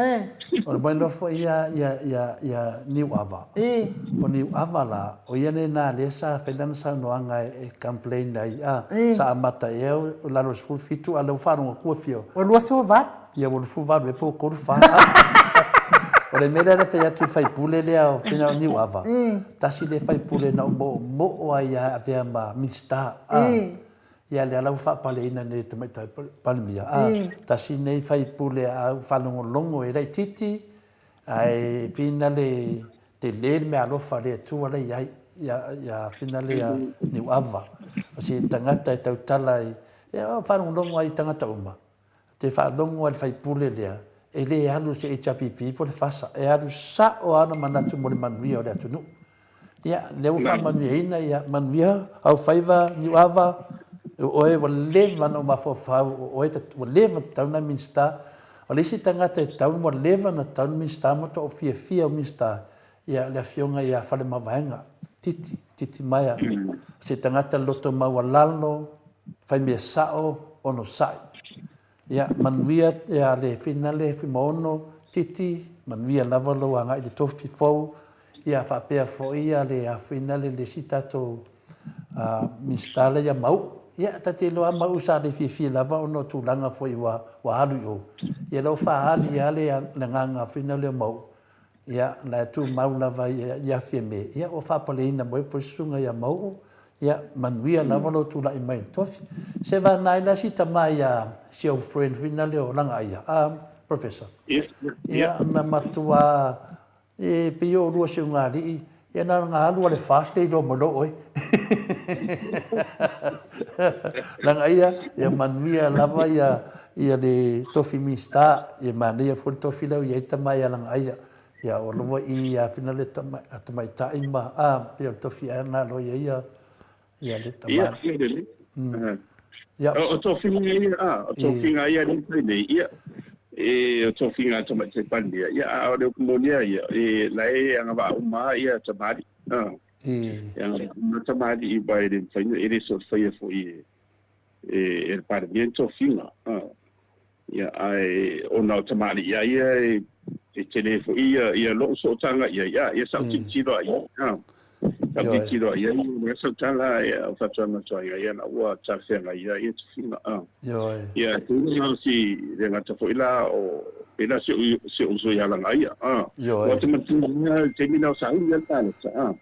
o le mea foi ia, ia, ia, ia Niuava. O Niuava la, o ia lena lea sa fai lana saunoaga e complain ai, a, sa amata ea o lalo i le 17 a o lea ua faalogo atu ua fia. Ua 28. Ia ua 28 ea po ua 34. O le mea lea na fai atu i le faipule lea o Fina o Niuava, tasi lea faipule na ou moomoo ai lava e avea ma Minisita, a. Ia lea la ua faapaleina nei e le Tamaitai Palemia, a, tasi lenei faipule a ou faalogologo e laitiiti, Ae fina le tele le meaalofa a le Atua la iai ia fina le Niuava. O se tagata e tautala i, ia faalogologo ai i tagata uma, te faalogo ai le faipule lea, e le alu i se HRPP po o le FASA, e alu sao lava ona manatu mo le manuia o le atunuu. Ia, lea ua faamanuiaina, ia manuia au faiva Niuava, o oe ua leva ona ou mafaufau, o oe ua leva ona tatau ona Minisita. O le isi tagata e tatau ua leva ona tatau ona Minisita ma matua ou fiafia o Minisita, ia le Afioga ia Faleomavaega, Titi, Titimaea. O se tagata loto maualalo, fai mea sao, onosai. Ia, manuia ia le finale Fuimaono, Titi, manuia lava lou agai i le tofi fou, ia faapea foi ia le finale le isi tatou Minisita lea ia Mauu. Ia, ta te iloa lava Mauu sa le fiafia lava ona o tulaga foi ua alu i o. Ia lea ua faaali lava le agaga finale o Mauu, Ia, la e tumau lava ia Fiame, ia ua faapaleina mai foi susuga ia Mauu, ia manuia lava lou tulai mai i le tofi. Se vana ai la si tama ia si ou friend foi na leo Lagaaia, a Professor. Ia, na matua e pei o oulua si ugaalii, ia na ona alu a le fast le iloa mai loa oe. Lagaaia, ia manuia lava ia Ia le tofi Minisita, ia manaia foi le tofi lea ua i ai tama ia Lagaaia. Ia ua lava i ia Fina le tamaitai ma, a, pei o le tofi ea lena loa ia ia, ia le tama. Ia, ia lelei. Ia. O tofiga ia, a, o tofiga ia lea e fai nei, ia, e, o tofiga a Tamaitai Palemia, ia, a o le upu moni lava ia, e, la e agavaa uma lava ia tamalii, a. E agavaa uma tamalii, aua e le mafai ona, e le soona faia foi e, e le Palemia ni tofiga. Ia, ae ona o tamalii lava ia e tele foi ia, ia lou sootaga i ai, ia, ia sa ou tilotilo lava i ai. Sa ou tilotilo lava i ai, o le a sau tala, ia, o faatoaga tuai ia la ua talafeagai ia ia tofiga. Ia, tulaga o si, le gata foi la o, pei la si ou, si ou uso ia Lagaia. Ua te manatua le taimi lena o sauni lava le palota.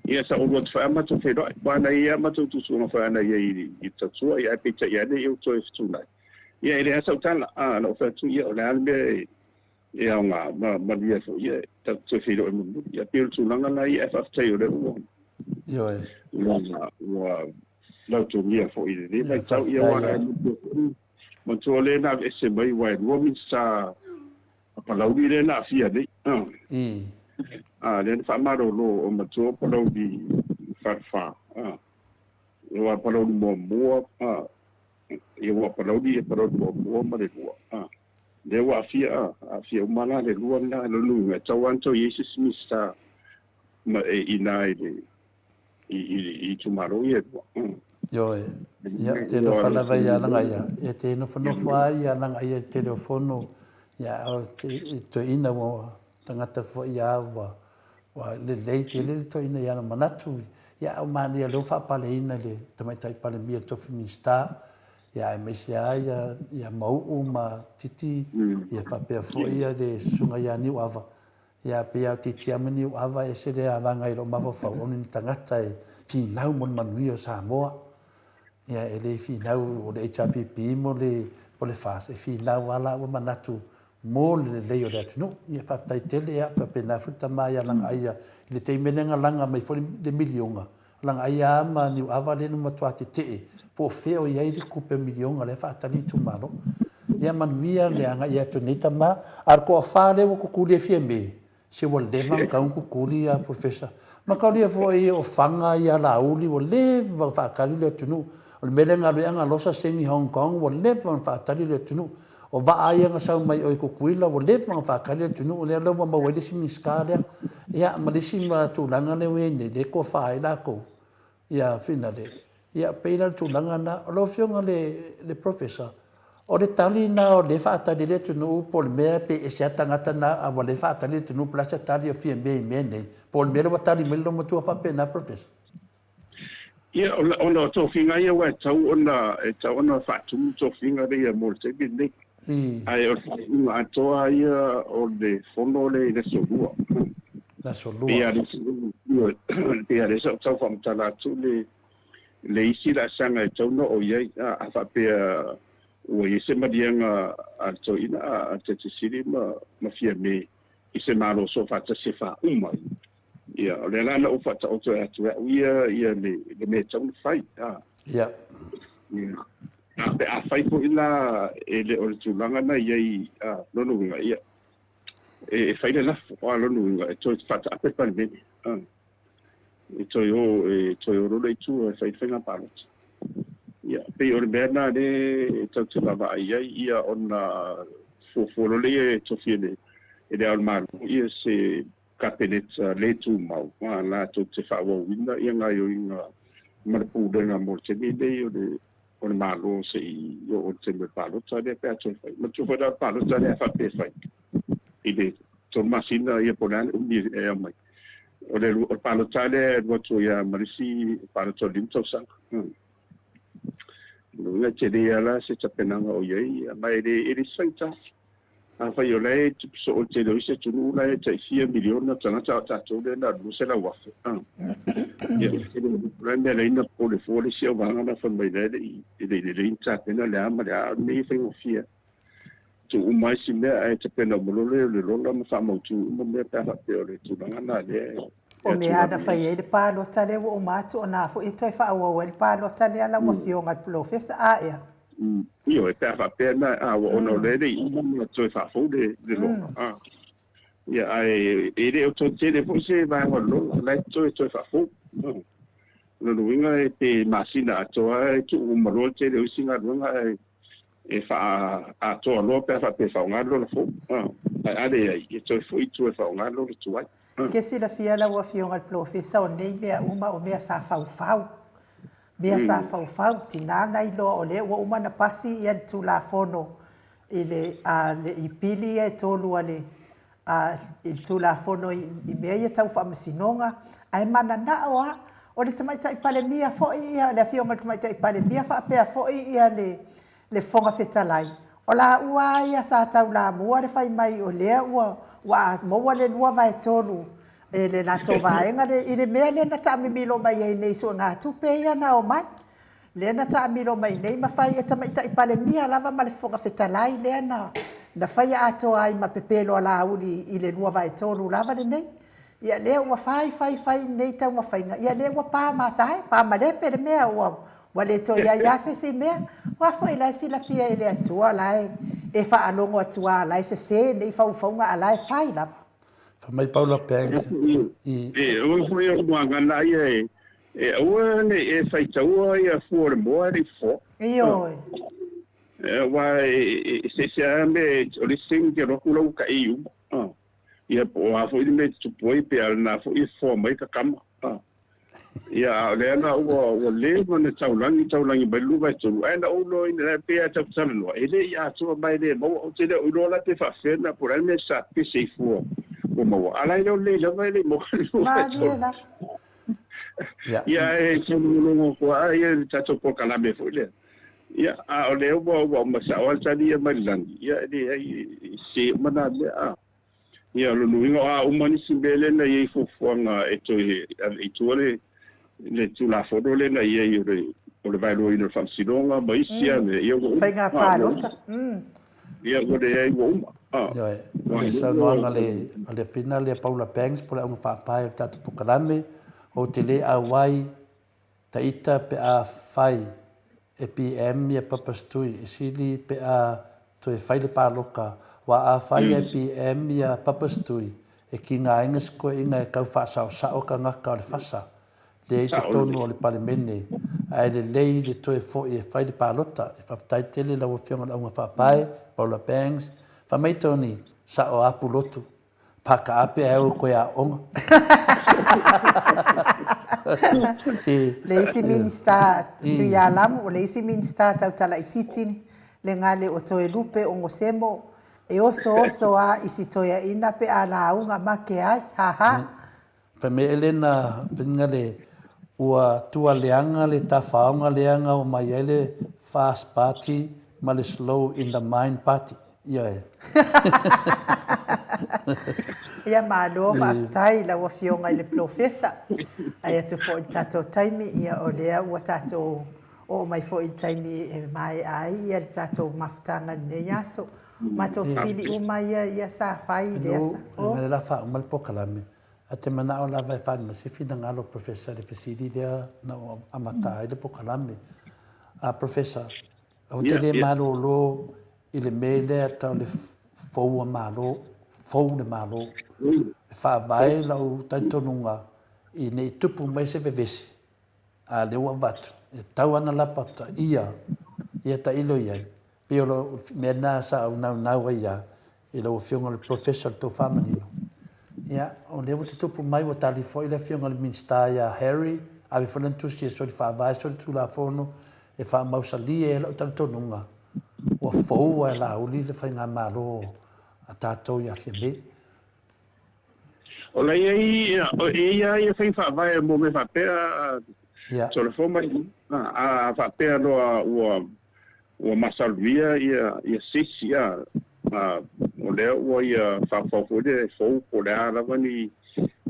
Ia sa oulua atu foi a matou feiloai, aua na i ai a matou tuutuuga foi ana ia i le tautua, ia ae peitai ane ia ua toe fetunai. Ia e leai lava sau tala, a na ou fai atu, ia o le a le mea e aoga ma manuia ai foi, ia tatou toe feiloai mulimuli. Ia pei o le tulaga la ia, ae faafetai o lea ua Ioe. Ua ua lautogia foi i lenei vaitau, ia aua e manatua foi, manatua lea na aveese mai aua e lua Minisita a Palauli lea na aafia nei. A, lea na faamalolo o matua o Palauli Falefa, a, aua o Palauli muamua, a, ia ua Palauli ia Palauli muamua ma le lua, a, lea ua aafia, a, aafia uma la le lua lena, lona uiga e tatau lava ona toe i ai se isi Minisita ma e i ina i le i i itumalo ia e lua. Ioe. Ia, ou te alofa lava ia Lagaia. Ia te nofonofo lava ia Lagaia i le tele o fono, ia, o le toeaina ua tagata foi ia ua ua lelei tele le toeaina i ana manatu. Ia, a ua manaia lea ua faapaleina i le Tamaitai Palemia i le tofi Minisita, ia aemaise lava ia ia Mauu ma Titi, ia faapea foi ia le Susuga ia Niuava. Ia, pei lava o Titi ma Niuava e ese le alaga i lou mafaufau, o ni tagata e finau mo le manuia o Samoa. Ia, e le finau o le HRPP mo le, mo le FAST, e finau lava la ua manatu mo le lelei o le atunuu. Ia, faafetai tele, ia, faapena foi le tama ia Lagaaia i le taimi lea na laga mai foi le miliona, Lagaia lava ma Niuava lea na matua tetee po o fea o i ai le tupe miliona lea e faatali itumalo. Ia manuia le agai atu nei tama. A o le toafa lea ua tutuli e Fiame, se ua leva ona tatau ona tutuli ia Professor. Mataulia foi o Faga ia Laauli ua leva ona faatali le atunuu. O le mea lea na alu ai Agalosa seni Hong Kong ua leva ona faatali le atunuu. O vaa ia na sau mai o i Tutuila ua leva ona faatali le atunuu lea la ua maua ai le isi Minisita lea. Ia ma le isi tulaga lea ua i ai nei, lea e toafa ai latou ia Finale. Ia pei la o le tulaga lena. Lau Afioga i le Professor, o le tali lena o lea e faatali ai le atunuu po o le mea pe ese lava tagata na a ua le faatali le atunuu po o le a se tali o Fiame i mea nei, po o le mea lea ua tali mai le loomatua faapena Professor? Ia, ona o tofiga ia aua e tatau ona, e tatau ona faatumu tofiga ia mo le taimi lenei. Ae o le faaiuga atoa ia o le fono lea i le aso Lua. Le aso Lua. Pei lava lea sa ou tau faamatala atu le, le isi laasaga e tatau ona oo i ai, a faapea ua i ai se maliega a le toeaina a le Tiatia Sili ma, ma Fiame i se Malo Soofaatasi e faauma ai. Ia, o lea la na ou faataoto atu e au ia ia le, le mea e tatau ona fai. A. Ia. Ia. A, pe a fai foi la e le o le tulaga na i ai, a, lona uiga, ia, e, e fai le lafo, a, lona uiga, e toe faataape le Palemene, a, e toe o, e toe o loa le itu e fai le faiga palota. Ia, pei o le mea lena lea e tatou te vaavaai i ai, ia, ona fuafua loa lea e tofi e le, e Le Ao o le Malo ia se Kapeneta le tumau, ā, latou te faaauauina ia gaoioiga ma le pulega mo le taimi lenei o le o le Malo se i oo i le taimi o le palota lea pe a toe fai. Manatua foi la o le palota lea a faapea e fai i le tolu masina ia po o le a le umi e aumai. O le o le palota lea e alu atu ai lava ma le isi palota o le lima tausaga. Lona uiga e tele lava la se tapenaga o i ai, ma e le e le faigata. Afai o la e tupu soo i le tele o isi atunuu la e tai fia miliona tagata a o tatou lea na o le 200,000. Ia, o le mea lea na popole fua le isi auvaega na fai mai la e le i e le i lelei ni tapena le a ma le a, a o le mea ia e faigofie. Tuu uma ai si mea ae tapena uma loa lea o le lola ma faamautu uma mea pe a faapea o le tulaga lena lea e O mea lava na fai ai le palota lea ua uma atu, o na foi e toe faaauau ai le palota lea lau Afioga i le Polofesa. A ea? Ioe, pe a faapea na, a, ua ona o lea e le i uma ona toe faafou le, le lola, a. Ia, ae e le o toe tele foi se vaega o le lola, o la e toe, toe faafou. O lona uiga e pe masina atoa e tuu uma loa le tele o isi galuega ae e faaatoa loa pe a faapea e faaaoga le lola fou. A, ae a leai, e toe foi i tua e faaaoga le lola tuai. Ke silafia lau Afioga i le Polofesa o nei mea uma o mea sa faufau. Mea sa faufau, tina na iloa o lea ua uma ona pasi ia le Tulafono i le a le i pili ia e tolu a le a i le Tulafono i i mea ia tau faamasinoga, ae mananao a o le Tamaitai Palemia foi ia le Afioga i le Tamaitai Palemia faapea foi ia le le Fofoga Fetalai, o laua lava ia sa taulamua le fai mai o lea ua ua maua le 2/3 e le latou vaega lea i le mea lea na taamimilo mai ai nei i suegatupe ia na omai. Lea na taamilo mai nei ma fai e Tamaitai Palemia lava ma le Fofoga Fetalai lea na na faia atoa ai ma pepelo a Laauli i le 2/3 lava lenei. Ia lea ua fai fai fai lenei taumafaiga, ia lea ua pa masae, pa malepe le mea ua ua le toe i ai lava se isi mea. Aua foi la e silafia e le Atua la e e faalogo atu lava la e sese nei faufauga a la e fai lava. Fai mai Paula Bank i. E aua foi o muagana ia e e aua ne i e faitaua ia fua o le moa e le i fofoa. Ioe. Aua e eseese lava mea o le isi taimi e te alu atu la ua taei uma. Ia po o a foi le mea e tutupu ai pe a o lena foi e fofoa mai ta tama. Ia, a o lea la ua, ua leva ona taulagi, taulagi mai le 23, ae na ou iloaina, e pei lava tatou te talanoa, e le i atoa ma e le maua. Ou te le o iloa la pe faapefea na, po o le a le mea sa pese ai fua ua maua, a o la e le o lelei lava e le i maua le Malie 23. lava. Ia. Ia, ae taulogologo atu lava ia i le tatou polokalame foi lea. Ia, a o lea ua, ua uma sao lava le tali ia mai le lagi, ia e leai, e sese uma na mea, a. Ia, o lona uiga o a uma nisi mea lea na i ai fuafuaga e toe ave i tua le le Tulafono lea na i ai o le o le vaeluaina o le Faamasinoga ma isi lava mea, ia ua uma. Faiga A, ua uma. palota. Ia, ua leai, ua uma. A, Ioe, o ua le lea ua saunoaga a le a le Afina lea Paula Banks po o le auga faapae o le tatou polokalame, ou te le auai Ta ita pe a fai e PM ia purpose tui e sili pe a toe fai le paloka wa a fai e PM ia purpose tui e ki nga inga sikoeina e kau faasaosao ka ngaka o le fasa lea i totonu o le palemene ae lelei le toe foi e fai le palota e faafetai tele lau afioga i le auga faapae Paula Bangs fai mai Tony sao apu lotu Whakaape ai o koe aoga. Le isi Minista Tuialamu, o le isi Minista tautala itiiti le gale o Toelupe o Gosemo e osooso a i si toeaina pe a lauga make ai. Ha ha. Fai mai Elena Finagale, ua tua leaga le tafaoga leaga ua mai ai le Fast Party ma le Slow in the Mind Party. Ioe. Ia malo faafetai i lau Afioga i le Polofesa. Ai atu foi i le tatou taimi, ia o lea ua tatou oo mai foi i le taimi e maea ai ia le tatou mafutaga i lenei aso. Matou fesili uma ia ia sa fai i le aso. Inu, ina la faauma le polokalame, Ae te manao lava e faaali mai se finagalo o Professor i le fesili lea na ou amata ai le polokalame. A Professor, ou te le malolo i le mea lea tau le fou a Malo, fou le Malo. E faavae lau talitonuga i ne i tupu mai se vevesi, a lea ua avatu, e tatau lava ona lapa ia, ia tailo i ai. Pei o le mea lena sa ou naunau ai ia i lau Afioga i le Professor i le tou faamanino. Ia, o lea ua tutupu mai, ua tali foi le Afioga i le Minisita ia Harry, ave foi lana tusi e soli faavae, soli tulafono e faamausalie ai lau talitonuga, ua fou ae Laauli le faigamalo a tatou ia Fiamē. O la e i ai, e i ai ia faiga faavae mo mea faapea, Solofoa mai, a faapea loa ua Ua masalomia ia ia sisi a a o lea ua ia faufau foi lea e fou po o le a lava ni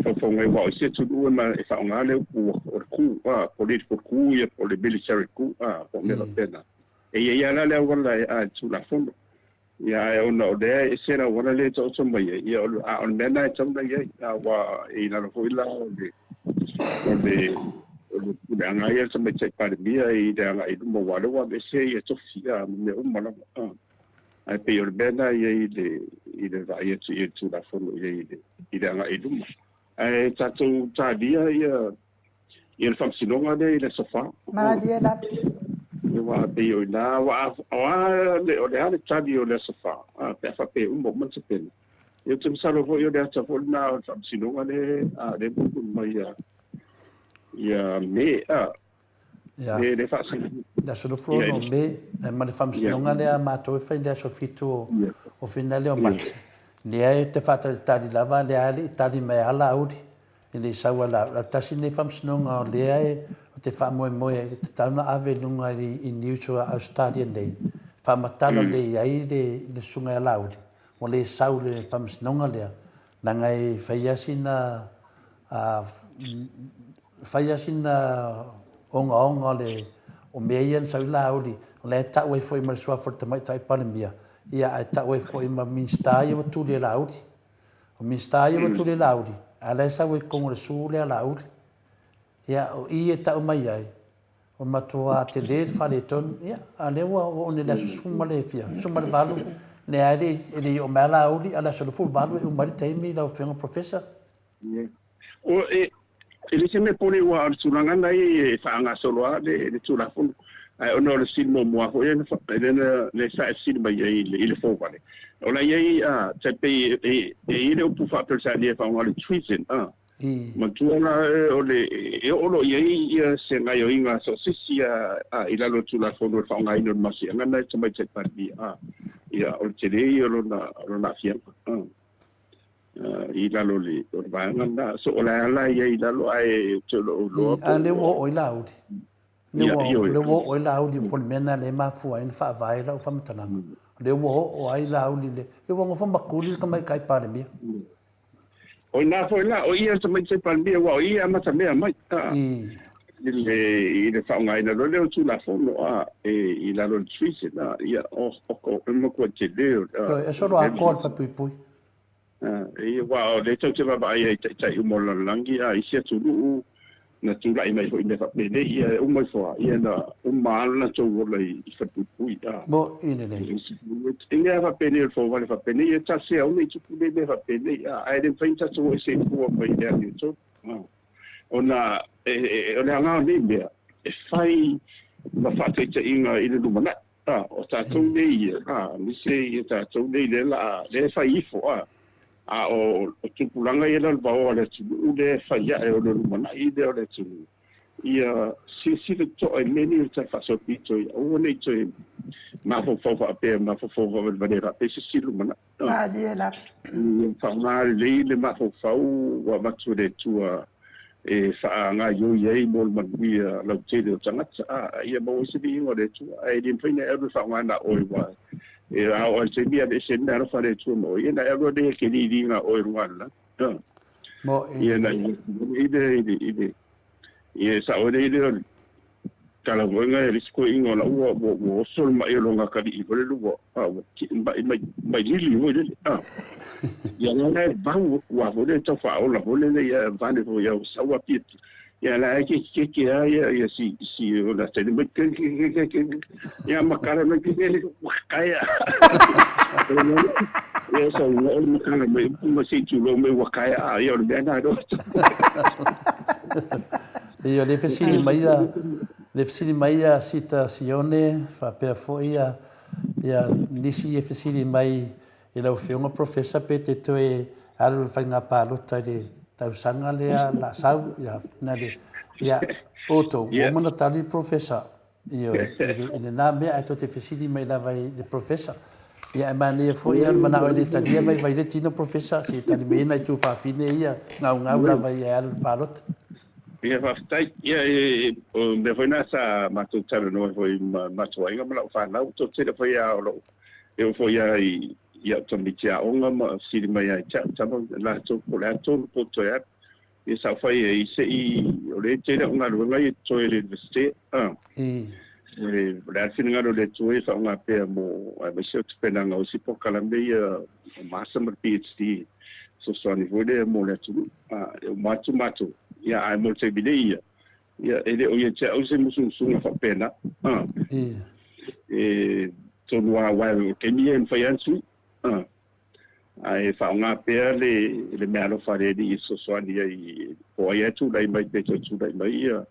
faufauga aua o isi atunuu e ma e faaaoga le upu o le coup a political coup ia po o le military coup a po o mea faapena. E i ai lava la le auala e a i le Tulafono. Ia ae ona o lea e ese le auala lea e taoto mai ai, ia a o le mea lena e tatau ona i ai, aua e i lalo foi la o le o le o le puleaga lava ia a le Tamaitai Palemia i le agai i luma, aua o lea ua aveese ia tofi a ma mea uma lava. A, ae pei o le mea lena e i ai i le i le vaai atu i ai i le Tulafono i ai i le i le agai i luma. Ae tatou talia ia Ia le faamasinoga lea i le aso 4. Malie lava. Aua pei o ina, aua o a le, o le a le tali o le aso 4, pe a faapea e uma uma le tapena. Ia ou te masalo foi o le ata foi lena o le faamasinoga lea, a, lea mulimuli mai ia, ia Me, a, Ia. le, le faasinoga. Le aso 26 o Me, ma le faamasinoga lea a matou e fai i le aso 7 o Finale o Mati. Lea e te faatalitali lava, lea e le i tali mai a Laauli. E le i sau a la tasi lenei faamasinoga o lea e o te faamoemoe ai, e tatau ona ave i luga i news o Australia nei, faamatala lelei ai le le susuga ia Laauli, ua le sau i le faamasinoga lea, leaga e fai lava sina fai lava sina ogaoga o le o mea ia na sau i Laauli, o la e tau ai foi ma le suafa o le Tamaitai Palemia, ia ae tau ai foi ma Minisita ia ua tuli e Laauli. O Minisita ia ua tuli Laauli, a o la e sau ai i totonu o le su lea Laauli. Ia, o i e tau mai ai, ua matua tele le faaletonu, ia, a o lea ua oo nei i le aso 18 le Lea e le i oo mai a Laauli, a o le aso 18 e uma ai le taimi lau Afioga Professor. O, e, e le se mea pole ua o le tulaga na e faagasolo lava le, le Tulafono. Ae ona o le fesili muamua foi lea na, lea sa e fesili mai ai i le fovale, o la e i ai, a, tai pei e, e i ai le upu faa-Peretania e faaaoga o le treason, a. Matua la o le, e oo loa i ai ia se gaoioiga a so o se isi a, i lalo o le Tulafono o le faaaogaina o le masiaga lena e Tamaitai Palemia, a, ia, o le tele ia o lona, o lona aafiaga, a, i lalo o le, o le vaega lena. So, o le a la i ai i lalo, ae ou te le o iloa po ua. A lea ua oo ai Laauli. Lea ua, lea ua oo ai Laauli po o le mea lena lea e mafua ai ona faavae lau faamatalaga. O lea ua oo ai Laauli i le, ia ua nofo ma tuli le Tamaitai Palemia. O ina foi la, o ia le Tamaitai Palemia, aua o ia e amata mea mai, a, i le, i le faaaogaina loa lea o Tulafono, a, e, i lalo o le treason, a, ia, o, o, o, e matua tele o, a. E solo atoa le falepuipui. A, ia, aua o lea tou te vaavaai ai i taitai uma o le lalolagi, a, isi atunuu, na tulai mai foi i mea faapenei, ia e uma ifo lava, ia na uma lava lo latou ola i falepuipui, a. Mo i lelei. I mea faapenei o le fovale faapenei, ia tasi aua ne i tupu nei mea faapenei, a, ae le mafai ona tatou o ese i tua mai le amiotonu, a. Ona e, o le aoga o nei mea, e fai ma faataitaiga i le lumanai. A, o tatou nei ia, a, aemaise ia tatou nei lea la, lea e fai ifo, a, a o, o tupulaga ia lalovaoa o le atunuu lea e fai ae o le lumanai lea o le atunuu, ia silasila totoa i mea nei o le Tala Faasolopito ia aua ne i toe mafaufau faapea, mafaufau faavalevalea faapea se isi lumanai. A, Malie lava. Ia faaaoga lelei le mafaufau ua avatu e le Atua e faagaoioi ai mo le manuia lautele o tagata, a ia maua ai se viiga o le Atua. Ae le mafai ona e alu e faaaoga na oe, aua e a oo lava i le taimi e aveese ai le meaalofa a le Atua ma oe, ia ona e alu lava lea e keliliga oe i luga o le lagi. Ia na i le, i le, Ia e sao ai lea o le tala foi lea i le isi toeaina o la ua ua oso le mai o lona atalii foi lele ua ua mai mai mai lili foi lele a. Ia la la e vau ua foi lele tau faaola foi lele ia vane foi ia sau a pia ia la e ke ke ke a ia ia si si o la tele mai ke ke ke ke ke ia makala mai ke ke ua kaea. Ia sau o le makala mai upu ma se tulou mai ua kaea a ia o le mea na do. Ia, le fesili mai ia, le fesili mai ia Sita Sione, faapea foi ia, ia nisi e fesili mai i lau Afioga Professor pe te toe alu i le faiga palota i le tausaga lea la sau, ia, na le, ia, outou, ua uma ona tali le Professor. Ioe, i lena mea ae tou te fesili mai lava i le Professor. Ia ae manaia foi ia le manao e le talia vaivai le tino Professor, se i tali mai ai nai tuafafine ia gaugau lava ia e alu i le palota. Ia faafetai. Ia e, o le mea foi lena sa matou talanoa ai foi ma matou aiga ma lau fanau, tou te le foi lava o lou, e oo foi lava i i au tamaiti aoga ma fesili mai lava ia te au, tama latou po o le a tonu po o toe alu. Ia sa fai ai se i o le tele o galuega ia totoe i le Universite a. O le a le finagalo o le Atua ia faaaoga pea mo aemaise o tapenaga o isi polokalame ia o Master ma le PhD fesoasoani foi lea mo le atunuu. A, e uma atu matou, ia ae mo le taimi nei ia, ia e le o ia te au se musumusuga faapena. A. E tonu lava aua o le taimi ia e mafai lava ona sui. A. Ae faaaoga pea le le meaalofa a le Alii e fesoasoani ai po o ai lava e tulai mai pe toe tulai mai ia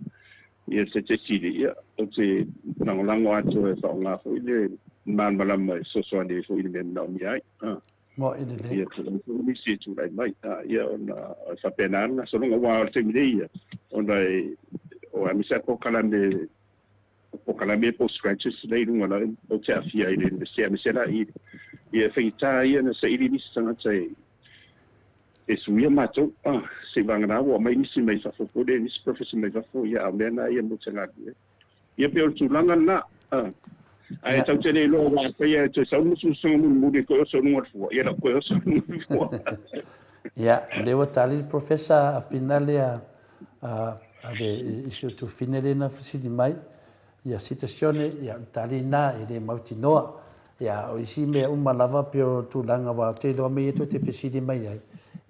ia se tesi ia ou te lagolago atoa e faaaoga foi le malamalama e fesoasoani ai foi i le mea e manaomia ai. Moe lelei. Ia tulai foi nisi e tulai mai. Ia ona e faapena le gasologa aua o le taimi nei ia ona e o aemaise lava polokalame O polokalame postgraduates lea i luga la ou te aafia ai i le Universite aemaise la i ia faigata ia ona saili nisi tagata e e suia matou ah seivagana ua aumai nisi mai fafo foi lea nisi professor mai fafo ia a o mea na ia mo te galulue ia pei o le tulaga lena ah ae tau te le iloa aua afai e toe sau le musumusuga mulimuli e toe oso i luga o le fua ia la toe oso i luga o le fua. Ia, lea ua tali le Professor a finale a a le i si o tufine lea na fesili mai, ia citazione, ia o le tali lena e le mautinoa. Ia o isi mea uma lava pei o tulaga aua ou te iloa mea ia tou te fesili mai ai,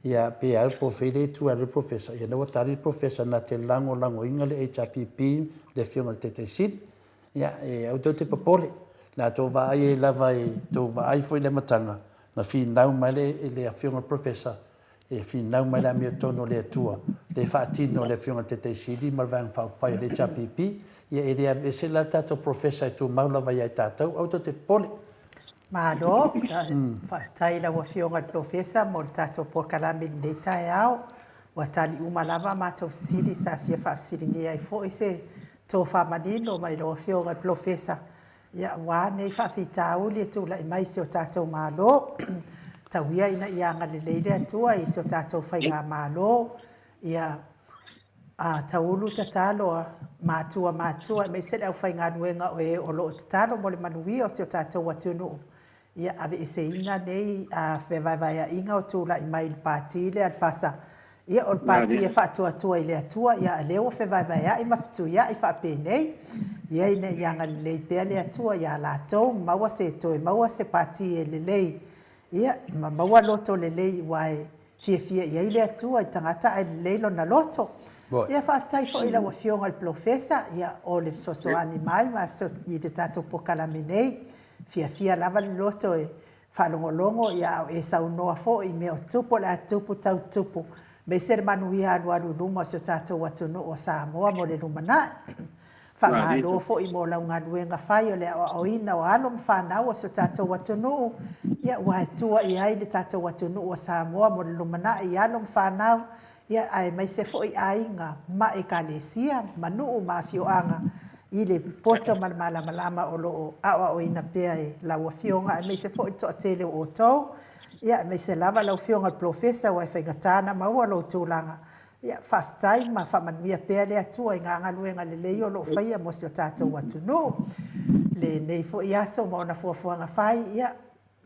ia pe au po o fea le itu e alu ai le Professor, ia lea ua tali le Professor na te lagolagoina le HRPP, le Afioga i le Taitaisili. Ia e aua tou te popole. Le a tou vaai ai lava i tou vaai foi i le amataga, na finau mai le i le Afioga i le Professor, e finau mai le amiotonu o le Atua, le faatino e le Afioga i le Taitaisili ma le Vaega Faaupufai a le HRPP, ia e le alu ese la le tatou Professor e tumau lava ia i tatou, aua tou te popole. Malo, faafetai i lau Afioga i le Polofesa mo le tatou polokalame i lenei taeao. Ua tali uma lava a matou fesili sa fia faafesiligia ai foi se tofa manino mai lau Afioga i le Polofesa, ia aua nei faafitauli e tulai mai i si o tatou Malo. Tau ia ina ia agalelei le Atua i si o tatou Faigamalo, ia taulu tatalo a matua matutua aemaise le aufaigaluega o e o lo o tatalo mo le manuia o si o tatou atunuu. Ia aveeseina nei fevaevaeaiga o tulai mai i le Pati lea a le FASA. Ia o le Pati e faatuatua i le Atua, ia a lea ua fevaevaeai ma fetuiai faapenei. Ia ina ia agalelei pea le Atua ia latou, maua se toe maua se Pati e lelei, ia ma maua loto lelei aua e fiafia i ai le Atua i tagata ae lelei lona loto. Ia faafetai foi i lau Afioga i le Polofesa, ia o le fesoasoani mai ma i le tatou polokalame nei. Fiafia lava le loto e faalogologo ia a o e saunoa foi i mea o tupu o le a tupu tau tupu aemaise le manuia alualu i luma o si o tatou atunuu o Samoa mo le lumanai. Faamalo foi mo lau galuega fai o le aoaoina o alo ma fanau o si o tatou atunuu, ia ua tua i ai le tatou atunuu o Samoa mo le lumanai i alo ma fanau, ia aemaise foi aiga ma ekalesia ma nuu ma afioaga i le poto ma le malamalama o lo o aoaoina pea e lau Afioga aemaise foi le toatele o outou, ia aemaise lava lau Afioga i le Polofesa aua e faigata ona maua lou tulaga. Ia, faafetai ma faamanuia pea le Atua i ngā galuega lelei o lo o faia mo si o tatou atunuu. Lenei foi aso ma ona fuafuaga fai, ia,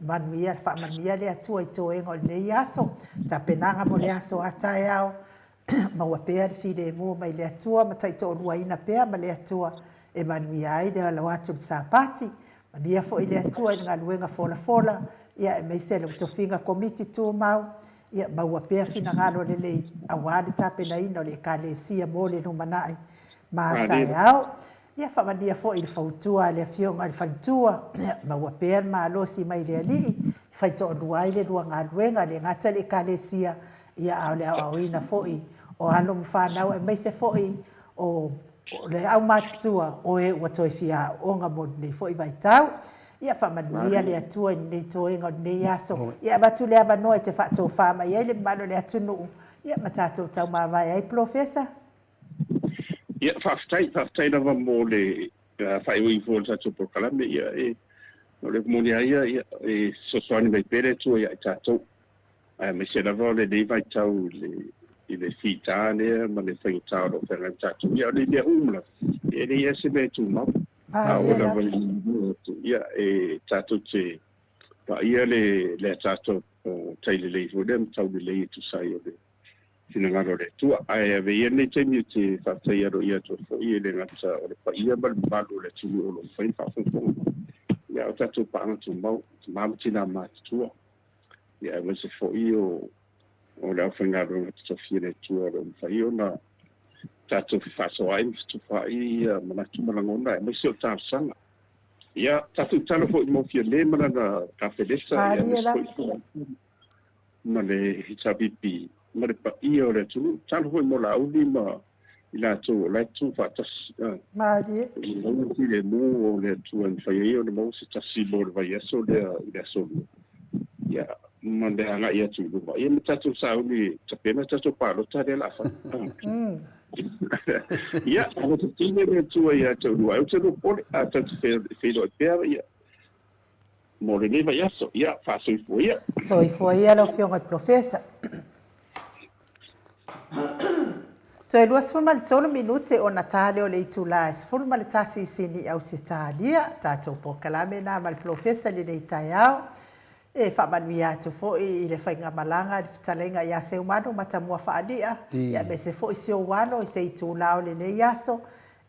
manuia, faamanuia le Atua i toega o lenei aso, tapenaga mo le aso a taeao, maua pea le filemu mai le Atua ma taitoaluaina pea ma le Atua e manuia ai le alo atu i le Sapati. Manuia foi le Atua i le galuega folafola, ia aemaise le tofiga Komiti Tumau, Ia maua pea finagalo lelei aua le tapenaina o le Ekalesia mo le lumanai ma taeao. Ia faamanuia foi i le fautua a le Afioga i le Faletua, ia maua pea le malosi mai le Alii e faitoalua ai le lua galuega, e le gata i le Ekalesia, ia a o le aoaoina foi o alo ma fanau aemaise foi o le aumatutua o e ua toe fia aooga mo lenei foi vaitau. Ia faamanuia le Atua i lenei toega o lenei aso. Ia avatu le avanoa e te faatofa mai ai le mamalu o le atunuu, ia ma tatou taumavae ai Polofesa. Ia, faafetai, faafetai lava mo le faaiuiu foi o le tatou polokalame. Ia, e, o le moni lava ia, ia, e fesoasoani mai pea le Atua ia i tatou, aemaise lava o lenei vaitau i le, i le fita lea ma le faigata o lo o feagai ma tatou. Ia, o nei mea uma lava, e leai lava se mea e tumau. A oo lava i atu, ia, e tatou te vaaia le, le a tatou tai lelei foi lea ma taulelei e tusa ai o le finagalo o le Atua. Ae ave ia lenei taimi ou te faafetai aloaia atu ai foi, e le gata o le paia ma le mamalu o le atunuu o lo o mafai ona faafogafoga mai, ia, a o tatou paaga tumau, tama ma tina matutua, ia, aemaise foi o o le aufaigaluega totofi a le Atua o lo o mafai ona tatou fefaasoaai ma fetufaai ia manatu ma lagona aemaise o talosaga. Ia, tatou tatalo foi mo Fiame ma lana Kapeneta, ia, aemaise foi ma le HRPP ma le paia o le atunuu. Tatalo foi mo Laauli ma i latou o la e tutu faatasi. Malie. I maua filemu o le Atua e mafai ai ona maua se tasi mo le vaiaso lea i le aso Lua. Ia, ma le agai atu i luma. Ia ma tatou sauni e tapena tatou palota lea o le a fai. Ia, alofatia le Atua ia te oulua. Ai ou te lua popole, a tatou te feiloai pea, ia, mo lenei vaiaso. Ia, faasoifua ia. Soifua ia lau Afioga i le Polofesa. Toe 23 minute ona ta lea o le itula e 11 i Sini Ausetalia, tatou polokalame na ma le Polofesa i lenei taeao. E faamanuia atu foi i le faigamalaga i le fetalaiga ia Seumanu Matamua Faalia, aemaise foi si ou alo i se itula o lenei aso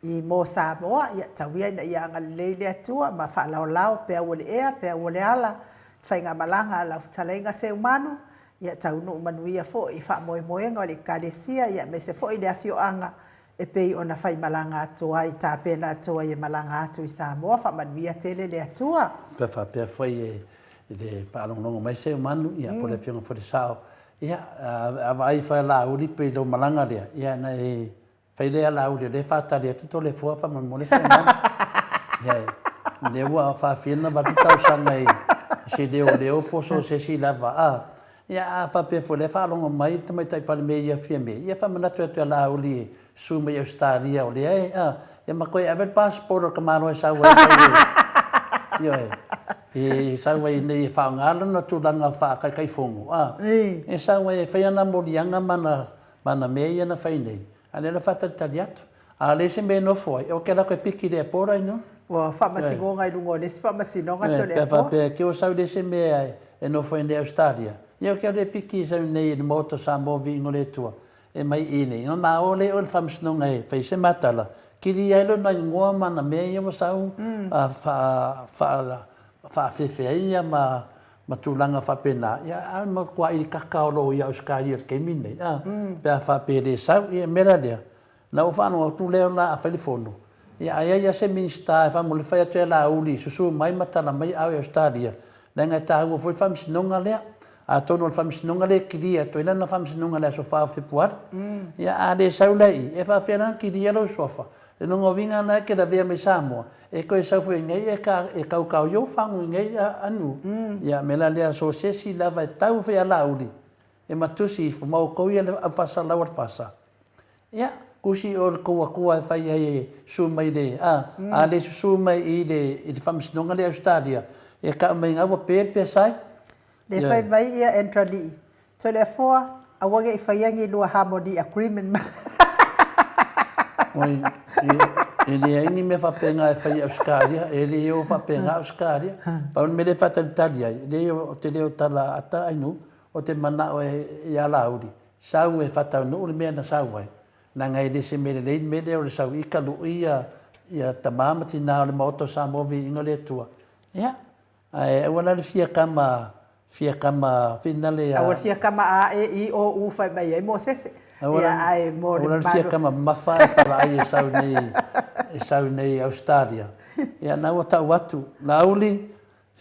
i mo Samoa, ia tau ia ina ia agalelei le Atua ma faalaolao peau o le ea, peau o le ala, le faigamalaga a lau fetalaiga Seumanu, Ia taunuu manuia foi i faamoemoega o le Ekalesia, ia aemaise foi le afioaga, e pei ona faimalaga atu ai, tapena atu ai e malaga atu i Samoa. Faamanuia tele le Atua. Pe faapea foi i le faalogologo mai Seumanu, ia po o le Afioga foi i le Sao, ia, a vaai ifo ia Laauli pei lou malaga lea, ia na e fai lea Laauli o lea e faatali atu Toleafoa faamolemole Seumanu. Ia, lea ua faafia ona avatu talosaga i se leoleo po o so o se isi lava, a. Ia, a faapea foi o lea e faalogo mai le Tamaitai Palemia ia Fiame, ia faamanatu atu ia Laauli e susu mai i Ausetalia o lea e, a, ia ma toe ave le passport o le tamaloa e sau ai e, ioe, e sau ai nei e faaaoga lona tulaga faa-Taitaifono, a, e sau ai e fai ana moliaga ma ana, ma ana mea ia na fai nei, a o lea la faatalitali atu. A o le isi mea e nofo ai, ok la koe piki le airport ai no. Ua faamasinoga i luga o le isi faamasinoga to le airport. Pe faapea ke ua sau le isi mea e nofo ai nei Australia, ia ok le piki e sau nei i le Maota o Samoa viiga o le Atua e mai i nei. Na ma o le o le faamasinoga e fai se matala, kili ai lona igoa ma ana mea ia ua sau faa faa faafefe ai ia ma ma tulaga faapena, ia a matua ilikaka o lo o i Australia i le taimi lenei, a, pe a faapea e le sau, ia mea la lea, Na ou faalogo atu lea o la a fai le fono, ia a i ai lava se Minisita e faamolemole fai atu ia Laauli, susu mai ma tala mai au i Ausetalia, leaga e taua foi le faamasinoga lea. Atonu o le faamasinoga lea e kilia atu ai lana faamasinoga i le aso 4 o Fepuari. Ia a le sau la i i, e faapefea la ona kilia lou suafa? Le lona uiga lena e te lavea mai Samoa, e toe sau foi nei e e kaukau i ou fagu i nei anu. Ia o le mea la lea, so o se isi lava e tau foi ia Laauli, e matusi ifo ma outou ia le au faasalalau a le FASA. Ia, kusi o le tou Atua e fai ai e susu mai le, a, a le susu mai i le, i le faamasinoga lea i Ausetalia, e tau mai ina ua pe le PSI. Le fai mai ia Andrew Lee, Toleafoa, aua ne i faia ni lua harmony agreement ma. Oi, e, e leai ni mea faapena e fai i Ausetalia, e le o faapena Ausetalia. Pau le mea lea e faatalitali ai, leai ou te le o tala ata Ainuu, ou te manao e, ia Laauli, Sau e faataunuu le mea na sau ai, leaga e le se mea lelei le mea lea o le sau ika lui ia ia tama ma tina o le Maota o Samoa viiga o le Atua. Ia, ae aua la le fia kama, fia kama finale a. Aua le fia kama A E I O U fai mai ai Mosese. Aua la, ae mo le aua la le fia kama mamafa e palaai e sau nei, e sau nei i Ausetalia. Ia, na ua tau atu, Laauli,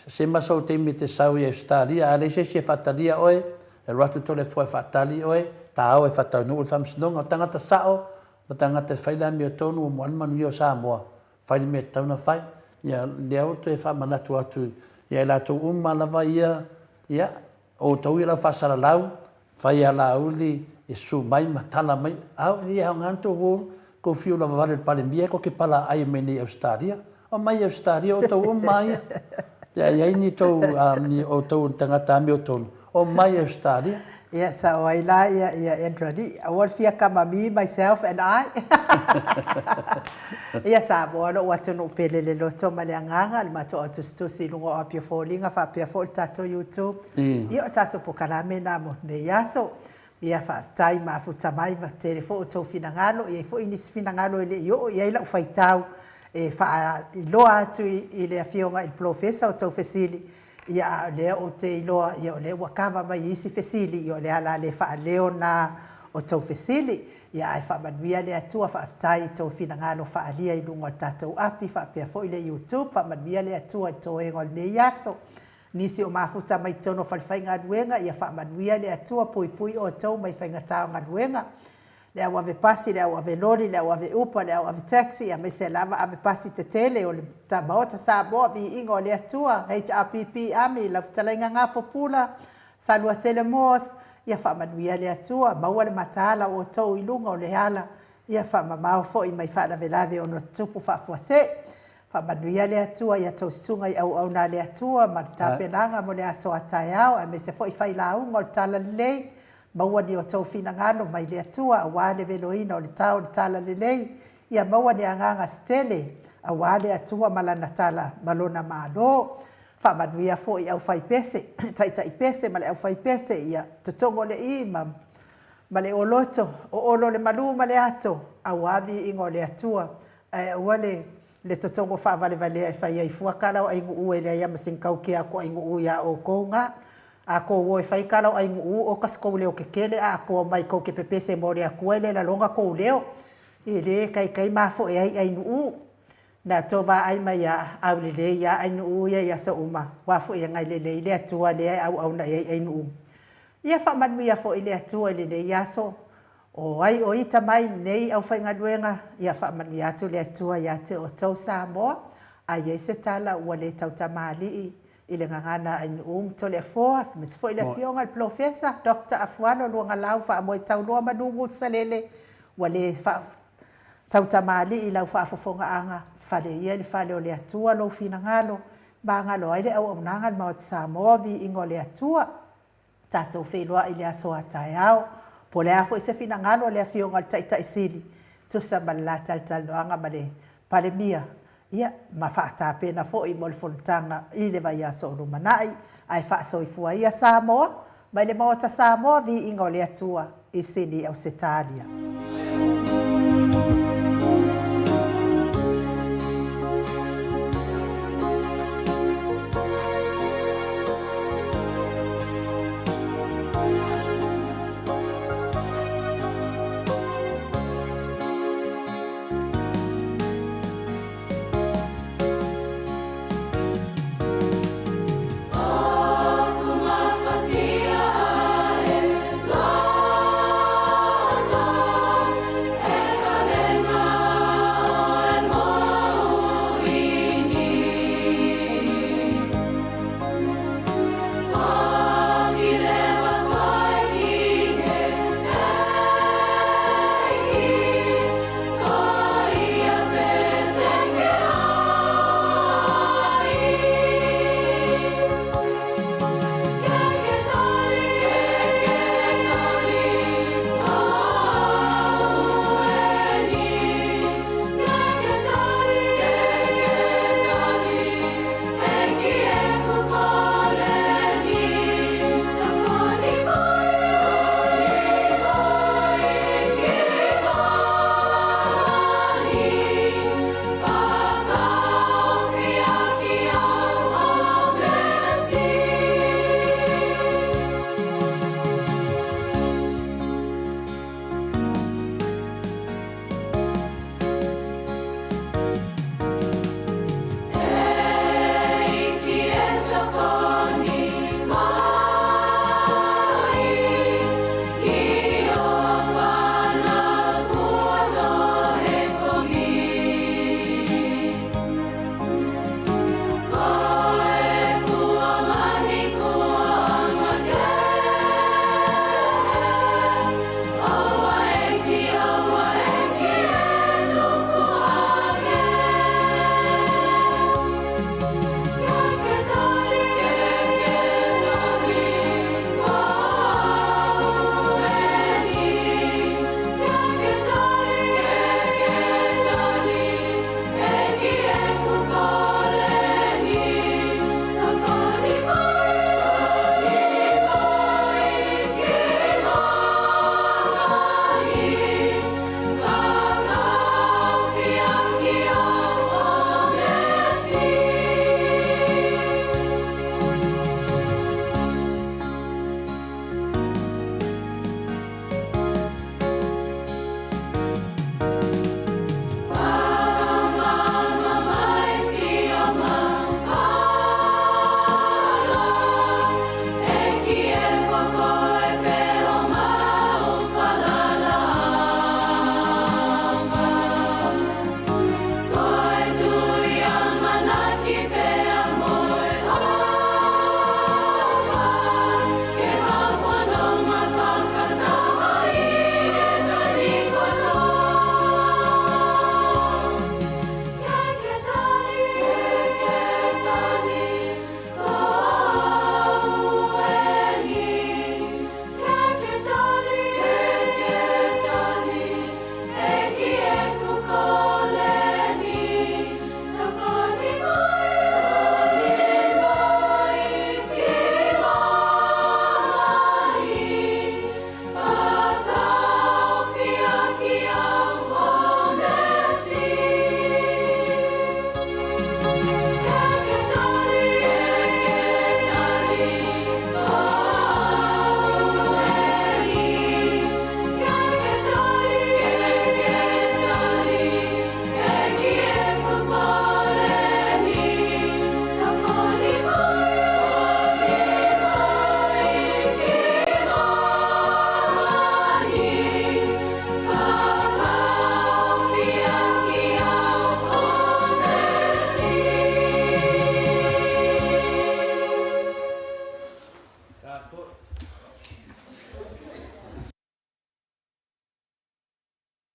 Sema sou taimi e te sau i Ausetalia, a leai se isi e faatalia oe, e alu atu Toleafoa e faatali oe, taao e faataunuu le faamasinoga. O tagata sao ma tagata e fai le amiotonu ua moana le manuia o Samoa, fai le mea e tatau ona fai. Ia, lea ua toe faamanatu atu ia i latou uma lava ia, ia, Outou ia lau faasalalau, fai a Laauli e susu mai ma tala mai, Au, e le aoga na tou o tou fiu lava vale o le Palemia e koke palaai mai nei i Ausetalia. Omai i Ausetalia outou uma ia. Pe a i ai ni tou, ni outou ni tagata amiotonu, omai i Ausetalia. Ia, sao ai la ia, ia Andrew Alii. Aua le fia kama me, myself and I. Ia, Samoa lou atunuu pele le loto ma le agaga, le matou au tusitusi i luga o Apia Foliga faapea foi le tatou YouTube. Ia, o tatou polokalame na mo lenei aso. Ia, faafetai mafuta mai ma tele foi outou finagalo. E i ai foi nisi finagalo e le i oo i ai lau faitau e faailoa atu i le Afioga i le Polofesa outou fesili. Ia, a o lea ou te iloa, ia, o lea ua kava mai i isi fesili, ia, o le ala le faaleo na o tou fesili. Ia, ae faamanuia le Atua, faafetai i tou finagalo faaalia i luga o le tatou api faapea foi le YouTube. Faamanuia le Atua i le toega o lenei aso. Nisi o mafuta mai totonu o falefaigaluega, ia faamanuia le Atua, puipui outou mai faigata o galuega. Le au ave pasi, le au ave loli, le au ave upa, le au ave taxi, aemaise lava ave pasi tetele o le Maota Samoa, Viiga o le Atua, HRPP Army, lau fetalaiga Gafo Pula, Saluatele Moores, ia faamanuia le Atua, maua le mataala o outou i luga o le ala, ia faamamao foi mai faalavelave ono tutupu faafuasei. Faamanuia le Atua i a tou susuga i auauna a le Atua ma le tapenaga mo le aso a taeao, aemaise foi failauga o le Talalelei. Maua ni outou finagalo mai le Atua aua le veloina o le tao o le Talalelei, ia maua ni agaga se tele aua le Atua ma Lana tala ma Lona Malo. Faamanuia foi i aufaipese, taitaipese ma le aufaipese, ia totogo le i ma ma le oloto, oolo le malu ma le ato, aua viiga o le Atua, ae aua le le totogo faavalevalea e fai ai fua kala o Aiguu e leai a ma sini kaukia atu Aiguu ia outou ga. A kou o e fai kala o Aiguu oka se kou leo kekele a akoa mai kou ke pepese mo le Atua e le lalona kou leo. E le taitai mafoe ai Ainuu. Na outou vaai mai ia aulelei ia Ainuu ia i aso uma, aua foi e gailelei le Atua lea e auauna i ai Ainuu. Ia faamanuia foi le Atua i lenei aso, o ai o ita mai i lenei aufaigaluega, ia faamanuia atu le Atua ia te outou Samoa. A i ai se tala ua le tautamalii i le gagana a Ainuu ma Toleafoa, aemaise foi le Afioga i le Polofesa Dr. Afualo Luagalau Faamoetaulua Manumu Salele, ua le tautamalii i lau faafofogaaga, fale ia i le fale o le Atua lou finagalo, magalo ai le auaunaga a le Maota Samoa, viiga o le Atua. Tatou feiloai i le aso a taeao. Po o le a foi se finagalo o le Afioga i le Taitai Sili, e tusa ma le la talatalanoaga ma le Palemia, ia, ma faatapena foi mo le fonotaga i le vaiaso o lumanai. Ae faasoifua ia Samoa, mai le Maota Samoa, viiga o le Atua i Sini, Ausetalia.